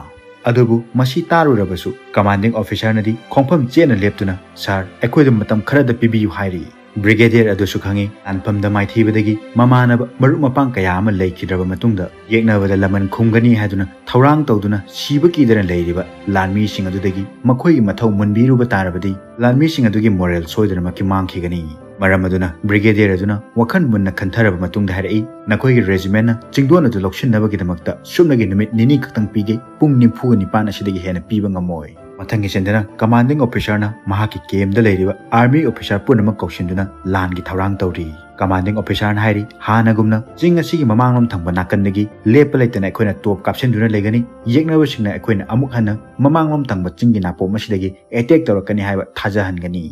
ꯑꯗꯨꯕꯨ ꯃꯁꯤ ꯇꯥꯔꯨꯔꯕꯁꯨ commanding officer ꯅꯗꯤ ꯈꯣꯡꯐꯝ ꯆꯦꯠꯅ ꯂꯦꯞꯇꯨꯅ, "ꯁꯥꯔ, ꯑꯩꯈꯣꯏꯗ ꯃꯇꯝ ꯈꯔꯗ ꯄꯤꯕꯤꯌꯨ" ꯍꯥꯏꯔꯤ꯫ ꯕ꯭ꯔꯤꯒꯦꯗꯤꯌꯔ ꯑꯗꯨꯁꯨ ꯈꯪꯏ, ꯂꯥꯟꯐꯝꯗ ꯃꯥꯏꯊꯤꯕꯗꯒꯤ ꯃꯃꯥꯟꯅꯕ ꯃꯔꯨꯞ ꯃꯄꯥꯡ ꯀꯌꯥ ꯑꯃ ꯂꯩꯈꯤꯗ꯭ꯔꯕ ꯃꯇꯨꯡꯗ ꯌꯦꯛꯅꯕꯗ ꯂꯃꯟ ꯈꯨꯝꯒꯅꯤ ꯍꯥꯏꯗꯨꯅ ꯊꯧꯔꯥꯡ ꯇꯧꯗꯨꯅ ꯁꯤꯕ ꯀꯤꯗꯅ ꯂꯩꯔꯤꯕ ꯂꯥꯟꯃꯤꯁꯤꯡ ꯑꯗꯨꯗꯒꯤ ꯃꯈꯣꯏꯒꯤ ꯃꯊꯧ ꯃꯨꯟꯕꯤꯔꯨꯕ ꯇꯥꯔꯕꯗꯤ ꯂꯥꯟꯃꯤꯁꯤꯡ ꯑꯗꯨꯒꯤ morale ꯁꯣꯏꯗꯅꯃꯛꯀꯤ ꯃꯥꯡꯈꯤꯒꯅꯤ꯫ ꯃꯔꯝ ꯑꯗꯨꯅ ꯕ꯭ꯔꯤꯒꯦꯗꯤꯌꯔ ꯑꯗꯨꯅ ꯋꯥꯈꯜ ꯃꯨꯟꯅ ꯈꯟꯊꯔꯕ ꯃꯇꯨꯡꯗ ꯍꯥꯏꯔꯛꯏ, "ꯅꯈꯣꯏꯒꯤ regiment ꯅ ꯆꯤꯡꯗꯣꯟ ꯑꯗꯨ ꯂꯧꯁꯤꯟꯅꯕꯒꯤꯗꯃꯛꯇ ꯁꯨꯞꯅꯒꯤ ꯅꯨꯃꯤꯠ ꯅꯤꯅꯤ ꯈꯛꯇꯪ ꯄꯤꯒꯦ, ꯄꯨꯡ ꯅꯤꯐꯨꯒ ꯅꯤꯄꯥꯟ ꯑꯁꯤꯗꯒꯤ ꯍꯦꯟꯅ ꯄꯤꯕ ꯉꯝꯃꯣꯏ꯫" ꯃꯊꯪꯒꯤ ꯁꯤꯟꯗꯅ ꯀꯃꯥꯟꯗꯤꯡ ꯑꯣꯐꯤꯁꯥꯔꯅ ꯃꯍꯥꯛꯀꯤ ꯀꯦꯝꯗ ꯂꯩꯔꯤꯕ ꯑꯥꯔꯃꯤ ꯑꯣꯐꯤꯁꯥꯔ ꯄꯨꯝꯅꯃꯛ ꯀꯧꯁꯤꯟꯗꯨꯅ ꯂꯥꯟꯒꯤ ꯊꯧꯔꯥꯡ ꯇꯧꯔꯤ꯫ ꯀꯃꯥꯟꯗꯤꯡ ꯑꯣꯐꯤꯁꯥꯔꯅ ꯍꯥꯏꯔꯤ, ꯍꯥꯟꯅꯒꯨꯝꯅ ꯆꯤꯡ ꯑꯁꯤꯒꯤ ꯃꯃꯥꯡꯂꯣꯝ ꯊꯪꯕ ꯅꯥꯀꯟꯗꯒꯤ ꯂꯦꯞꯄ ꯂꯩꯇꯅ ꯑꯩꯈꯣꯏꯅ ꯇꯣꯞ ꯀꯥꯞꯁꯤꯟꯗꯨꯅ ꯂꯩꯒꯅꯤ꯫ ꯌꯦꯛꯅꯕꯁꯤꯡꯅ ꯑꯩꯈꯣꯏꯅ ꯑꯃꯨꯛ ꯍꯟꯅ ꯃꯃꯥꯡꯂꯣꯝ ꯊꯪꯕ ꯆꯤꯡꯒꯤ ꯅꯥꯄꯣꯝ ꯑꯁꯤꯗꯒꯤ ꯑꯦꯇꯦꯛ ꯇꯧꯔꯛꯀꯅꯤ ꯍꯥꯏꯕ ꯊꯥꯖꯍꯟꯒꯅꯤ꯫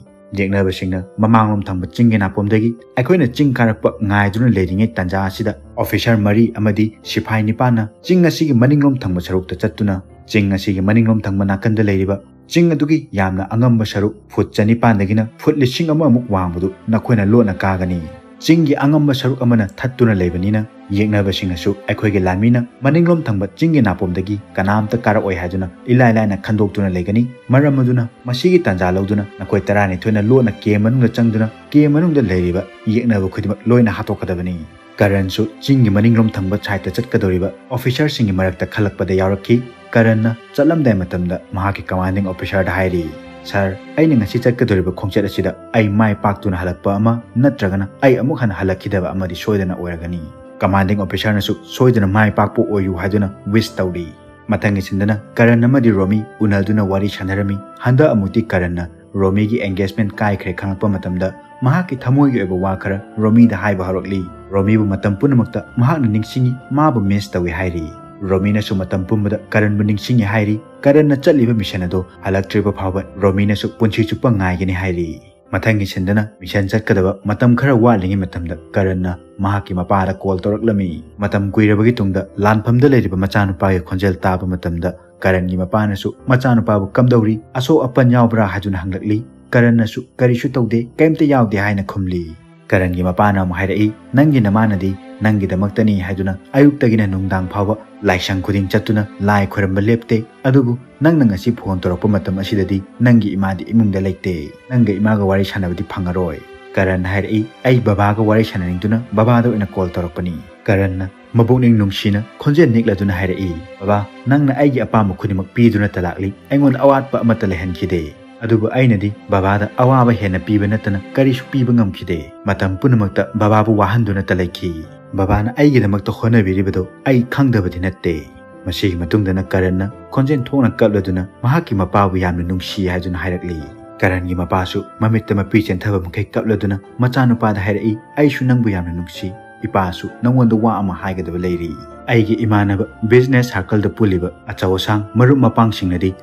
ꯌꯦꯛꯅꯕꯁꯤꯡꯅ ꯃꯃꯥꯡꯂꯣꯝ ꯊꯪꯕ ꯆꯤꯡꯒꯤ ꯅꯥꯄꯣꯝꯗꯒꯤ ꯑꯩꯈꯣꯏꯅ ꯆꯤꯡ ꯀꯥꯔꯛꯄ ꯉꯥꯏꯗꯨꯅ ꯂꯩꯔꯤꯉꯩ ꯇꯥꯟꯖꯥ ꯑꯁꯤꯗ ꯑꯣꯐꯤꯁꯥꯔ ꯃꯔꯤ ꯑꯃꯗꯤ ꯁꯤꯐꯥꯏ ꯅꯤꯄꯥꯟꯅ ꯆꯤꯡ ꯑꯁꯤꯒꯤ ꯃꯅꯤꯡꯂꯣꯝ ꯊꯪꯕ ꯁꯔꯨꯛꯇ ꯆꯠꯇꯨꯅ ꯆꯤꯡ ꯑꯁꯤꯒꯤ ꯃꯅꯤꯡꯂꯣꯝ ꯊꯪꯕ ꯅꯥꯀꯟꯗ ꯂꯩꯔꯤꯕ ꯆꯤꯡ ꯑꯗꯨꯒꯤ ꯌꯥꯝꯅ ꯑꯉꯝꯕ ꯁꯔꯨꯛ ꯐꯨꯠ ꯆꯅꯤꯄꯥꯟꯗꯒꯤꯅ ꯐꯨꯠ ꯂꯤꯁꯤꯡ ꯑꯃꯃꯨꯛ ꯋꯥꯡꯕꯗꯨ ꯅꯈꯣꯏꯅ ꯂꯣꯠꯅ ꯀꯥꯒꯅꯤ꯫ ꯆꯤꯡꯒꯤ ꯑꯉꯝꯕ ꯁꯔꯨꯛ ꯑꯃꯅ ꯊꯠꯇꯨꯅ ꯂꯩꯕꯅꯤꯅ ꯌꯦꯛꯅꯕꯁꯤꯡꯅꯁꯨ ꯑꯩꯈꯣꯏꯒꯤ ꯂꯥꯟꯃꯤꯅ ꯃꯅꯤꯡꯂꯣꯝ ꯊꯪꯕ ꯆꯤꯡꯒꯤ ꯅꯥꯄꯣꯝꯗꯒꯤ ꯀꯅꯥꯝꯇ ꯀꯥꯔꯛꯑꯣꯏ ꯍꯥꯏꯗꯨꯅ ꯏꯂꯥꯏ ꯂꯥꯏꯅ ꯈꯟꯗꯣꯛꯇꯨꯅ ꯂꯩꯒꯅꯤ꯫ ꯃꯔꯝ ꯑꯗꯨꯅ ꯃꯁꯤꯒꯤ ꯇꯥꯟꯖꯥ ꯂꯧꯗꯨꯅ ꯅꯈꯣꯏ ꯇꯔꯥꯅꯤꯊꯣꯏꯅ ꯂꯣꯟꯅ ꯀꯦꯝ ꯃꯅꯨꯡꯗ ꯆꯪꯗꯨꯅ ꯀꯦꯝ ꯃꯅꯨꯡꯗ ꯂꯩꯔꯤꯕ ꯌꯦꯛꯅꯕ ꯈꯨꯗꯤꯡꯃꯛ ꯂꯣꯏꯅ ꯍꯥꯠꯇꯣꯛꯀꯗꯕꯅꯤ꯫ ꯀꯔꯟꯁꯨ ꯆꯤꯡꯒꯤ ꯃꯅꯤꯡꯂꯣꯝ ꯊꯪꯕ ꯁꯥꯏꯠꯇ ꯆꯠꯀꯗꯧꯔꯤꯕ ꯑꯣꯐꯤꯁꯥꯔꯁꯤꯡꯒꯤ ꯃꯔꯛꯇ ꯈꯜꯂꯛꯄꯗ ꯌꯥꯎꯔꯛꯈꯤ꯫ ꯀꯔꯟꯅ ꯆꯠꯂꯝꯗꯥꯏ ꯃꯇꯝꯗ ꯃꯍꯥꯛꯀꯤ ꯀꯃꯥꯟꯗꯤꯡ ꯑꯣꯐꯤꯁꯥꯔꯗ ꯍꯥꯏꯔꯤ, "ꯁꯥꯔ, ꯑꯩꯅ ꯉꯁꯤ ꯆꯠꯀꯗꯧꯔꯤꯕ ꯈꯣꯡꯆꯠ ꯑꯁꯤꯗ ꯑꯩ ꯃꯥꯏ ꯄꯥꯛꯇꯨꯅ ꯍꯜꯂꯛꯄ ꯑꯃ ꯅꯠꯇ꯭ꯔꯒꯅ ꯑꯩ ꯑꯃꯨꯛ ꯍꯟꯅ ꯍꯜꯂꯛꯈꯤꯗꯕ ꯑꯃꯗꯤ ꯁꯣꯏꯗꯅ ꯑꯣꯏꯔꯒꯅꯤ꯫" ꯀꯃꯥꯟꯗꯤꯡ ꯑꯣꯐꯤꯁꯥꯔꯅꯁꯨ ꯁꯣꯏꯗꯅ ꯃꯥꯏ ꯄꯥꯛꯄ ꯑꯣꯏꯌꯨ ꯍꯥꯏꯗꯨꯅ ꯋꯤꯁ ꯇꯧꯔꯤ꯫ ꯃꯊꯪꯒꯤ ꯁꯤꯟꯗꯅ ꯀꯔꯟ ꯑꯃꯗꯤ ꯔꯣꯃꯤ ꯎꯅꯗꯨꯅ ꯋꯥꯔꯤ ꯁꯥꯟꯅꯔꯝꯃꯤ꯫ ꯍꯟꯗꯛ ꯑꯃꯨꯛꯇꯤ ꯀꯔꯟꯅ ꯔꯣꯃꯤꯒꯤ ꯑꯦꯡꯒꯦꯖꯃꯦꯟ ꯀꯥꯏꯈ꯭ꯔꯦ ꯈꯪꯂꯛꯄ ꯃꯇꯝꯗ ꯃꯍꯥꯛꯀꯤ ꯊꯃꯣꯏꯒꯤ ꯑꯣꯏꯕ ꯋꯥ ꯈꯔ ꯔꯣꯃꯤꯗ ꯍꯥꯏꯕ ꯍꯧꯔꯛꯂꯤ꯫ ꯔꯣꯃꯤꯕꯨ ꯃꯇꯝ ꯄꯨꯝꯅꯃꯛꯇ ꯃꯍꯥꯛꯅ ꯅꯤꯡꯁꯤꯡꯉꯤ, ꯃꯥꯕꯨ ꯃꯤꯁ ꯇꯧꯏ ꯍꯥꯏꯔꯤ꯫ ꯔꯣꯃꯤꯅꯁꯨ ꯃꯇꯝ ꯄꯨꯝꯕꯗ ꯀꯔꯟꯕꯨ ꯅꯤꯡꯁꯤꯡꯉꯤ ꯍꯥꯏꯔꯤ꯫ ꯀꯔꯟꯅ ꯆꯠꯂꯤꯕ ꯃꯤꯁꯟ ꯑꯗꯨ ꯍꯜꯂꯛꯇ꯭ꯔꯤꯕ ꯐꯥꯎꯕ ꯔꯣꯃꯤꯅꯁꯨ ꯄꯨꯟꯁꯤ ꯆꯨꯞꯄ ꯉꯥꯏꯒꯅꯤ ꯍꯥꯏꯔꯤ꯫ ꯃꯊꯪꯒꯤ ꯁꯤꯟꯗꯅ ꯃꯤꯁꯟ ꯆꯠꯀꯗꯕ ꯃꯇꯝ ꯈꯔ ꯋꯥꯠꯂꯤꯉꯩ ꯃꯇꯝꯗ ꯀꯔꯟꯅ ꯃꯍꯥꯛꯀꯤ ꯃꯄꯥꯗ ꯀꯣꯜ ꯇꯧꯔꯛꯂꯝꯃꯤ꯫ ꯃꯇꯝ ꯀꯨꯏꯔꯕꯒꯤ ꯇꯨꯡꯗ ꯂꯥꯟꯐꯝꯗ ꯂꯩꯔꯤꯕ ꯃꯆꯥꯅꯨꯄꯥꯒꯤ ꯈꯣꯟꯖꯦꯜ ꯇꯥꯕ ꯃꯇꯝꯗ ꯀꯔꯟꯒꯤ ꯃꯄꯥꯅꯁꯨ ꯃꯆꯥꯅꯨꯄꯥꯕꯨ ꯀꯝꯗꯧꯔꯤ, ꯑꯁꯣꯛ ꯑꯄꯟ ꯌꯥꯎꯕ꯭ꯔꯥ ꯍꯥꯏꯗꯨꯅ ꯍꯪꯂꯛꯂꯤ꯫ ꯀꯔꯟꯅꯁꯨ ꯀꯔꯤꯁꯨ ꯇꯧꯗꯦ, ꯀꯩꯝꯇ ꯌꯥꯎꯗꯦ ꯍꯥꯏꯅ ꯈꯨꯝꯂꯤ꯫ ꯀꯔꯟꯒꯤ ꯃꯄꯥꯅ ꯑꯃꯨꯛ ꯍꯥꯏꯔꯛꯏ, "ꯅꯪꯒꯤ ꯅꯃꯥꯅꯗꯤ ꯅꯪꯒꯤꯗꯃꯛꯇꯅꯤ ꯍꯥꯏꯗꯨꯅ ꯑꯌꯨꯛꯇꯒꯤꯅ ꯅꯨꯡꯗꯥꯡ ꯐꯥꯎꯕ ꯂꯥꯏꯁꯪ ꯈꯨꯗꯤꯡ ꯆꯠꯇꯨꯅ ꯂꯥꯏ ꯈꯣꯏꯔꯝꯕ ꯂꯦꯞꯇꯦ, ꯑꯗꯨꯕꯨ ꯅꯪꯅ ꯉꯁꯤ ꯐꯣꯟ ꯇꯧꯔꯛꯄ ꯃꯇꯝ ꯑꯁꯤꯗꯗꯤ ꯅꯪꯒꯤ ꯏꯃꯥꯗꯤ ꯏꯃꯨꯡꯗ ꯂꯩꯇꯦ꯫ ꯅꯪꯒ ꯏꯃꯥꯒ ꯋꯥꯔꯤ ꯁꯥꯟꯅꯕꯗꯤ ꯐꯪꯉꯔꯣꯏ꯫" ꯀꯔꯟꯅ ꯍꯥꯏꯔꯛꯏ, "ꯑꯩ ꯕꯕꯥꯒ ꯋꯥꯔꯤ ꯁꯥꯟꯅꯅꯤꯡꯗꯨꯅ ꯕꯕꯥꯗ ꯑꯣꯏꯅ ꯀꯣꯜ ꯇꯧꯔꯛꯄꯅꯤ꯫" ꯀꯔꯟꯅ ꯃꯕꯨꯛꯅꯤꯡ ꯅꯨꯡꯁꯤꯅ ꯈꯣꯟꯖꯦꯜ ꯅꯤꯛꯂꯗꯨꯅ ꯍꯥꯏꯔꯛꯏ, "ꯕꯕꯥ, ꯅꯪꯅ ꯑꯩꯒꯤ ꯑꯄꯥꯝꯕ ꯈꯨꯗꯤꯡꯃꯛ ꯄꯤꯗꯨꯅꯇ ꯂꯥꯛꯂꯤ, ꯑꯩꯉꯣꯟꯗ ꯑꯋꯥꯠꯄ ꯑꯃꯠꯇ ꯂꯩꯍꯟꯈꯤꯗꯦ꯫ ꯑꯗꯨꯕꯨ ꯑꯩꯅꯗꯤ ꯕꯕꯥꯗ ꯑꯋꯥꯕ ꯍꯦꯟꯅ ꯄꯤꯕ ꯅꯠꯇꯅ ꯀꯔꯤꯁꯨ ꯄꯤꯕ ꯉꯝꯈꯤꯗꯦ꯫ ꯃꯇꯝ ꯄꯨꯝꯅꯃꯛꯇ ꯕꯕꯥꯕꯨ ꯋꯥꯍꯟꯗꯨꯅꯇ ꯂꯩꯈꯤ꯫ ꯕꯕꯥꯅ ꯑꯩꯒꯤꯗꯃꯛꯇ ꯍꯣꯠꯅꯕꯤꯔꯤꯕꯗꯨ ꯑꯩ ꯈꯪꯗꯕꯗꯤ ꯅꯠꯇꯦ꯫" ꯃꯁꯤꯒꯤ ꯃꯇꯨꯡꯗꯅ ꯀꯔꯟꯅ ꯈꯣꯟꯖꯦꯜ ꯊꯣꯛꯅ ꯀꯞꯂꯗꯨꯅ ꯃꯍꯥꯛꯀꯤ ꯃꯄꯥꯕꯨ ꯌꯥꯝꯅ ꯅꯨꯡꯁꯤ ꯍꯥꯏꯗꯨꯅ ꯍꯥꯏꯔꯛꯂꯤ꯫ ꯀꯔꯟꯒꯤ ꯃꯄꯥꯁꯨ ꯃꯃꯤꯠꯇ ꯃꯄꯤ ꯆꯦꯟꯊꯕ ꯃꯈꯩ ꯀꯞꯂꯗꯨꯅ ꯃꯆꯥꯅꯨꯄꯥꯗ ꯍꯥꯏꯔꯛꯏ, "ꯑꯩꯁꯨ ꯅꯪꯕꯨ ꯌꯥꯝꯅ ꯅꯨꯡꯁꯤ꯫ ꯏꯄꯥꯁꯨ ꯅꯪꯉꯣꯟꯗ ꯋꯥ ꯑꯃ ꯍꯥꯏꯒꯗꯕ ꯂꯩꯔꯤ꯫ ꯑꯩꯒꯤ ꯏꯃꯥꯟꯅꯕ business circleꯗ ꯄꯨꯜꯂꯤꯕ ꯑꯆꯧ ꯑꯁꯥꯡ ꯃꯔꯨꯞ ꯃꯄꯥꯡꯁꯤꯡꯅꯗꯤ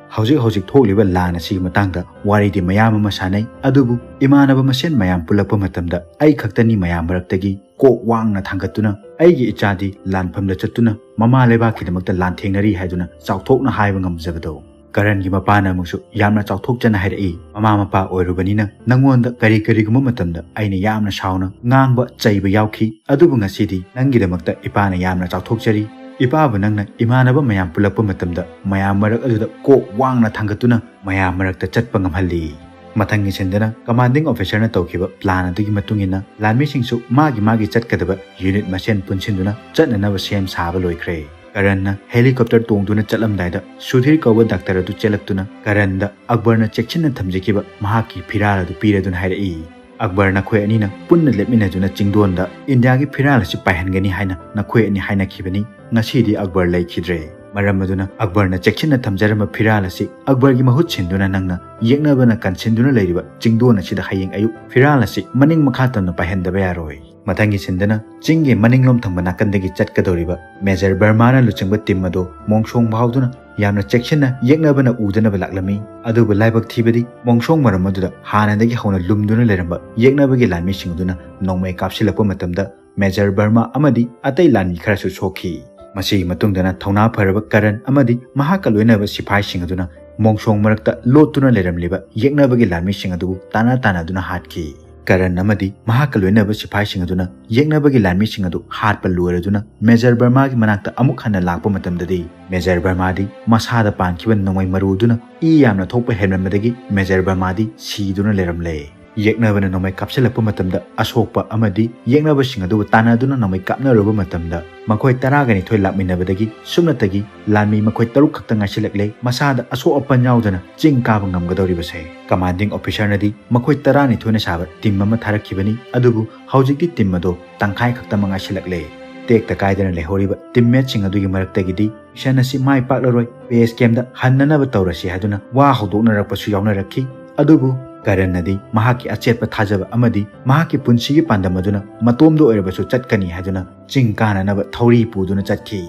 ꯍꯧꯖꯤꯛ ꯍꯧꯖꯤꯛ ꯊꯣꯛꯂꯤꯕ ꯂꯥꯟ ꯑꯁꯤꯒꯤ ꯃꯇꯥꯡꯗ ꯋꯥꯔꯤꯗꯤ ꯃꯌꯥꯝ ꯑꯃ ꯁꯥꯟꯅꯩ, ꯑꯗꯨꯕꯨ ꯏꯃꯥꯟꯅꯕ ꯃꯁꯦꯟ ꯃꯌꯥꯝ ꯄꯨꯜꯂꯛꯄ ꯃꯇꯝꯗ ꯑꯩ ꯈꯛꯇꯅꯤ ꯃꯌꯥꯝ ꯃꯔꯛꯇꯒꯤ ꯀꯣꯛ ꯋꯥꯡꯅ ꯊꯥꯡꯒꯠꯇꯨꯅ ꯑꯩꯒꯤ ꯏꯆꯥꯗꯤ ꯂꯥꯟꯐꯝꯗ ꯆꯠꯇꯨꯅ ꯃꯃꯥ ꯂꯩꯕꯥꯛꯀꯤꯗꯃꯛꯇ ꯂꯥꯟꯊꯦꯡꯅꯔꯤ" ꯍꯥꯏꯗꯨꯅ ꯆꯥꯎꯊꯣꯛꯅ ꯍꯥꯏꯕ ꯉꯝꯖꯕꯗꯣ꯫ ꯀꯔꯟꯒꯤ ꯃꯄꯥꯅ ꯑꯃꯨꯛꯁꯨ ꯌꯥꯝꯅ ꯆꯥꯎꯊꯣꯛꯆꯅ ꯍꯥꯏꯔꯛꯏ, "ꯃꯃꯥ ꯃꯄꯥ ꯑꯣꯏꯔꯨꯕꯅꯤꯅ ꯅꯪꯉꯣꯟꯗ ꯀꯔꯤ ꯀꯔꯤꯒꯨꯝꯕ ꯃꯇꯝꯗ ꯑꯩꯅ ꯌꯥꯝꯅ ꯁꯥꯎꯅ ꯉꯥꯡꯕ ꯆꯩꯕ ꯌꯥꯎꯈꯤ, ꯑꯗꯨꯕꯨ ꯉꯁꯤꯗꯤ ꯅꯪꯒꯤꯗꯃꯛꯇ ꯏꯄꯥꯅ ꯌꯥꯝꯅ ꯆꯥꯎꯊꯣꯛꯆꯔꯤ꯫ ꯏꯄꯥꯕꯨ ꯅꯪꯅ ꯏꯃꯥꯟꯅꯕ ꯃꯌꯥꯝ ꯄꯨꯜꯂꯛꯄ ꯃꯇꯝꯗ ꯃꯌꯥꯝ ꯃꯔꯛ ꯑꯗꯨꯗ ꯀꯣꯛ ꯋꯥꯡꯅ ꯊꯥꯡꯒꯠꯇꯨꯅ ꯃꯌꯥꯝ ꯃꯔꯛꯇ ꯆꯠꯄ ꯉꯝꯍꯜꯂꯤ꯫" ꯃꯊꯪꯒꯤ ꯁꯤꯟꯗꯅ commanding officerꯅ ꯇꯧꯈꯤꯕ plan ꯑꯗꯨꯒꯤ ꯃꯇꯨꯡ ꯏꯟꯅ ꯂꯥꯟꯃꯤꯁꯤꯡꯁꯨ ꯃꯥꯒꯤ ꯃꯥꯒꯤ ꯆꯠꯀꯗꯕ unit ꯃꯁꯦꯟ ꯄꯨꯟꯁꯤꯟꯗꯨꯅ ꯆꯠꯅꯅꯕ ꯁꯦꯝ ꯁꯥꯕ ꯂꯣꯏꯈ꯭ꯔꯦ꯫ ꯀꯔꯟꯅ helicopter ꯇꯣꯡꯗꯨꯅ ꯆꯠꯂꯝꯗꯥꯏꯗ ꯁꯨꯙꯤꯔ ꯀꯧꯕ doctor ꯑꯗꯨ ꯆꯦꯜꯂꯛꯇꯨꯅ ꯀꯔꯟꯗ ꯑꯛꯕꯔꯅ ꯆꯦꯛꯁꯤꯟꯅ ꯊꯝꯖꯈꯤꯕ ꯃꯍꯥꯛꯀꯤ ꯐꯤꯔꯥꯜ ꯑꯗꯨ ꯄꯤꯔꯗꯨꯅ ꯍꯥꯏꯔꯛꯏ, "ꯑꯛꯕꯔ, ꯅꯈꯣꯏ ꯑꯅꯤꯅ ꯄꯨꯟꯅ ꯂꯦꯞꯃꯤꯟꯅꯗꯨꯅ ꯆꯤꯡꯗꯣꯟꯗ ꯏꯟꯗꯤꯌꯥꯒꯤ ꯐꯤꯔꯥꯜ ꯑꯁꯤ ꯄꯥꯏꯍꯟꯒꯅꯤ ꯍꯥꯏꯅ ꯅꯈꯣꯏ ꯑꯅꯤ ꯍꯥꯏꯅꯈꯤꯕꯅꯤ꯫ ꯉꯁꯤꯗꯤ ꯑꯛꯕꯔ ꯂꯩꯈꯤꯗ꯭ꯔꯦ꯫ ꯃꯔꯝ ꯑꯗꯨꯅ ꯑꯛꯕꯔꯅ ꯆꯦꯛꯁꯤꯟꯅ ꯊꯝꯖꯔꯝꯕ ꯐꯤꯔꯥꯜ ꯑꯁꯤ ꯑꯛꯕꯔꯒꯤ ꯃꯍꯨꯠ ꯁꯤꯟꯗꯨꯅ ꯅꯪꯅ ꯌꯦꯛꯅꯕꯅ ꯀꯟꯁꯤꯟꯗꯨꯅ ꯂꯩꯔꯤꯕ ꯆꯤꯡꯗꯣꯟ ꯑꯁꯤꯗ ꯍꯌꯦꯡ ꯑꯌꯨꯛ ꯐꯤꯔꯥꯜ ꯑꯁꯤ ꯃꯅꯤꯡ ꯃꯈꯥ ꯇꯝꯅ ꯄꯥꯏꯍꯟꯗꯕ ꯌꯥꯔꯣꯏ꯫" ꯃꯊꯪꯒꯤ ꯁꯤꯟꯗꯅ ꯆꯤꯡꯒꯤ ꯃꯅꯤꯡꯂꯣꯝ ꯊꯪꯕ ꯅꯥꯀꯟꯗꯒꯤ ꯆꯠꯀꯗꯧꯔꯤꯕ Major ꯕꯔꯃꯥꯅ ꯂꯨꯆꯤꯡꯕ team ꯑꯗꯨ ꯃꯣꯡꯁꯣꯡ ꯐꯥꯎꯗꯨꯅ ꯌꯥꯝꯅ ꯆꯦꯛꯁꯤꯟꯅ ꯌꯦꯛꯅꯕꯅ ꯎꯗꯅꯕ ꯂꯥꯛꯂꯝꯃꯤ꯫ ꯑꯗꯨꯕꯨ ꯂꯥꯏꯕꯛ ꯊꯤꯕꯗꯤ ꯃꯣꯡꯁꯣꯡ ꯃꯔꯝ ꯑꯗꯨꯗ ꯍꯥꯟꯅꯗꯒꯤ ꯍꯧꯅ ꯂꯨꯝꯗꯨꯅ ꯂꯩꯔꯝꯕ ꯌꯦꯛꯅꯕꯒꯤ ꯂꯥꯟꯃꯤꯁꯤꯡ ꯑꯗꯨꯅ ꯅꯣꯡꯃꯩ ꯀꯥꯞꯁꯤꯜꯂꯛꯄ ꯃꯇꯝꯗ Major ꯕꯔꯃꯥ ꯑꯃꯗꯤ ꯑꯇꯩ ꯂꯥꯟꯃꯤ ꯈꯔꯁꯨ ꯁꯣꯛꯈꯤ꯫ ꯃꯁꯤꯒꯤ ꯃꯇꯨꯡꯗꯅ ꯊꯧꯅꯥ ꯐꯔꯕ ꯀꯔꯟ ꯑꯃꯗꯤ ꯃꯍꯥꯛꯀ ꯂꯣꯏꯅꯕ ꯁꯤꯐꯥꯏꯁꯤꯡ ꯑꯗꯨꯅ ꯃꯣꯡꯁꯣꯡ ꯃꯔꯛꯇ ꯂꯣꯠꯇꯨꯅ ꯂꯩꯔꯝꯂꯤꯕ ꯌꯦꯛꯅꯕꯒꯤ ꯂꯥꯟꯃꯤꯁꯤꯡ ꯑꯗꯨꯕꯨ ꯇꯥꯟꯅ ꯇꯥꯟꯅꯗꯨꯅ ꯍꯥꯠꯈꯤ꯫ ꯀꯔꯟ ꯑꯃꯗꯤ ꯃꯍꯥꯛꯀ ꯂꯣꯏꯅꯕ ꯁꯤꯐꯥꯏꯁꯤꯡ ꯑꯗꯨꯅ ꯌꯦꯛꯅꯕꯒꯤ ꯂꯥꯟꯃꯤꯁꯤꯡ ꯑꯗꯨ ꯍꯥꯠꯄ ꯂꯣꯏꯔꯗꯨꯅ Major ꯕꯔꯃꯥꯒꯤ ꯃꯅꯥꯛꯇ ꯑꯃꯨꯛ ꯍꯟꯅ ꯂꯥꯛꯄ ꯃꯇꯝꯗꯗꯤ Major ꯕꯔꯃꯥꯗꯤ ꯃꯁꯥꯗ ꯄꯥꯟꯈꯤꯕ ꯅꯣꯡꯃꯩ ꯃꯔꯨ ꯑꯗꯨꯅ ꯏ ꯌꯥꯝꯅ ꯊꯣꯛꯄ ꯍꯦꯟꯃꯟꯕꯗꯒꯤ Major ꯕꯔꯃꯥꯗꯤ ꯁꯤꯗꯨꯅ ꯂꯩꯔꯝꯂꯦ꯫ ꯌꯦꯛꯅꯕꯅ ꯅꯣꯡꯃꯩ ꯀꯥꯞꯁꯤꯜꯂꯛꯄ ꯃꯇꯝꯗ ꯑꯁꯣꯛꯄ ꯑꯃꯗꯤ ꯌꯦꯛꯅꯕꯁꯤꯡ ꯑꯗꯨꯕꯨ ꯇꯥꯟꯅꯗꯨꯅ ꯅꯣꯡꯃꯩ ꯀꯥꯞꯅꯔꯨꯕ ꯃꯇꯝꯗ ꯃꯈꯣꯏ ꯇꯔꯥꯒ ꯅꯤꯊꯣꯏ ꯂꯥꯛꯃꯤꯟꯅꯕꯗꯒꯤ ꯁꯨꯞꯅꯇꯒꯤ ꯂꯥꯟꯃꯤ ꯃꯈꯣꯏ ꯇꯔꯨꯛ ꯈꯛꯇ ꯉꯥꯏꯁꯤꯜꯂꯛꯂꯦ꯫ ꯃꯁꯥꯗ ꯑꯁꯣꯛ ꯑꯄꯟ ꯌꯥꯎꯗꯅ ꯆꯤꯡ ꯀꯥꯕ ꯉꯝꯒꯗꯧꯔꯤꯕꯁꯦ꯫ Commanding officerꯅꯗꯤ ꯃꯈꯣꯏ ꯇꯔꯥꯅꯤꯊꯣꯏꯅ ꯁꯥꯕ team ꯑꯃ ꯊꯥꯔꯛꯈꯤꯕꯅꯤ, ꯑꯗꯨꯕꯨ ꯍꯧꯖꯤꯛꯇꯤ team ꯑꯗꯣ ꯇꯪꯈꯥꯏ ꯈꯛꯇꯃꯛ ꯉꯥꯏꯁꯤꯜꯂꯛꯂꯦ꯫ ꯇꯦꯛꯇ ꯀꯥꯏꯗꯅ ꯂꯩꯍꯧꯔꯤꯕ teammateꯁꯤꯡ ꯑꯗꯨꯒꯤ ꯃꯔꯛꯇꯒꯤꯗꯤ mission ꯑꯁꯤ ꯃꯥꯏ ꯄꯥꯛꯂꯔꯣꯏ, base campꯇ ꯍꯟꯅꯅꯕ ꯇꯧꯔꯁꯤ ꯍꯥꯏꯗꯨꯅ ꯋꯥ ꯍꯧꯗꯣꯛꯅꯔꯛꯄꯁꯨ ꯌꯥꯎꯅꯔꯛꯈꯤ꯫ ꯑꯗꯨꯕꯨ ꯀꯔꯟꯅꯗꯤ ꯃꯍꯥꯛꯀꯤ ꯑꯆꯦꯠꯄ ꯊꯥꯖꯕ ꯑꯃꯗꯤ ꯃꯍꯥꯛꯀꯤ ꯄꯨꯟꯁꯤꯒꯤ ꯄꯥꯟꯗꯝ ꯑꯗꯨꯅ ꯃꯇꯣꯝꯗ ꯑꯣꯏꯔꯕꯁꯨ ꯆꯠꯀꯅꯤ ꯍꯥꯏꯗꯨꯅ ꯆꯤꯡ ꯀꯥꯅꯅꯕ ꯊꯧꯔꯤ ꯄꯨꯗꯨꯅ ꯆꯠꯈꯤ꯫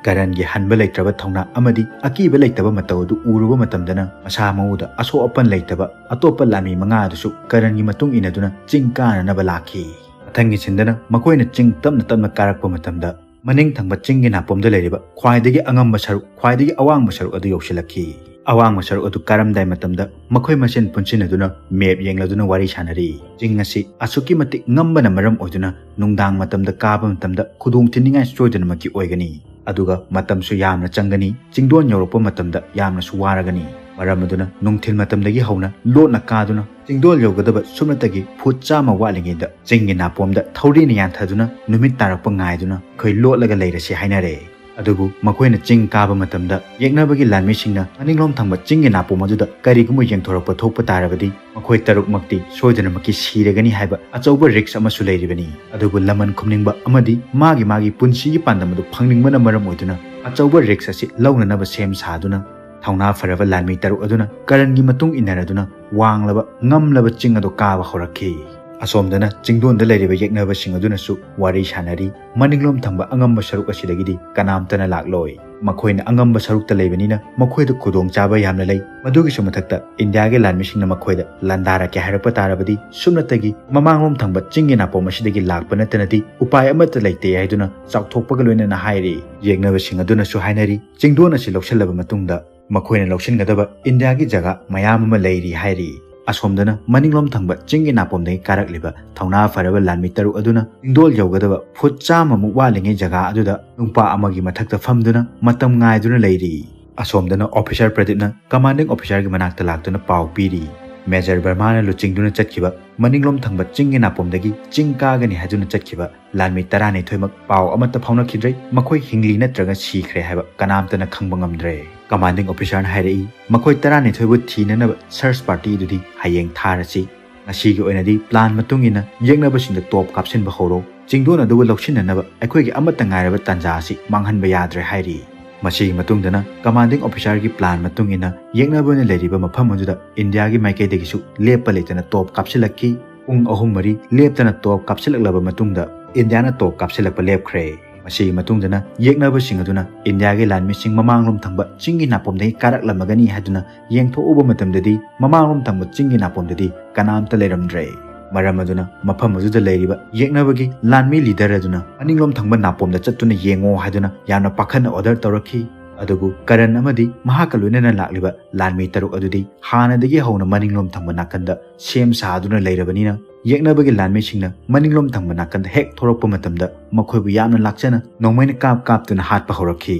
ꯀꯔꯟꯒꯤ ꯍꯟꯕ ꯂꯩꯇ꯭ꯔꯕ ꯊꯧꯅꯥ ꯑꯃꯗꯤ ꯑꯀꯤꯕ ꯂꯩꯇꯕ ꯃꯇꯧ ꯑꯗꯨ ꯎꯔꯨꯕ ꯃꯇꯝꯗꯅ ꯃꯁꯥ ꯃꯎꯗ ꯑꯁꯣꯛ ꯑꯄꯟ ꯂꯩꯇꯕ ꯑꯇꯣꯞꯄ ꯂꯥꯟꯃꯤ ꯃꯉꯥ ꯑꯗꯨꯁꯨ ꯀꯔꯟꯒꯤ ꯃꯇꯨꯡ ꯏꯟꯅꯗꯨꯅ ꯆꯤꯡ ꯀꯥꯅꯅꯕ ꯂꯥꯛꯈꯤ꯫ ꯃꯊꯪꯒꯤ ꯁꯤꯟꯗꯅ ꯃꯈꯣꯏꯅ ꯆꯤꯡ ꯇꯞꯅ ꯇꯞꯅ ꯀꯥꯔꯛꯄ ꯃꯇꯝꯗ ꯃꯅꯤꯡ ꯊꯪꯕ ꯆꯤꯡꯒꯤ ꯅꯥꯄꯣꯝꯗ ꯂꯩꯔꯤꯕ ꯈ꯭ꯋꯥꯏꯗꯒꯤ ꯑꯉꯝꯕ ꯁꯔꯨꯛ, ꯈ꯭ꯋꯥꯏꯗꯒꯤ ꯑꯋꯥꯡꯕ ꯁꯔꯨꯛ ꯑꯗꯨ ꯌꯧꯁꯤꯜꯂꯛꯈꯤ꯫ ꯑꯋꯥꯡꯕ ꯁꯔꯨꯛ ꯑꯗꯨ ꯀꯥꯔꯝꯗꯥꯏ ꯃꯇꯝꯗ ꯃꯈꯣꯏ ꯃꯁꯦꯟ ꯄꯨꯟꯁꯤꯟꯅꯗꯨꯅ map ꯌꯦꯡꯂꯗꯨꯅ ꯋꯥꯔꯤ ꯁꯥꯅꯔꯤ꯫ ꯆꯤꯡ ꯑꯁꯤ ꯑꯁꯨꯛꯀꯤ ꯃꯇꯤꯛ ꯉꯝꯕꯅ ꯃꯔꯝ ꯑꯣꯏꯗꯨꯅ ꯅꯨꯡꯗꯥꯡ ꯃꯇꯝꯗ ꯀꯥꯕ ꯃꯇꯝꯗ ꯈꯨꯗꯣꯡ ꯊꯤꯅꯤꯡꯉꯥꯏ ꯁꯣꯏꯗꯅꯃꯛꯀꯤ ꯑꯣꯏꯒꯅꯤ꯫ ꯑꯗꯨꯒ ꯃꯇꯝꯁꯨ ꯌꯥꯝꯅ ꯆꯪꯒꯅꯤ, ꯆꯤꯡꯗꯣꯟ ꯌꯧꯔꯛꯄ ꯃꯇꯝꯗ ꯌꯥꯝꯅꯁꯨ ꯋꯥꯔꯒꯅꯤ꯫ ꯃꯔꯝ ꯑꯗꯨꯅ ꯅꯨꯡꯊꯤꯜ ꯃꯇꯝꯗꯒꯤ ꯍꯧꯅ ꯂꯣꯠꯅ ꯀꯥꯗꯨꯅ ꯆꯤꯡꯗꯣꯜ ꯌꯧꯒꯗꯕ ꯁꯨꯞꯅꯇꯒꯤ ꯐꯨꯠ ꯆꯥꯝꯃ ꯋꯥꯠꯂꯤꯉꯩꯗ ꯆꯤꯡꯒꯤ ꯅꯥꯄꯣꯝꯗ ꯊꯧꯔꯤꯅ ꯌꯥꯟꯊꯗꯨꯅ ꯅꯨꯃꯤꯠ ꯇꯥꯔꯛꯄ ꯉꯥꯏꯗꯨꯅ ꯑꯩꯈꯣꯏ ꯂꯣꯠꯂꯒ ꯂꯩꯔꯁꯤ ꯍꯥꯏꯅꯔꯦ꯫ ꯑꯗꯨꯕꯨ ꯃꯈꯣꯏꯅ ꯆꯤꯡ ꯀꯥꯕ ꯃꯇꯝꯗ ꯌꯦꯛꯅꯕꯒꯤ ꯂꯥꯟꯃꯤꯁꯤꯡꯅ ꯃꯅꯤꯡꯂꯣꯝ ꯊꯪꯕ ꯆꯤꯡꯒꯤ ꯅꯥꯄꯣꯝ ꯑꯗꯨꯗ ꯀꯔꯤꯒꯨꯝꯕ ꯌꯦꯡꯊꯣꯔꯛꯄ ꯊꯣꯛꯄ ꯇꯥꯔꯕꯗꯤ ꯃꯈꯣꯏ ꯇꯔꯨꯛꯃꯛꯇꯤ ꯁꯣꯏꯗꯅꯃꯛꯀꯤ ꯁꯤꯔꯒꯅꯤ ꯍꯥꯏꯕ ꯑꯆꯧꯕ risk ꯑꯃꯁꯨ ꯂꯩꯔꯤꯕꯅꯤ꯫ ꯑꯗꯨꯕꯨ ꯂꯃꯟ ꯈꯨꯝꯅꯤꯡꯕ ꯑꯃꯗꯤ ꯃꯥꯒꯤ ꯃꯥꯒꯤ ꯄꯨꯟꯁꯤꯒꯤ ꯄꯥꯟꯗꯝ ꯑꯗꯨ ꯐꯪꯅꯤꯡꯕꯅ ꯃꯔꯝ ꯑꯣꯏꯗꯨꯅ ꯑꯆꯧꯕ risk ꯑꯁꯤ ꯂꯧꯅꯅꯕ ꯁꯦꯝ ꯁꯥꯗꯨꯅ ꯊꯧꯅꯥ ꯐꯔꯕ ꯂꯥꯟꯃꯤ ꯇꯔꯨꯛ ꯑꯗꯨꯅ ꯀꯔꯟꯒꯤ ꯃꯇꯨꯡ ꯏꯟꯅꯔꯗꯨꯅ ꯋꯥꯡꯂꯕ ꯉꯝꯂꯕ ꯆꯤꯡ ꯑꯗꯨ ꯀꯥꯕ ꯍꯧꯔꯛꯈꯤ꯫ ꯑꯁꯣꯝꯗꯅ ꯆꯤꯡꯗꯣꯟꯗ ꯂꯩꯔꯤꯕ ꯌꯦꯛꯅꯕꯁꯤꯡ ꯑꯗꯨꯅꯁꯨ ꯋꯥꯔꯤ ꯁꯥꯅꯔꯤ꯫ ꯃꯅꯤꯡꯂꯣꯝ ꯊꯪꯕ ꯑꯉꯝꯕ ꯁꯔꯨꯛ ꯑꯁꯤꯗꯒꯤꯗꯤ ꯀꯅꯥꯝꯇꯅ ꯂꯥꯛꯂꯣꯏ꯫ ꯃꯈꯣꯏꯅ ꯑꯉꯝꯕ ꯁꯔꯨꯛꯇ ꯂꯩꯕꯅꯤꯅ ꯃꯈꯣꯏꯗ ꯈꯨꯗꯣꯡꯆꯥꯕ ꯌꯥꯝꯅ ꯂꯩ꯫ ꯃꯗꯨꯒꯤꯁꯨ ꯃꯊꯛꯇ ꯏꯟꯗꯤꯌꯥꯒꯤ ꯂꯥꯟꯃꯤꯁꯤꯡꯅ ꯃꯈꯣꯏꯗ ꯂꯥꯟꯗꯥꯔꯛꯀꯦ ꯍꯥꯏꯔꯛꯄ ꯇꯥꯔꯕꯗꯤ ꯁꯨꯞꯅꯇꯒꯤ ꯃꯃꯥꯡꯂꯣꯝ ꯊꯪꯕ ꯆꯤꯡꯒꯤ ꯅꯥꯄꯣꯝ ꯑꯁꯤꯗꯒꯤ ꯂꯥꯛꯄ ꯅꯠꯇꯅꯗꯤ ꯎꯄꯥꯏ ꯑꯃꯠꯇ ꯂꯩꯇꯦ ꯍꯥꯏꯗꯨꯅ ꯆꯥꯎꯊꯣꯛꯄꯒ ꯂꯣꯏꯅꯅ ꯍꯥꯏꯔꯤ꯫ ꯌꯦꯛꯅꯕꯁꯤꯡ ꯑꯗꯨꯅꯁꯨ ꯍꯥꯏꯅꯔꯤ, ꯆꯤꯡꯗꯣꯟ ꯑꯁꯤ ꯂꯧꯁꯤꯜꯂꯕ ꯃꯇꯨꯡꯗ ꯃꯈꯣꯏꯅ ꯂꯧꯁꯤꯟꯒꯗꯕ ꯏꯟꯗꯤꯌꯥꯒꯤ ꯖꯒꯥ ꯃꯌꯥꯝ ꯑꯃ ꯂꯩꯔꯤ ꯍꯥꯏꯔꯤ꯫ ꯑꯁꯣꯝꯗꯅ ꯃꯅꯤꯡꯂꯣꯝ ꯊꯪꯕ ꯆꯤꯡꯒꯤ ꯅꯥꯄꯣꯝꯗꯒꯤ ꯀꯥꯔꯛꯂꯤꯕ ꯊꯧꯅꯥ ꯐꯔꯕ ꯂꯥꯟꯃꯤ ꯇꯔꯨꯛ ꯑꯗꯨꯅ ꯆꯤꯡꯗꯣꯜ ꯌꯧꯒꯗꯕ ꯐꯨꯠ ꯆꯥꯝꯃꯃꯨꯛ ꯋꯥꯠꯂꯤꯉꯩ ꯖꯒꯥ ꯑꯗꯨꯗ ꯅꯨꯡꯄꯥ ꯑꯃꯒꯤ ꯃꯊꯛꯇ ꯐꯝꯗꯨꯅ ꯃꯇꯝ ꯉꯥꯏꯗꯨꯅ ꯂꯩꯔꯤ꯫ ꯑꯁꯣꯝꯗꯅ officer ꯄ꯭ꯔꯗꯤꯞꯅ commanding officerꯒꯤ ꯃꯅꯥꯛꯇ ꯂꯥꯛꯇꯨꯅ ꯄꯥꯎ ꯄꯤꯔꯤ꯫ Major ꯕꯔꯃꯥꯅ ꯂꯨꯆꯤꯡꯗꯨꯅ ꯆꯠꯈꯤꯕ ꯃꯅꯤꯡꯂꯣꯝ ꯊꯪꯕ ꯆꯤꯡꯒꯤ ꯅꯥꯄꯣꯝꯗꯒꯤ ꯆꯤꯡ ꯀꯥꯒꯅꯤ ꯍꯥꯏꯗꯨꯅ ꯆꯠꯈꯤꯕ ꯂꯥꯟꯃꯤ ꯇꯔꯥꯅꯤꯊꯣꯏꯃꯛ ꯄꯥꯎ ꯑꯃꯠꯇ ꯐꯥꯎꯅꯈꯤꯗ꯭ꯔꯦ꯫ ꯃꯈꯣꯏ ꯍꯤꯡꯂꯤ ꯅꯠꯇ꯭ꯔꯒ ꯁꯤꯈ꯭ꯔꯦ ꯍꯥꯏꯕ ꯀꯅꯥꯝꯇꯅ ꯈꯪꯕ ꯉꯝꯗ꯭ꯔꯦ꯫ Commanding officerꯅ ꯍꯥꯏꯔꯛꯏ, ꯃꯈꯣꯏ ꯇꯔꯥꯅꯤꯊꯣꯏꯕꯨ ꯊꯤꯅꯅꯕ search partyꯗꯨꯗꯤ ꯍꯌꯦꯡ ꯊꯥꯔꯁꯤ꯫ ꯉꯁꯤꯒꯤ ꯑꯣꯏꯅꯗꯤ plan ꯃꯇꯨꯡ ꯏꯟꯅ ꯌꯦꯛꯅꯕꯁꯤꯡꯗ ꯇꯣꯞ ꯀꯥꯞꯁꯤꯟꯕ ꯍꯧꯔꯣ꯫ ꯆꯤꯡꯗꯣꯟ ꯑꯗꯨꯕꯨ ꯂꯧꯁꯤꯟꯅꯅꯕ ꯑꯩꯈꯣꯏꯒꯤ ꯑꯃꯠꯇ ꯉꯥꯏꯔꯕ ꯇꯥꯟꯖꯥ ꯑꯁꯤ ꯃꯥꯡꯍꯟꯕ ꯌꯥꯗ꯭ꯔꯦ ꯍꯥꯏꯔꯤ꯫ ꯃꯁꯤꯒꯤ ꯃꯇꯨꯡꯗꯅ commanding officerꯒꯤ plan ꯃꯇꯨꯡ ꯏꯟꯅ ꯌꯦꯛꯅꯕꯅ ꯂꯩꯔꯤꯕ ꯃꯐꯝ ꯑꯗꯨꯗ ꯏꯟꯗꯤꯌꯥꯒꯤ ꯃꯥꯏꯀꯩꯗꯒꯤꯁꯨ ꯂꯦꯞꯄ ꯂꯩꯇꯅ ꯇꯣꯞ ꯀꯥꯞꯁꯤꯜꯂꯛꯈꯤ꯫ ꯄꯨꯡ ꯑꯍꯨꯝ ꯃꯔꯤ ꯂꯦꯞꯇꯅ ꯇꯣꯞ ꯀꯥꯞꯁꯤꯜꯂꯛꯂꯕ ꯃꯇꯨꯡꯗ ꯏꯟꯗꯤꯌꯥꯅ ꯇꯣꯞ ꯀꯥꯞꯁꯤꯜꯂꯛꯄ ꯂꯦꯞꯈ꯭ꯔꯦ꯫ ꯃꯁꯤꯒꯤ ꯃꯇꯨꯡꯗꯅ ꯌꯦꯛꯅꯕꯁꯤꯡ ꯑꯗꯨꯅ ꯏꯟꯗꯤꯌꯥꯒꯤ ꯂꯥꯟꯃꯤꯁꯤꯡ ꯃꯃꯥꯡꯂꯣꯝ ꯊꯪꯕ ꯆꯤꯡꯒꯤ ꯅꯥꯄꯣꯝꯗꯒꯤ ꯀꯥꯔꯛꯂꯝꯃꯒꯅꯤ ꯍꯥꯏꯗꯨꯅ ꯌꯦꯡꯊꯣꯛꯎꯕ ꯃꯇꯝꯗꯗꯤ ꯃꯃꯥꯡꯂꯣꯝ ꯊꯪꯕ ꯆꯤꯡꯒꯤ ꯅꯥꯄꯣꯝꯗꯗꯤ ꯀꯅꯥꯝꯇ ꯂꯩꯔꯝꯗ꯭ꯔꯦ꯫ ꯃꯔꯝ ꯑꯗꯨꯅ ꯃꯐꯝ ꯑꯗꯨꯗ ꯂꯩꯔꯤꯕ ꯌꯦꯛꯅꯕꯒꯤ ꯂꯥꯟꯃꯤ leader ꯑꯗꯨꯅ ꯃꯅꯤꯡꯂꯣꯝ ꯊꯪꯕ ꯅꯥꯄꯣꯝꯗ ꯆꯠꯇꯨꯅ ꯌꯦꯡꯉꯣ ꯍꯥꯏꯗꯨꯅ ꯌꯥꯝꯅ ꯄꯥꯈꯠꯅ order ꯇꯧꯔꯛꯈꯤ꯫ ꯑꯗꯨꯕꯨ ꯀꯔꯟ ꯑꯃꯗꯤ ꯃꯍꯥꯛꯀ ꯂꯣꯏꯅꯅ ꯂꯥꯛꯂꯤꯕ ꯂꯥꯟꯃꯤ ꯇꯔꯨꯛ ꯑꯗꯨꯗꯤ ꯍꯥꯟꯅꯗꯒꯤ ꯍꯧꯅ ꯃꯅꯤꯡꯂꯣꯝ ꯊꯪꯕ ꯅꯥꯀꯟꯗ ꯁꯦꯝ ꯁꯥꯗꯨꯅ ꯂꯩꯔꯕꯅꯤꯅ ꯌꯦꯛꯅꯕꯒꯤ ꯂꯥꯟꯃꯤꯁꯤꯡꯅ ꯃꯅꯤꯡꯂꯣꯝ ꯊꯪꯕ ꯅꯥꯀꯟꯗ ꯍꯦꯛ ꯊꯣꯔꯛꯄ ꯃꯇꯝꯗ ꯃꯈꯣꯏꯕꯨ ꯌꯥꯝꯅ ꯂꯥꯛꯆꯅ ꯅꯣꯡꯃꯩꯅ ꯀꯥꯞ ꯀꯥꯞꯇꯨꯅ ꯍꯥꯠꯄ ꯍꯧꯔꯛꯈꯤ꯫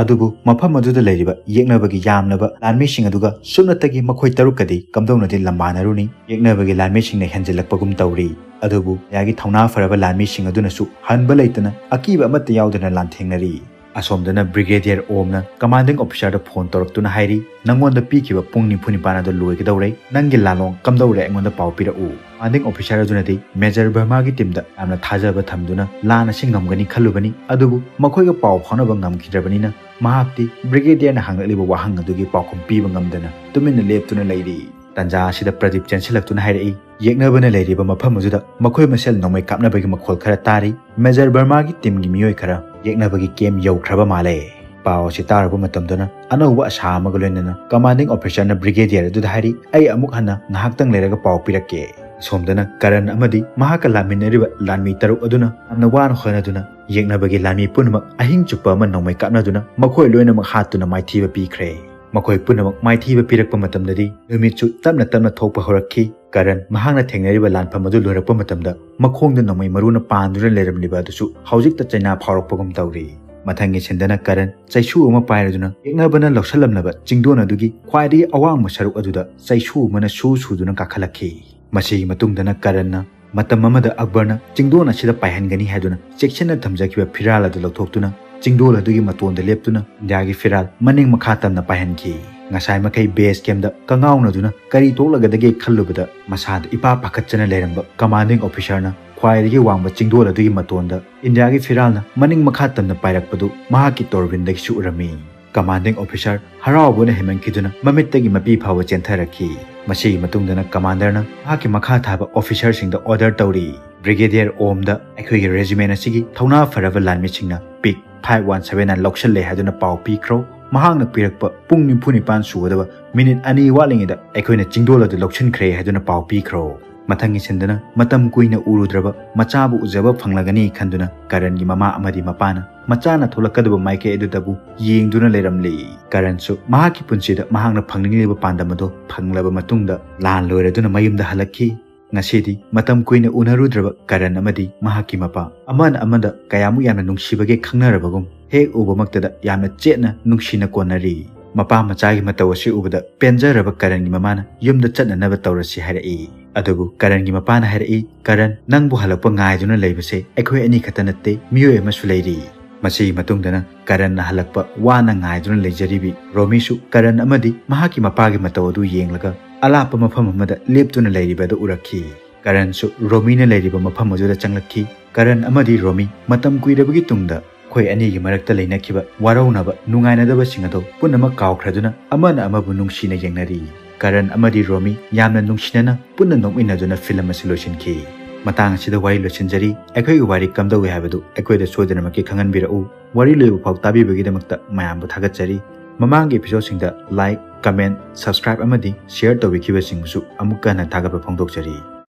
ꯑꯗꯨꯕꯨ ꯃꯐꯝ ꯑꯗꯨꯗ ꯂꯩꯔꯤꯕ ꯌꯦꯛꯅꯕꯒꯤ ꯌꯥꯝꯂꯕ ꯂꯥꯟꯃꯤꯁꯤꯡ ꯑꯗꯨꯒ ꯁꯨꯞꯅꯇꯒꯤ ꯃꯈꯣꯏ ꯇꯔꯨꯛꯀꯗꯤ ꯀꯝꯗꯧꯅꯗꯤ ꯂꯝꯕꯥꯅꯔꯨꯅꯤ? ꯌꯦꯛꯅꯕꯒꯤ ꯂꯥꯟꯃꯤꯁꯤꯡꯅ ꯍꯦꯟꯖꯤꯜꯂꯛꯄꯒꯨꯝ ꯇꯧꯔꯤ꯫ ꯑꯗꯨꯕꯨ ꯏꯟꯗꯤꯌꯥꯒꯤ ꯊꯧꯅꯥ ꯐꯔꯕ ꯂꯥꯟꯃꯤꯁꯤꯡ ꯑꯗꯨꯅꯁꯨ ꯍꯟꯕ ꯂꯩꯇꯅ ꯑꯀꯤꯕ ꯑꯃꯠꯇ ꯌꯥꯎꯗꯅ ꯂꯥꯟꯊꯦꯡꯅꯔꯤ꯫ ꯑꯁꯣꯝꯗꯅ Brigadier Omꯅ commanding officerꯗ phone ꯇꯧꯔꯛꯇꯨꯅ ꯍꯥꯏꯔꯤ, "ꯅꯪꯉꯣꯟꯗ ꯄꯤꯈꯤꯕ ꯄꯨꯡ ꯅꯤꯐꯨ ꯅꯤꯄꯥꯟ ꯑꯗꯨ ꯂꯣꯏꯒꯗꯧꯔꯦ꯫ ꯅꯪꯒꯤ ꯂꯥꯂꯣꯡ ꯀꯝꯗꯧꯔꯦ ꯑꯩꯉꯣꯟꯗ ꯄꯥꯎ ꯄꯤꯔꯛꯎ꯫" Commanding officer ꯑꯗꯨꯅꯗꯤ Major Vermaꯒꯤ teamꯗ ꯌꯥꯝꯅ ꯊꯥꯖꯕ ꯊꯝꯗꯨꯅ ꯂꯥꯟ ꯑꯁꯤ ꯉꯝꯒꯅꯤ ꯈꯜꯂꯨꯕꯅꯤ, ꯑꯗꯨꯕꯨ ꯃꯈꯣꯏꯒ ꯄꯥꯎ ꯐꯥꯎꯅꯕ ꯉꯝꯈꯤꯗ꯭ꯔꯕꯅꯤꯅ ꯃꯍꯥꯛꯇꯤ Brigadierꯅ ꯍꯪꯂꯛꯂꯤꯕ ꯋꯥꯍꯪ ꯑꯗꯨꯒꯤ ꯄꯥꯎꯈꯨꯝ ꯄꯤꯕ ꯉꯝꯗꯅ ꯇꯨꯃꯤꯟꯅ ꯂꯦꯞꯇꯨꯅ ꯂꯩꯔꯤ꯫ ꯇꯥꯟꯖꯥ ꯑꯁꯤꯗ ꯄ꯭ꯔꯗꯤꯞ ꯆꯦꯟꯁꯤꯜꯂꯛꯇꯨꯅ ꯍꯥꯏꯔꯛꯏ, ꯌꯦꯛꯅꯕꯅ ꯂꯩꯔꯤꯕ ꯃꯐꯝ ꯑꯗꯨꯗ ꯃꯈꯣꯏ ꯃꯁꯦꯜ ꯅꯣꯡꯃꯩ ꯀꯥꯞꯅꯕꯒꯤ ꯃꯈꯣꯜ ꯈꯔ ꯇꯥꯔꯤ꯫ Major Vermaꯒꯤ teamꯒꯤ ꯃꯤꯑꯣꯏ ꯈꯔ ꯌꯦꯛꯅꯕꯒꯤ camp ꯌꯧꯈ꯭ꯔꯕ ꯃꯥꯜꯂꯦ꯫ ꯄꯥꯎ ꯑꯁꯤ ꯇꯥꯔꯨꯕ ꯃꯇꯝꯗꯅ ꯑꯅꯧꯕ ꯑꯁꯥ ꯑꯃꯒ ꯂꯣꯏꯅꯅ commanding officerꯅ Brigadier ꯑꯗꯨꯗ ꯍꯥꯏꯔꯤ, "ꯑꯩ ꯑꯃꯨꯛ ꯍꯟꯅ ꯉꯥꯏꯍꯥꯛꯇꯪ ꯂꯩꯔꯒ ꯄꯥꯎ ꯄꯤꯔꯛꯀꯦ꯫" ꯑꯁꯣꯝꯗꯅ ꯀꯔꯟ ꯑꯃꯗꯤ ꯃꯍꯥꯛꯀ ꯂꯥꯟꯃꯤꯟꯅꯔꯤꯕ ꯂꯥꯟꯃꯤ ꯇꯔꯨꯛ ꯑꯗꯨꯅ ꯌꯥꯝꯅ ꯋꯥꯅ ꯍꯣꯠꯅꯗꯨꯅ ꯌꯦꯛꯅꯕꯒꯤ ꯂꯥꯟꯃꯤ ꯄꯨꯝꯅꯃꯛ ꯑꯍꯤꯡ ꯆꯨꯞꯄ ꯑꯃ ꯅꯣꯡꯃꯩ ꯀꯥꯞꯅꯗꯨꯅ ꯃꯈꯣꯏ ꯂꯣꯏꯅꯃꯛ ꯍꯥꯠꯇꯨꯅ ꯃꯥꯏꯊꯤꯕ ꯄꯤꯈ꯭ꯔꯦ꯫ ꯃꯈꯣꯏ ꯄꯨꯝꯅꯃꯛ ꯃꯥꯏꯊꯤꯕ ꯄꯤꯔꯛꯄ ꯃꯇꯝꯗꯗꯤ ꯅꯨꯃꯤꯠꯁꯨ ꯇꯞꯅ ꯇꯞꯅ ꯊꯣꯛꯄ ꯍꯧꯔꯛꯈꯤ꯫ ꯀꯔꯟ ꯃꯍꯥꯛꯅ ꯊꯦꯡꯅꯔꯤꯕ ꯂꯥꯟꯐꯝ ꯑꯗꯨ ꯂꯣꯏꯔꯛꯄ ꯃꯇꯝꯗ ꯃꯈꯣꯡꯗ ꯅꯣꯡꯃꯩ ꯃꯔꯨꯅ ꯄꯥꯟꯗꯨꯅ ꯂꯩꯔꯝꯂꯤꯕ ꯑꯗꯨꯁꯨ ꯍꯧꯖꯤꯛꯇ ꯆꯩꯅꯥ ꯐꯥꯎꯔꯛꯄꯒꯨꯝ ꯇꯧꯔꯤ꯫ ꯃꯊꯪꯒꯤ ꯁꯤꯟꯗꯅ ꯀꯔꯟ ꯆꯩꯁꯨ ꯑꯃ ꯄꯥꯏꯔꯗꯨꯅ ꯌꯦꯛꯅꯕꯅ ꯂꯧꯁꯜꯂꯝꯂꯕ ꯆꯤꯡꯗꯣꯟ ꯑꯗꯨꯒꯤ ꯈ꯭ꯋꯥꯏꯗꯒꯤ ꯑꯋꯥꯡꯕ ꯁꯔꯨꯛ ꯑꯗꯨꯗ ꯆꯩꯁꯨ ꯑꯃꯅ ꯁꯨ ꯁꯨꯗꯨꯅ ꯀꯥꯈꯠꯂꯛꯈꯤ꯫ ꯃꯁꯤꯒꯤ ꯃꯇꯨꯡꯗꯅ ꯀꯔꯟꯅ ꯃꯇꯝ ꯑꯃꯗ ꯑꯛꯕꯔꯅ ꯆꯤꯡꯗꯣꯟ ꯑꯁꯤꯗ ꯄꯥꯏꯍꯟꯒꯅꯤ ꯍꯥꯏꯗꯨꯅ ꯆꯦꯛꯁꯤꯟꯅ ꯊꯝꯖꯈꯤꯕ ꯐꯤꯔꯥꯜ ꯑꯗꯨ ꯂꯧꯊꯣꯛꯇꯨꯅ ꯆꯤꯡꯗꯣꯜ ꯑꯗꯨꯒꯤ ꯃꯇꯣꯟꯗ ꯂꯦꯞꯇꯨꯅ ꯏꯟꯗꯤꯌꯥꯒꯤ ꯐꯤꯔꯥꯜ ꯃꯅꯤꯡ ꯃꯈꯥ ꯇꯝꯅ ꯄꯥꯏꯍꯟꯈꯤ꯫ ꯉꯁꯥꯏ ꯃꯈꯩ ꯕꯦꯁ ꯀꯦꯝꯗ ꯀꯉꯥꯎꯅꯗꯨꯅ ꯀꯔꯤ ꯊꯣꯛꯂꯒꯗꯒꯦ ꯈꯜꯂꯨꯕꯗ, ꯃꯁꯥꯗ ꯏꯄꯥ ꯄꯥꯈꯠꯆꯅ ꯂꯩꯔꯝꯕ ꯀꯃꯥꯟꯗꯤꯡ ꯑꯣꯐꯤꯁꯥꯔꯅ ꯈ꯭ꯋꯥꯏꯗꯒꯤ ꯋꯥꯡꯕ ꯆꯤꯡꯗꯣꯜ ꯑꯗꯨꯒꯤ ꯃꯇꯣꯟꯗ ꯏꯟꯗꯤꯌꯥꯒꯤ ꯐꯤꯔꯥꯜꯅ ꯃꯅꯤꯡ ꯃꯈꯥ ꯇꯝꯅ ꯄꯥꯏꯔꯛꯄꯗꯨ ꯃꯍꯥꯛꯀꯤ ꯇꯣꯔꯕꯤꯟꯗꯒꯤꯁꯨ ꯎꯔꯝꯃꯤ꯫ ꯀꯃꯥꯟꯗꯤꯡ ꯑꯣꯐꯤꯁꯥꯔ ꯍꯔꯥꯎꯕꯅ ꯍꯦꯟꯃꯟꯈꯤꯗꯨꯅ ꯃꯃꯤꯠꯇꯒꯤ ꯃꯄꯤ ꯐꯥꯎꯕ ꯆꯦꯟꯊꯔꯛꯈꯤ꯫ ꯃꯁꯤꯒꯤ ꯃꯇꯨꯡꯗꯅ ꯀꯃꯥꯟꯗꯔꯅ ꯃꯍꯥꯛꯀꯤ ꯃꯈꯥ ꯊꯥꯕ ꯑꯣꯐꯤꯁꯥꯔꯁꯤꯡꯗ ꯑꯣꯔꯗꯔ ꯇꯧꯔꯤ, "ꯕ꯭ꯔꯤꯒꯦꯗꯤꯌꯔ ꯑꯣꯝꯗ ꯑꯩꯈꯣꯏꯒꯤ ꯔꯦꯖꯤꯃꯦꯟ ꯑꯁꯤꯒꯤ ꯊꯧꯅꯥ ꯐꯔꯕ ꯂꯥꯟꯃꯤꯁꯤꯡꯅ ꯄꯤꯛ ꯐꯥꯏꯚ ꯋꯥꯟ ꯁꯚꯦꯟ ꯅꯥꯏꯟ ꯂꯧꯁꯤꯜꯂꯦ ꯍꯥꯏꯗꯨꯅ ꯄꯥꯎ ꯄꯤꯈ꯭ꯔꯣ꯫ ꯃꯍꯥꯛꯅ ꯄꯤꯔꯛꯄ ꯄꯨꯡ ꯅꯤꯐꯨ ꯅꯤꯄꯥꯟ ꯁꯨꯒꯗꯕ ꯃꯤꯅꯤꯠ ꯑꯅꯤ ꯋꯥꯠꯂꯤꯉꯩꯗ ꯑꯩꯈꯣꯏꯅ ꯆꯤꯡꯗꯣꯜ ꯑꯗꯨ ꯂꯧꯁꯤꯟꯈ꯭ꯔꯦ ꯍꯥꯏꯗꯨꯅ ꯄꯥꯎ ꯄꯤꯈ꯭ꯔꯣ"꯫ ꯃꯊꯪꯒꯤ ꯁꯤꯟꯗꯅ ꯃꯇꯝ ꯀꯨꯏꯅ ꯎꯔꯨꯗ꯭ꯔꯕ ꯃꯆꯥꯕꯨ ꯎꯖꯕ ꯐꯪꯂꯒꯅꯤ ꯈꯟꯗꯨꯅ ꯀꯔꯟꯒꯤ ꯃꯃꯥ ꯑꯃꯗꯤ ꯃꯄꯥꯅ ꯃꯆꯥꯅ ꯊꯣꯛꯂꯛꯀꯗꯕ ꯃꯥꯏꯀꯩ ꯑꯗꯨꯗꯕꯨ ꯌꯦꯡꯗꯨꯅ ꯂꯩꯔꯝꯂꯤ꯫ ꯀꯔꯟꯁꯨ ꯃꯍꯥꯛꯀꯤ ꯄꯨꯟꯁꯤꯗ ꯃꯍꯥꯛꯅ ꯐꯪꯅꯤꯡꯂꯤꯕ ꯄꯥꯟꯗꯝ ꯑꯗꯨ ꯐꯪꯂꯕ ꯃꯇꯨꯡꯗ ꯂꯥꯟ ꯂꯣꯏꯔꯗꯨꯅ ꯃꯌꯨꯝꯗ ꯍꯜꯂꯛꯈꯤ꯫ ꯉꯁꯤꯗꯤ ꯃꯇꯝ ꯀꯨꯏꯅ ꯎꯅꯔꯨꯗ꯭ꯔꯕ ꯀꯔꯟ ꯑꯃꯗꯤ ꯃꯍꯥꯛꯀꯤ ꯃꯄꯥ ꯑꯃꯅ ꯑꯃꯗ ꯀꯌꯥꯃꯨꯛ ꯌꯥꯝꯅ ꯅꯨꯡꯁꯤꯕꯒꯦ ꯈꯪꯅꯔꯕꯒꯨꯝ ꯍꯦꯛ ꯎꯕꯃꯛꯇꯗ ꯌꯥꯝꯅ ꯆꯦꯠꯅ ꯅꯨꯡꯁꯤꯅ ꯀꯣꯟꯅꯔꯤ꯫ ꯃꯄꯥ ꯃꯆꯥꯒꯤ ꯃꯇꯧ ꯑꯁꯤ ꯎꯕꯗ ꯄꯦꯟꯖꯔꯕ ꯀꯔꯟꯒꯤ ꯃꯃꯥꯅ ꯌꯨꯝꯗ ꯆꯠꯅꯅꯕ ꯇꯧꯔꯁꯤ ꯍꯥꯏꯔꯛꯏ꯫ ꯑꯗꯨꯕꯨ ꯀꯔꯟꯒꯤ ꯃꯄꯥꯅ ꯍꯥꯏꯔꯛꯏ, "ꯀꯔꯟ, ꯅꯪꯕꯨ ꯍꯜꯂꯛꯄ ꯉꯥꯏꯗꯨꯅ ꯂꯩꯕꯁꯦ ꯑꯩꯈꯣꯏ ꯑꯅꯤ ꯈꯛꯇ ꯅꯠꯇꯦ, ꯃꯤꯑꯣꯏ ꯑꯃꯁꯨ ꯂꯩꯔꯤ"꯫ ꯃꯁꯤꯒꯤ ꯃꯇꯨꯡꯗꯅ ꯀꯔꯟꯅ ꯍꯜꯂꯛꯄ ꯋꯥꯅ ꯉꯥꯏꯗꯨꯅ ꯂꯩꯖꯔꯤꯕꯤ ꯔꯣꯃꯤꯁꯨ ꯀꯔꯟ ꯑꯃꯗꯤ ꯃꯍꯥꯛꯀꯤ ꯃꯄꯥꯒꯤ ꯃꯇꯧ ꯑꯗꯨ ꯌꯦꯡꯂꯒ ꯑꯂꯥꯞꯄ ꯃꯐꯝ ꯑꯃꯗ ꯂꯦꯞꯇꯨꯅ ꯂꯩꯔꯤꯕ ꯑꯗꯨ ꯎꯔꯛꯈꯤ꯫ ꯀꯔꯟꯁꯨ ꯔꯣꯃꯤꯅ ꯂꯩꯔꯤꯕ ꯃꯐꯝ ꯑꯗꯨꯗ ꯆꯪꯂꯛꯈꯤ꯫ ꯀꯔꯟ ꯑꯃꯗꯤ ꯔꯣꯃꯤ ꯃꯇꯝ ꯀꯨꯏꯔꯕꯒꯤ ꯇꯨꯡꯗ ꯑꯩꯈꯣꯏ ꯑꯅꯤꯒꯤ ꯃꯔꯛꯇ ꯂꯩꯅꯈꯤꯕ ꯋꯥꯔꯧꯅꯕ, ꯅꯨꯡꯉꯥꯏꯅꯗꯕꯁꯤꯡ ꯑꯗꯨ ꯄꯨꯝꯅꯃꯛ ꯀꯥꯎꯈ꯭ꯔꯗꯨꯅ ꯑꯃꯅ ꯑꯃꯕꯨ ꯅꯨꯡꯁꯤꯅ ꯌꯦꯡꯅꯔꯤ꯫ ꯀꯔꯟ ꯑꯃꯗꯤ ꯔꯣꯃꯤ ꯌꯥꯝꯅ ꯅꯨꯡꯁꯤꯅꯅ ꯄꯨꯟꯅ ꯅꯣꯛꯃꯤꯟꯅꯗꯨꯅ ꯐꯤꯂꯝ ꯑꯁꯤ ꯂꯣꯏꯁꯤꯟꯈꯤ꯫ ꯃꯇꯥꯡ ꯑꯁꯤꯗ ꯋꯥꯔꯤ ꯂꯣꯏꯁꯤꯟꯖꯔꯤ꯫ ꯑꯩꯈꯣꯏꯒꯤ ꯋꯥꯔꯤ ꯀꯝꯗꯧꯏ ꯍꯥꯏꯕꯗꯨ ꯑꯩꯈꯣꯏꯗ ꯁꯣꯏꯗꯅꯃꯛꯀꯤ ꯈꯪꯍꯟꯕꯤꯔꯛꯎ꯫ ꯋꯥꯔꯤ ꯂꯣꯏꯕ ꯐꯥꯎ ꯇꯥꯕꯤꯕꯒꯤꯗꯃꯛꯇ ꯃꯌꯥꯝꯕꯨ ꯊꯥꯒꯠꯆꯔꯤ꯫ ꯃꯃꯥꯡꯒꯤ episodeꯁꯤꯡꯗ like, comment, subscribe ꯑꯃꯗꯤ share ꯇꯧꯕꯤꯈꯤꯕꯁꯤꯡꯕꯨꯁꯨ ꯑꯃꯨꯛꯀ ꯍꯟꯅ ꯊꯥꯒꯠꯄ ꯐꯣꯡꯗꯣꯛꯆꯔꯤ꯫